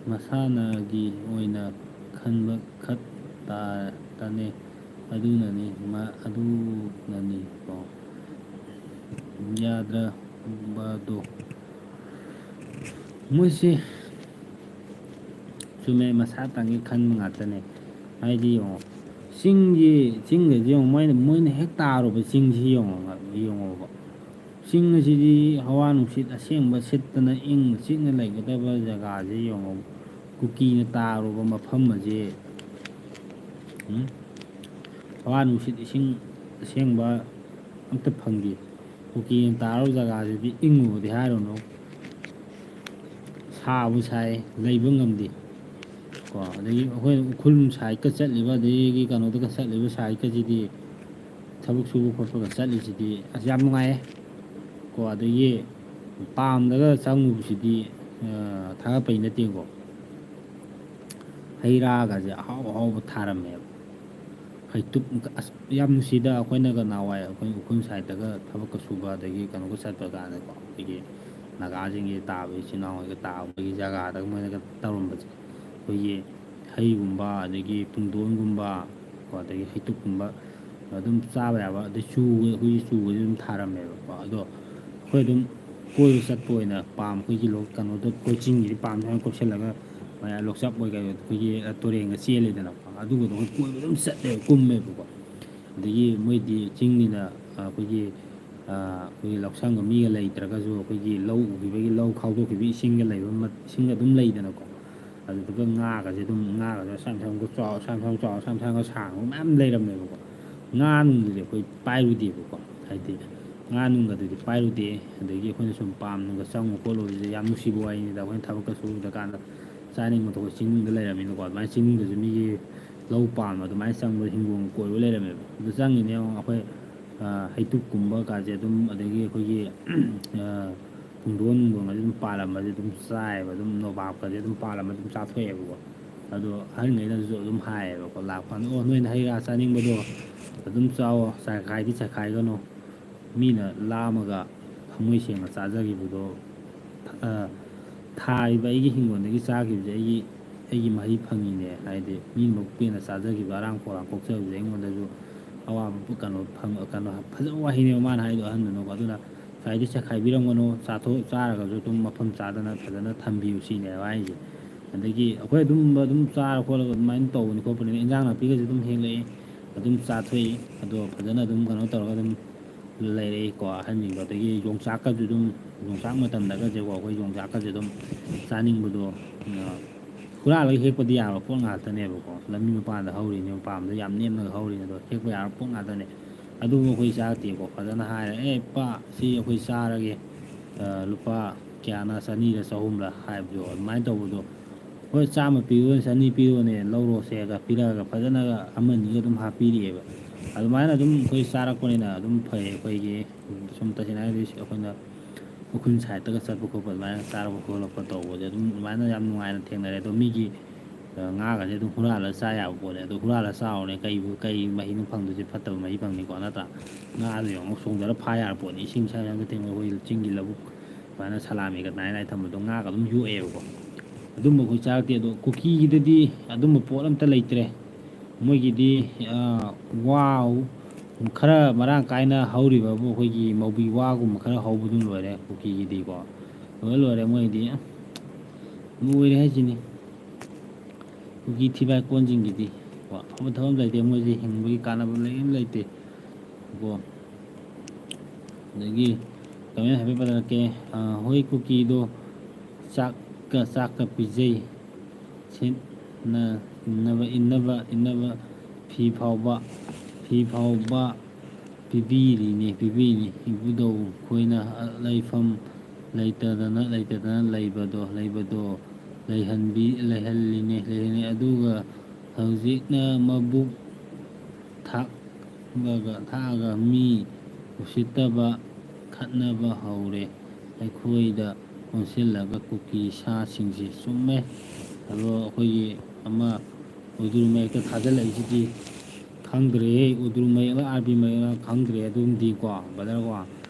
ꯃꯁꯥꯅꯒꯤ ꯑꯣꯏꯅ ꯈꯟꯕ ꯈꯛ ꯇꯥ-, ꯇꯅꯦ꯫ ꯑꯗꯨꯅꯅꯤ, ꯃ-, ꯑꯗꯨꯅꯅꯤ, ꯀꯣ꯫ ꯌꯥꯗ꯭ꯔꯕꯗꯣ꯫ ꯃꯣꯏꯁꯦ ꯆꯨꯝꯃꯦ, ꯃꯁꯥꯇꯪꯒꯤ ꯈꯟꯕ ꯉꯥꯛꯇꯅꯦ꯫ ꯍꯥꯏꯗꯤ ꯌꯦꯡꯉꯣ, ꯆꯤꯡꯒꯤ, ꯆꯤꯡꯗꯗꯤ ꯌꯦꯡꯉꯣ, ꯃꯣꯏꯅ, ꯃꯣꯏꯅ ꯍꯦꯛ ꯇꯥꯔꯨꯕ ꯆꯤꯡꯁꯤ ꯌꯦꯡꯉꯣ, ꯌꯦꯡꯉꯣꯕ꯫ ꯆꯤꯡ ꯑꯁꯤꯗꯤ ꯍꯋꯥ ꯅꯨꯡꯁꯤꯠ ꯑꯁꯦꯡꯕ ꯁꯤꯠꯇꯅ ꯏꯪꯅ ꯆꯤꯛꯅ ꯂꯩꯒꯗꯕ ꯖꯒꯥꯁꯤ ꯌꯦꯡꯉꯣ, ꯀꯨꯀꯤꯅ ꯇꯥꯔꯨꯕ ꯃꯐꯝ ꯑꯁꯤ, ꯎꯝ? ꯍꯋꯥ ꯅꯨꯡꯁꯤꯠ ꯏꯁꯤꯡ ꯑꯁꯦꯡꯕ ꯑꯝꯇ ꯐꯪꯗꯦ꯫ ꯀꯨꯀꯤꯅ ꯇꯥꯔꯨꯕ ꯖꯒꯥꯁꯤꯗꯤ ꯏꯪꯉꯨꯕꯗꯤ ꯍꯥꯏꯔꯨꯅꯨ, ꯁꯥꯕꯨ ꯁꯥꯏ, ꯂꯩꯕ ꯉꯝꯗꯦ꯫ ꯀꯣ, ꯑꯗꯒꯤ ꯑꯩꯈꯣꯏꯅ ꯎꯈ꯭ꯔꯨꯜ ꯁꯥꯏꯠꯀ ꯆꯠꯂꯤꯕ, ꯑꯗꯒꯤ ꯀꯩꯅꯣꯗꯒ ꯆꯠꯂꯤꯕ ꯁꯥꯏꯠꯀꯁꯤꯗꯤ, ꯊꯕꯛ ꯁꯨꯕ ꯈꯣꯠꯄꯒ ꯆꯠꯂꯤꯁꯤꯗꯤ ꯑꯁ ꯌꯥꯝ ꯅꯨꯡꯉꯥꯏꯌꯦ꯫ ꯀꯣ, ꯑꯗꯒꯤ ꯄꯥꯝꯗꯒ ꯆꯪꯉꯨꯕꯁꯤꯗꯤ, ꯑ, ꯊꯥꯒꯠꯄꯩ ꯅꯠꯇꯦꯀꯣ꯫ ꯍꯩ ꯔꯥꯒꯁꯦ ꯑꯍꯥꯎ ꯑꯍꯥꯎꯕ ꯊꯥꯔꯝꯃꯦꯕ꯫ ꯍꯩꯇꯨꯞ, ꯑꯁ, ꯌꯥꯝ ꯅꯨꯡꯁꯤꯗ, ꯑꯩꯈꯣꯏꯅꯒ ꯅꯍꯥꯟꯋꯥꯏ ꯑꯩꯈꯣꯏ ꯎꯈ꯭ꯔꯨꯜ ꯁꯥꯏꯠꯇꯒ ꯊꯕꯛꯀ ꯁꯨꯕ, ꯑꯗꯒꯤ ꯀꯩꯅꯣꯒ ꯆꯠꯄ ꯀꯥꯟꯗꯀꯣ, ꯑꯩꯈꯣꯏꯒꯤ ꯅꯥꯒꯥꯁꯤꯡꯒꯤ ꯇꯥꯕ, ꯏꯆꯤꯜ ꯏꯅꯥꯎꯍꯣꯏꯒ ꯇꯥꯕꯒꯤ ꯖꯒꯥꯗꯒ ꯃꯣꯏꯅꯒ ꯇꯧꯔꯝꯕꯁꯦ, ꯑꯩꯈꯣꯏꯒꯤ ꯍꯩꯒꯨꯝꯕ, ꯑꯗꯒꯤ ꯄꯨꯡꯗꯣꯟꯒꯨꯝꯕ, ꯀꯣ, ꯑꯗꯒꯤ ꯍꯩꯇꯨꯞꯀꯨꯝꯕ ꯑꯗꯨꯝ ꯆꯥꯕ ꯌꯥꯕ, ꯑꯗꯩ ꯆꯨꯒ-, ꯑꯩꯈꯣꯏꯒꯤ ꯆꯨꯒꯁꯦ ꯑꯗꯨꯝ ꯊꯥꯔꯝꯃꯦꯕꯀꯣ꯫ ꯑꯗꯣ ꯑꯩꯈꯣꯏ ꯑꯗꯨꯝ ꯀꯣꯏꯕ ꯆꯠꯄ ꯑꯣꯏꯅ ꯄꯥꯝ, ꯑꯩꯈꯣꯏꯒꯤ ꯂꯣ-, ꯀꯩꯅꯣꯗ, ꯑꯩꯈꯣꯏ ꯆꯤꯡꯒꯤꯗꯤ ꯄꯥꯝꯁꯦ ꯃꯌꯥꯝ ꯀꯣꯏꯁꯤꯜꯂꯒ, ꯃꯌꯥꯝ ꯂꯣꯛꯆꯥꯞ ꯑꯣꯏ ꯀꯩ ꯑꯣꯏ ꯑꯩꯈꯣꯏꯒꯤ ꯇꯨꯔꯦꯟꯒ ꯆꯦꯜꯂꯦꯗꯅꯀꯣ, ꯑꯗꯨꯒꯗꯣ ꯑꯩꯈꯣꯏ ꯀꯣꯏꯕ ꯑꯗꯨꯝ ꯆꯠꯂꯦꯕ, ꯀꯨꯝꯃꯦꯕꯀꯣ꯫ ꯑꯗꯒꯤ ꯃꯣꯏꯗꯤ ꯆꯤꯡꯅꯤꯅ, ꯑꯩꯈꯣꯏꯒꯤ ꯑꯩꯈꯣꯏꯒꯤ ꯂꯧꯁꯪꯒ ꯃꯤꯒ ꯂꯩꯇ꯭ꯔꯒꯁꯨ, ꯑꯩꯈꯣꯏꯒꯤ ꯂꯧ ꯎꯈꯤꯕꯒꯤ, ꯂꯧ ꯈꯥꯎꯗꯣꯛꯈꯤꯕꯒꯤ ꯏꯁꯤꯡꯒ ꯂꯩꯕ ꯃ-, ꯏꯁꯤꯡꯒ ꯑꯗꯨꯝ ꯂꯩꯗꯅꯀꯣ꯫ ꯑꯗꯨꯗꯨꯒ ꯉꯥꯒꯁꯦ ꯑꯗꯨꯝ, ꯉꯥꯒꯁꯦ ꯃꯁꯥ ꯃꯁꯥ ꯆꯥꯎ-, ꯃꯁꯥ ꯃꯁꯥ ꯆꯥꯎ-, ꯃꯁꯥ ꯃꯁꯥ ꯁꯥꯡꯕ ꯃꯌꯥꯝ ꯂꯩꯔꯝꯃꯦꯕꯀꯣ꯫ ꯉꯥ ꯅꯨꯡꯗꯨꯗꯤ ꯑꯩꯈꯣꯏ ꯄꯥꯏꯔꯨꯗꯦꯕꯀꯣ꯫ ꯍꯥꯏꯗꯤ ꯉꯥ ꯅꯨꯡꯒꯗꯨꯗꯤ ꯄꯥꯏꯔꯨꯗꯦ꯫ ꯑꯗꯒꯤ ꯑꯩꯈꯣꯏꯅ ꯁꯨꯝ ꯄꯥꯝꯅꯒ ꯆꯪꯉꯨ ꯈꯣꯠꯂꯨꯕꯁꯦ ꯌꯥꯝ ꯅꯨꯡꯁꯤꯕ ꯋꯥꯔꯤꯅꯤꯗ꯫ ꯑꯩꯈꯣꯏꯅ ꯊꯕꯛꯀ ꯁꯨꯕꯗ ꯀꯥꯟꯗ ꯆꯥꯅꯤꯡꯕ ꯊꯕꯛ ꯆꯤꯡꯗ ꯂꯩꯔꯝꯃꯤꯅꯀꯣ꯫ ꯑꯗꯨꯃꯥꯏꯅ ꯆꯤꯡꯗꯁꯨ ꯃꯤꯒꯤ ꯂꯧ ꯄꯥꯝꯕ ꯑꯗꯨꯃꯥꯏꯅ ꯆꯪꯕ ꯍꯤꯡꯒꯣꯜ ꯀꯣꯏꯕ ꯂꯩꯔꯝꯃꯦꯕ꯫ ꯑꯗꯨ ꯆꯪꯉꯤꯅꯦ ꯌꯦꯡꯉꯣ, ꯑꯩꯈꯣꯏ, ꯑ, ꯍꯩꯇꯨꯞꯀꯨꯝꯕ ꯀꯥꯁꯦ ꯑꯗꯨꯝ, ꯑꯗꯒꯤ ꯑꯩꯈꯣꯏꯒꯤ, ꯑ, ꯄꯨꯡꯗꯣꯟ ꯅꯨꯡꯗꯣꯟꯒꯁꯦ ꯑꯗꯨꯝ ꯄꯥꯜꯂꯝꯕꯁꯦ ꯑꯗꯨꯝ ꯆꯥꯏꯌꯦꯕ, ꯑꯗꯨꯝ ꯅꯣꯕꯥꯞꯀꯁꯦ ꯑꯗꯨꯝ ꯄꯥꯜꯂꯝꯕ ꯑꯗꯨꯝ ꯆꯥꯊꯣꯛꯑꯦꯕꯀꯣ꯫ ꯑꯗꯣ ꯑꯍꯟꯈꯩꯅꯁꯨ ꯑꯗꯨꯝ ꯍꯥꯏꯌꯦꯕꯀꯣ, ꯂꯥꯛꯄ ꯀꯥꯟꯗ, "ꯑꯣ, ꯅꯣꯏꯅ ꯍꯩ ꯔꯥ ꯆꯥꯅꯤꯡꯕꯗꯣ ꯑꯗꯨꯝ ꯆꯥꯎꯋꯣ, ꯆꯥꯏꯈꯥꯏꯗꯤ ꯆꯥꯏꯈꯥꯏꯒꯅꯨ, ꯃꯤꯅ ꯂꯥꯝꯃꯒ ꯊꯃꯣꯏ ꯁꯦꯡꯅ ꯆꯥꯖꯈꯤꯕꯗꯣ, ꯑ, ꯊꯥꯔꯤꯕ ꯑꯩꯒꯤ ꯍꯤꯡꯒꯣꯜꯗꯒꯤ ꯆꯥꯈꯤꯕꯁꯦ ꯑꯩꯒꯤ, ꯑꯩꯒꯤ ꯃꯍꯩ ꯐꯪꯉꯤꯅꯦ"꯫ ꯍꯥꯏꯗꯤ ꯃꯤ ꯃꯕꯨꯛ ꯄꯦꯟꯅ ꯆꯥꯖꯈꯤꯕ, ꯑꯔꯥꯝ ꯈꯧꯔꯥꯡ ꯀꯣꯛꯆꯕꯁꯦ ꯑꯩꯉꯣꯟꯗꯁꯨ ꯑꯋꯥꯕ ꯄꯨ-, ꯀꯩꯅꯣ ꯐꯪ-, ꯀꯩꯅꯣ ꯐꯖꯕ ꯋꯥꯍꯩꯅꯦꯕ ꯃꯥꯅ ꯍꯥꯏꯗꯣ ꯑꯍꯟꯗꯨꯅꯀꯣ꯫ ꯑꯗꯨꯅ ꯆꯥꯏꯗꯤ ꯆꯥꯏꯈꯥꯏꯕꯤꯔꯝꯒꯅꯨ, ꯆꯥꯊꯣꯛ-, ꯆꯥꯔꯒꯁꯨ ꯑꯗꯨꯝ ꯃꯐꯝ ꯆꯥꯗꯅ ꯐꯖꯅ ꯊꯝꯕꯤꯌꯨ ꯁꯤꯅꯦꯕ ꯍꯥꯏꯁꯦ꯫ ꯑꯗꯒꯤ ꯑꯩꯈꯣꯏ ꯑꯗꯨꯝꯕ ꯑꯗꯨꯝ ꯆꯥꯔ ꯈꯣꯠꯂꯒ ꯑꯗꯨꯃꯥꯏꯅ ꯇꯧꯕꯅꯤ ꯈꯣꯠꯄꯅꯤꯅ, ꯏꯟꯖꯥꯡ ꯅꯥꯄꯤꯒꯁꯦ ꯑꯗꯨꯝ ꯍꯦꯛꯂꯛꯏ, ꯑꯗꯨꯝ ꯆꯥꯊꯣꯛꯏ꯫ ꯑꯗꯣ ꯐꯖꯅ ꯑꯗꯨꯝ ꯀꯩꯅꯣ ꯇꯧꯔꯒ ꯑꯗꯨꯝ ꯂꯩꯔꯛꯏꯀꯣ ꯑꯍꯟꯁꯤꯡꯗꯣ꯫ ꯑꯗꯒꯤ ꯌꯣꯡꯆꯥꯛꯀꯁꯨ ꯑꯗꯨꯝ, ꯌꯣꯡꯆꯥꯛ ꯃꯇꯝꯗꯒꯁꯦꯀꯣ, ꯑꯩꯈꯣꯏ ꯌꯣꯡꯆꯥꯛꯀꯁꯦ ꯑꯗꯨꯝ ꯆꯥꯅꯤꯡꯕꯗꯣ, ꯑ, ꯍꯨꯔꯥꯜꯂꯒ ꯍꯦꯛꯄꯗꯤ ꯌꯥꯕ ꯄꯣꯠ ꯉꯥꯛꯇꯅꯦꯕꯀꯣ꯫ ꯂꯝꯕꯤ ꯃꯄꯥꯟꯗ ꯍꯧꯔꯤꯅꯦ, ꯃꯄꯥꯟꯗ ꯌꯥꯝ ꯅꯦꯝꯅꯒ ꯍꯧꯔꯤꯅꯦ, ꯑꯗꯣ ꯍꯦꯛꯄ ꯌꯥꯕ ꯄꯣꯠ ꯉꯥꯛꯇꯅꯦ꯫ ꯑꯗꯨꯕꯨ ꯑꯩꯈꯣꯏ ꯆꯥꯔꯛꯇꯦꯀꯣ꯫ ꯐꯖꯅ ꯍꯥꯏꯔꯦ, "ꯑꯦ ꯄꯥ, ꯁꯤ ꯑꯩꯈꯣꯏ ꯆꯥꯔꯒꯦ, ꯑ, ꯂꯨꯄꯥ ꯀꯌꯥꯅ, ꯆꯅꯤꯔ ꯆꯍꯨꯝꯔ?" ꯍꯥꯏꯕꯗꯣ ꯑꯗꯨꯃꯥꯏꯅ ꯇꯧꯕꯗꯣ, "ꯍꯣꯏ, ꯆꯥꯝꯃ ꯄꯤꯔꯣꯅꯦ, ꯆꯅꯤ ꯄꯤꯔꯣꯅꯦ, ꯂꯧꯔꯣꯁꯦꯒ" ꯄꯤꯔꯛꯑꯒ ꯐꯖꯅꯒ ꯑꯃꯅꯤꯒ ꯑꯗꯨꯝ ꯍꯥꯞꯄꯤꯔꯛꯑꯦꯕ꯫ ꯑꯗꯨꯃꯥꯏꯅ ꯑꯗꯨꯝ ꯑꯩꯈꯣꯏ ꯆꯥꯔꯛꯄꯅꯤꯅ ꯑꯗꯨꯝ ꯐꯩ꯫ ꯑꯩꯈꯣꯏꯒꯤ ꯁꯨꯝ ꯇꯁꯦꯡꯅ ꯍꯥꯏꯔꯗꯤ ꯑꯩꯈꯣꯏꯅ ꯎꯈ꯭ꯔꯨꯜ ꯁꯥꯏꯠꯇꯒ ꯆꯠꯄ ꯈꯣꯠꯄ, ꯑꯗꯨꯃꯥꯏꯅ ꯆꯥꯔꯛꯄ ꯈꯣꯠꯂꯛꯄ ꯇꯧꯕꯁꯦ ꯑꯗꯨꯝ ꯑꯗꯨꯃꯥꯏꯅ ꯌꯥꯝ ꯅꯨꯡꯉꯥꯏꯅ ꯊꯦꯡꯅꯔꯦ꯫ ꯑꯗꯣ ꯃꯤꯒꯤ, ꯑ, ꯉꯥꯒꯁꯦ ꯑꯗꯨꯝ ꯍꯨꯔꯥꯜꯂꯒ ꯆꯥ ꯌꯥꯕ ꯄꯣꯠꯅꯦ꯫ ꯑꯗꯣ ꯍꯨꯔꯥꯜꯂꯒ ꯆꯥꯎꯔꯦ, ꯀꯩꯕꯨ, ꯀꯩ ꯃꯍꯤꯅꯣ ꯐꯪꯗꯣꯏꯁꯦ? ꯐꯠꯇꯕ ꯃꯍꯤ ꯐꯪꯅꯤꯀꯣ, ꯅꯠꯇ꯭ꯔꯥ? ꯉꯥꯗꯣ ꯌꯦꯡꯉꯣ, ꯆꯣꯡꯊꯔ ꯐꯥ ꯌꯥꯕ ꯄꯣꯠꯅꯤ꯫ ꯏꯁꯤꯡ ꯁꯥꯏ ꯁꯥꯏꯗ ꯊꯦꯡꯅ ꯑꯩꯈꯣꯏ ꯆꯤꯡꯒꯤ ꯂꯧꯕꯨꯛ ꯑꯗꯨꯃꯥꯏꯅ ꯁꯂꯥꯃꯤꯒ ꯅꯥꯏ ꯅꯥꯏ ꯊꯝꯕꯗꯣ ꯉꯥꯒ ꯑꯗꯨꯝ ꯌꯣꯛꯑꯦꯕꯀꯣ꯫ ꯑꯗꯨꯝꯕ ꯑꯩꯈꯣꯏ ꯆꯥꯔꯛꯇꯦ꯫ ꯑꯗꯣ ꯀꯨꯀꯤꯒꯤꯗꯗꯤ ꯑꯗꯨꯝꯕ ꯄꯣꯠ ꯑꯝꯇ ꯂꯩꯇ꯭ꯔꯦ꯫ ꯃꯣꯏꯒꯤꯗꯤ, ꯑ, ꯋꯥ ꯈꯔ ꯃꯔꯥꯡ ꯀꯥꯏꯅ ꯍꯧꯔꯤꯕꯕꯨ ꯑꯩꯈꯣꯏꯒꯤ ꯃꯧꯕꯤ ꯋꯥꯒꯨꯝꯕ ꯈꯔ ꯍꯧꯕꯗꯨ ꯂꯣꯏꯔꯦ ꯀꯨꯀꯤꯒꯤꯗꯤꯀꯣ꯫ ꯂꯣꯏꯔꯦ, ꯂꯣꯏꯔꯦ ꯃꯣꯏꯗꯤ꯫ ꯂꯣꯏꯔꯦ ꯍꯥꯏꯁꯤꯅꯤ꯫ ꯀꯨꯀꯤ ꯊꯤꯕꯥꯏ ꯀꯣꯟꯁꯤꯡꯒꯤꯗꯤ ꯀꯣ, ꯑꯐꯕ ꯊꯕꯛ ꯑꯃ ꯂꯩꯇꯦ꯫ ꯃꯣꯏꯁꯦ ꯍꯤꯡꯕꯒꯤ ꯀꯥꯟꯅꯕ ꯂꯩ ꯑꯃ ꯂꯩꯇꯦ ꯀꯣ꯫ ꯑꯗꯒꯤ ꯀꯃꯦꯟ ꯍꯥꯏꯐꯦꯠ ꯄꯥꯊꯔꯛꯀꯦ꯫ ꯑꯥ, ꯍꯣꯏ, ꯀꯨꯀꯤꯗꯣ ꯆꯥꯛꯀ ꯆꯥꯛꯀ ꯄꯤꯖꯩ꯫ ꯁꯦꯠꯅꯅꯕ, ꯏꯟꯅꯕ, ꯏꯟꯅꯕ ꯐꯤ ꯐꯥꯎꯕ, ꯐꯤ ꯐꯥꯎꯕ ꯄꯤꯕꯤꯔꯤꯅꯤ, ꯄꯤꯕꯤꯔꯤꯅꯤ꯫ ꯏꯕꯨꯙꯧ ꯑꯩꯈꯣꯏꯅ ꯂꯩꯐꯝ ꯂꯩꯇꯗꯅ, ꯂꯩꯇꯗꯅ ꯂꯩꯕꯗꯣ, ꯂꯩꯕꯗꯣ ꯂꯩꯍꯟꯕꯤ-, ꯂꯩꯍꯜꯂꯤꯅꯦ, ꯂꯩꯍꯜꯂꯤꯅꯦ꯫ ꯑꯗꯨꯒ ꯍꯧꯖꯤꯛꯅ ꯃꯕꯨꯛ ꯊꯥꯛꯂꯒ, ꯊꯥꯛꯑꯒ ꯃꯤ ꯎꯁꯤꯠꯇꯕ ꯈꯠꯅꯕ ꯍꯧꯔꯦ꯫ ꯑꯩꯈꯣꯏꯗ ꯑꯣꯟꯁꯤꯜꯂꯒ ꯀꯨꯀꯤ ꯁꯥꯁꯤꯡꯁꯦ꯫ ꯆꯨꯝꯃꯦ꯫ ꯑꯗꯣ ꯑꯩꯈꯣꯏꯒꯤ ꯑꯃ ꯎꯗꯨꯔ ꯃꯌꯦꯛꯇ ꯊꯥꯖꯤꯜꯂꯛꯏꯁꯤꯗꯤ ꯈꯪꯗ꯭ꯔꯦꯍꯦ꯫ ꯎꯗꯨꯔ ꯃꯌꯦꯛꯂ ꯑꯥꯔꯕꯤ ꯃꯌꯦꯛꯂ ꯈꯪꯗ꯭ꯔꯦ꯫ ꯑꯗꯨꯝꯗꯤꯀꯣ, ꯕ꯭ꯔꯗꯔꯀꯣ,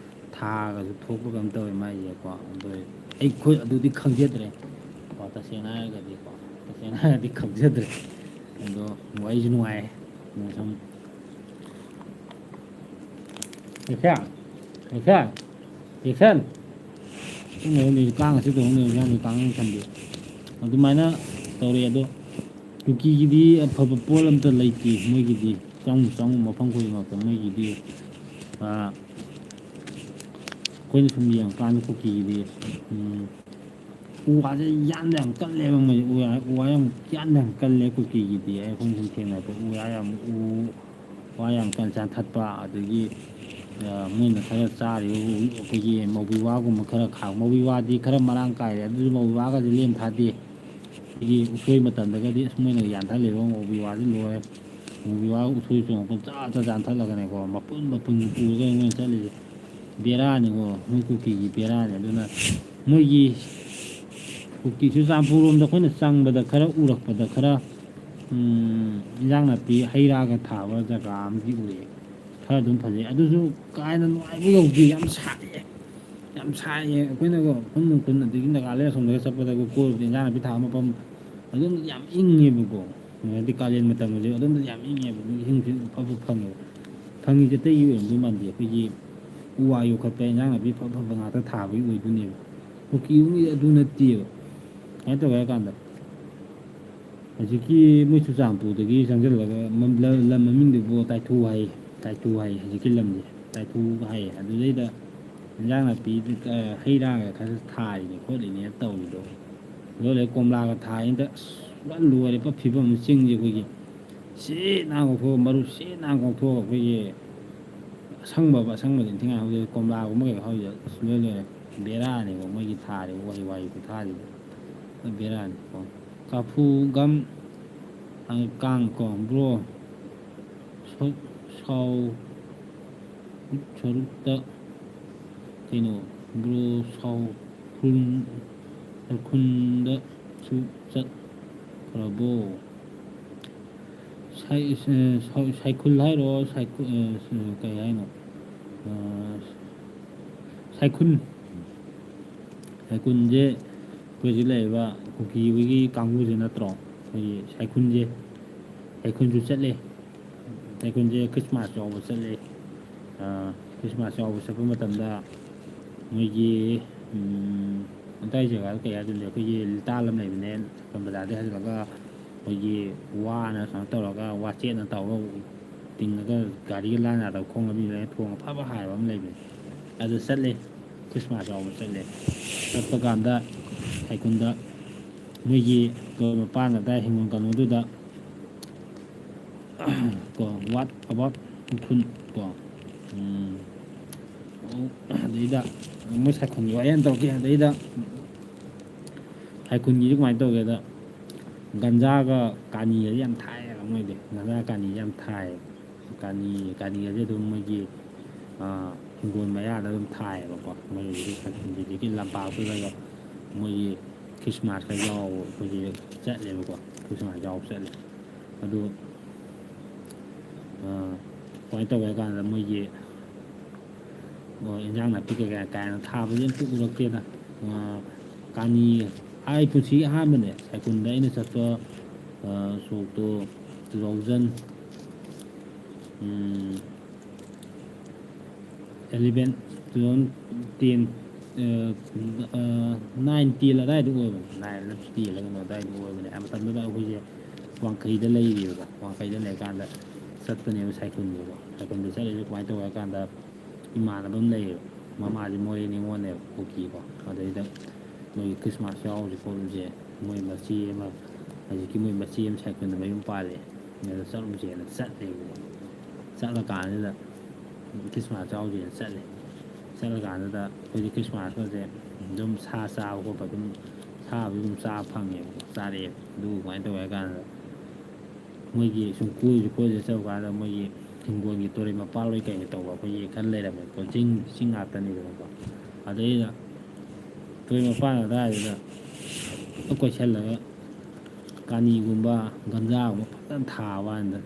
ꯊꯥꯒꯁꯨ ꯊꯣꯛꯄ ꯀꯩꯅꯣ ꯇꯧꯋꯦ ꯃꯥꯏꯁꯦꯀꯣ꯫ ꯑꯗꯣ ꯑꯩꯈꯣꯏ ꯑꯗꯨꯗꯤ ꯈꯪꯖꯗ꯭ꯔꯦ ꯀꯣ, ꯇꯁꯦꯡꯅ ꯍꯥꯏꯔꯒꯗꯤꯀꯣ, ꯇꯁꯦꯡꯅ ꯍꯥꯏꯔꯒꯗꯤ ꯈꯪꯖꯗ꯭ꯔꯦ꯫ ꯑꯗꯣ ꯋꯥꯔꯤꯁꯨ ꯅꯨꯡꯉꯥꯏ꯫ ꯑꯗꯣ ꯁꯨꯝ ꯌꯦꯡꯁꯦ, ꯌꯦꯡꯁꯦ, ꯌꯦꯡꯁꯟ꯫ ꯀꯥꯡ ꯑꯁꯤ ꯇꯧꯍꯧꯅꯦ, ꯌꯦꯟꯁꯥꯡꯁꯦ ꯀꯥꯡ ꯈꯟꯕꯤ꯫ ꯑꯗꯨꯃꯥꯏꯅ ꯇꯧꯔꯦ꯫ ꯑꯗꯣ ꯀꯨꯀꯤꯒꯤꯗꯤ ꯑꯐꯕ ꯄꯣꯠ ꯑꯝꯇ ꯂꯩꯇꯦ ꯃꯣꯏꯒꯤꯗꯤ꯫ ꯆꯪꯉꯨ ꯆꯪꯉꯨ ꯃꯐꯝ ꯈꯨꯗꯤꯡꯃꯛꯇ ꯃꯣꯏꯒꯤꯗꯤ꯫ ꯑꯥ, ꯑꯩꯈꯣꯏꯅ ꯁꯨꯝ ꯌꯦꯡꯉꯀꯥꯟꯗ ꯀꯨꯀꯤꯒꯤꯗꯤ, ꯎꯝ, ꯎ ꯋꯥꯁꯦ ꯌꯥꯟꯕ ꯌꯥꯝ ꯀꯜꯂꯦꯕ ꯃꯣꯏꯁꯦ꯫ ꯎ ꯋꯥ, ꯎ ꯋꯥ ꯌꯥꯝ ꯌꯥꯟꯕ ꯌꯥꯝ ꯀꯜꯂꯦ ꯀꯨꯀꯤꯒꯤꯗꯤ꯫ ꯑꯩꯈꯣꯏꯅ ꯁꯨꯝ ꯊꯦꯡꯅꯕꯗ ꯎ ꯋꯥ ꯌꯥꯝ, ꯎ ꯋꯥ ꯌꯥꯝ ꯀꯟꯅ ꯌꯥꯟꯊꯠꯄ, ꯑꯗꯒꯤ, ꯑ, ꯃꯣꯏꯅ ꯈꯔ ꯆꯥꯔꯤꯕ ꯎ-, ꯑꯩꯈꯣꯏꯒꯤ ꯃꯧꯕꯤ ꯋꯥꯒꯨꯝꯕ ꯈꯔ ꯈꯥꯛ-, ꯃꯧꯕꯤ ꯋꯥꯗꯤ ꯈꯔ ꯃꯔꯥꯡ ꯀꯥꯏꯔꯦ, ꯑꯗꯨꯁꯨ ꯃꯧꯕꯤ ꯋꯥꯒꯗꯤ ꯂꯦꯝ ꯊꯥꯗꯦ꯫ ꯑꯩꯈꯣꯏꯒꯤ ꯎꯁꯣꯏ ꯃꯇꯝꯗꯒꯗꯤ ꯑꯁ ꯃꯣꯏꯅ ꯌꯥꯟꯊꯠꯂꯤꯕ ꯃꯧꯕꯤ ꯋꯥꯁꯤ ꯂꯣꯏꯔꯦ꯫ ꯃꯧꯕꯤ ꯋꯥ ꯎꯁꯣꯏ ꯆꯣꯡꯉꯛꯄ ꯆꯥ ꯆꯥ ꯌꯥꯟꯊꯠꯂꯒꯅꯦꯀꯣ, ꯃꯄꯨꯟ ꯃꯄꯨꯟ ꯄꯨꯔꯒ ꯃꯣꯏꯅ ꯆꯠꯂꯤꯁꯦ꯫ ꯕꯦꯔꯥꯅꯤꯀꯣ, ꯃꯣꯏ ꯀꯨꯀꯤꯒꯤ ꯕꯦꯔꯥꯅꯤ꯫ ꯑꯗꯨꯅ ꯃꯣꯏꯒꯤ ꯀꯨꯀꯤ ꯆꯨꯔꯆꯥꯟꯄꯨꯔ ꯔꯣꯝꯗ ꯑꯩꯈꯣꯏꯅ ꯆꯪꯕꯗ ꯈꯔ ꯎꯔꯛꯄꯗ ꯈꯔ, ꯎꯝ, ꯏꯟꯖꯥꯡ ꯅꯥꯄꯤ ꯍꯩ ꯔꯥꯒ ꯊꯥꯕ ꯖꯒꯥ ꯑꯃꯗꯤ ꯎꯔꯛꯑꯦ꯫ ꯈꯔ ꯑꯗꯨꯝ ꯐꯖꯩ꯫ ꯑꯗꯨꯁꯨ ꯀꯥ ꯍꯦꯟꯅ ꯅꯨꯡꯉꯥꯏꯕ ꯌꯧꯗꯦ, ꯌꯥꯝ ꯁꯥꯏꯌꯦ꯫ ꯌꯥꯝ ꯁꯥꯏꯌꯦ꯫ ꯑꯩꯈꯣꯏꯅꯒ ꯎꯈ꯭ꯔꯨꯜ ꯅꯨꯡꯈ꯭ꯔꯨꯜ ꯑꯗꯒꯤ ꯅꯥꯒꯥꯂꯦꯟ ꯑꯁꯣꯝꯗꯒ ꯆꯠꯄꯗꯒ ꯀꯣꯏꯔꯨꯕꯗ ꯏꯟꯖꯥꯡ ꯅꯥꯄꯤ ꯊꯥꯕ ꯃꯐꯝ ꯑꯗꯨꯝ ꯌꯥꯝ ꯏꯪꯉꯦꯕꯀꯣ꯫ ꯍꯥꯏꯗꯤ ꯀꯥꯂꯦꯟ ꯃꯇꯝ ꯑꯣꯏꯔꯁꯨ ꯑꯗꯣꯝꯗ ꯌꯥꯝ ꯏꯪꯉꯦꯕ, ꯑꯗꯨꯝ ꯏꯁꯤꯡꯁꯨ ꯑꯐꯕ ꯐꯪꯉꯦꯕ꯫ ꯐꯪꯉꯤꯁꯦ ꯑꯇꯩꯒꯤ ꯑꯣꯏꯔꯝꯗꯣꯏ ꯃꯥꯟꯗꯦ, ꯑꯩꯈꯣꯏꯒꯤ ꯎ ꯋꯥ ꯌꯣꯛꯈꯠꯄ, ꯏꯟꯖꯥꯡ ꯅꯥꯄꯤ ꯑꯐ ꯑꯐꯕ ꯉꯥꯛꯇ ꯊꯥꯕꯒꯤ ꯑꯣꯏꯗꯣꯏꯅꯦꯕ꯫ ꯀꯨꯀꯤꯔꯣꯝꯒꯤꯗꯤ ꯑꯗꯨ ꯅꯠꯇꯦꯕ꯫ ꯀꯃꯥꯏꯅ ꯇꯧꯒꯦ ꯍꯥꯏ ꯀꯥꯟꯗ, ꯍꯧꯖꯤꯛꯀꯤ ꯃꯣꯏ ꯆꯨꯔꯆꯥꯟꯄꯨꯔꯗꯒꯤ ꯆꯪꯁꯤꯜꯂꯒ ꯃꯝ-, ꯂ-, ꯂꯝ ꯃꯃꯤꯡꯗꯨꯕꯨ ꯇꯥꯏꯊꯨ ꯍꯥꯏ, ꯇꯥꯏꯊꯨ ꯍꯥꯏ ꯍꯧꯖꯤꯛꯀꯤ ꯂꯝꯁꯦ꯫ ꯇꯥꯏꯐꯨꯒ ꯍꯥꯏꯌꯦ꯫ ꯑꯗꯨꯗꯩꯗ ꯏꯟꯖꯥꯡ ꯅꯥꯄꯤ, ꯑ, ꯍꯩ ꯔꯥꯒ ꯈꯔ ꯊꯥꯔꯤꯅꯦ ꯈꯣꯠꯂꯤꯅꯦ ꯇꯧꯔꯤꯗꯣ꯫ ꯑꯗꯨꯒ ꯂꯩ ꯀꯣꯝꯂꯥꯒ ꯊꯥꯔꯤꯉꯩꯗ ꯑꯁ ꯄꯨꯔꯥ ꯂꯣꯏꯔꯦ, ꯄꯨꯔꯥ ꯐꯤꯕꯝ ꯑꯃ ꯆꯤꯡꯁꯦ ꯑꯩꯈꯣꯏꯒꯤ ꯁꯤꯠ ꯅꯥꯟ ꯀꯣꯛꯊꯣꯛꯑꯒ, ꯃꯔꯨ ꯁꯤꯠ ꯅꯥꯟ ꯀꯣꯛꯊꯣꯛꯑꯒ ꯑꯩꯈꯣꯏꯒꯤ ꯑꯁꯪꯕ ꯑꯁꯪꯕꯗꯤ ꯏꯟꯊꯤ ꯅꯨꯡꯉꯥꯏ ꯍꯧꯖꯤꯛ ꯀꯣꯝꯂꯥꯒꯨꯝꯕ ꯀꯩꯀꯥ ꯍꯧꯖꯤꯛ ꯑꯁ ꯂꯣꯏ ꯂꯣꯏꯔꯦ꯫ ꯕꯦꯔꯥꯅꯤꯀꯣ ꯃꯣꯏꯒꯤ ꯊꯥꯔꯤꯕ ꯎꯍꯩ ꯋꯥꯍꯩ ꯈꯨꯊꯥꯁꯤꯗꯤ ꯂꯣꯏ ꯕꯦꯔꯥꯅꯤꯀꯣ꯫ ꯀꯥꯐꯨꯒꯝ, ꯑ, ꯀꯥꯡ ꯀꯣ, ꯕ꯭ꯔꯣ꯫ ꯁꯥꯎ-, ꯁꯥꯎ-, ꯁꯔꯨꯛꯇ ꯀꯩꯅꯣ, ꯕ꯭ꯔꯣ ꯁꯥꯎꯈꯨꯟ-, ꯁꯥꯎꯈꯨꯟꯗꯁꯨ ꯆꯠꯈ꯭ꯔꯕꯣ? ꯁꯥꯏ-, ꯑ, ꯁꯥꯎ-, ꯁꯥꯏꯈꯨꯜ ꯍꯥꯏꯔꯣ? ꯁꯥꯏꯈꯨ-, ꯑ, ꯀꯩ ꯍꯥꯏꯅꯣ? ꯑ, ꯁꯥꯏꯈꯨꯟ꯫ ꯁꯥꯏꯈꯨꯟꯁꯦ ꯑꯩꯈꯣꯏ ꯍꯧꯖꯤꯛ ꯂꯩꯔꯤꯕ ꯀꯨꯀꯤ ꯍꯣꯏꯒꯤ ꯀꯥꯡꯕꯨꯁꯦ ꯅꯠꯇ꯭ꯔꯣ? ꯑꯩꯈꯣꯏꯒꯤ ꯁꯥꯏꯈꯨꯟꯁꯦ, ꯁꯥꯏꯈꯨꯟꯁꯨ ꯆꯠꯂꯦ꯫ ꯁꯥꯏꯈꯨꯟꯁꯦ ꯈ꯭ꯔꯤꯁꯃꯥꯁ ꯌꯥꯎꯕ ꯆꯠꯂꯦ꯫ ꯑ, ꯈ꯭ꯔꯤꯁꯃꯥꯁ ꯌꯥꯎꯕ ꯆꯠꯄ ꯃꯇꯝꯗ ꯃꯣꯏꯒꯤ, ꯎꯝ, ꯑꯗꯥꯏ ꯖꯒꯥꯗ ꯀꯩ ꯍꯥꯏꯗꯣꯏꯅꯣ? ꯑꯩꯈꯣꯏꯒꯤ ꯂꯤꯇꯥꯟ ꯑꯃ ꯂꯩꯕꯅꯦ, ꯁꯥꯏꯈꯨꯟ ꯕꯖꯥꯔꯗꯩ ꯍꯥꯏꯖꯤꯜꯂꯒ ꯑꯩꯈꯣꯏꯒꯤ ꯋꯥꯅ ꯁꯨꯃꯥꯏꯅ ꯇꯧꯔꯒ, ꯋꯥꯆꯦꯠꯅ ꯇꯧꯔꯒ ꯇꯤꯡꯉꯒ ꯒꯥꯔꯤꯒ ꯂꯥꯟ ꯌꯥꯗꯕ ꯈꯣꯡ ꯂꯝꯕꯤ ꯂꯩ, ꯊꯣꯡ ꯑꯐꯕ ꯍꯥꯏꯕ ꯑꯃ ꯂꯩꯕꯅꯦ꯫ ꯑꯗꯨ ꯆꯠꯂꯦ, ꯈ꯭ꯔꯤꯁꯃꯥꯁ ꯌꯥꯎꯕ ꯆꯠꯂꯦ꯫ ꯆꯠꯄ ꯀꯥꯟꯗ ꯁꯥꯏꯈꯨꯟꯗ ꯃꯣꯏꯒꯤ ꯇꯨꯔꯦꯜ ꯃꯄꯥꯟ ꯑꯗꯥꯏ ꯍꯤꯡꯒꯣꯜ ꯀꯩꯅꯣꯗꯨꯗ ꯀꯣ, what about ꯎꯈ꯭ꯔꯨꯜ ꯀꯣ, ꯎꯝ, ꯑꯗꯩꯗ ꯃꯣꯏ ꯁꯥꯏꯈꯨꯟꯒꯤ ꯋꯥꯔꯤ ꯌꯥꯝ ꯇꯧꯔꯛꯈꯤ꯫ ꯑꯗꯩꯗ ꯁꯥꯏꯈꯨꯟꯒꯤꯁꯤ ꯀꯃꯥꯏꯅ ꯇꯧꯒꯦꯗ, ꯒꯟꯖꯥꯒ ꯀꯥꯅꯤꯒꯁꯦ ꯌꯥꯝ ꯊꯥꯏꯌꯦꯕ ꯃꯣꯏꯗꯤ꯫ ꯒꯟꯖꯥ ꯀꯥꯅꯤꯁꯦ ꯌꯥꯝ ꯊꯥꯏꯌꯦꯕ꯫ ꯀꯥꯅꯤ, ꯀꯥꯅꯤꯒꯁꯦ ꯑꯗꯨꯝ ꯃꯣꯏꯒꯤ, ꯑ, ꯍꯤꯡꯒꯣꯜ ꯃꯌꯥꯗ ꯑꯗꯨꯝ ꯊꯥꯏꯌꯦꯕꯀꯣ꯫ ꯃꯣꯏ ꯍꯧꯖꯤꯛꯀꯤ ꯁꯥꯏꯈꯨꯟꯒꯤꯗꯒꯤ ꯂꯝꯄꯥꯛꯇꯨꯗꯒ ꯃꯣꯏꯒꯤ ꯈ꯭ꯔꯤꯁꯃꯥꯁꯀ ꯌꯥꯎꯕ ꯑꯩꯈꯣꯏꯒꯤ ꯆꯠꯂꯦꯕꯀꯣ꯫ ꯈ꯭ꯔꯤꯁꯃꯥꯁ ꯌꯥꯎꯕ ꯆꯠꯂꯦ꯫ ꯑꯗꯨ, ꯑ, ꯀꯃꯥꯏꯅ ꯇꯧꯒꯦ ꯍꯥꯏ ꯀꯥꯟꯗ ꯃꯣꯏꯒꯤ, ꯑ, ꯏꯟꯖꯥꯡ ꯅꯥꯄꯤ ꯀꯩꯀꯥ ꯀꯥꯏꯅ ꯊꯥꯕꯁꯦ ꯑꯝꯇ ꯎꯔꯛꯇꯦꯗ꯫ ꯑ, ꯀꯥꯅꯤ, ꯑꯩ ꯄꯨꯟꯁꯤꯒꯤ ꯑꯍꯥꯟꯕꯅꯦ ꯁꯥꯏꯈꯨꯟꯗ ꯑꯩꯅ ꯆꯠꯄ, ꯑ, ꯁꯣꯛꯇꯣ two thousand, ꯎꯝ, eleven, two thousand ten, ꯑ, ꯑ, nine ten ꯑꯗꯥꯏꯗ ꯑꯣꯏꯕꯅꯦ꯫ Nine ꯂ ten ꯂ ꯀꯩꯅꯣ ꯑꯗꯥꯏꯗ ꯑꯣꯏꯕꯅꯦ꯫ ꯑ ꯃꯇꯝꯗꯨꯗ ꯑꯩꯈꯣꯏꯁꯦ ꯋꯥꯡꯈꯩꯗ ꯂꯩꯔꯤꯕꯀꯣ꯫ ꯋꯥꯡꯈꯩꯗ ꯂꯩꯔꯀꯥꯟꯗ ꯆꯠꯄꯅꯦꯕ ꯁꯥꯏꯀꯨꯟꯁꯦꯀꯣ꯫ ꯁꯥꯏꯀꯨꯟꯗ ꯆꯠꯂꯤꯁꯦ ꯀꯃꯥꯏꯅ ꯇꯧꯒꯦ ꯍꯥꯏ ꯀꯥꯟꯗ, ꯏꯃꯥꯟꯅꯕ ꯑꯃ ꯂꯩꯌꯦꯕ, ꯃꯃꯥꯁꯦ ꯃꯣꯔꯦ ꯅꯤꯉꯣꯜꯅꯦꯕ, ꯀꯨꯀꯤꯀꯣ꯫ ꯑꯗꯩꯗ ꯃꯣꯏꯒꯤ ꯈ꯭ꯔꯤꯁꯃꯥꯁ ꯌꯥꯎꯔꯨꯁꯦ ꯈꯣꯠꯂꯨꯁꯦ, ꯃꯣꯏ ꯃꯆꯦ ꯑꯃ, ꯍꯧꯖꯤꯛꯀꯤ ꯃꯣꯏ ꯃꯆꯦ ꯑꯃ ꯁꯥꯏꯀꯨꯟꯗ ꯃꯌꯨꯝ ꯄꯥꯜꯂꯦ, ꯑꯗꯨꯗ ꯆꯠꯂꯨꯁꯦꯅ ꯆꯠꯂꯦꯕꯀꯣ꯫ ꯆꯠꯂꯀꯥꯟꯁꯤꯗ ꯈ꯭ꯔꯤꯁꯃꯥꯁ ꯌꯥꯎꯔꯨꯁꯦꯅ ꯆꯠꯂꯦ꯫ ꯆꯠꯂꯀꯥꯟꯗꯨꯗ ꯑꯩꯈꯣꯏꯗꯤ ꯈ꯭ꯔꯤꯁꯃꯥꯁꯀꯁꯦ ꯑꯗꯨꯝ ꯁꯥ ꯆꯥꯕ ꯈꯣꯠꯄ ꯑꯗꯨꯝ, ꯁꯥꯕꯨꯗꯤ ꯑꯗꯨꯝ ꯆꯥꯕ ꯐꯪꯉꯦꯕꯀꯣ, ꯆꯥꯔꯛꯑꯦꯕ꯫ ꯑꯗꯨꯕꯨ ꯀꯃꯥꯏꯅ ꯇꯧꯒꯦ ꯍꯥꯏ ꯀꯥꯟꯗ, ꯃꯣꯏꯒꯤ ꯁꯨꯝ ꯀꯣꯏꯁꯦ ꯀꯣꯏꯁꯦ ꯆꯠꯂꯨ ꯀꯥꯟꯗ, ꯃꯣꯏꯒꯤ ꯍꯤꯡꯒꯣꯜꯒꯤ ꯇꯨꯔꯦꯜ ꯃꯄꯥꯜ ꯑꯣꯏ ꯀꯩ ꯑꯣꯏ ꯇꯧꯕ ꯑꯩꯈꯣꯏꯒꯤ ꯈꯔ ꯂꯩꯔꯝꯃꯦꯕꯀꯣ, ꯆꯤꯡ, ꯆꯤꯡ ꯉꯥꯛꯇꯅꯤꯗꯅꯀꯣ꯫ ꯑꯗꯩꯗ ꯇꯨꯔꯦꯜ ꯃꯄꯥꯟ ꯑꯗꯨꯋꯥꯏꯗꯨꯗ ꯀꯣꯏꯁꯜꯂꯒ ꯀꯥꯅꯤꯒꯨꯝꯕ ꯒꯟꯖꯥꯒꯨꯝꯕ ꯐꯖꯅ ꯊꯥꯕ ꯋꯥꯅꯤꯗ꯫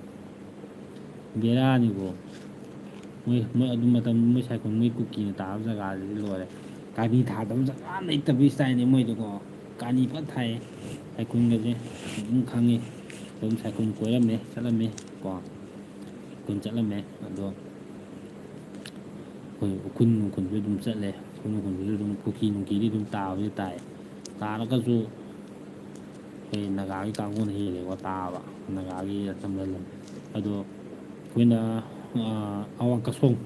ꯕꯦꯔꯥꯅꯤꯀꯣ꯫ ꯃꯣꯏ, ꯃꯣꯏ ꯑꯗꯨ ꯃꯇꯝ ꯃꯣꯏ ꯁꯥꯏꯀꯨꯟ ꯃꯣꯏ ꯀꯨꯀꯤꯅ ꯇꯥꯕ ꯖꯒꯥꯗꯨꯗꯤ ꯂꯣꯏꯔꯦ꯫ ꯀꯥꯅꯤ ꯊꯥꯗꯕ ꯖꯒꯥ ꯂꯩꯇꯕꯒꯤ ꯁ꯭ꯇꯥꯏꯜꯅꯤ ꯃꯣꯏꯗꯨꯀꯣ꯫ ꯀꯥꯅꯤ ꯐꯖꯅ ꯊꯥꯏꯌꯦ꯫ ꯁꯥꯏꯀꯨꯟꯒꯁꯦ ꯑꯗꯨꯝ ꯈꯪꯉꯤ꯫ ꯑꯗꯨꯝ ꯁꯥꯏꯀꯨꯟ ꯀꯣꯏꯔꯝꯃꯦ, ꯆꯠꯂꯝꯃꯦ ꯀꯣ꯫ ꯁꯥꯏꯀꯨꯟ ꯆꯠꯂꯝꯃꯦ꯫ ꯑꯗꯣ ꯑꯩꯈꯣꯏ ꯎꯈꯨꯟ ꯅꯨꯡꯈꯨꯟꯁꯨ ꯑꯗꯨꯝ ꯆꯠꯂꯦ꯫ ꯎꯈꯨꯟ ꯅꯨꯡꯈꯨꯟꯁꯨ ꯑꯗꯨꯝ ꯀꯨꯀꯤ ꯅꯨꯡꯀꯤꯗꯤ ꯑꯗꯨꯝ ꯇꯥꯕꯗꯤ ꯇꯥꯏ꯫ ꯇꯥꯔꯒꯁꯨ ꯑꯩꯈꯣꯏ ꯅꯥꯒꯥꯒꯤ ꯀꯥꯡꯕꯨꯅ ꯍꯦꯜꯂꯦꯀꯣ ꯇꯥꯕ, ꯅꯥꯒꯥꯒꯤ ꯑꯆꯝꯕ ꯂꯝ꯫ ꯑꯗꯣ ꯑꯩꯈꯣꯏꯅ, ꯑ, ꯑꯋꯥꯡ ꯀꯁꯣꯡ,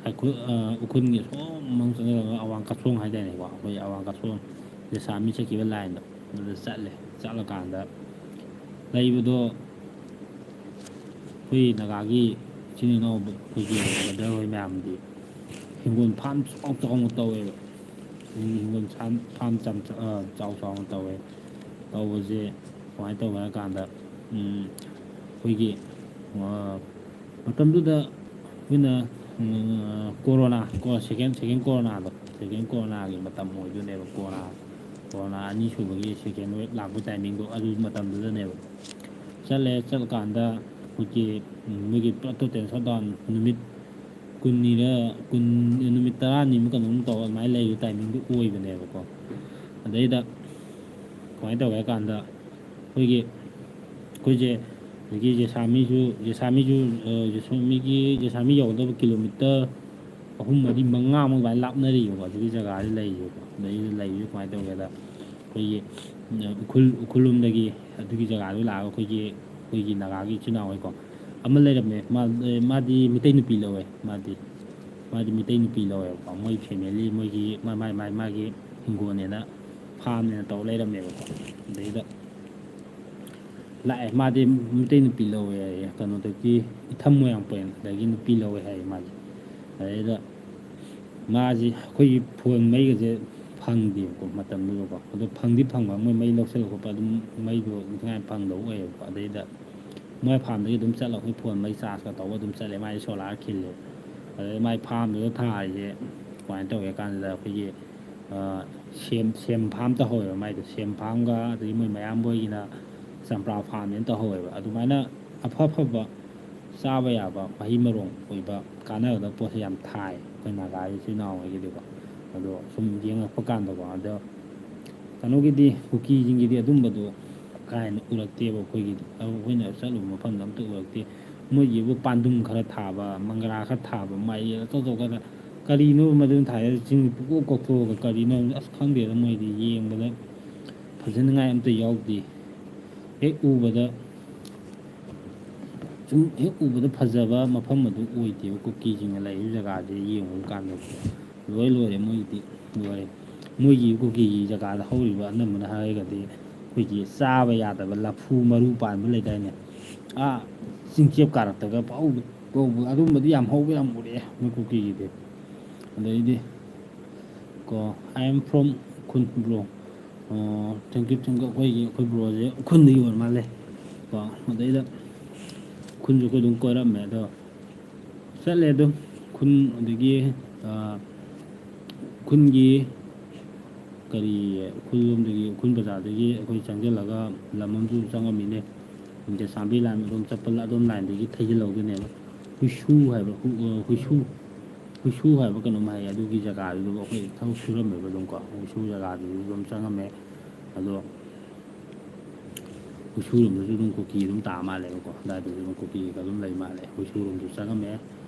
ꯑꯩꯈꯣꯏ, ꯑ, ꯎꯈ꯭ꯔꯨꯜꯒꯤ ꯁꯣꯝ ꯃꯅꯨꯡ ꯆꯪꯁꯤꯜꯂꯒ ꯑꯋꯥꯡ ꯀꯁꯣꯡ ꯍꯥꯏꯗꯥꯏꯅꯦꯀꯣ, ꯑꯩꯈꯣꯏ ꯑꯋꯥꯡ ꯀꯁꯣꯡ ꯖꯦꯁꯥꯃꯤ ꯆꯠꯈꯤꯕ ꯂꯥꯏꯟꯗꯣ, ꯑꯗꯨꯗ ꯆꯠꯂꯦ꯫ ꯆꯠꯂꯀꯥꯟꯗ ꯂꯩꯕꯗꯣ ꯑꯩꯈꯣꯏ ꯅꯥꯒꯥꯒꯤ ꯏꯆꯤꯟ ꯏꯅꯥꯎ, ꯑꯩꯈꯣꯏꯒꯤ ꯕ꯭ꯔꯗꯔ ꯍꯣꯏ ꯃꯌꯥꯝꯗꯤ ꯍꯤꯡꯒꯣꯜ ꯐꯥꯝ ꯆꯥꯎ ꯆꯥꯎꯅ ꯇꯧꯋꯦꯕ꯫ ꯍꯤꯡꯒꯣꯜ ꯐꯥꯝ, ꯐꯥꯝ ꯆꯥꯎ ꯆꯥꯎꯅ ꯇꯧꯋꯦ꯫ ꯇꯧꯕꯁꯦ ꯀꯃꯥꯏꯅ ꯇꯧꯒꯦ ꯍꯥꯏ ꯀꯥꯟꯗ, ꯎꯝ, ꯑꯩꯈꯣꯏꯒꯤ, ꯑ, ꯃꯇꯝꯗꯨꯗ ꯑꯩꯈꯣꯏꯅ, ꯎꯝ, ꯀꯣꯔꯣꯅꯥ, ꯀꯣ-, ꯁꯦꯀꯦꯟ, ꯁꯦꯀꯦꯟ ꯀꯣꯔꯣꯅꯥꯗꯣ, ꯁꯦꯀꯦꯟ ꯀꯣꯔꯣꯅꯥꯒꯤ ꯃꯇꯝ ꯑꯣꯏꯗꯣꯏꯅꯦꯕ꯫ ꯀꯣꯔꯣꯅꯥ, ꯀꯣꯔꯣꯅꯥ ꯑꯅꯤꯁꯨꯕꯒꯤ ꯁꯦꯀꯦꯟ ꯋꯦꯕ ꯂꯥꯛꯄ ꯇꯥꯏꯃꯤꯡꯗꯣ ꯑꯗꯨ ꯃꯇꯝꯗꯨꯗꯅꯦꯕ꯫ ꯆꯠꯂꯦ, ꯆꯠꯂꯀꯥꯟꯗ ꯑꯩꯈꯣꯏꯒꯤ, ꯎꯝ, ꯃꯣꯏꯒꯤ ꯄꯨꯔꯥ ꯇꯣꯇꯦꯜ ꯁꯠꯗꯥꯎꯟ ꯅꯨꯃꯤꯠ ꯀꯨꯟꯅꯤꯔ, ꯀꯨꯟ, ꯅꯨꯃꯤꯠ ꯇꯔꯥꯅꯤꯃꯨꯛ ꯀꯩꯅꯣꯝ ꯇꯧꯔ ꯑꯗꯨꯃꯥꯏꯅ ꯂꯩꯕ ꯇꯥꯏꯃꯤꯡꯗꯣ ꯑꯣꯏꯕꯅꯦꯕꯀꯣ꯫ ꯑꯗꯩꯗ ꯀꯃꯥꯏꯅ ꯇꯧꯒꯦ ꯍꯥꯏ ꯀꯥꯟꯗ, ꯑꯩꯈꯣꯏꯒꯤ, ꯑꯩꯈꯣꯏꯁꯦ ꯍꯧꯖꯤꯛꯀꯤ ꯖꯦꯁꯥꯃꯤꯁꯨ, ꯖꯦꯁꯥꯃꯤꯁꯨ, ꯑ, ꯖꯦꯁꯥꯃꯤꯒꯤ, ꯖꯦꯁꯥꯃꯤ ꯌꯧꯒꯗꯕ ꯀꯤꯂꯣꯃꯤꯇꯔ ꯑꯍꯨꯝ, ꯃꯔꯤ, ꯃꯉꯥꯃꯨꯛ ꯑꯗꯨꯃꯥꯏꯅ ꯂꯥꯞꯅꯔꯤꯕꯀꯣ꯫ ꯑꯗꯨꯒꯤ ꯖꯒꯥꯗꯤ ꯂꯩꯔꯤꯕꯀꯣ꯫ ꯑꯗꯩꯗ ꯂꯩꯕꯁꯦ ꯀꯃꯥꯏꯅ ꯇꯧꯒꯦꯗ, ꯑꯩꯈꯣꯏꯒꯤ, ꯑ, ꯎꯈ꯭ꯔꯨꯜ, ꯎꯈ꯭ꯔꯨꯜ ꯂꯣꯝꯗꯒꯤ ꯑꯗꯨꯒꯤ ꯖꯒꯥꯗꯨ ꯂꯥꯛꯑꯒ ꯑꯩꯈꯣꯏꯒꯤ, ꯑꯩꯈꯣꯏꯒꯤ ꯅꯥꯒꯥꯒꯤ ꯏꯆꯤꯜ ꯏꯅꯥꯎ ꯍꯣꯏꯀꯣ, ꯑꯃ ꯂꯩꯔꯝꯃꯦ꯫ ꯃꯥ-, ꯃꯥꯗꯤ ꯃꯤꯇꯩ ꯅꯨꯄꯤ ꯂꯧꯋꯦ꯫ ꯃꯥꯗꯤ, ꯃꯥꯗꯤ ꯃꯤꯇꯩ ꯅꯨꯄꯤ ꯂꯧꯋꯦꯕꯀꯣ꯫ ꯃꯣꯏ family, ꯃꯣꯏꯒꯤ ꯃꯥ-, ꯃꯥꯏ-, ꯃꯥꯏ-, ꯃꯥꯒꯤ ꯍꯤꯡꯒꯣꯜꯅꯦꯅ, farmꯅꯦꯅ ꯇꯧꯔ ꯂꯩꯔꯝꯃꯦꯕꯀꯣ꯫ ꯑꯗꯩꯗ ꯂꯥꯛꯑꯦ꯫ ꯃꯥꯗꯤ ꯃꯤꯇꯩ ꯅꯨꯄꯤ ꯂꯧꯋꯦ ꯍꯥꯏꯌꯦ꯫ ꯀꯩꯅꯣꯗꯒꯤ, ꯏꯊꯝ ꯃꯣꯏꯔꯥꯡꯄꯣꯏꯟꯗꯒꯤ ꯅꯨꯄꯤ ꯂꯧꯋꯦ ꯍꯥꯏꯌꯦ ꯃꯥꯁꯦ꯫ ꯑꯗꯩꯗ ꯃꯥꯁꯤ ꯑꯩꯈꯣꯏꯒꯤ phone ꯃꯩꯒꯁꯦ ꯐꯪꯗꯦꯕꯀꯣ ꯃꯇꯝꯗꯨꯗꯀꯣ꯫ ꯑꯗꯣ ꯐꯪꯗꯤ ꯐꯪꯕ, ꯃꯣꯏ ꯃꯩ ꯂꯧꯁꯤꯜꯂ ꯈꯣꯠꯄ ꯑꯗꯨꯝ, ꯃꯩꯗꯣ ꯅꯤꯡꯊꯤꯅꯨꯡꯉꯥꯏꯅ ꯐꯪꯗꯕ ꯑꯣꯏꯌꯦꯕꯀꯣ꯫ ꯑꯗꯩꯗ ꯃꯣꯏ farmꯗꯒꯤ ꯑꯗꯨꯝ ꯆꯠꯂꯒ ꯑꯩꯈꯣꯏ phone ꯃꯩ chargeꯀ ꯇꯧꯕ ꯑꯗꯨꯝ ꯆꯠꯂꯦ꯫ ꯃꯥꯏ solar ꯈꯤꯜꯂꯦ꯫ ꯑꯗꯩ ꯃꯥꯏ farmꯗꯨꯗ ꯊꯥꯔꯤꯁꯦ ꯀꯃꯥꯏꯅ ꯇꯧꯒꯦ ꯀꯥꯟꯁꯤꯗ, ꯑꯩꯈꯣꯏꯒꯤ, ꯑ, ꯁꯦꯝ, ꯁꯦꯝ farm ꯇꯧꯍꯧꯋꯦꯕ ꯃꯥꯏꯗꯣ꯫ ꯁꯦꯝ farmꯒ ꯑꯗꯒꯤ ꯃꯣꯏ ꯃꯌꯥꯝꯕ ꯍꯣꯏꯒꯤꯅ ꯆꯝꯄ꯭ꯔꯥ farmꯅꯦꯅ ꯇꯧꯍꯧꯋꯦꯕ꯫ ꯑꯗꯨꯃꯥꯏꯅ ꯑꯐ ꯑꯐꯕ ꯆꯥꯕ ꯌꯥꯕ, ꯃꯍꯩ ꯃꯔꯣꯡ ꯑꯣꯏꯕ, ꯀꯥꯟꯅꯒꯗꯕ ꯄꯣꯠꯁꯦ ꯌꯥꯝ ꯊꯥꯏ ꯑꯩꯈꯣꯏ ꯅꯥꯒꯥꯒꯤ ꯏꯆꯤꯜ ꯏꯅꯥꯎꯉꯩꯒꯤꯗꯤꯀꯣ꯫ ꯑꯗꯣ ꯁꯨꯝ ꯌꯦꯡꯉꯛꯄ ꯀꯥꯟꯗꯀꯣ, ꯑꯗꯣ ꯀꯩꯅꯣꯒꯤꯗꯤ, ꯀꯨꯀꯤꯁꯤꯡꯒꯤꯗꯤ ꯑꯗꯨꯝꯕꯗꯣ ꯀꯥ ꯍꯦꯟꯅ ꯎꯔꯛꯇꯦꯕ ꯑꯩꯈꯣꯏꯒꯤꯗꯤ꯫ ꯑꯗꯣ ꯑꯩꯈꯣꯏꯅ ꯆꯠꯂꯨꯕ ꯃꯐꯝꯗ ꯑꯝꯇ ꯎꯔꯛꯇꯦ꯫ ꯃꯣꯏꯒꯤꯕꯨ ꯄꯥꯟꯗꯨꯝ ꯈꯔ ꯊꯥꯕ, ꯃꯪꯒ꯭ꯔꯥ ꯈꯔ ꯊꯥꯕ, ꯃꯥꯏꯔꯦꯟ ꯑꯆꯧ ꯑꯆꯧꯕ ꯈꯔ, ꯀꯔꯤꯅꯣ ꯃꯗꯨꯅ ꯊꯥꯏꯗꯣ? ꯆꯤꯡ ꯄꯨꯀꯣꯛ ꯀꯣꯛꯊꯣꯛꯑꯒ ꯀꯔꯤꯅꯣ? ꯑꯁ, ꯈꯪꯗꯦꯗ, ꯃꯣꯏꯗꯤ ꯌꯦꯡꯕꯗ ꯐꯖꯅꯤꯡꯉꯥꯏ ꯑꯝꯇ ꯌꯥꯎꯗꯦ꯫ ꯍꯦꯛ ꯎꯕꯗ, ꯁꯨꯝ ꯍꯦꯛ ꯎꯕꯗ ꯐꯖꯕ ꯃꯐꯝ ꯑꯗꯨ ꯑꯣꯏꯗꯦꯕ꯫ ꯀꯨꯀꯤꯁꯤꯡꯅ ꯂꯩꯔꯤꯕ ꯖꯒꯥꯁꯦ ꯌꯦꯡꯉꯨꯕ ꯀꯥꯟꯗ ꯂꯣꯏ ꯂꯣꯏꯔꯦ ꯃꯣꯏꯒꯤꯗꯤ, ꯂꯣꯏꯔꯦ꯫ ꯃꯣꯏꯒꯤ ꯀꯨꯀꯤꯒꯤ ꯖꯒꯥꯗ ꯍꯧꯔꯤꯕ ꯑꯅꯝꯕꯅ ꯍꯥꯏꯔꯒꯗꯤ ꯑꯩꯈꯣꯏꯒꯤ ꯆꯥꯕ ꯌꯥꯗꯕ ꯂꯐꯨ ꯃꯔꯨ ꯄꯥꯟꯕ ꯂꯩꯗꯥꯏꯅꯦ? ꯑꯥ, ꯆꯤꯡꯆꯦꯞ ꯀꯥꯔꯛꯇꯒ ꯄꯥꯎ ꯇꯧꯕ ꯑꯗꯨꯝꯕꯗꯤ ꯌꯥꯝ ꯍꯧꯕ ꯌꯥꯝ ꯎꯔꯛꯑꯦ ꯃꯣꯏ ꯀꯨꯀꯤꯒꯤꯗꯤ꯫ ꯑꯗꯩꯗꯤ ꯀꯣ, "I am from ꯈꯨꯟ, bro"꯫ ꯑꯣ, thank you, thank you꯫ ꯑꯩꯈꯣꯏꯒꯤ, ꯑꯩꯈꯣꯏ broꯁꯦ ꯎꯈ꯭ꯔꯨꯜꯗꯒꯤ ꯑꯣꯏꯔ ꯃꯥꯜꯂꯦ ꯀꯣ꯫ ꯑꯗꯩꯗ ꯎꯈ꯭ꯔꯨꯜꯁꯨ ꯑꯩꯈꯣꯏ ꯑꯗꯨꯝ ꯀꯣꯏꯔꯝꯃꯦ꯫ ꯑꯗꯣ ꯆꯠꯂꯦ ꯑꯗꯨꯝ ꯎꯈ꯭ꯔꯨꯜ, ꯑꯗꯒꯤ, ꯑ, ꯎꯈ꯭ꯔꯨꯜꯒꯤ ꯀꯔꯤ, ꯎꯈ꯭ꯔꯨꯜ ꯂꯣꯝꯗꯒꯤ, ꯎꯈ꯭ꯔꯨꯜ ꯕꯖꯥꯔꯗꯒꯤ ꯑꯩꯈꯣꯏ ꯆꯪꯁꯤꯜꯂꯒ ꯂꯝ ꯑꯃꯁꯨ ꯆꯪꯉꯝꯃꯤꯅꯦ꯫ ꯀꯩꯁꯥꯝꯕꯤ line ꯑꯗꯨꯝ ꯆꯠꯄ, ꯑꯗꯣꯝ lineꯗꯒꯤ ꯊꯩꯖꯤꯜꯍꯧꯗꯣꯏꯅꯦꯕ꯫ ꯍꯨꯏꯁꯨ ꯍꯥꯏꯕ, ꯍꯨ-, ꯑ, ꯍꯨꯏꯁꯨ, ꯍꯨꯏꯁꯨ ꯍꯥꯏꯕ ꯀꯩꯅꯣꯝ ꯍꯥꯏꯌꯦ꯫ ꯑꯗꯨꯒꯤ ꯖꯒꯥꯗꯨꯗ ꯑꯩꯈꯣꯏ ꯊꯕꯛ ꯁꯨꯔꯝꯃꯦꯕ ꯑꯗꯨꯝꯀꯣ꯫ ꯍꯨꯏꯁꯨ ꯖꯒꯥꯗꯨꯁꯨ ꯑꯗꯨꯝ ꯆꯪꯉꯝꯃꯦ꯫ ꯑꯗꯣ ꯍꯨꯏꯁꯨꯔꯣꯝꯗꯁꯨ ꯑꯗꯨꯝ ꯀꯨꯀꯤ ꯑꯗꯨꯝ ꯇꯥ ꯃꯥꯜꯂꯦꯕꯀꯣ꯫ ꯑꯗꯨꯋꯥꯏꯗꯁꯨ ꯑꯗꯨꯝ ꯀꯨꯀꯤ ꯀꯩꯀꯥ ꯑꯗꯨꯝ ꯂꯩ ꯃꯥꯜꯂꯦ꯫ ꯍꯨꯏꯁꯨꯔꯣꯝꯗꯁꯨ ꯆꯪꯉꯝꯃꯦ꯫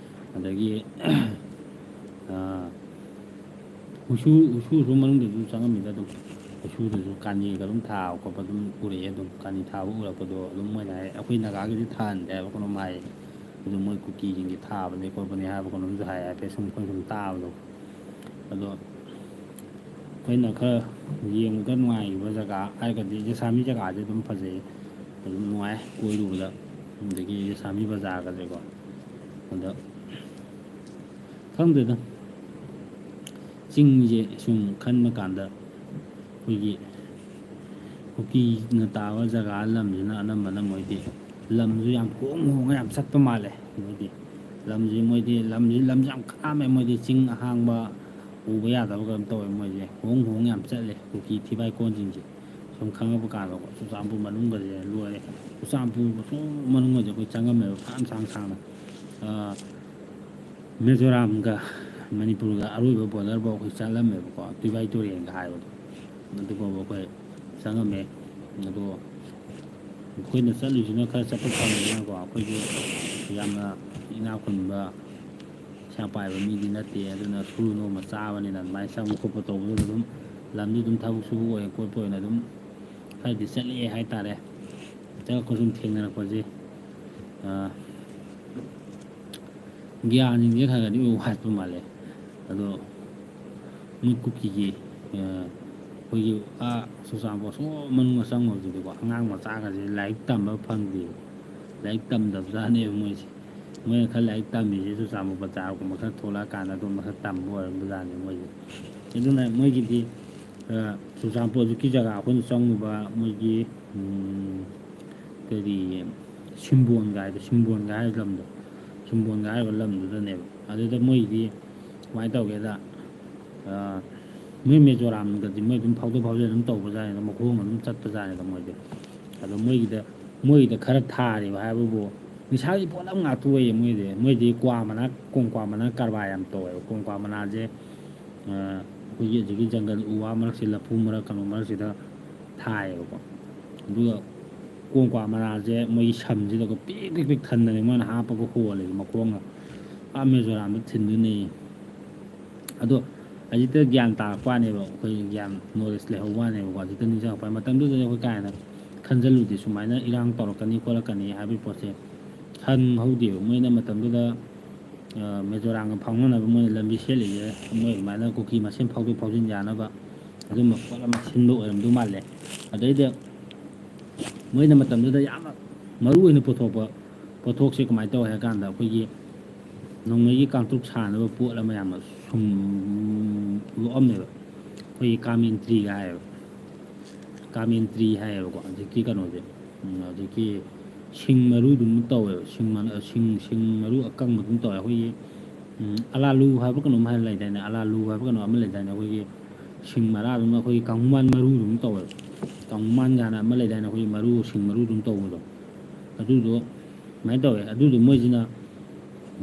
ꯑꯗꯒꯤ, ꯑ, ꯍꯨꯏꯁꯨ, ꯍꯨꯏꯁꯨ ꯃꯅꯨꯡꯗꯁꯨ ꯆꯪꯉꯝꯃꯤꯗ ꯑꯗꯨꯝ꯫ ꯂꯩꯁꯨꯗꯁꯨ ꯀꯥꯅꯤꯒ ꯑꯗꯨꯝ ꯊꯥꯕ ꯈꯣꯠꯄ ꯑꯗꯨꯝ ꯎꯔꯛꯑꯦ꯫ ꯑꯗꯨꯝ ꯀꯥꯅꯤ ꯊꯥꯕ ꯎꯔꯛꯄꯗꯣ ꯑꯗꯨꯝ ꯃꯣꯏꯅ ꯍꯥꯏ, "ꯑꯩꯈꯣꯏ ꯅꯥꯒꯥꯒꯤꯗꯤ ꯊꯥꯍꯟꯗꯦ" ꯍꯥꯏꯕ ꯀꯩꯅꯣꯝ ꯍꯥꯏ꯫ ꯑꯗꯨ ꯃꯣꯏ ꯀꯨꯀꯤꯁꯤꯡꯒꯤ ꯊꯥꯕꯅꯦ ꯈꯣꯠꯄꯅꯦ ꯍꯥꯏꯕ ꯀꯩꯅꯣꯝꯁꯨ ꯍꯥꯏ, ꯍꯥꯏꯐꯦꯠ ꯁꯨꯝ ꯑꯩꯈꯣꯏꯅ ꯁꯨꯝ ꯇꯥꯕꯗꯣ꯫ ꯑꯗꯣ ꯑꯩꯈꯣꯏꯅ ꯈꯔ ꯌꯦꯡꯕꯗ ꯅꯨꯡꯉꯥꯏꯈꯤꯕ ꯖꯒꯥ ꯍꯥꯏꯔꯒꯗꯤ ꯖꯁꯥꯃꯤ ꯖꯒꯥꯁꯦ ꯑꯗꯨꯝ ꯐꯖꯩ, ꯑꯗꯨꯝ ꯅꯨꯡꯉꯥꯏ ꯀꯣꯏꯔꯨꯕꯗ꯫ ꯑꯗꯒꯤ ꯖꯁꯥꯃꯤ ꯕꯖꯥꯔꯒꯁꯦꯀꯣ꯫ ꯑꯗ ꯈꯪꯗꯦꯗ, ꯆꯤꯡꯁꯦ ꯁꯨꯝ ꯈꯟꯕ ꯀꯥꯟꯗ ꯑꯩꯈꯣꯏꯒꯤ ꯀꯨꯀꯤꯅ ꯇꯥꯕ ꯖꯒꯥ ꯂꯝꯁꯤꯅ ꯑꯅꯝꯕꯅ ꯃꯣꯏꯗꯤ ꯂꯝꯁꯨ ꯌꯥꯝ ꯍꯣꯡ ꯍꯣꯡꯉ ꯌꯥꯝ ꯆꯠꯄ ꯃꯥꯜꯂꯦ꯫ ꯃꯣꯏꯗꯤ ꯂꯝꯁꯤ, ꯃꯣꯏꯗꯤ ꯂꯝꯁꯤ, ꯂꯝꯁꯤ ꯌꯥꯝ ꯈꯥꯝꯃꯦ꯫ ꯃꯣꯏꯗꯤ ꯆꯤꯡ ꯑꯍꯥꯡꯕ ꯎꯕ ꯌꯥꯗꯕ ꯀꯩꯅꯣꯝ ꯇꯧꯋꯦ꯫ ꯃꯣꯏꯁꯦ ꯍꯣꯡ ꯍꯣꯡ ꯌꯥꯝ ꯆꯠꯂꯦ ꯀꯨꯀꯤ ꯊꯤꯕꯥꯏ ꯀꯣꯟꯁꯤꯡꯁꯦ꯫ ꯁꯨꯝ ꯈꯪꯉꯛꯄ ꯀꯥꯟꯗꯀꯣ, ꯆꯨꯔꯆꯥꯟꯄꯨꯔ ꯃꯅꯨꯡꯒꯁꯦ ꯂꯣꯏꯔꯦ꯫ ꯆꯨꯔꯆꯥꯟꯄꯨꯔ ꯃꯅꯨꯡꯒꯁꯦ ꯑꯩꯈꯣꯏ ꯆꯪꯉꯝꯃꯦꯕ ꯐꯅꯌꯥꯝ ꯁꯥꯡ ꯁꯥꯡꯅ꯫ ꯑꯥ, ꯃꯤꯖꯣꯔꯥꯝꯒ ꯃꯅꯤꯄꯨꯔꯒ ꯑꯔꯣꯏꯕ ꯕꯣꯔꯗꯔꯐꯥꯎ ꯑꯩꯈꯣꯏ ꯆꯠꯂꯝꯃꯦꯕꯀꯣ, ꯇꯨꯏꯕꯥꯏ ꯇꯨꯔꯦꯜꯒ ꯍꯥꯏꯕꯗꯣ꯫ ꯑꯗꯨꯐꯥꯎꯕ ꯑꯩꯈꯣꯏ ꯆꯪꯉꯝꯃꯦ꯫ ꯑꯗꯣ ꯑꯩꯈꯣꯏꯅ ꯆꯠꯂꯤꯁꯤꯅ ꯈꯔ ꯆꯠꯄ ꯐꯪꯉꯤꯗꯅꯀꯣ, ꯑꯩꯈꯣꯏꯁꯨ ꯌꯥꯝꯅ ꯏꯅꯥꯛ ꯈꯨꯟꯕ, ꯄꯩꯁꯥ ꯄꯥꯏꯕ ꯃꯤꯗꯤ ꯅꯠꯇꯦ꯫ ꯑꯗꯨꯅ ꯁꯨꯔꯨ ꯅꯣꯝꯕ ꯆꯥꯕꯅꯤꯅ ꯑꯗꯨꯃꯥꯏꯅ ꯆꯪꯕ ꯈꯣꯠꯄ ꯇꯧꯕꯗꯨꯗ ꯑꯗꯨꯝ ꯂꯝꯗꯤ ꯑꯗꯨꯝ ꯊꯕꯛ ꯁꯨꯕ ꯑꯣꯏꯅ ꯈꯣꯠꯄ ꯑꯣꯏꯅ ꯑꯗꯨꯝ ꯈꯔꯗꯤ ꯆꯠꯂꯛꯑꯦ ꯍꯥꯏꯇꯥꯔꯦ꯫ ꯆꯠꯂꯛꯄ ꯁꯨꯝ ꯊꯦꯡꯅꯔꯛꯄꯁꯦ, ꯑꯥ, ꯒ꯭ꯌꯥꯟꯁꯤꯡꯁꯦ ꯈꯔ ꯈꯔꯗꯤ ꯋꯥꯠꯄ ꯃꯥꯜꯂꯦ꯫ ꯑꯗꯣ ꯃꯣꯏ ꯀꯨꯀꯤꯒꯤ, ꯑꯥ, ꯑꯩꯈꯣꯏꯒꯤ ꯑꯥ ꯆꯨꯔꯆꯥꯟꯄꯨꯔ ꯑꯁꯣꯝ ꯃꯅꯨꯡꯗ ꯆꯪꯉꯨꯕꯗꯨꯗꯤꯀꯣ, ꯑꯉꯥꯡ ꯃꯆꯥꯒꯁꯦ ꯂꯥꯏꯔꯤꯛ ꯇꯝꯕ ꯐꯪꯗꯦꯕ꯫ ꯂꯥꯏꯔꯤꯛ ꯇꯝꯗꯕꯖꯥꯠꯅꯦꯕ ꯃꯣꯏꯁꯦ꯫ ꯃꯣꯏꯅ ꯈꯔ ꯂꯥꯏꯔꯤꯛ ꯇꯝꯃꯤꯁꯦ ꯆꯨꯔꯆꯥꯟꯄꯨꯔ ꯕꯖꯥꯔꯒꯨꯝꯕ ꯈꯔ ꯊꯣꯛꯂꯛꯑꯀꯥꯟꯗ ꯑꯗꯨꯝꯕ ꯈꯔ ꯇꯝꯕ ꯑꯣꯏꯔꯝꯕꯖꯥꯠꯅꯦ ꯃꯣꯏꯁꯦ꯫ ꯑꯗꯨꯅ ꯃꯣꯏꯒꯤꯗꯤ, ꯑ, ꯆꯨꯔꯆꯥꯟꯄꯨꯔ ꯍꯧꯖꯤꯛꯀꯤ ꯖꯒꯥ ꯑꯩꯈꯣꯏꯅ ꯆꯪꯉꯨꯕ ꯃꯣꯏꯒꯤ, ꯎꯝ, ꯀꯔꯤ, ꯁꯤꯝꯕꯣꯟꯒ ꯍꯥꯏꯕ, ꯁꯤꯝꯕꯣꯟꯒ ꯍꯥꯏꯕ ꯂꯝꯗꯣ, ꯁꯤꯝꯕꯣꯟꯒ ꯍꯥꯏꯔꯤꯕ ꯂꯝꯗꯨꯗꯅꯦꯕ꯫ ꯑꯗꯨꯗ ꯃꯣꯏꯒꯤꯗꯤ ꯀꯃꯥꯏꯅ ꯇꯧꯒꯦꯗ, ꯑ, ꯃꯣꯏ ꯃꯤꯖꯣꯔꯥꯝꯒꯗꯤ ꯃꯣꯏ ꯑꯗꯨꯝ ꯐꯥꯎꯗꯣꯛ ꯐꯥꯎꯖꯤꯟ ꯑꯗꯨꯝ ꯇꯧꯕꯖꯥꯠꯅꯤꯗ, ꯃꯈꯣꯡ ꯑꯗꯨꯝ ꯆꯠꯄꯖꯥꯠꯅꯤꯗ ꯃꯣꯏꯗꯤ꯫ ꯑꯗꯣ ꯃꯣꯏꯒꯤꯗ, ꯃꯣꯏꯒꯤꯗ ꯈꯔ ꯊꯥꯔꯤꯕ ꯍꯥꯏꯕꯕꯨ ꯅꯤꯁꯥꯒꯤ ꯄꯣꯠ ꯑꯃ ꯉꯥꯛꯇ ꯑꯣꯏꯌꯦ ꯃꯣꯏꯗꯤ꯫ ꯃꯣꯏꯗꯤ ꯀ꯭ꯋꯥ ꯃꯅꯥ, ꯀꯣꯡꯀ꯭ꯋꯥ ꯃꯅꯥ ꯀꯔꯕꯥꯔ ꯌꯥꯝ ꯇꯧꯋꯦꯕ꯫ ꯀꯣꯡꯀ꯭ꯋꯥ ꯃꯅꯥꯁꯦ, ꯑ, ꯑꯩꯈꯣꯏꯒꯤ ꯍꯧꯖꯤꯛꯀꯤ ꯖꯪꯒꯜ ꯎ ꯋꯥ ꯃꯔꯛꯁꯦ, ꯂꯐꯨ ꯃꯔꯛ, ꯀꯩꯅꯣ ꯃꯔꯛꯁꯤꯗ ꯊꯥꯏꯌꯦꯕꯀꯣ꯫ ꯑꯗꯨꯒ ꯀꯣꯡꯀ꯭ꯋꯥ ꯃꯅꯥꯁꯦ ꯃꯣꯏꯒꯤ ꯁꯝꯁꯤꯗꯀꯣ ꯄꯤꯛ ꯄꯤꯛ ꯄꯤꯛ ꯊꯟꯗꯅꯦ ꯃꯣꯏꯅ ꯍꯥꯞꯄꯒ ꯍꯣꯜꯂꯦꯕ ꯃꯈꯣꯡꯅ꯫ ꯑꯥ ꯃꯤꯖꯣꯔꯥꯝꯗ ꯊꯤꯟꯗꯣꯏꯅꯦ꯫ ꯑꯗꯣ ꯑꯁꯤꯗ ꯒ꯭ꯌꯥꯟ ꯇꯥꯔꯛꯄ ꯋꯥꯅꯦꯕ, ꯑꯩꯈꯣꯏ ꯒ꯭ꯌꯥꯟ, ꯅꯣꯂꯦꯖ ꯂꯩꯍꯧꯕ ꯋꯥꯅꯦꯕꯀꯣ꯫ ꯑꯁꯤꯗ ꯅꯤꯡꯁꯤꯡꯉꯛꯄ ꯃꯇꯝꯗꯨꯗꯗꯤ ꯑꯩꯈꯣꯏ ꯀꯥ ꯍꯦꯟꯅ ꯈꯟꯖꯜꯂꯨꯗꯦ, ꯁꯨꯃꯥꯏꯅ ꯏꯔꯥꯡ ꯇꯧꯔꯛꯀꯅꯤ ꯈꯣꯠꯂꯛꯀꯅꯤ ꯍꯥꯏꯕꯒꯤ ꯄꯣꯠꯁꯦ ꯈꯪꯍꯧꯗꯦꯕ꯫ ꯃꯣꯏꯅ ꯃꯇꯝꯗꯨꯗ, ꯑ, ꯃꯤꯖꯣꯔꯥꯝꯒ ꯐꯥꯎꯅꯅꯕ ꯃꯣꯏꯅ ꯂꯝꯕꯤ ꯁꯦꯠꯂꯤꯁꯦ, ꯃꯣꯏ ꯑꯗꯨꯃꯥꯏꯅ ꯀꯨꯀꯤ ꯃꯁꯦꯟ ꯐꯥꯎꯗꯣꯛ ꯐꯥꯎꯖꯤꯟ ꯌꯥꯅꯕ ꯑꯗꯨꯝꯕ ꯄꯣꯠ ꯑꯃ ꯁꯤꯟꯕ ꯑꯣꯏꯔꯝꯗꯧ ꯃꯥꯜꯂꯦ꯫ ꯑꯗꯩꯗ ꯃꯣꯏꯅ ꯃꯇꯝꯗꯨꯗ ꯌꯥꯝꯅ ꯃꯔꯨ ꯑꯣꯏꯅ ꯄꯨꯊꯣꯛꯄ ꯄꯣꯠꯊꯣꯛꯁꯦ ꯀꯃꯥꯏꯅ ꯇꯧꯋꯦ ꯍꯥꯏ ꯀꯥꯟꯗ, ꯑꯩꯈꯣꯏꯒꯤ ꯅꯣꯡꯃꯩꯒꯤ ꯀꯥꯡꯇ꯭ꯔꯨꯛ ꯁꯥꯅꯕ ꯄꯣꯠ ꯑꯃ ꯌꯥꯝꯅ ꯁꯨꯝꯂꯣꯛꯑꯝꯃꯦꯕ, ꯑꯩꯈꯣꯏꯒꯤ ꯀꯥꯃꯦꯟꯇ꯭ꯔꯤꯒ ꯍꯥꯏꯌꯦꯕ꯫ ꯀꯥꯃꯦꯟꯇ꯭ꯔꯤ ꯍꯥꯏꯌꯦꯕꯀꯣ, ꯍꯧꯖꯤꯛꯀꯤ ꯀꯩꯅꯣꯁꯦ꯫ ꯎꯝ, ꯍꯧꯖꯤꯛꯀꯤ ꯁꯤꯡ ꯃꯔꯨꯗꯨꯝ ꯇꯧꯋꯦꯕ, ꯁꯤꯡ ꯃꯅ-, ꯁꯤꯡ, ꯁꯤꯡ ꯃꯔꯨ ꯑꯀꯪꯕꯗꯨꯝ ꯇꯧꯋꯦ꯫ ꯑꯩꯈꯣꯏꯒꯤ, ꯎꯝ, ꯑꯂꯥꯂꯨ ꯍꯥꯏꯕ ꯀꯩꯅꯣꯝ ꯍꯥꯏꯅ ꯂꯩꯗꯥꯏꯅꯦ, ꯑꯂꯥꯂꯨ ꯍꯥꯏꯕ ꯀꯩꯅꯣ ꯑꯃ ꯂꯩꯗꯥꯏꯅꯦ, ꯑꯩꯈꯣꯏꯒꯤ ꯁꯤꯡ ꯃꯔꯥꯗꯨꯝ, ꯑꯩꯈꯣꯏꯒꯤ ꯀꯥꯡꯍꯨꯃꯥꯟ ꯃꯔꯨꯗꯨꯝ ꯇꯧꯋꯦꯕ꯫ ꯀꯥꯡꯍꯨꯃꯥꯟ ꯀꯥꯏꯅ ꯑꯃ ꯂꯩꯗꯥꯏꯅꯦ, ꯑꯩꯈꯣꯏꯒꯤ ꯃꯔꯨ, ꯁꯤꯡ ꯃꯔꯨꯗꯨꯝ ꯇꯧꯕꯗꯣ, ꯑꯗꯨꯗꯣ ꯑꯗꯨꯃꯥꯏꯅ ꯇꯧꯋꯦ꯫ ꯑꯗꯨꯗꯣ ꯃꯣꯏꯁꯤꯅ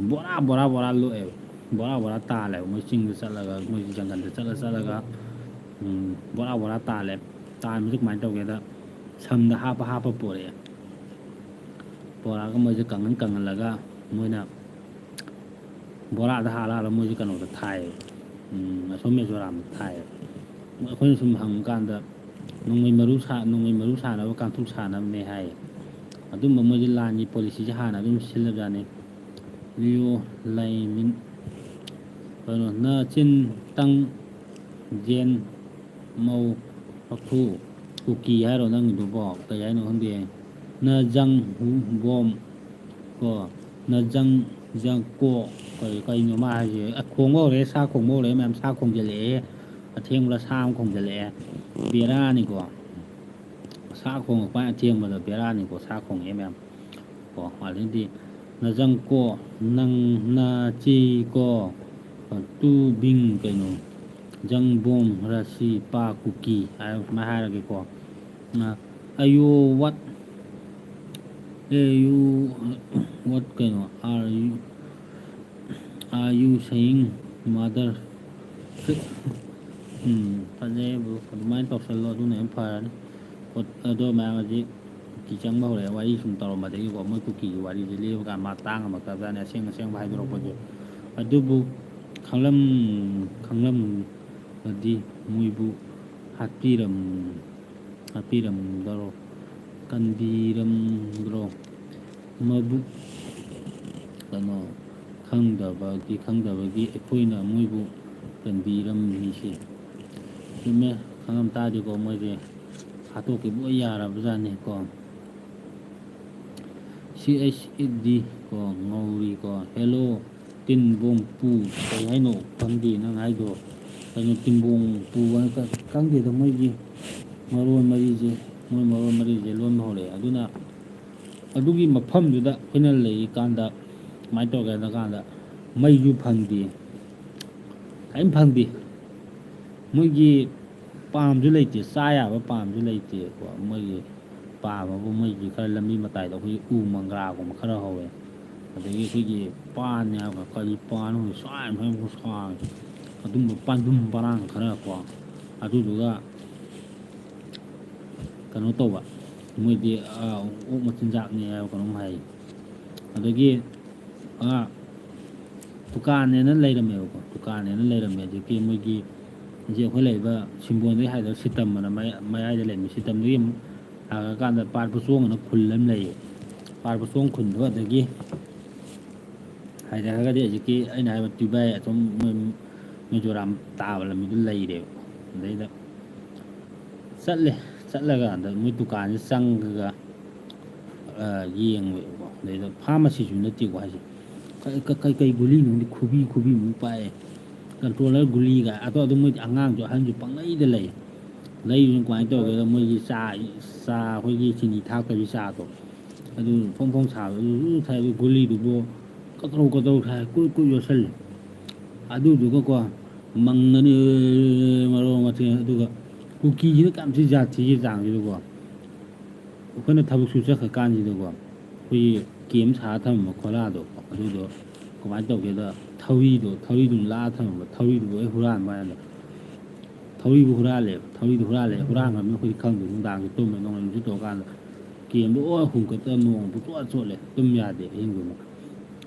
ꯕꯣꯔꯥ ꯕꯣꯔꯥ ꯕꯣꯔꯥ ꯂꯣꯛꯑꯦꯕ, ꯕꯣꯔꯥ ꯕꯣꯔꯥ ꯇꯥꯜꯂꯦꯕ꯫ ꯃꯣꯏ ꯆꯤꯡꯗ ꯆꯠꯂꯒ, ꯃꯣꯏ ꯖꯪꯒꯜꯗ ꯆꯠꯂ ꯆꯠꯂꯒ, ꯎꯝ, ꯕꯣꯔꯥ ꯕꯣꯔꯥ ꯇꯥꯜꯂꯦ꯫ ꯇꯥꯟꯕꯁꯦ ꯀꯃꯥꯏꯅ ꯇꯧꯒꯦꯗ, ꯁꯝꯗ ꯍꯥꯞꯄ ꯍꯥꯞꯄ ꯄꯣꯔꯛꯑꯦ꯫ ꯄꯣꯔꯛꯑꯒ ꯃꯣꯏꯁꯦ ꯀꯪꯍꯟ ꯀꯪꯍꯜꯂꯒ ꯃꯣꯏꯅ ꯕꯣꯔꯥꯗ ꯍꯥꯜꯂ ꯍꯥꯜꯂ ꯃꯣꯏꯁꯦ ꯀꯩꯅꯣꯗ ꯊꯥꯏꯌꯦꯕ, ꯎꯝ, ꯑꯁꯣꯝ ꯃꯤꯖꯣꯔꯥꯝꯗ ꯊꯥꯏꯌꯦꯕ꯫ ꯑꯩꯈꯣꯏꯅ ꯁꯨꯝ ꯍꯪꯕ ꯀꯥꯟꯗ ꯅꯣꯡꯃꯩ ꯃꯔꯨ ꯁꯥ-, ꯅꯣꯡꯃꯩ ꯃꯔꯨ ꯁꯥꯅꯕ ꯀꯥꯡꯇ꯭ꯔꯨꯛ ꯁꯥꯅꯕꯅꯦ ꯍꯥꯏꯌꯦ꯫ ꯑꯗꯨꯝꯕ ꯃꯣꯏꯁꯦ ꯂꯥꯟꯒꯤ ꯄꯣꯂꯤꯁꯤꯁꯦ ꯍꯥꯟꯅ ꯑꯗꯨꯝ ꯁꯤꯜꯂꯕꯖꯥꯠꯅꯤ꯫ ꯂꯤꯌꯣ ꯂꯥꯏꯃꯤꯟ-, ꯀꯩꯅꯣ, ꯅꯆꯤꯟ ꯇꯪ ꯖꯦꯟ ꯃꯧ ꯍꯥꯊꯨ ꯀꯨꯀꯤ ꯍꯥꯏꯔꯣ ꯅꯪꯒꯤꯗꯨꯕꯣ? ꯀꯩ ꯍꯥꯏꯅꯣ ꯈꯪꯗꯦ꯫ ꯅꯖꯪ ꯍꯨ ꯕꯣꯝ ꯀꯣ, ꯅꯖꯪ ꯖꯪ ꯀꯣ, ꯀꯩ, ꯀꯩꯅꯣ ꯃꯥ ꯍꯥꯏꯁꯦ? ꯑ, ꯈꯣꯡꯕ ꯍꯧꯔꯛꯑꯦ, ꯁꯥ ꯈꯣꯡꯕ ꯍꯧꯔꯛꯑꯦ ꯃꯌꯥꯝ, ꯁꯥ ꯈꯣꯡꯖꯜꯂꯛꯑꯦ꯫ ꯑꯊꯦꯡꯕꯗ ꯁꯥ ꯑꯃ ꯈꯣꯡꯖꯜꯂꯛꯑꯦ꯫ ꯕꯦꯔꯥꯅꯤꯀꯣ꯫ ꯁꯥ ꯈꯣꯡꯉꯛꯄ ꯑꯊꯦꯡꯕꯗ ꯕꯦꯔꯥꯅꯤꯀꯣ, ꯁꯥ ꯈꯣꯡꯉꯛꯑꯦ ꯃꯌꯥꯝ꯫ ꯀꯣ, ꯑꯗꯩꯗꯤ ꯅꯖꯪ ꯀꯣ, ꯅꯪ, ꯅꯆꯤ ꯀꯣ, ꯇꯨ ꯕꯤꯡ ꯀꯩꯅꯣ, ꯖꯪ ꯕꯣꯝ ꯔꯁꯤ ꯄꯥ ꯀꯨꯀꯤ ꯍꯥꯏꯔ ꯁꯨꯃꯥꯏꯅ ꯍꯥꯏꯔꯒꯦꯀꯣ꯫ ꯑ, ꯑꯌꯣ what, ꯑꯦ ꯌꯨ what ꯀꯩꯅꯣ, are you, are you saying mother? ꯎꯝ, ꯐꯖꯩ bro, ꯑꯗꯨꯃꯥꯏꯅ ꯇꯧꯁꯜꯂꯣ, ꯑꯗꯨꯅ ꯍꯦꯟꯅ ꯐꯔꯅꯤ꯫ ꯈꯣꯠ-, ꯑꯗꯣ ꯃꯌꯥꯝ ꯍꯧꯖꯤꯛ ꯀꯨꯀꯤ ꯆꯪꯕ ꯍꯧꯔꯛꯑꯦ꯫ ꯋꯥꯔꯤ ꯁꯨꯝ ꯇꯧꯔꯝꯕꯗꯒꯤꯀꯣ, ꯃꯣꯏ ꯀꯨꯀꯤꯒꯤ ꯋꯥꯔꯤꯁꯦ ꯂꯤꯕ ꯀꯥꯟꯗ ꯃꯥ ꯇꯥ ꯉꯝꯃꯛꯇꯕꯖꯥꯠꯅꯤ, ꯑꯁꯦꯡ ꯑꯁꯦꯡꯕ ꯍꯥꯏꯗꯣꯔꯛꯄꯁꯦ꯫ ꯑꯗꯨꯕꯨ ꯈꯪꯂꯝ ꯈꯪꯂꯝꯂꯗꯤ ꯃꯣꯏꯕꯨ ꯍꯥꯠꯄꯤꯔꯝ ꯍꯥꯠꯄꯤꯔꯝꯗ꯭ꯔꯣ? ꯀꯟꯕꯤꯔꯝꯗ꯭ꯔꯣ? ꯃꯕꯨꯛ ꯀꯩꯅꯣ ꯈꯪꯗꯕꯒꯤ ꯈꯪꯗꯕꯒꯤ ꯑꯩꯈꯣꯏꯅ ꯃꯣꯏꯕꯨ ꯀꯟꯕꯤꯔꯝꯃꯤꯁꯦ꯫ ꯆꯨꯝꯃꯦ꯫ ꯈꯪꯉꯝ ꯇꯥꯔꯗꯤꯀꯣ ꯃꯣꯏꯁꯦ ꯍꯥꯠꯇꯣꯛꯈꯤꯕ ꯂꯣꯏ ꯌꯥꯔꯕꯖꯥꯠꯅꯤꯀꯣ꯫ ꯁꯤ ꯑꯩꯆ ꯑꯦ ꯗꯤ ꯀꯣ ꯉꯧꯔꯤꯀꯣ꯫ ꯍꯦꯜꯂꯣ꯫ ꯇꯤꯟꯕꯣꯡ ꯄꯨ꯫ ꯀꯩ ꯍꯥꯏꯅꯣ ꯈꯪꯗꯦ ꯅꯪ ꯍꯥꯏꯗꯣ꯫ ꯀꯩꯅꯣ ꯇꯤꯟꯕꯣꯡ ꯄꯨ ꯍꯥꯏꯅ ꯈꯪꯗꯦꯗ ꯃꯣꯏꯒꯤ ꯃꯔꯣꯟ ꯃꯔꯤꯁꯦ꯫ ꯃꯣꯏ ꯃꯔꯣꯟ ꯃꯔꯤꯁꯦ ꯂꯣꯟꯕ ꯍꯧꯔꯛꯑꯦ꯫ ꯑꯗꯨꯅ ꯑꯗꯨꯒꯤ ꯃꯐꯝꯗꯨꯗ ꯑꯩꯈꯣꯏꯅ ꯂꯩꯔꯤꯀꯥꯟꯗ ꯀꯃꯥꯏꯅ ꯇꯧꯒꯦ ꯍꯥꯏꯅ ꯀꯥꯟꯗ ꯃꯩꯁꯨ ꯐꯪꯗꯦ꯫ ꯀꯔꯤꯝ ꯐꯪꯗꯦ꯫ ꯃꯣꯏꯒꯤ ꯄꯥꯝꯁꯨ ꯂꯩꯇꯦ, ꯆꯥ ꯌꯥꯕ ꯄꯥꯝꯁꯨ ꯂꯩꯇꯦꯀꯣ꯫ ꯃꯣꯏꯒꯤ ꯄꯥꯝꯕꯕꯨ ꯃꯣꯏꯒꯤ ꯈꯔ ꯂꯝꯕꯤ ꯃꯇꯥꯏꯗ ꯑꯩꯈꯣꯏꯒꯤ ꯎ ꯃꯪꯒ꯭ꯔꯥꯒꯨꯝꯕ ꯈꯔ ꯍꯧꯋꯦ꯫ ꯑꯗꯒꯤ ꯑꯩꯈꯣꯏꯒꯤ ꯄꯥꯟꯅꯦ ꯍꯥꯏꯕ ꯀꯔꯤ ꯄꯥꯟꯅꯣ ꯈꯪꯗꯦ, ꯁ꯭ꯋꯥꯏ ꯃꯌꯥꯝ ꯁꯥꯡꯉꯦ꯫ ꯑꯗꯨꯝꯕ ꯄꯥꯟꯗꯨꯝ ꯄꯔꯥꯡ ꯈꯔ ꯀꯣ꯫ ꯑꯗꯨꯗꯨꯒ ꯀꯩꯅꯣ ꯇꯧꯕ ꯃꯣꯏꯗꯤ ꯑꯣꯛ ꯃꯆꯤꯟꯖꯥꯛꯅꯤ ꯍꯥꯏꯕ ꯀꯩꯅꯣꯝ ꯍꯥꯏ꯫ ꯑꯗꯒꯤ ꯗꯨꯀꯥꯟꯅꯦꯅ ꯂꯩꯔꯝꯃꯦꯕꯀꯣ꯫ ꯗꯨꯀꯥꯟꯅꯦꯅ ꯂꯩꯔꯝꯃꯦ꯫ ꯑꯗꯒꯤ ꯃꯣꯏꯒꯤ ꯍꯧꯖꯤꯛ ꯑꯩꯈꯣꯏ ꯂꯩꯔꯤꯕ ꯁꯤꯝꯕꯣꯟꯗꯒꯤ ꯍꯥꯏꯗ꯭ꯔ ꯁꯤꯇꯝꯕꯅ ꯃꯌꯥꯏꯗ ꯂꯩꯔꯝꯃꯦ꯫ ꯁꯤꯇꯝꯗꯒꯤ ꯑꯃꯨꯛ ꯍꯥꯏꯔꯀꯥꯟꯗ ꯄꯥꯠ ꯄꯣꯠꯁꯣꯡ ꯑꯅ ꯈꯨꯜ ꯑꯃ ꯂꯩꯌꯦ꯫ ꯄꯥꯠ ꯄꯣꯠꯁꯣꯡ ꯈꯨꯜꯗꯣ ꯑꯗꯒꯤ ꯍꯥꯏꯊꯔꯒꯗꯤ ꯍꯧꯖꯤꯛꯀꯤ ꯑꯩꯅ ꯍꯥꯏꯕ ꯇꯨꯏꯕꯥꯏ ꯑꯁꯣꯝ ꯃꯤꯖꯣꯔꯥꯝ ꯇꯥꯕ ꯂꯝꯕꯤꯗꯨ ꯂꯩꯔꯦꯕ꯫ ꯑꯗꯩꯗ ꯆꯠꯂꯦ꯫ ꯆꯠꯂꯒ ꯑꯗ ꯃꯣꯏ ꯗꯨꯀꯥꯟꯁꯤ ꯆꯪꯉꯒ ꯌꯦꯡꯕ꯫ ꯑꯗꯩꯗ ꯐꯥꯔꯃꯥꯁꯤꯁꯨ ꯅꯠꯇꯦꯀꯣ ꯍꯥꯏꯁꯦ꯫ ꯀꯩ ꯀꯩ ꯒꯨꯂꯤꯅꯣꯗꯤ ꯈꯨꯕꯤ ꯈꯨꯕꯤꯃꯨꯛ ꯄꯥꯛꯑꯦ꯫ ꯀꯟꯇ꯭ꯔꯣꯂꯔ ꯒꯨꯂꯤꯒ ꯑꯗꯣ ꯑꯗꯨꯝ ꯃꯣꯏꯗꯤ ꯑꯉꯥꯡꯁꯨ ꯑꯍꯟꯁꯨ ꯄꯪꯂꯩꯗ ꯂꯩ꯫ ꯂꯩꯕꯅꯤ ꯀꯃꯥꯏꯅ ꯇꯧꯒꯦꯗ ꯃꯣꯏꯒꯤ ꯆꯥ ꯆꯥ ꯑꯩꯈꯣꯏꯒꯤ ꯆꯤꯅꯤ ꯊꯥꯛꯇꯕꯤ ꯆꯥꯗꯣ ꯑꯗꯨ ꯐꯣꯡ ꯐꯣꯡ ꯁꯥꯕ ꯑꯗꯨꯁꯨ ꯊꯛꯑꯦ꯫ ꯑꯗꯨ ꯒꯨꯂꯤꯗꯨꯕꯨ ꯀꯇꯧ ꯀꯇꯧ ꯊꯥꯏ ꯀꯨꯠ ꯀꯨꯠ ꯌꯣꯠꯁꯜꯂꯤ꯫ ꯑꯗꯨꯗꯨꯒꯀꯣ ꯃꯪꯒꯅꯤ ꯃꯔꯣꯡ ꯃꯊꯦꯜ꯫ ꯑꯗꯨꯒ ꯀꯨꯀꯤꯁꯤꯅ ꯀꯌꯥꯝ ꯊꯤ ꯖꯥꯠ ꯊꯤꯒꯦ ꯆꯥꯡꯁꯤꯗꯀꯣ꯫ ꯑꯩꯈꯣꯏꯅ ꯊꯕꯛ ꯁꯨ ꯆꯠꯈ꯭ꯔ ꯀꯥꯟꯁꯤꯗꯀꯣ ꯑꯩꯈꯣꯏꯒꯤ ꯀꯦꯝ ꯁꯥꯔ ꯊꯝꯃꯝꯕ ꯈꯣꯂꯥꯗꯣ ꯑꯗꯨꯗꯣ ꯀꯃꯥꯏꯅ ꯇꯧꯒꯦꯗ ꯊꯧꯔꯤꯗꯣ ꯊꯧꯔꯤꯗꯨ ꯂꯥꯛꯑ ꯊꯝꯃꯝꯕ ꯊꯧꯔꯤꯗꯨꯕꯨ ꯑꯩ ꯍꯨꯔꯥꯟꯕ ꯍꯥꯏꯅ ꯊꯧꯔꯤꯕꯨ ꯍꯨꯔꯥꯜꯂꯦꯕ꯫ ꯊꯧꯔꯤꯗꯨ ꯍꯨꯔꯥꯜꯂꯦ꯫ ꯍꯨꯔꯥꯟꯈ꯭ꯔꯕꯅꯤꯅ ꯑꯩꯈꯣꯏꯗꯤ ꯈꯪꯗꯦ꯫ ꯅꯨꯡꯗꯥꯡꯁꯦ ꯇꯨꯝꯃꯦ꯫ ꯅꯣꯡꯂꯩ ꯅꯨꯡꯁꯤꯠ ꯇꯧꯔꯀꯥꯟꯗ ꯀꯦꯝꯗꯣ ꯂꯣꯏ ꯍꯨꯝꯀꯠꯇꯅ ꯅꯣꯡ ꯄꯨꯡꯆꯣꯠ ꯆꯣꯠꯂꯦ꯫ ꯇꯨꯝ ꯌꯥꯗꯦ ꯑꯍꯤꯡꯗꯨꯃ꯫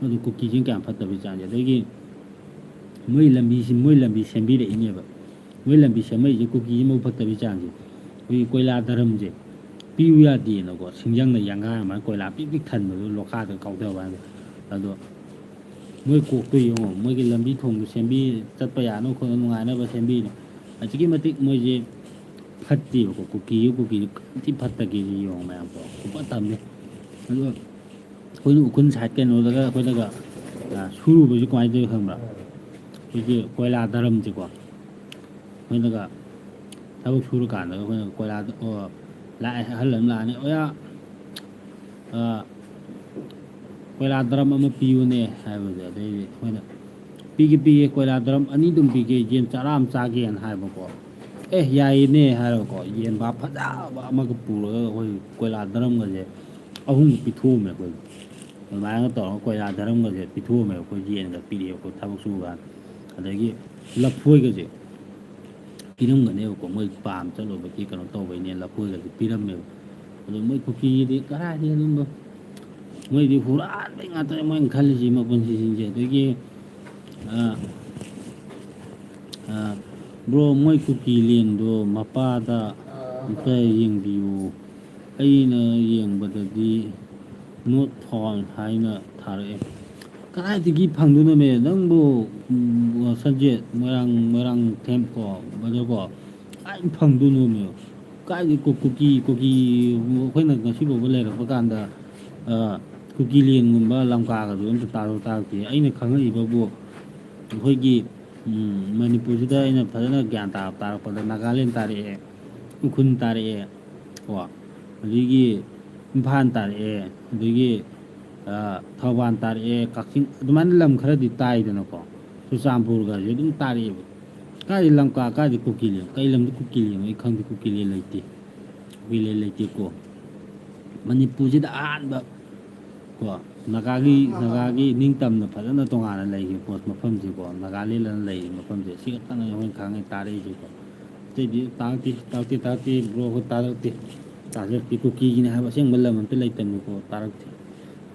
ꯑꯗꯨ ꯀꯨꯀꯤꯁꯤꯅ ꯀꯌꯥꯝ ꯐꯠꯇꯕꯩ ꯆꯥꯡꯁꯦ꯫ ꯑꯗꯒꯤ ꯃꯣꯏ ꯂꯝꯕꯤꯁꯤ, ꯃꯣꯏ ꯂꯝꯕꯤ ꯁꯦꯝꯕꯤꯔꯛꯏꯅꯦꯕ꯫ ꯃꯣꯏ ꯂꯝꯕꯤ ꯁꯦꯝꯃꯛꯏꯁꯦ ꯀꯨꯀꯤꯒꯤ ꯃꯕꯨꯛ ꯐꯠꯇꯕꯒꯤ ꯆꯥꯡꯁꯦ꯫ ꯑꯩꯈꯣꯏꯒꯤ ꯀꯣꯏꯂꯥ ꯗꯔꯝꯁꯦ ꯄꯤꯌꯨ ꯌꯥꯗꯦꯅꯀꯣ, ꯁꯤꯡꯖꯪꯅ ꯌꯥꯡꯈꯥꯏ ꯑꯃ ꯀꯣꯏꯂꯥ ꯄꯤꯛ ꯄꯤꯛ ꯊꯟꯕꯗꯣ ꯂꯣꯈꯥꯗ ꯀꯥꯎꯊꯕ ꯍꯥꯏꯅ꯫ ꯑꯗꯣ ꯃꯣꯏ ꯀꯣꯛꯇꯣ ꯌꯦꯡꯉꯣ, ꯃꯣꯏꯒꯤ ꯂꯝꯕꯤ ꯊꯣꯡꯗꯣ ꯁꯦꯝꯕꯤ, ꯆꯠꯄ ꯌꯥꯅꯕ ꯈꯣꯠꯅ ꯅꯨꯡꯉꯥꯏꯅꯕ ꯁꯦꯝꯕꯤꯅꯦ꯫ ꯑꯁꯨꯛꯀꯤ ꯃꯇꯤꯛ ꯃꯣꯏꯁꯦ ꯐꯠꯇꯦꯕꯀꯣ, ꯀꯨꯀꯤꯒꯤ ꯀꯨꯀꯤꯁꯦ ꯀꯌꯥꯝ ꯊꯤ ꯐꯠꯇꯒꯦꯁꯦ ꯌꯦꯡꯉꯣ ꯃꯌꯥꯝ ꯀꯣ, ꯈꯨꯐꯠꯇ ꯑꯃꯅꯦ꯫ ꯑꯗꯨꯒ ꯑꯩꯈꯣꯏꯅ ꯎꯈ꯭ꯔꯨꯜ ꯁꯥꯏꯠ ꯀꯩꯅꯣꯗꯒ ꯑꯩꯈꯣꯏꯅꯒ, ꯑ, ꯁꯨꯔꯨꯕꯁꯦ ꯀꯃꯥꯏꯅ ꯇꯧꯋꯤ ꯈꯪꯕ꯭ꯔꯥ? ꯑꯩꯈꯣꯏꯒꯤ ꯀꯣꯏꯂꯥ ꯗꯔꯝꯁꯦꯀꯣ, ꯑꯩꯈꯣꯏꯅꯒ ꯊꯕꯛ ꯁꯨꯔꯀꯥꯟꯗꯒ ꯑꯩꯈꯣꯏꯅ ꯀꯣꯏꯂꯥꯗ, ꯑꯣ, ꯂꯥꯛꯑꯦ, ꯑꯍꯜ ꯑꯃ ꯂꯥꯛꯑꯅꯤ, "ꯑꯣꯌꯥ, ꯑ, ꯀꯣꯏꯂꯥ ꯗꯔꯝ ꯑꯃ ꯄꯤꯌꯨꯅꯦ" ꯍꯥꯏꯕꯁꯦ, ꯑꯗꯩꯗꯤ ꯑꯩꯈꯣꯏꯅ, "ꯄꯤꯒꯦ, ꯄꯤꯒꯦ, ꯀꯣꯏꯂꯥ ꯗꯔꯝ ꯑꯅꯤ ꯑꯗꯨꯝ ꯄꯤꯒꯦ, ꯌꯦꯟ ꯆꯔꯥ ꯑꯃ ꯆꯥꯒꯦꯅ" ꯍꯥꯏꯕꯀꯣ꯫ "ꯑꯦ, ꯌꯥꯏꯌꯦꯅꯦ" ꯍꯥꯏꯔꯒꯀꯣ, ꯌꯦꯟ ꯚꯥꯞ ꯐꯖꯕ ꯑꯃꯒ ꯄꯨꯔꯒ ꯑꯩꯈꯣꯏ ꯀꯣꯏꯂꯥ ꯗꯔꯝꯒꯁꯦ ꯑꯍꯨꯝꯒ ꯄꯤꯊꯣꯛꯑꯝꯃꯦ ꯑꯩꯈꯣꯏ꯫ ꯑꯗꯨꯃꯥꯏꯅ ꯇꯧꯔꯒ ꯀꯣꯏꯂꯥ ꯗꯔꯝꯒꯁꯦ ꯄꯤꯊꯣꯛꯑꯝꯃꯦ ꯑꯩꯈꯣꯏ, ꯌꯦꯟꯒ ꯄꯤꯔꯛꯑꯦ ꯑꯩꯈꯣꯏ ꯊꯕꯛ ꯁꯨꯕ ꯀꯥꯟꯗ꯫ ꯑꯗꯒꯤ ꯂꯐꯣꯏꯒꯁꯦ ꯄꯤꯔꯝꯒꯅꯦꯕꯀꯣ, ꯃꯣꯏ ꯄꯥꯝ ꯆꯠꯂꯨꯕꯒꯤ ꯀꯩꯅꯣ ꯇꯧꯕꯩꯅꯦ, ꯂꯐꯣꯏꯒꯁꯦ ꯄꯤꯔꯝꯃꯦꯕ꯫ ꯑꯗꯣ ꯃꯣꯏ ꯀꯨꯀꯤꯒꯤꯗꯤ ꯀꯗꯥꯏꯗꯒꯤ ꯑꯗꯨꯝꯕ, ꯃꯣꯏꯗꯤ ꯍꯨꯔꯥꯟꯕꯩ ꯉꯥꯛꯇꯅꯦ ꯃꯣꯏꯅ ꯈꯜꯂꯤꯁꯤ ꯃꯄꯨꯟꯁꯤꯁꯤꯡꯁꯦ꯫ ꯑꯗꯒꯤ, ꯑ, ꯑ, ꯕ꯭ꯔꯣ, ꯃꯣꯏ ꯀꯨꯀꯤ ꯂꯦꯟꯗꯣ ꯃꯄꯥꯗ ꯑꯝꯇ ꯌꯦꯡꯕꯤꯌꯨ꯫ ꯑꯩꯅ ꯌꯦꯡꯕꯗꯗꯤ not found ꯍꯥꯏꯅ ꯊꯥꯔꯛꯑꯦ꯫ ꯀꯗꯥꯏꯗꯒꯤ ꯐꯪꯗꯣꯏꯅꯣꯃꯦ ꯅꯪꯕꯨ? ꯎꯝ, ꯁꯟꯖꯦꯠ, ꯃꯣꯏꯔꯥꯡ, ꯃꯣꯏꯔꯥꯡ ꯊꯦꯝ ꯀꯣ, ꯕꯖꯥꯔ ꯀꯣ, ꯀꯥꯏ ꯐꯪꯗꯣꯏꯅꯣꯃꯦ? ꯀꯥꯏꯗꯒꯤ ꯀꯨ-, ꯀꯨꯀꯤ, ꯀꯨꯀꯤ, ꯑꯩꯈꯣꯏꯅ ꯉꯁꯤ ꯐꯥꯎꯕ ꯂꯩꯔꯛꯄ ꯀꯥꯟꯗ, ꯑ, ꯀꯨꯀꯤ ꯂꯦꯟꯒꯨꯝꯕ ꯂꯝꯀꯥꯒꯗꯣ ꯑꯝꯇ ꯇꯥꯔꯛ-, ꯇꯥꯔꯛꯇꯦ꯫ ꯑꯩꯅ ꯈꯪꯉꯛꯏꯕꯕꯨ ꯑꯩꯈꯣꯏꯒꯤ, ꯎꯝ, ꯃꯅꯤꯄꯨꯔꯁꯤꯗ ꯑꯩꯅ ꯐꯖꯅ ꯒ꯭ꯌꯥꯟ ꯇꯥ-, ꯇꯥꯔꯛꯄꯗ ꯅꯥꯒꯥꯂꯦꯟ ꯇꯥꯔꯛꯑꯦ, ꯎꯈ꯭ꯔꯨꯜ ꯇꯥꯔꯛꯑꯦ ꯀꯣ, ꯑꯗꯒꯤ ꯏꯝꯐꯥꯜ ꯇꯥꯔꯛꯑꯦ, ꯑꯗꯒꯤ, ꯑ, ꯊꯧꯕꯥꯜ ꯇꯥꯔꯛꯑꯦ, ꯀꯛꯆꯤꯡ, ꯑꯗꯨꯃꯥꯏꯅ ꯂꯝ ꯈꯔꯗꯤ ꯇꯥꯏꯗꯅꯀꯣ, ꯆꯨꯔꯆꯥꯟꯄꯨꯔꯒꯁꯦ ꯑꯗꯨꯝ ꯇꯥꯔꯛꯑꯦꯕ꯫ ꯀꯥꯏꯗꯩ ꯂꯝꯀꯥ, ꯀꯥꯏꯗꯩ ꯀꯨꯀꯤ ꯂꯦꯟ? ꯀꯩ ꯂꯝꯗ ꯀꯨꯀꯤ ꯂꯦꯟꯅꯣ? ꯑꯩ ꯈꯪꯗꯦ, ꯀꯨꯀꯤ ꯂꯦꯟ ꯂꯩꯇꯦ, ꯀꯨꯀꯤ ꯂꯦꯟ ꯂꯩꯇꯦꯀꯣ꯫ ꯃꯅꯤꯄꯨꯔꯁꯤꯗ ꯑꯍꯥꯟꯕ ꯀꯣ, ꯅꯥꯒꯥꯒꯤ, ꯅꯥꯒꯥꯒꯤ ꯅꯤꯡꯇꯝꯅ ꯐꯖꯅ ꯇꯣꯉꯥꯟꯅ ꯂꯩꯈꯤꯕ ꯄꯣꯠ ꯃꯐꯝꯁꯦꯀꯣ, ꯅꯥꯒꯥꯂꯦꯟ ꯑꯅ ꯂꯩꯔꯤꯕ ꯃꯐꯝꯁꯦ, ꯁꯤ ꯈꯛꯇꯪꯅꯦ ꯑꯩꯈꯣꯏꯅ ꯈꯪꯉꯦ, ꯇꯥꯔꯛꯏꯁꯦꯀꯣ꯫ ꯑꯇꯩꯗꯤ ꯇꯥꯔꯛꯇꯦ, ꯇꯥꯔꯛꯇꯦ, ꯇꯥꯔꯛꯇꯦ, ꯕ꯭ꯔꯣ, ꯑꯩꯈꯣꯏ ꯇꯥꯔꯛꯇꯦ, ꯇꯥꯖꯔꯛꯇꯦ꯫ ꯀꯨꯀꯤꯒꯤꯅꯦ ꯍꯥꯏꯕ ꯑꯁꯦꯡꯕ ꯂꯝ ꯑꯝꯇ ꯂꯩꯇꯕꯅꯤꯀꯣ, ꯇꯥꯔꯛꯇꯦ,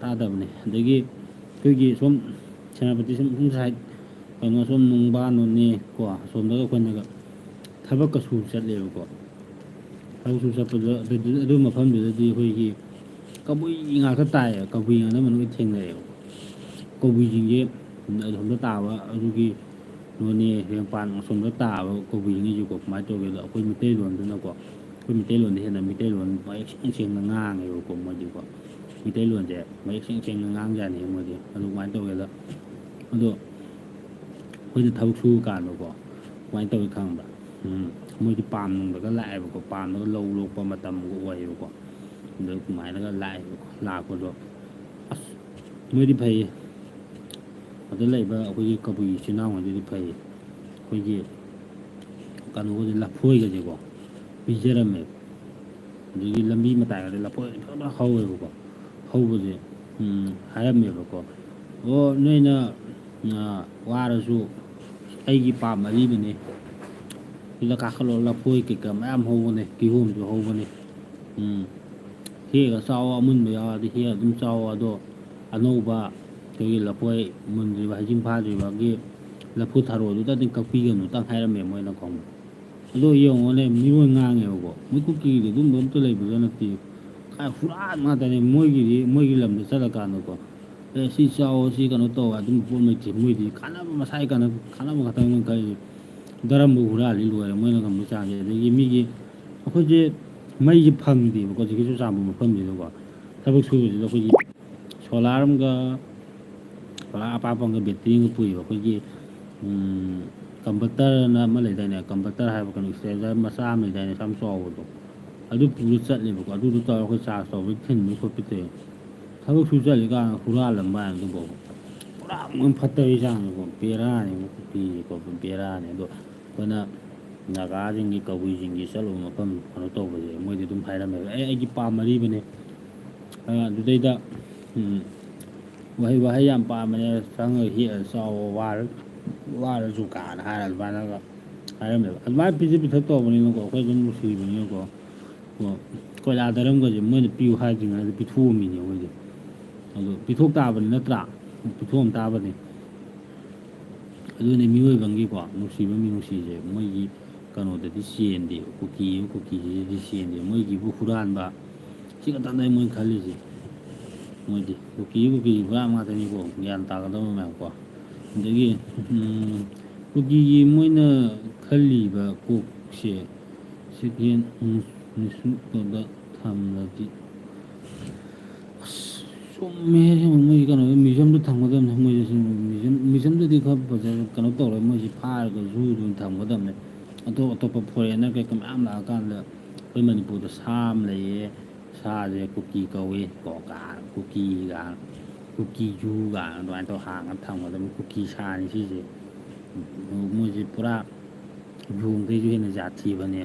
ꯇꯥꯗꯕꯅꯦ꯫ ꯑꯗꯒꯤ ꯑꯩꯈꯣꯏꯒꯤ ꯁꯣꯝ ꯁꯦꯅꯥꯄꯇꯤ ꯁꯣꯝ, ꯁꯣꯝ ꯁꯥꯏꯠ ꯀꯩꯅꯣ ꯁꯣꯝ ꯅꯨꯡꯕꯥ ꯅꯣꯅꯦ ꯀꯣ, ꯑꯁꯣꯝꯗꯒ ꯑꯩꯈꯣꯏꯅꯒ ꯊꯕꯛꯀ ꯁꯨ ꯆꯠꯂꯦꯕꯀꯣ꯫ ꯊꯕꯛ ꯁꯨ ꯆꯠꯄꯗ ꯑꯗꯨ, ꯑꯗꯨ ꯃꯐꯝꯗꯨꯗꯗꯤ ꯑꯩꯈꯣꯏꯒꯤ ꯀꯕꯨꯏ ꯉꯥꯛꯇ ꯇꯥꯏꯌꯦ, ꯀꯕꯨꯏ ꯉꯥꯛꯇ ꯃꯅꯨꯡꯗ ꯊꯦꯡꯅꯩꯌꯦꯕ꯫ ꯀꯕꯨꯏꯁꯤꯡꯁꯦ ꯑꯁꯣꯝꯗ ꯇꯥꯕ, ꯑꯗꯨꯒꯤ ꯅꯣꯅꯦ ꯍꯦꯡꯄꯥꯟ ꯑꯁꯣꯝꯗ ꯇꯥꯕ ꯀꯕꯨꯏꯁꯤꯡꯁꯤꯁꯨꯀꯣ ꯀꯃꯥꯏꯅ ꯇꯧꯒꯦꯗ, ꯑꯩꯈꯣꯏ ꯃꯩꯇꯩꯂꯣꯟꯗꯨꯅꯀꯣ, ꯑꯩꯈꯣꯏ ꯃꯩꯇꯩꯂꯣꯟꯗ ꯍꯦꯟꯅ ꯃꯩꯇꯩꯂꯣꯟ ꯃꯌꯦꯛ ꯁꯦꯡ ꯁꯦꯡꯅ ꯉꯥꯡꯉꯦꯕꯀꯣ ꯃꯣꯏꯗꯤꯀꯣ꯫ ꯃꯩꯇꯩꯂꯣꯟꯁꯦ ꯃꯌꯦꯛ ꯁꯦꯡ ꯁꯦꯡꯅ ꯉꯥꯡꯖꯥꯠꯅꯤ ꯃꯣꯏꯗꯤ꯫ ꯑꯗꯨ ꯀꯃꯥꯏꯅ ꯇꯧꯒꯦꯗ, ꯑꯗꯣ ꯑꯩꯈꯣꯏꯗ ꯊꯕꯛ ꯁꯨꯕ ꯀꯥꯟꯗꯀꯣ ꯀꯃꯥꯏꯅ ꯇꯧꯏ ꯈꯪꯕ꯭ꯔꯥ? ꯎꯝ, ꯃꯣꯏꯗꯤ ꯄꯥꯝ ꯅꯨꯡꯗꯒ ꯂꯥꯛꯑꯦꯕꯀꯣ, ꯄꯥꯝꯗꯒ ꯂꯧ ꯂꯣꯛꯄ ꯃꯇꯝꯒ ꯑꯣꯏꯌꯦꯕꯀꯣ꯫ ꯑꯗ ꯑꯗꯨꯃꯥꯏꯅꯒ ꯂꯥꯛꯑꯦꯕꯀꯣ꯫ ꯂꯥꯛꯄꯗꯣ ꯑꯁ, ꯃꯣꯏꯗꯤ ꯐꯩꯌꯦ꯫ ꯑꯗ ꯂꯩꯕ ꯑꯩꯈꯣꯏꯒꯤ ꯀꯕꯨꯏ ꯏꯆꯤꯟ ꯏꯅꯥꯎꯉꯩꯗꯨꯗꯤ ꯐꯩꯌꯦ꯫ ꯑꯩꯈꯣꯏꯒꯤ ꯀꯩꯅꯣꯒꯁꯦ, ꯂꯐꯣꯏꯒꯁꯦꯀꯣ ꯄꯤꯖꯔꯝꯃꯦ꯫ ꯑꯗꯒꯤ ꯂꯝꯕꯤ ꯃꯇꯥꯏꯒꯗꯤ ꯂꯐꯣꯏ ꯐꯖꯅ ꯍꯧꯋꯦꯕꯀꯣ꯫ ꯍꯧꯕꯁꯦ, ꯎꯝ, ꯍꯥꯏꯔꯝꯃꯦꯕꯀꯣ, "ꯑꯣ, ꯅꯣꯏꯅ, ꯑ, ꯋꯥꯔꯁꯨ ꯑꯩꯒꯤ ꯄꯥꯝ ꯑꯔꯤꯕꯅꯦ, ꯁꯤꯗ ꯀꯥꯈꯠꯂꯣ, ꯂꯐꯣꯏ ꯀꯩꯀꯥ ꯃꯌꯥꯝ ꯍꯧꯕꯅꯦ, ꯀꯤꯍꯣꯝꯁꯨ ꯍꯧꯕꯅꯦ꯫ ꯎꯝ, ꯍꯦꯛꯑꯒ ꯆꯥꯎ, ꯑꯃꯨꯟꯕ ꯌꯥꯎꯔꯗꯤ ꯍꯦꯛꯑ ꯑꯗꯨꯝ ꯆꯥꯎ, ꯑꯗꯣ ꯑꯅꯧꯕ ꯑꯩꯈꯣꯏꯒꯤ ꯂꯐꯣꯏ ꯃꯨꯟꯗ꯭ꯔꯤꯕ, ꯍꯩꯖꯤꯡ ꯐꯥꯗ꯭ꯔꯤꯕꯒꯤ ꯂꯐꯨ ꯊꯔꯣꯗꯨꯗꯪꯗꯤ ꯀꯛꯄꯤꯒꯅꯨ"ꯇꯪ ꯍꯥꯏꯔꯝꯃꯦ ꯃꯣꯏꯅ ꯈꯪꯕ꯭ꯔꯥ꯫ ꯑꯗꯣ ꯌꯦꯡꯉꯣꯅꯦ, ꯃꯤꯔꯣꯟ ꯉꯥꯡꯉꯦꯕꯀꯣ, ꯃꯣꯏ ꯀꯨꯀꯤꯒꯤꯗꯤ ꯑꯗꯨꯝꯕ ꯑꯝꯇ ꯂꯩꯕꯖꯥꯠ ꯅꯠꯇꯦ꯫ ꯀꯥꯏ ꯍꯨꯔꯥꯟ ꯉꯥꯛꯇꯅꯦ ꯃꯣꯏꯒꯤꯗꯤ, ꯃꯣꯏꯒꯤ ꯂꯝꯗ ꯆꯠꯂꯀꯥꯟꯗꯀꯣ꯫ "ꯑꯦ, ꯁꯤ ꯆꯥꯎꯑꯣ, ꯁꯤ ꯀꯩꯅꯣ ꯇꯧ" ꯑꯗꯨꯝꯕ ꯄꯣꯠ ꯂꯩꯇꯦ꯫ ꯃꯣꯏꯗꯤ ꯀꯥꯟꯅꯕ ꯃꯁꯥꯒꯤ ꯀꯥꯟꯅ-, ꯀꯥꯟꯅꯕ ꯈꯛꯇꯪ ꯃꯣꯏ ꯈꯜꯂꯤ꯫ ꯗꯔꯝꯕ ꯍꯨꯔꯥꯜꯂꯤ ꯂꯣꯏꯔꯦ ꯃꯣꯏꯅ ꯉꯝꯕ ꯆꯥꯡꯁꯦ꯫ ꯑꯗꯒꯤ ꯃꯤꯒꯤ, ꯑꯩꯈꯣꯏꯁꯦ ꯃꯩꯁꯦ ꯐꯪꯗꯦꯕꯀꯣ ꯍꯧꯖꯤꯛꯀꯤ ꯆꯨꯔꯆꯥꯟꯄꯨꯔ ꯃꯐꯝꯁꯤꯗꯀꯣ꯫ ꯊꯕꯛ ꯁꯨꯕꯁꯤꯗ ꯑꯩꯈꯣꯏꯒꯤ ꯁꯣꯂꯥꯔ ꯑꯃꯒ, ꯁꯣꯂꯥꯔ ꯑꯄꯥꯛꯄ ꯑꯃꯒ, ꯕꯦꯇ꯭ꯔꯤ ꯑꯃꯒ ꯄꯨꯏꯌꯦꯕ꯫ ꯑꯩꯈꯣꯏꯒꯤ, ꯎꯝ, ꯀꯟꯚꯔꯇꯔꯅ ꯑꯃ ꯂꯩꯗꯥꯏꯅꯦ, ꯀꯟꯚꯔꯇꯔ ꯍꯥꯏꯕ ꯀꯩꯅꯣ, ꯏꯁꯇꯦꯕꯤꯂꯥꯏꯖꯔ ꯃꯆꯥ ꯑꯃ ꯂꯩꯗꯥꯏꯅꯦ, ꯁꯝ ꯆꯥꯎꯕꯗꯣ, ꯑꯗꯨ ꯄꯨꯔ ꯆꯠꯂꯦꯕꯀꯣ꯫ ꯑꯗꯨꯗꯣ ꯇꯧꯔꯒ ꯑꯩꯈꯣꯏ ꯆꯥꯔꯖ ꯇꯧꯕꯩ ꯊꯤꯟꯕ ꯈꯣꯠꯄ ꯇꯧꯋꯦ꯫ ꯊꯕꯛ ꯁꯨ ꯆꯠꯂꯤꯀꯥꯟꯗ ꯍꯨꯔꯥꯜꯂꯝꯕ ꯍꯥꯏꯅ ꯑꯗꯨꯐꯥꯎꯕ꯫ ꯄꯨꯔꯥ ꯃꯣꯏ ꯐꯠꯇꯕꯩ ꯆꯥꯡꯅꯤꯀꯣ, ꯕꯦꯔꯥꯅꯤ ꯃꯣꯏ ꯀꯨꯀꯤꯁꯦꯀꯣ, ꯕꯦꯔꯥꯅꯤ꯫ ꯑꯗꯣ ꯑꯩꯈꯣꯏꯅ ꯅꯥꯒꯥꯁꯤꯡꯒꯤ, ꯀꯕꯨꯏꯁꯤꯡꯒꯤ ꯆꯠꯂꯨꯕ ꯃꯐꯝ ꯀꯩꯅꯣ ꯇꯧꯕꯁꯦ, ꯃꯣꯏꯗꯤ ꯑꯗꯨꯝ ꯍꯥꯏꯔꯝꯃꯦꯕ, "ꯑꯦ, ꯑꯩꯒꯤ ꯄꯥꯝ ꯑꯔꯤꯕꯅꯦ"꯫ ꯑ, ꯑꯗꯨꯗꯩꯗ, ꯎꯝ, "ꯋꯥꯍꯩ, ꯋꯥꯍꯩ ꯌꯥꯝ ꯄꯥꯝꯕꯅꯦ, ꯆꯪꯉꯒ ꯍꯦꯛꯑ ꯆꯥꯎꯑꯣ, ꯋꯥꯔ-, ꯋꯥꯔꯁꯨ" ꯀꯥꯏꯅ ꯍꯥꯏꯔ ꯑꯗꯨꯃꯥꯏꯅꯒ ꯍꯥꯏꯔꯝꯃꯦꯕ꯫ ꯑꯗꯨꯃꯥꯏꯅ ꯄꯤꯖ ꯄꯤꯊꯛ ꯇꯧꯕꯅꯤꯅꯀꯣ, ꯑꯩꯈꯣꯏ ꯑꯗꯨꯝ ꯅꯨꯡꯁꯤꯕꯅꯤꯅꯀꯣ꯫ ꯀꯣ, ꯀꯣꯏꯂꯥ ꯗꯔꯝꯒꯁꯦ ꯃꯣꯏꯅ ꯄꯤꯌꯨ ꯍꯥꯏꯗ꯭ꯔꯤꯉꯩꯗ ꯄꯤꯊꯣꯛꯑꯝꯃꯤꯅꯦ ꯑꯩꯈꯣꯏꯗꯤ꯫ ꯑꯗꯣ ꯄꯤꯊꯣꯛ ꯇꯥꯕꯅꯤ ꯅꯠꯇ꯭ꯔꯥ? ꯄꯤꯊꯣꯛꯑꯝ ꯇꯥꯕꯅꯤ꯫ ꯑꯗꯨꯅꯤ ꯃꯤꯑꯣꯏꯕꯒꯤꯀꯣ ꯅꯨꯡꯁꯤꯕ ꯃꯤꯅꯨꯡꯁꯤꯁꯦ ꯃꯣꯏꯒꯤ ꯀꯩꯅꯣꯗꯗꯤ ꯆꯦꯟꯗꯦꯕ, ꯀꯨꯀꯤ ꯀꯨꯀꯤꯁꯤꯗꯗꯤ ꯆꯦꯟꯗꯦꯕ꯫ ꯃꯣꯏꯒꯤꯕꯨ ꯍꯨꯔꯥꯟꯕ ꯁꯤ ꯈꯛꯇꯅꯦ ꯃꯣꯏꯅ ꯈꯜꯂꯤꯁꯦ꯫ ꯃꯣꯏꯗꯤ ꯀꯨꯀꯤ ꯀꯨꯀꯤꯁꯤ ꯍꯨꯔꯥꯟꯕ ꯉꯥꯛꯇꯅꯤꯀꯣ, ꯒ꯭ꯌꯥꯟ ꯇꯥꯒꯗꯕ ꯃꯌꯥꯝ ꯀꯣ꯫ ꯑꯗꯒꯤ ꯀꯨꯀꯤꯒꯤ ꯃꯣꯏꯅ ꯈꯜꯂꯤꯕ ꯀꯣꯛꯁꯦ ꯁꯦꯀꯦꯟ ꯅꯤꯐꯨꯗ ꯊꯝꯂꯗꯤ ꯑꯁ, ꯆꯨꯝꯃꯦ꯫ ꯃꯣꯏ ꯀꯩꯅꯣ ꯃ꯭ꯌꯨꯖꯤꯌꯝꯗ ꯊꯝꯒꯗꯕꯅꯦ꯫ ꯃꯣꯏꯁꯦ ꯃ꯭ꯌꯨꯖꯤꯌꯝ, ꯃ꯭ꯌꯨꯖꯤꯌꯝꯗꯗꯤ ꯈꯔ ꯐꯖꯅ ꯀꯩꯅꯣ ꯇꯧꯔꯦ꯫ ꯃꯣꯏꯁꯦ ꯐꯥꯔꯒ ꯖꯨꯗ ꯑꯣꯏꯅ ꯊꯝꯒꯗꯕꯅꯦ꯫ ꯑꯇꯣꯞ ꯑꯇꯣꯞꯄ ꯐꯣꯔꯦꯟꯅꯔ ꯀꯩꯀꯥ ꯃꯌꯥꯝ ꯂꯥꯛꯑꯀꯥꯟꯗ ꯑꯩꯈꯣꯏ ꯃꯅꯤꯄꯨꯔꯗ ꯁꯥ ꯑꯃ ꯂꯩꯌꯦ, ꯁꯥꯁꯦ ꯀꯨꯀꯤ ꯀꯧꯏ ꯀꯣ, ꯀꯥ-, ꯀꯨꯀꯤ ꯀꯥꯏꯅ, ꯀꯨꯀꯤ ꯖꯨ ꯀꯥꯏꯅ ꯑꯗꯨꯃꯥꯏꯅ ꯇꯧꯔ ꯍꯥꯡꯉꯒ ꯊꯝꯒꯗꯕꯅꯤ꯫ ꯀꯨꯀꯤ ꯁꯥꯅꯤ ꯁꯤꯁꯦ꯫ ꯃꯣꯏꯁꯦ ꯄꯨꯔꯥ ꯌꯣꯡꯗꯩꯁꯨ ꯍꯦꯟꯅ ꯖꯥꯠ ꯊꯤꯕꯅꯦ꯫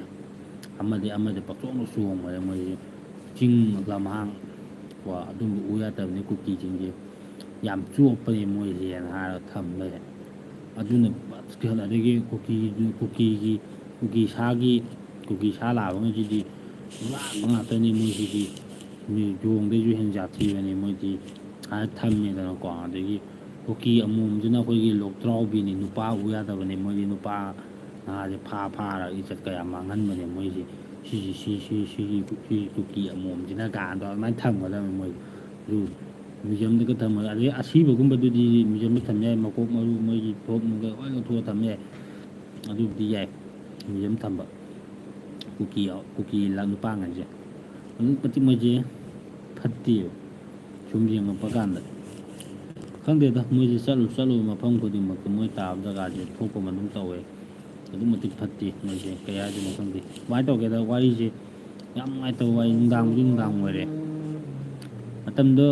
ꯑꯃꯗꯤ ꯑꯃꯗꯤ ꯄꯪꯆꯣꯡꯗ ꯆꯣꯡꯕꯅꯦ ꯃꯣꯏꯁꯦ꯫ ꯆꯤꯡ ꯂꯝꯍꯥꯡ ꯀꯣ ꯑꯗꯨꯝꯕ ꯎ ꯌꯥꯗꯕꯅꯤ ꯀꯨꯀꯤꯁꯤꯡꯁꯦ꯫ ꯌꯥꯝ ꯆꯣꯞꯄꯅꯦ ꯃꯣꯏꯁꯦꯅ ꯍꯥꯏꯔꯒ ꯊꯝꯕꯁꯦ꯫ ꯑꯗꯨꯅ ꯑꯗꯒꯤ ꯀꯨꯀꯤ, ꯀꯨꯀꯤꯒꯤ, ꯀꯨꯀꯤ ꯁꯥꯒꯤ, ꯀꯨꯀꯤ ꯁꯥ ꯂꯥꯕꯉꯩꯁꯤꯗꯤ ꯍꯨꯔꯥꯟꯕ ꯉꯥꯛꯇꯅꯤ ꯃꯣꯏꯁꯤꯗꯤ꯫ ꯃꯤ ꯌꯣꯡꯗꯩꯁꯨ ꯍꯦꯟ ꯖꯥꯊꯤꯕꯅꯤ ꯃꯣꯏꯗꯤ꯫ ꯍꯥꯏꯅ ꯊꯝꯃꯦꯗꯅꯀꯣ꯫ ꯑꯗꯒꯤ ꯀꯨꯀꯤ ꯑꯃꯣꯝꯁꯤꯅ ꯑꯩꯈꯣꯏꯒꯤ ꯂꯣꯛꯇ꯭ꯔꯥꯎꯕꯤꯅꯤ, ꯅꯨꯄꯥ ꯎ ꯌꯥꯗꯕꯅꯤ ꯃꯣꯏꯗꯤ꯫ ꯅꯨꯄꯥ ꯅꯍꯥꯁꯦ ꯐꯥ ꯐꯥꯔꯒ ꯏꯖꯠ ꯀꯌꯥ ꯃꯥꯡꯍꯟꯕꯅꯦ ꯃꯣꯏꯁꯦ꯫ ꯁꯤꯁꯤ ꯁꯤ ꯁꯤ ꯁꯤꯒꯤ ꯁꯤꯒꯤ ꯀꯨꯀꯤ ꯑꯃꯣꯝꯁꯤꯅ ꯀꯥꯟꯗ ꯑꯗꯨꯃꯥꯏꯅ ꯊꯝꯒꯗꯕꯅꯤ ꯃꯣꯏ꯫ ꯑꯗꯨ ꯃ꯭ꯌꯨꯖꯤꯌꯝꯗꯒ ꯊꯝꯃꯒ, ꯑꯗꯩ ꯑꯁꯤꯕꯒꯨꯝꯕꯗꯨꯗꯤ ꯃ꯭ꯌꯨꯖꯤꯌꯝꯗ ꯊꯝ ꯌꯥꯏ꯫ ꯃꯀꯣꯛ ꯃꯔꯨ ꯃꯣꯏꯒꯤ ꯊꯣꯛ ꯅꯨꯡꯒ ꯂꯣꯏ ꯂꯧꯊꯣꯛꯑ ꯊꯝ ꯌꯥꯏ꯫ ꯑꯗꯨꯕꯨꯗꯤ ꯌꯥꯏ ꯃ꯭ꯌꯨꯖꯤꯌꯝ ꯊꯝꯕ꯫ ꯀꯨꯀꯤ ꯀꯨꯀꯤ ꯂ-, ꯅꯨꯄꯥꯉꯩꯁꯦ ꯑꯗꯨꯛꯀꯤ ꯃꯇꯤꯛ ꯃꯣꯏꯁꯦ ꯐꯠꯇꯦꯕ꯫ ꯁꯨꯝ ꯌꯦꯡꯉꯛꯄ ꯀꯥꯟꯗ ꯈꯪꯗꯦꯗ, ꯃꯣꯏꯁꯦ ꯆꯠꯂꯨ ꯆꯠꯂꯨꯕ ꯃꯐꯝ ꯈꯨꯗꯤꯡꯃꯛꯇ ꯃꯣꯏ ꯇꯥꯕ ꯖꯒꯥꯁꯦ ꯊꯣꯛꯄ ꯑꯗꯨꯝ ꯇꯧꯋꯦ꯫ ꯑꯗꯨꯛꯀꯤ ꯃꯇꯤꯛ ꯐꯠꯇꯦ ꯃꯣꯏꯁꯦ, ꯀꯩ ꯍꯥꯏꯗꯣꯏꯅꯣ ꯈꯪꯗꯦ꯫ ꯀꯃꯥꯏꯅ ꯇꯧꯒꯦꯗ ꯋꯥꯔꯤꯁꯦ ꯌꯥꯝ ꯅꯨꯡꯉꯥꯏꯇꯕ ꯋꯥꯔꯤ, ꯅꯨꯡꯗꯥꯡꯕꯨꯗꯤ ꯅꯨꯡꯗꯥꯡ ꯑꯣꯏꯔꯦ꯫ ꯃꯇꯝꯗꯣ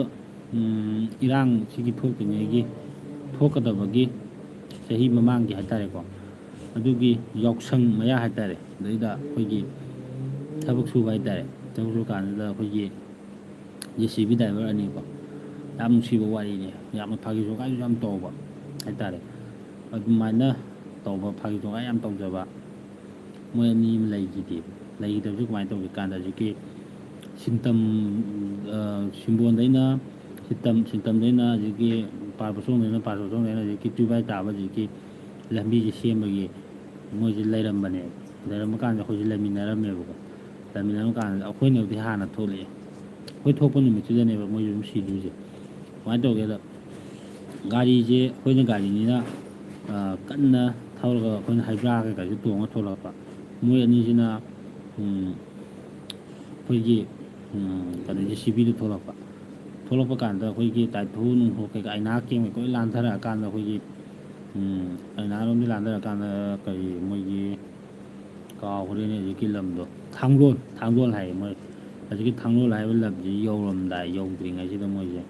ꯏꯔꯥꯡ ꯁꯤꯒꯤ ꯊꯣꯛꯇ꯭ꯔꯤꯉꯩꯒꯤ, ꯊꯣꯛꯀꯗꯕꯒꯤ ꯆꯍꯤ ꯃꯃꯥꯡꯒꯤ ꯍꯥꯏꯇꯥꯔꯦꯀꯣ, ꯑꯗꯨꯒꯤ ꯌꯥꯎꯁꯪ ꯃꯌꯥ ꯍꯥꯏꯇꯥꯔꯦ꯫ ꯑꯗꯩꯗ ꯑꯩꯈꯣꯏꯒꯤ ꯊꯕꯛ ꯁꯨꯕ ꯍꯥꯏꯇꯥꯔꯦ꯫ ꯊꯕꯛ ꯁꯨꯕ ꯀꯥꯟꯗꯨꯗ ꯑꯩꯈꯣꯏꯒꯤ JCB driver ꯑꯅꯤꯀꯣ, ꯌꯥꯝ ꯅꯨꯡꯁꯤꯕ ꯋꯥꯔꯤꯅꯤ꯫ ꯌꯥꯝꯅ ꯐꯥꯒꯤ ꯖꯣꯒꯥꯏꯁꯨ ꯌꯥꯝ ꯇꯧꯕ ꯍꯥꯏꯇꯥꯔꯦ꯫ ꯑꯗꯨꯃꯥꯏꯅ ꯇꯧꯕ, ꯐꯥꯒꯤ ꯖꯣꯒꯥꯏ ꯌꯥꯝ ꯇꯧꯖꯕ ꯃꯣꯏ ꯑꯅꯤ ꯑꯃ ꯂꯩꯈꯤꯗꯦ꯫ ꯂꯩꯈꯤꯗꯕꯁꯨ ꯀꯃꯥꯏꯅ ꯇꯧꯒꯦ ꯀꯥꯟꯗ, ꯍꯧꯖꯤꯛꯀꯤ ꯁꯤꯟꯇꯝ, ꯁꯤꯝꯕꯣꯟꯗꯩꯅ ꯁꯤꯇꯝ ꯁꯤꯇꯝꯗꯩꯅ ꯍꯧꯖꯤꯛꯀꯤ ꯄꯥꯔꯕꯁꯣꯡꯗꯩꯅ ꯄꯥꯔꯕꯁꯣꯡꯗꯩꯅ ꯍꯧꯖꯤꯛꯀꯤ ꯇ꯭ꯌꯨꯕꯥꯏ ꯇꯥꯕ ꯍꯧꯖꯤꯛꯀꯤ ꯂꯝꯕꯤꯁꯦ ꯁꯦꯝꯕꯒꯤ ꯃꯣꯏꯁꯦ ꯂꯩꯔꯝꯕꯅꯦꯕ꯫ ꯂꯩꯔꯝꯕ ꯀꯥꯟꯗ ꯑꯩꯈꯣꯏꯁꯦ ꯂꯩꯃꯤꯟꯅꯔꯝꯃꯦꯕꯀꯣ꯫ ꯂꯩꯃꯤꯟꯅꯔꯝꯕ ꯀꯥꯟꯗ ꯑꯩꯈꯣꯏꯅꯕꯨꯗꯤ ꯍꯥꯟꯅ ꯊꯣꯛꯂꯛꯑꯦ꯫ ꯑꯩꯈꯣꯏ ꯊꯣꯛꯄ ꯅꯨꯃꯤꯠꯇꯨꯗꯅꯦꯕ ꯃꯣꯏꯁꯨ ꯑꯗꯨꯝ ꯁꯤꯗꯣꯏꯁꯦ꯫ ꯀꯃꯥꯏꯅ ꯇꯧꯒꯦꯗ, ꯒꯥꯔꯤꯁꯦ ꯑꯩꯈꯣꯏꯅ ꯒꯥꯔꯤꯅꯤꯅ ꯀꯟꯅ ꯊꯧꯔꯒ ꯑꯩꯈꯣꯏꯅ ꯍꯩꯕ꯭ꯔꯥ ꯀꯩꯀꯥꯁꯦ ꯇꯣꯡꯉ ꯊꯣꯛꯂꯛꯄ꯫ ꯃꯣꯏ ꯑꯅꯤꯁꯤꯅ ꯑꯩꯈꯣꯏꯒꯤ ꯀꯩꯅꯣ ꯖꯦ ꯁꯤ ꯕꯤꯗ ꯊꯣꯛꯂꯛꯄ꯫ ꯊꯣꯛꯂꯛꯄ ꯀꯥꯟꯗ ꯑꯩꯈꯣꯏꯒꯤ ꯇꯥꯏꯊꯨ ꯅꯨꯡꯊꯨ ꯀꯩꯀꯥ ꯑꯩꯅꯥ ꯀꯦꯡ ꯀꯩꯀꯥ ꯂꯣꯏ ꯂꯥꯟꯊꯔꯛꯑꯀꯥꯟꯗ ꯑꯩꯈꯣꯏꯒꯤ ꯑꯩꯅꯥꯔꯣꯝꯗꯤ ꯂꯥꯟꯊꯔꯛꯑꯀꯥꯟꯗ ꯀꯔꯤ ꯃꯣꯏꯒꯤ ꯀꯥꯎꯈ꯭ꯔꯦꯅꯦ ꯍꯧꯖꯤꯛꯀꯤ ꯂꯝꯗꯣ꯫ ꯊꯥꯡꯒꯣꯜ, ꯊꯥꯡꯒꯣꯜ ꯍꯥꯏꯌꯦ ꯃꯣꯏ꯫ ꯍꯧꯖꯤꯛꯀꯤ ꯊꯥꯡꯒꯣꯜ ꯍꯥꯏꯕ ꯂꯝꯁꯤ ꯌꯧꯔꯝꯗꯥꯏ, ꯌꯧꯗ꯭ꯔꯤꯉꯩꯁꯤꯗ ꯃꯣꯏꯁꯦ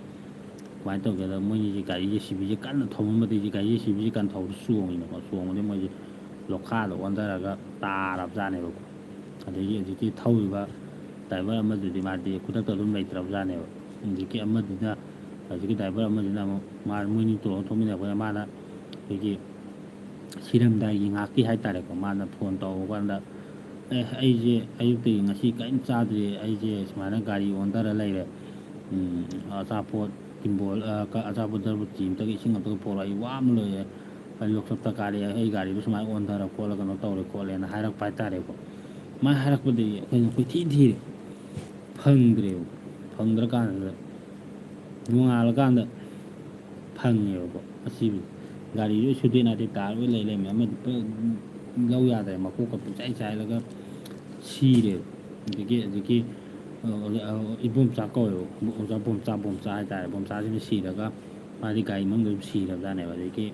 ꯀꯃꯥꯏꯅ ꯇꯧꯒꯦꯗ, ꯃꯣꯏꯅꯤꯁꯦ ꯒꯥꯔꯤ ꯖꯦ ꯁꯤ ꯕꯤꯁꯦ ꯀꯟꯅ ꯊꯧꯃꯟꯕꯗꯒꯤ ꯒꯥꯔꯤ ꯖꯦ ꯁꯤ ꯕꯤꯁꯦ ꯀꯟꯅ ꯊꯧꯕꯗ ꯆꯣꯡꯉꯤꯅꯀꯣ꯫ ꯆꯣꯡꯕꯗꯒꯤ ꯃꯣꯏꯁꯦ ꯂꯣꯈꯥꯗ ꯑꯣꯟꯊꯔꯒ ꯇꯥꯔꯕꯖꯥꯠꯅꯦꯕꯀꯣ꯫ ꯑꯗꯒꯤ ꯍꯧꯖꯤꯛꯀꯤ ꯊꯧꯔꯤꯕ ꯗ꯭ꯔꯥꯏꯚꯔ ꯑꯃꯗꯨꯗꯤ ꯃꯥꯗꯤ ꯈꯨꯗꯛꯇ ꯑꯗꯨꯝ ꯂꯩꯇ꯭ꯔꯕꯖꯥꯠꯅꯦꯕ꯫ ꯍꯧꯖꯤꯛꯀꯤ ꯑꯃꯗꯨꯅ, ꯍꯧꯖꯤꯛꯀꯤ ꯗ꯭ꯔꯥꯏꯚꯔ ꯑꯃꯗꯨꯅ ꯑꯃꯨꯛ ꯃꯥ, ꯃꯣꯏꯅꯤ ꯇꯣꯡꯉ ꯊꯧꯃꯤꯟꯅꯔꯛꯄꯗ ꯃꯥꯅ ꯑꯩꯈꯣꯏꯒꯤ ꯁꯤꯔꯝꯗꯥꯏꯒꯤ ꯉꯥꯏꯍꯥꯛꯀꯤ ꯍꯥꯏꯇꯥꯔꯦꯀꯣ, ꯃꯥꯅ ꯐꯣꯟ ꯇꯧꯕ ꯀꯥꯟꯗ, "ꯑꯦ, ꯑꯩꯁꯦ ꯑꯌꯨꯛꯇꯒꯤ ꯉꯁꯤ ꯀꯔꯤꯝ ꯆꯥꯗ꯭ꯔꯤ, ꯑꯩꯁꯦ ꯁꯨꯃꯥꯏꯅ ꯒꯥꯔꯤ ꯑꯣꯟꯊꯔ ꯂꯩꯔꯦ, ꯎꯝ, ꯑꯆꯥꯄꯣꯠ ꯀꯤꯝꯕꯣꯜ, ꯑ, ꯀ-, ꯑꯆꯥꯄꯣꯠ ꯗꯔꯕꯨꯇꯤ ꯑꯝꯇꯒ ꯏꯁꯤꯡ ꯑꯝꯇꯒ ꯄꯣꯔꯛꯑꯣ, ꯑꯩ ꯋꯥꯕꯅ ꯂꯣꯏꯔꯦ, ꯑꯩ ꯂꯣꯛꯇꯛꯇ ꯀꯥꯔꯦ, ꯑꯩ ꯒꯥꯔꯤꯗꯣ ꯁꯨꯃꯥꯏꯅ ꯑꯣꯟꯊꯔ ꯈꯣꯠꯂ ꯀꯩꯅꯣ ꯇꯧꯔꯦ ꯈꯣꯠꯂꯦꯅ" ꯍꯥꯏꯔꯛꯄ ꯍꯥꯏꯇꯥꯔꯦꯀꯣ꯫ ꯃꯥꯏ ꯍꯥꯏꯔꯛꯄꯗꯒꯤ ꯑꯩꯈꯣꯏꯅ ꯀꯣꯏꯊꯤ ꯊꯤꯔꯦ, ꯐꯪꯗ꯭ꯔꯦꯕ꯫ ꯐꯪꯗ꯭ꯔꯀꯥꯟꯁꯤꯗ ꯅꯣꯡꯉꯥꯜꯂꯀꯥꯟꯗ ꯐꯪꯉꯦꯕꯀꯣ꯫ ꯑꯁꯤꯕꯨ ꯒꯥꯔꯤꯁꯨ ꯁꯨꯗꯦ ꯅꯥꯇꯦ ꯇꯥꯔꯒ ꯂꯩ ꯂꯩꯔꯝꯃꯦ꯫ ꯑꯃꯗꯤ ꯄꯨꯔꯥ ꯂꯧ ꯌꯥꯗ꯭ꯔꯦ, ꯃꯀꯣꯛꯀ ꯄꯨꯡꯆꯥꯏ ꯆꯥꯏꯔꯒ ꯁꯤꯔꯦꯕ꯫ ꯑꯗꯒꯤ ꯍꯧꯖꯤꯛꯀꯤ, ꯑ, ꯑ, ꯏꯕꯣꯝꯆꯥ ꯀꯧꯋꯦꯕ, ꯑꯣꯖꯥ ꯕꯣꯝꯆꯥ, ꯕꯣꯝꯆꯥ ꯍꯥꯏꯇꯥꯔꯦ꯫ ꯕꯣꯝꯆꯥꯁꯤꯅ ꯁꯤꯔꯒ ꯃꯥꯗꯤ ꯒꯥꯔꯤ ꯃꯅꯨꯡꯗ ꯑꯗꯨꯝ ꯁꯤꯔꯕꯖꯥꯠꯅꯦꯕ꯫ ꯑꯗꯒꯤ,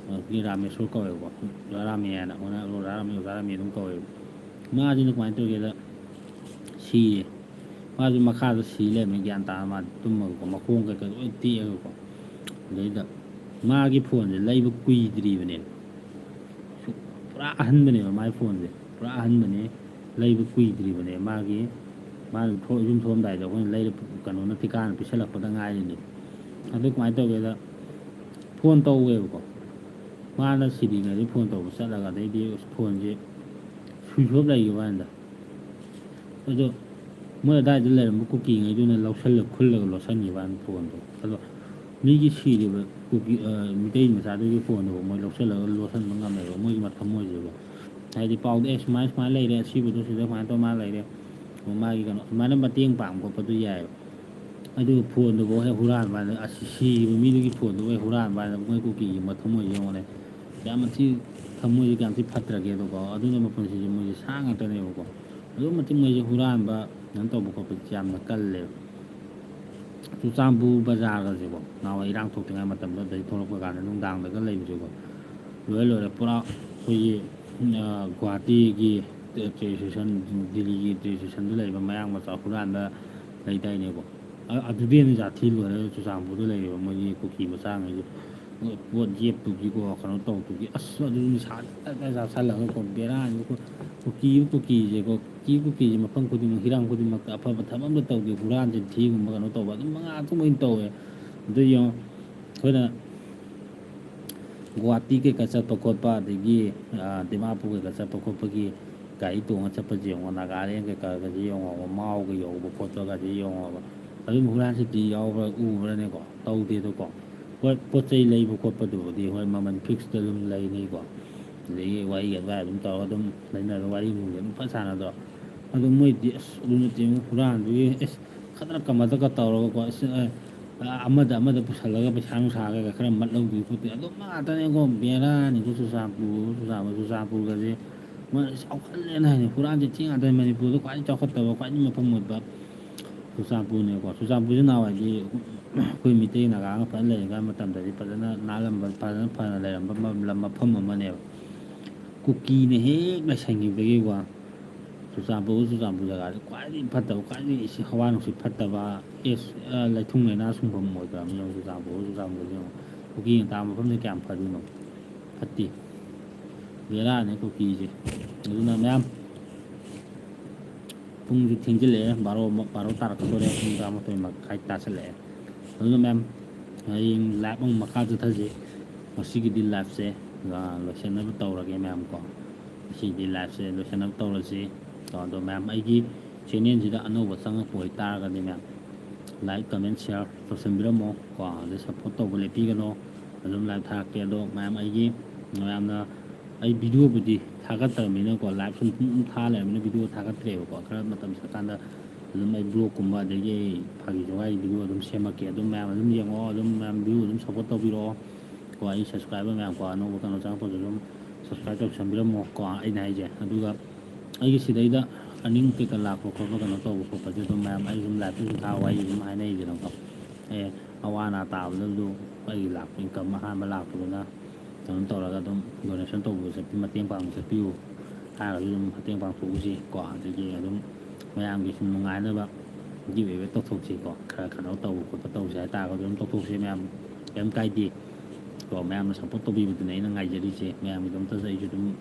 ꯑ, ꯍꯧꯖꯤꯛꯀꯤ ꯔꯥꯃꯦꯁꯣꯔ ꯀꯧꯋꯦꯕꯀꯣ, ꯑꯣꯖꯥ ꯔꯥꯃꯦ ꯍꯥꯏꯅ, ꯑꯣꯖꯥ ꯔꯥꯃꯦ, ꯑꯣꯖꯥ ꯔꯥꯃꯦ ꯑꯗꯨꯝ ꯀꯧꯋꯦꯕ꯫ ꯃꯥꯁꯤꯅ ꯀꯃꯥꯏꯅ ꯇꯧꯒꯦꯗ, ꯁꯤꯌꯦ꯫ ꯃꯥꯁꯨ ꯃꯈꯥꯗ ꯁꯤ ꯂꯩꯔꯝꯃꯦ, ꯒ꯭ꯌꯥꯟ ꯇꯥꯅ ꯃꯥ ꯇꯨꯝꯃꯒꯀꯣ, ꯃꯈꯣꯡ ꯀꯩꯀꯩ ꯂꯣꯏ ꯇꯦꯛꯑꯒꯀꯣ꯫ ꯑꯗꯩꯗ ꯃꯥꯒꯤ ꯐꯣꯟꯁꯦ ꯂꯩꯕ ꯀꯨꯏꯗ꯭ꯔꯤꯕꯅꯦꯕ꯫ ꯁꯨ-, ꯄꯨꯔꯥ ꯑꯍꯟꯕꯅꯦꯕ ꯃꯥꯒꯤ ꯐꯣꯟꯁꯦ, ꯄꯨꯔꯥ ꯑꯍꯟꯕꯅꯦ, ꯂꯩꯕ ꯀꯨꯏꯗ꯭ꯔꯤꯕꯅꯦ꯫ ꯃꯥꯒꯤ, ꯃꯥꯅ ꯊꯣꯛ-, ꯌꯨꯝ ꯊꯣꯛꯑꯝꯗꯥꯏꯗ ꯑꯩꯈꯣꯏꯅ ꯂꯩꯔ ꯄꯨ-, ꯀꯩꯅꯣꯅ ꯊꯤꯀꯥꯅ ꯄꯤꯁꯜꯂꯛꯄꯗ ꯉꯥꯏꯔꯤꯅꯦ꯫ ꯑꯗꯨ ꯀꯃꯥꯏꯅ ꯇꯧꯒꯦꯗ, ꯐꯣꯟ ꯇꯧꯋꯦꯕꯀꯣ꯫ ꯃꯥꯅ ꯁꯤꯔꯤꯉꯩꯗ ꯐꯣꯟ ꯇꯧꯕ ꯆꯠꯂꯒ, ꯑꯗꯩꯗꯤ ꯐꯣꯟꯁꯦ ꯁ꯭ꯋꯤꯆ ꯑꯣꯐ ꯂꯩꯈꯤꯕ ꯋꯥꯅꯤꯗ꯫ ꯑꯗꯣ ꯃꯣꯏ ꯑꯗꯥꯏꯗ ꯂꯩꯔꯝꯕ ꯀꯨꯀꯤꯉꯩꯗꯨꯅ ꯂꯧꯁꯜꯂ ꯈꯨꯜꯂꯒ ꯂꯣꯠꯁꯟꯈꯤꯕ ꯋꯥꯅꯤ ꯐꯣꯟꯗꯣ꯫ ꯑꯗꯣ ꯃꯤꯒꯤ ꯁꯤꯔꯤꯕ ꯀꯨꯀꯤ, ꯑ, ꯃꯤꯇꯩ ꯃꯆꯥꯗꯨꯒꯤ ꯐꯣꯟꯗꯨꯕꯨ ꯃꯣꯏ ꯂꯧꯁꯜꯂꯒ ꯂꯣꯠꯁꯟꯕ ꯉꯝꯃꯦꯕ, ꯃꯣꯏꯒꯤ ꯃꯊꯃꯣꯏꯁꯤꯕꯨ꯫ ꯍꯥꯏꯗꯤ ꯄꯥꯎꯗꯣ, "ꯑꯦ, ꯁꯨꯃꯥꯏ ꯁꯨꯃꯥꯏꯅ ꯂꯩꯔꯦ, ꯑꯁꯤꯕꯗꯣ ꯁꯤꯗ ꯁꯨꯃꯥꯏꯅ ꯇꯧ ꯃꯥ ꯂꯩꯔꯦ", ꯑꯣ, ꯃꯥꯒꯤ ꯀꯩꯅꯣ ꯑꯗꯨꯃꯥꯏꯅ ꯃꯇꯦꯡ ꯄꯥꯡꯕ ꯈꯣꯠꯄꯗꯨ ꯌꯥꯏꯑꯕ꯫ ꯑꯗꯨ ꯐꯣꯟꯗꯨꯐꯥꯎ ꯍꯦꯛ ꯍꯨꯔꯥꯟꯕ ꯍꯥꯏꯅ, ꯑꯁ, ꯁꯤꯔꯤꯕ ꯃꯤꯗꯨꯒꯤ ꯐꯣꯟꯗꯨꯐꯥꯎ ꯍꯦꯛ ꯍꯨꯔꯥꯟꯕ ꯍꯥꯏꯅ ꯃꯣꯏ ꯀꯨꯀꯤꯒꯤ ꯃꯊꯃꯣꯏꯁꯦ ꯌꯦꯡꯉꯨꯅꯦ꯫ ꯀꯌꯥꯝ ꯊꯤ ꯊꯃꯣꯏꯁꯦ ꯀꯌꯥꯝ ꯊꯤ ꯐꯠꯇ꯭ꯔꯒꯦꯗꯣꯀꯣ꯫ ꯑꯗꯨꯅ ꯃꯄꯨꯟꯁꯤꯁꯦ ꯃꯣꯏꯁꯦ ꯁꯥ ꯉꯥꯛꯇꯅꯦꯕꯀꯣ꯫ ꯑꯗꯨꯛ ꯃꯇꯤꯛ ꯃꯣꯏꯁꯦ ꯍꯨꯔꯥꯟꯕ ꯀꯩꯅꯣ ꯇꯧꯕ ꯈꯣꯠꯄꯁꯦ ꯌꯥꯝꯅ ꯀꯜꯂꯦꯕ꯫ ꯆꯨꯔꯆꯥꯟꯄꯨꯔ ꯕꯖꯥꯔꯒꯁꯦꯀꯣ, ꯅꯍꯥꯟꯋꯥꯏ ꯏꯔꯥꯡ ꯊꯣꯛꯇ꯭ꯔꯤꯉꯩ ꯃꯇꯝꯗ, ꯑꯗꯩ ꯊꯣꯛꯂꯛꯄ ꯀꯥꯟꯗ ꯅꯨꯡꯗꯥꯡꯗꯒ ꯂꯩꯕꯁꯦꯀꯣ, ꯂꯣꯏꯔꯦ ꯂꯣꯏꯔꯦ, ꯄꯨꯔꯥ ꯑꯩꯈꯣꯏꯒꯤ, ꯑ, ꯒꯨꯍꯥꯇꯤꯒꯤ ꯇ꯭ꯔꯦꯟ ꯁ꯭ꯇꯦꯁꯟ, ꯗꯤꯜꯂꯤꯒꯤ ꯇ꯭ꯔꯦꯟ ꯁ꯭ꯇꯦꯁꯟꯗ ꯂꯩꯕ ꯃꯌꯥꯡ ꯃꯆꯥ ꯍꯨꯔꯥꯟꯕ ꯂꯩꯗꯥꯏꯅꯦꯀꯣ꯫ ꯑ-, ꯑꯗꯨꯗꯤ ꯍꯦꯟꯅ ꯖꯥꯊꯤ ꯂꯣꯏꯔꯦ ꯆꯨꯔꯆꯥꯟꯄꯨꯔꯗ ꯂꯩꯔꯤꯕ ꯃꯣꯏꯒꯤ ꯀꯨꯀꯤ ꯃꯆꯥꯉꯩꯁꯦ꯫ ꯄꯣꯠ ꯌꯦꯞꯇꯨꯒꯤꯀꯣ, ꯀꯩꯅꯣ ꯇꯧꯗꯨꯒꯤ, ꯑꯁ, ꯑꯗꯨ ꯅꯤꯁꯥ ꯇꯞ ꯇꯞ ꯆꯥꯁꯜꯂꯒꯀꯣ, ꯕꯦꯔꯥꯅꯤꯀꯣ꯫ ꯀꯨꯀꯤ, ꯀꯨꯀꯤꯁꯦꯀꯣ, ꯀꯨꯀꯤ, ꯀꯨꯀꯤꯁꯦ ꯃꯐꯝ ꯈꯨꯗꯤꯡꯃꯛ, ꯍꯤꯔꯝ ꯈꯨꯗꯤꯡꯃꯛꯇ ꯑꯐꯕ ꯊꯕꯛ ꯑꯝꯇ ꯇꯧꯗꯦ, ꯍꯨꯔꯥꯟ ꯆꯤꯟꯊꯤꯒꯨꯝꯕ ꯀꯩꯅꯣ ꯇꯧꯕ ꯑꯗꯨꯝ ꯉꯥꯛꯇ ꯑꯣꯏꯅ ꯇꯧꯋꯦ꯫ ꯑꯗꯨ ꯌꯦꯡꯉꯣ, ꯑꯩꯈꯣꯏꯅ ꯒꯨꯍꯥꯇꯤ ꯀꯩꯀꯥ ꯆꯠꯄ ꯈꯣꯠꯄ, ꯑꯗꯒꯤ, ꯑ, ꯗꯤꯃꯥꯄꯨꯔ ꯀꯩꯀꯥ ꯆꯠꯄ ꯈꯣꯠꯄꯒꯤ ꯒꯥꯔꯤ ꯇꯣꯡꯉ ꯆꯠꯄꯁꯦ ꯌꯦꯡꯉꯣ, ꯅꯥꯒꯥꯂꯦꯟ ꯀꯩꯀꯥꯒꯁꯦ ꯌꯦꯡꯉꯣꯕ, ꯃꯥꯎꯒ ꯌꯧꯕ ꯈꯣꯠꯄꯒꯁꯦ ꯌꯦꯡꯉꯣꯕ꯫ ꯑꯗꯨꯝ ꯍꯨꯔꯥꯟ ꯆꯤꯟꯊꯤ ꯌꯥꯎꯕ꯭ꯔꯥ ꯎꯕ꯭ꯔꯥꯅꯦꯀꯣ? ꯇꯧꯗꯦꯗꯀꯣ꯫ ꯍꯣꯏ, ꯄꯣꯠ ꯆꯩ ꯂꯩꯕ ꯈꯣꯠꯄꯗꯨꯕꯨꯗꯤ ꯍꯣꯏ, ꯃꯃꯜ ꯐꯤꯛꯁꯇ ꯑꯗꯨꯝ ꯂꯩꯅꯤꯀꯣ꯫ ꯑꯗꯒꯤ ꯋꯥꯔꯤ ꯑꯗꯨꯋꯥꯏ ꯑꯗꯨꯝ ꯇꯧꯔꯒ ꯑꯗꯨꯝ ꯂꯩꯅꯔꯒ ꯋꯥꯔꯤ ꯅꯨꯡꯁꯦ ꯑꯗꯨꯝ ꯐꯖ ꯁꯥꯟꯅꯗ꯭ꯔꯣ? ꯑꯗꯣ ꯃꯣꯏꯗꯤ ꯑꯁ ꯑꯗꯨ ꯅꯠꯇꯦ, ꯍꯨꯔꯥꯟꯗꯨꯒꯤ ꯑꯁ ꯈꯗ꯭ꯔꯛ ꯀꯃꯗ꯭ꯔꯛꯀ ꯇꯧꯔꯒꯀꯣ, ꯑꯁ, ꯑ, ꯑꯃꯗ ꯑꯃꯗ ꯄꯨꯁꯜꯂꯒ ꯄꯩꯁꯥ ꯅꯨꯡꯁꯥꯒ ꯈꯔ ꯃꯠꯍꯧꯗꯣꯏ ꯈꯣꯠꯇꯣꯏ ꯑꯗꯨꯝ ꯉꯥꯛꯇꯅꯦꯀꯣ꯫ ꯕꯦꯔꯥꯅꯤꯀꯣ ꯆꯨꯔꯆꯥꯟꯄꯨꯔ, ꯆꯨꯔꯆꯥꯟꯄꯨꯔ, ꯆꯨꯔꯆꯥꯟꯄꯨꯔꯒꯁꯦ ꯃꯣꯏ ꯆꯥꯎꯈꯠꯂꯦꯅ ꯍꯥꯏꯅꯤ꯫ ꯍꯨꯔꯥꯟ ꯆꯤꯟꯊꯤ ꯉꯥꯛꯇꯅꯤ꯫ ꯃꯅꯤꯄꯨꯔꯗ ꯈ꯭ꯋꯥꯏꯗꯒꯤ ꯆꯥꯎꯈꯠꯇꯕ, ꯈ꯭ꯋꯥꯏꯗꯒꯤ ꯃꯐꯝ ꯃꯣꯠꯄ ꯆꯨꯔꯆꯥꯟꯄꯨꯔꯅꯦꯀꯣ꯫ ꯆꯨꯔꯆꯥꯟꯄꯨꯔꯁꯤ ꯅꯍꯥꯟꯋꯥꯏꯗꯤ ꯑꯩꯈꯣꯏ ꯃꯤꯇꯩ ꯅꯥꯒꯥꯒ ꯐꯖꯅ ꯂꯩꯔꯤꯉꯩ ꯃꯇꯝꯗꯗꯤ ꯐꯖꯅ ꯅꯥꯜꯂꯝꯕ, ꯐꯖꯅ ꯐꯅ ꯂꯩꯔꯝꯕ ꯃ-, ꯂꯝ, ꯃꯐꯝ ꯑꯃꯅꯦꯕ꯫ ꯀꯨꯀꯤꯅ ꯍꯦꯛ ꯂꯩꯁꯟꯈꯤꯕꯗꯒꯤꯀꯣ, ꯆꯨꯔꯆꯥꯟꯄꯨꯔ, ꯆꯨꯔꯆꯥꯟꯄꯨꯔ ꯖꯒꯥꯁꯦ ꯈ꯭ꯋꯥꯏꯗꯒꯤ ꯐꯠꯇꯕ, ꯈ꯭ꯋꯥꯏꯗꯒꯤ ꯏꯁꯤꯡ, ꯍꯋꯥ ꯅꯨꯡꯁꯤꯠ ꯐꯠꯇꯕ, ꯑꯦꯁ, ꯑ, ꯂꯩꯊꯨꯡ ꯂꯩꯅꯥ ꯁꯨꯡꯐꯝ ꯑꯣꯏꯈ꯭ꯔꯕꯅꯤ꯫ ꯌꯦꯡꯉꯨ, ꯆꯨꯔꯆꯥꯟꯄꯨꯔ, ꯆꯨꯔꯆꯥꯟꯄꯨꯔꯁꯦ ꯌꯦꯡꯉꯨ꯫ ꯀꯨꯀꯤꯅ ꯇꯥꯕ ꯃꯐꯝꯁꯦ ꯀꯌꯥꯝ ꯐꯗꯣꯏꯅꯣ? ꯐꯠꯇꯦ꯫ ꯕꯦꯔꯥꯅꯦ ꯀꯨꯀꯤꯁꯦ꯫ ꯑꯗꯨꯅ ꯃꯌꯥꯝ, ꯄꯨꯡꯁꯨ ꯊꯦꯡꯖꯤꯜꯂꯛꯑꯦ, ꯕꯥꯔꯣ, ꯕꯥꯔꯣ ꯇꯥꯔꯛꯀꯗꯧꯔꯦ, ꯄꯨꯡ ꯇꯔꯥꯃꯥꯊꯣꯏ ꯃꯈꯥꯏ ꯇꯥꯁꯜꯂꯛꯑꯦ꯫ ꯑꯗꯨꯅ ꯃꯌꯥꯝ, ꯍꯌꯦꯡ live ꯑꯃꯨꯛ ꯃꯈꯥ ꯆꯠꯊꯁꯤ꯫ ꯉꯁꯤꯒꯤꯗꯤ liveꯁꯦ, ꯑ, ꯂꯣꯏꯁꯤꯟꯅꯕ ꯇꯧꯔꯒꯦ ꯃꯌꯥꯝ ꯀꯣ꯫ ꯉꯁꯤꯒꯤꯗꯤ liveꯁꯦ ꯂꯣꯏꯁꯤꯟꯅꯕ ꯇꯧꯔꯁꯤ꯫ ꯑꯗꯣ ꯃꯌꯥꯝ ꯑꯩꯒꯤ ꯆꯦꯅꯦꯜꯁꯤꯗ ꯑꯅꯧꯕ ꯆꯪꯉꯛꯄ ꯑꯣꯏꯇꯥꯔꯒꯗꯤ ꯃꯌꯥꯝ like, comment, share ꯇꯧꯁꯟꯕꯤꯔꯝꯃꯣ ꯀꯣ, ꯑꯗꯩ support ꯇꯧꯕ ꯂꯦꯞꯄꯤꯒꯅꯣ꯫ ꯑꯗꯨꯝ live ꯊꯥꯔꯛꯀꯦ꯫ ꯑꯗꯣ ꯃꯌꯥꯝ ꯑꯩꯒꯤ, ꯃꯌꯥꯝꯅ ꯑꯩ videoꯕꯨꯗꯤ ꯊꯥꯒꯠꯇ꯭ꯔꯕꯅꯤꯅꯀꯣ, live ꯁꯨꯝ ꯁꯨꯝ ꯊꯥ ꯂꯩꯔꯕꯅꯤꯅ video ꯊꯥꯒꯠꯇ꯭ꯔꯦꯕꯀꯣ꯫ ꯈꯔ ꯃꯇꯝ ꯁꯪꯀꯥꯟꯗ ꯑꯗꯨꯝ ꯑꯩ vlogꯀꯨꯝꯕ ꯑꯗꯒꯤ ꯑꯩ ꯐꯥꯒꯤ ꯖꯣꯒꯥꯏ video ꯑꯗꯨꯝ ꯁꯦꯝꯃꯛꯀꯦ꯫ ꯑꯗꯨꯝ ꯃꯌꯥꯝ ꯑꯗꯨꯝ ꯌꯦꯡꯉꯣ, ꯑꯗꯨꯝ ꯃꯌꯥꯝ view ꯑꯗꯨꯝ support ꯇꯧꯕꯤꯔꯛꯑꯣ ꯀꯣ꯫ ꯑꯩ subscriber ꯃꯌꯥꯝ ꯀꯣ, ꯑꯅꯧꯕ ꯀꯩꯅꯣ ꯆꯪꯉꯛꯄꯁꯨ ꯑꯗꯨꯝ subscribe ꯇꯧꯁꯟꯕꯤꯔꯝꯃꯣ ꯀꯣ, ꯑꯩꯅ ꯍꯥꯏꯁꯦ꯫ ꯑꯗꯨꯒ ꯑꯩꯒꯤ ꯁꯤꯗꯩꯗ earning ꯀꯩꯀꯥ ꯂꯥꯛꯄ ꯈꯣꯠꯄ ꯀꯩꯅꯣ ꯇꯧꯕ ꯈꯣꯠꯄꯁꯦ ꯑꯗꯨꯝ ꯃꯌꯥꯝ ꯑꯩ ꯑꯗꯨꯝ liveꯇ ꯑꯗꯨꯝ ꯊꯥ ꯋꯥꯔꯤ ꯑꯗꯨꯝ ꯍꯥꯏꯅꯩꯗꯅꯀꯣ꯫ ꯑꯦ, ꯑꯋꯥ ꯑꯅꯥ ꯇꯥꯕꯗꯁꯨ ꯑꯩꯒꯤ ꯂꯥꯛꯄ income ꯑꯍꯥꯟꯕ ꯂꯥꯛꯄꯗꯨꯅ ꯀꯩꯅꯣ ꯇꯧꯔꯒ ꯑꯗꯨꯝ donation ꯇꯧꯕ ꯆꯠꯄꯤ, ꯃꯇꯦꯡ ꯄꯥꯡꯕ ꯆꯠꯄꯤꯌꯨ ꯍꯥꯏꯔꯒꯁꯨ ꯑꯗꯨꯝ ꯃꯇꯦꯡ ꯄꯥꯡꯊꯣꯛꯎꯁꯤ ꯀꯣ꯫ ꯑꯗꯒꯤ ꯑꯗꯨꯝ ꯃꯌꯥꯝꯒꯤ ꯁꯨꯝ ꯅꯨꯡꯉꯥꯏꯅꯕ give away ꯇꯧꯊꯣꯛꯁꯤ ꯀꯣ꯫ ꯈꯔ ꯀꯩꯅꯣ ꯇꯧꯕ ꯈꯣꯠꯄ ꯇꯧꯁꯦ ꯍꯥꯏꯇꯥꯔꯒꯁꯨ ꯑꯗꯨꯝ ꯇꯧꯊꯣꯛꯁꯦ ꯃꯌꯥꯝ, ꯀꯩꯝ ꯀꯥꯏꯗꯦ ꯀꯣ꯫ ꯃꯌꯥꯝꯅ support ꯇꯧꯕꯤꯕꯗꯨꯅꯦ ꯑꯩꯅ ꯉꯥꯏꯖꯔꯤꯁꯦ꯫ ꯃꯌꯥꯝꯒꯤꯗꯃꯛꯇꯁꯨ ꯑꯩꯁꯨ ꯑꯗꯨꯝ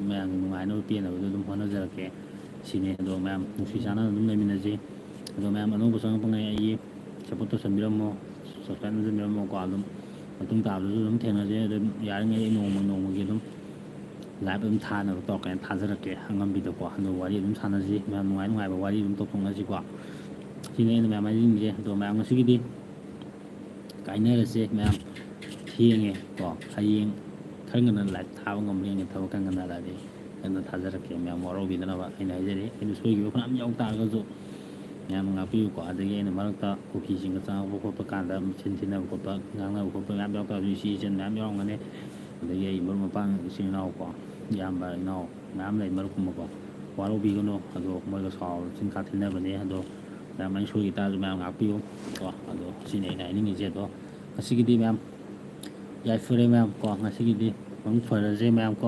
ꯃꯌꯥꯝꯒꯤ ꯅꯨꯡꯉꯥꯏꯅꯕ ꯄꯦꯟꯅꯕꯗꯣ ꯑꯗꯨꯝ ꯍꯣꯠꯅꯖꯔꯛꯀꯦ ꯁꯤꯅꯦ꯫ ꯑꯗꯣ ꯃꯌꯥꯝ ꯅꯨꯡꯁꯤ ꯆꯥꯟꯅꯅ ꯑꯗꯨꯝ ꯂꯩꯃꯤꯟꯅꯁꯤ꯫ ꯑꯗꯣ ꯃꯌꯥꯝ ꯑꯅꯧꯕ ꯆꯪꯉꯛꯄꯉꯩ ꯑꯩꯒꯤ support ꯇꯧꯁꯟꯕꯤꯔꯝꯃꯣ, subscribe ꯇꯧꯁꯟꯕꯤꯔꯝꯃꯣꯀꯣ꯫ ꯑꯗꯨꯝ ꯃꯇꯨꯡ ꯇꯥꯕꯗꯁꯨ ꯑꯗꯨꯝ ꯊꯦꯡꯅꯁꯦ꯫ ꯑꯗꯨꯝ ꯌꯥꯔꯤꯉꯩ ꯑꯩ ꯅꯣꯡꯃ ꯅꯣꯡꯃꯒꯤ ꯑꯗꯨꯝ live ꯑꯗꯨꯝ ꯊꯥꯅꯕ ꯇꯧꯔꯛꯀꯦ, ꯊꯥꯖꯔꯛꯀꯦ ꯑꯉꯝꯕꯤꯗꯀꯣ꯫ ꯑꯗꯣ ꯋꯥꯔꯤ ꯑꯗꯨꯝ ꯁꯥꯟꯅꯁꯤ ꯃꯌꯥꯝ, ꯅꯨꯡꯉꯥꯏ ꯅꯨꯡꯉꯥꯏꯕ ꯋꯥꯔꯤ ꯑꯗꯨꯝ ꯇꯧꯊꯣꯛꯅꯁꯤꯀꯣ꯫ ꯁꯤꯅꯤ ꯑꯩꯅ ꯃꯌꯥꯝ ꯍꯥꯏꯖꯅꯤꯡꯉꯤꯁꯦ꯫ ꯑꯗꯣ ꯃꯌꯥꯝ ꯉꯁꯤꯒꯤꯗꯤ ꯀꯥꯏꯅꯔꯁꯦ ꯃꯌꯥꯝ꯫ ꯊꯦꯡꯉꯦ ꯀꯣ꯫ ꯍꯌꯦꯡ ꯈꯔ ꯉꯟꯅ live ꯊꯥꯕ ꯉꯝꯕ꯭ꯔꯥ ꯌꯦꯡꯒꯦ꯫ ꯊꯕꯛ ꯈꯔ ꯉꯟꯅ ꯍꯜꯂꯛꯑꯗꯤ ꯀꯟꯅ ꯊꯥꯖꯔꯛꯀꯦ꯫ ꯃꯌꯥꯝ ꯋꯥꯔꯧꯕꯤꯗꯅꯕ ꯑꯩꯅ ꯍꯥꯏꯖꯔꯤ꯫ ꯑꯩꯅ ꯁꯣꯏꯈꯤꯕ ꯐꯅꯌꯥꯝ ꯌꯥꯎ ꯇꯥꯔꯒꯁꯨ ꯃꯌꯥꯝ ꯉꯥꯛꯄꯤꯌꯨꯀꯣ꯫ ꯑꯗꯒꯤ ꯑꯩꯅ ꯃꯔꯛꯇ ꯀꯨꯀꯤꯁꯤꯡꯒ ꯆꯪꯉꯛꯄ ꯈꯣꯠꯄ ꯀꯥꯟꯗ ꯃꯆꯤꯟ ꯊꯤꯅꯕ ꯈꯣꯠꯄ, ꯉꯥꯡꯅꯕ ꯈꯣꯠꯄ ꯃꯌꯥꯝ ꯌꯥꯎ ꯇꯥꯔꯁꯨ ꯏꯆꯦ ꯏꯆꯟ ꯃꯌꯥꯝ ꯌꯥꯎꯔꯝꯒꯅꯤ꯫ ꯑꯗꯒꯤ ꯑꯩ ꯃꯔꯨꯞ ꯃꯄꯥꯡ ꯏꯆꯤꯟ ꯏꯅꯥꯎ ꯀꯣ, ꯏꯌꯥꯝꯕ ꯏꯅꯥꯎ ꯃꯌꯥꯝ ꯂꯩ ꯃꯔꯨꯞꯀꯨꯝꯕꯀꯣ꯫ ꯋꯥꯔꯧꯕꯤꯒꯅꯨ꯫ ꯑꯗꯣ ꯃꯣꯏꯒ ꯁꯥꯎꯔ ꯆꯤꯟ ꯈꯥ ꯊꯤꯟꯅꯕꯅꯦ꯫ ꯑꯗꯣ ꯃꯌꯥꯝ ꯑꯩꯅ ꯁꯣꯏꯈꯤ ꯇꯥꯔꯁꯨ ꯃꯌꯥꯝ ꯉꯥꯛꯄꯤꯌꯨ ꯀꯣ꯫ ꯑꯗꯣ ꯁꯤꯅꯤ ꯑꯩꯅ ꯍꯥꯏꯅꯤꯡꯉꯤꯁꯦ꯫ ꯑꯗꯣ ꯉꯁꯤꯒꯤꯗꯤ ꯃꯌꯥꯝ ꯌꯥꯏꯐꯔꯦ ꯃꯌꯥꯝ ꯀꯣ꯫ ꯉꯁꯤꯒꯤꯗꯤ ꯃꯪ ꯐꯔꯁꯦ ꯃꯌꯥꯝ ꯀꯣ꯫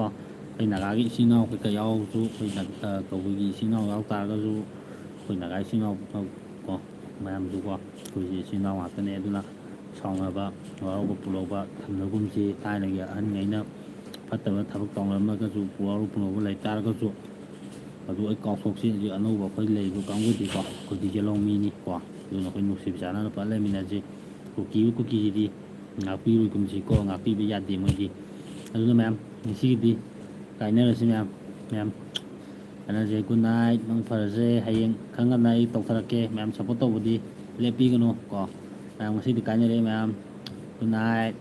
ꯑꯩꯈꯣꯏ ꯅꯥꯒꯥꯒꯤ ꯏꯆꯤꯟ ꯏꯅꯥꯎ ꯀꯩꯀꯥ ꯌꯥꯎꯔꯁꯨ, ꯑꯩꯈꯣꯏ ꯅꯥ-, ꯑ, ꯀꯕꯨꯏꯒꯤ ꯏꯆꯤꯟ ꯏꯅꯥꯎ ꯌꯥꯎ ꯇꯥꯔꯒꯁꯨ, ꯑꯩꯈꯣꯏ ꯅꯥꯒꯥ ꯏꯆꯤꯟ ꯏꯅꯥꯎ ꯀꯣ, ꯃꯌꯥꯝꯁꯨꯀꯣ, ꯑꯩꯈꯣꯏꯁꯦ ꯏꯆꯤꯟ ꯏꯅꯥꯎ ꯉꯥꯛꯇꯅꯦ꯫ ꯑꯗꯨꯅ ꯁꯥꯎꯅꯕ, ꯋꯥꯔꯧꯕ ꯄꯨꯛꯂꯧꯕ ꯊꯝꯅꯒꯨꯝꯁꯤ꯫ ꯊꯥꯏꯅꯒꯤ ꯑꯍꯟꯉꯩꯅ ꯐꯠꯇꯕ ꯊꯕꯛ ꯇꯧꯔꯝꯃꯒꯁꯨ, ꯋꯥꯔꯧ ꯄꯨꯛꯂꯧꯕ ꯂꯩ ꯇꯥꯔꯒꯁꯨ, ꯑꯗꯨ ꯑꯩ ꯀꯥꯎꯊꯣꯛꯁꯤ꯫ ꯍꯧꯖꯤꯛ ꯑꯅꯧꯕ ꯑꯩꯈꯣꯏ ꯂꯩꯔꯤꯕ ꯀꯥꯡꯕꯨꯗꯤꯀꯣ, ꯑꯩꯈꯣꯏꯗꯤ ꯌꯦꯜꯍꯧꯃꯤꯅꯤꯀꯣ꯫ ꯑꯗꯨꯅ ꯑꯩꯈꯣꯏ ꯅꯨꯡꯁꯤꯕ ꯆꯥꯟꯅꯅ ꯐꯖꯅ ꯂꯩꯃꯤꯟꯅꯁꯤ꯫ ꯀꯨꯀꯤ, ꯀꯨꯀꯤꯁꯤꯗꯤ ꯉꯥꯛꯄꯤꯔꯣꯏꯒꯨꯝꯁꯤꯀꯣ, ꯉꯥꯛꯄꯤꯕ ꯌꯥꯗꯦ ꯃꯣꯏꯗꯤ꯫ ꯑꯗꯨꯅ ꯃꯌꯥꯝ, ꯉꯁꯤꯒꯤꯗꯤ ꯀꯥꯏꯅꯔꯁꯤ ꯃꯌꯥꯝ, ꯃꯌꯥꯝ꯫ ꯀꯥꯟꯅꯁꯦ꯫ Good night, ꯃꯪ ꯐꯔꯁꯦ꯫ ꯍꯌꯦꯡ ꯈꯪꯒꯅ ꯑꯩ ꯇꯧꯊꯔꯛꯀꯦ꯫ ꯃꯌꯥꯝ support ꯇꯧꯕꯗꯤ ꯂꯦꯞꯄꯤꯒꯅꯨ ꯀꯣ꯫ ꯃꯌꯥꯝ ꯉꯁꯤꯗꯤ ꯀꯥꯏꯅꯔꯦ ꯃꯌꯥꯝ꯫ Good night꯫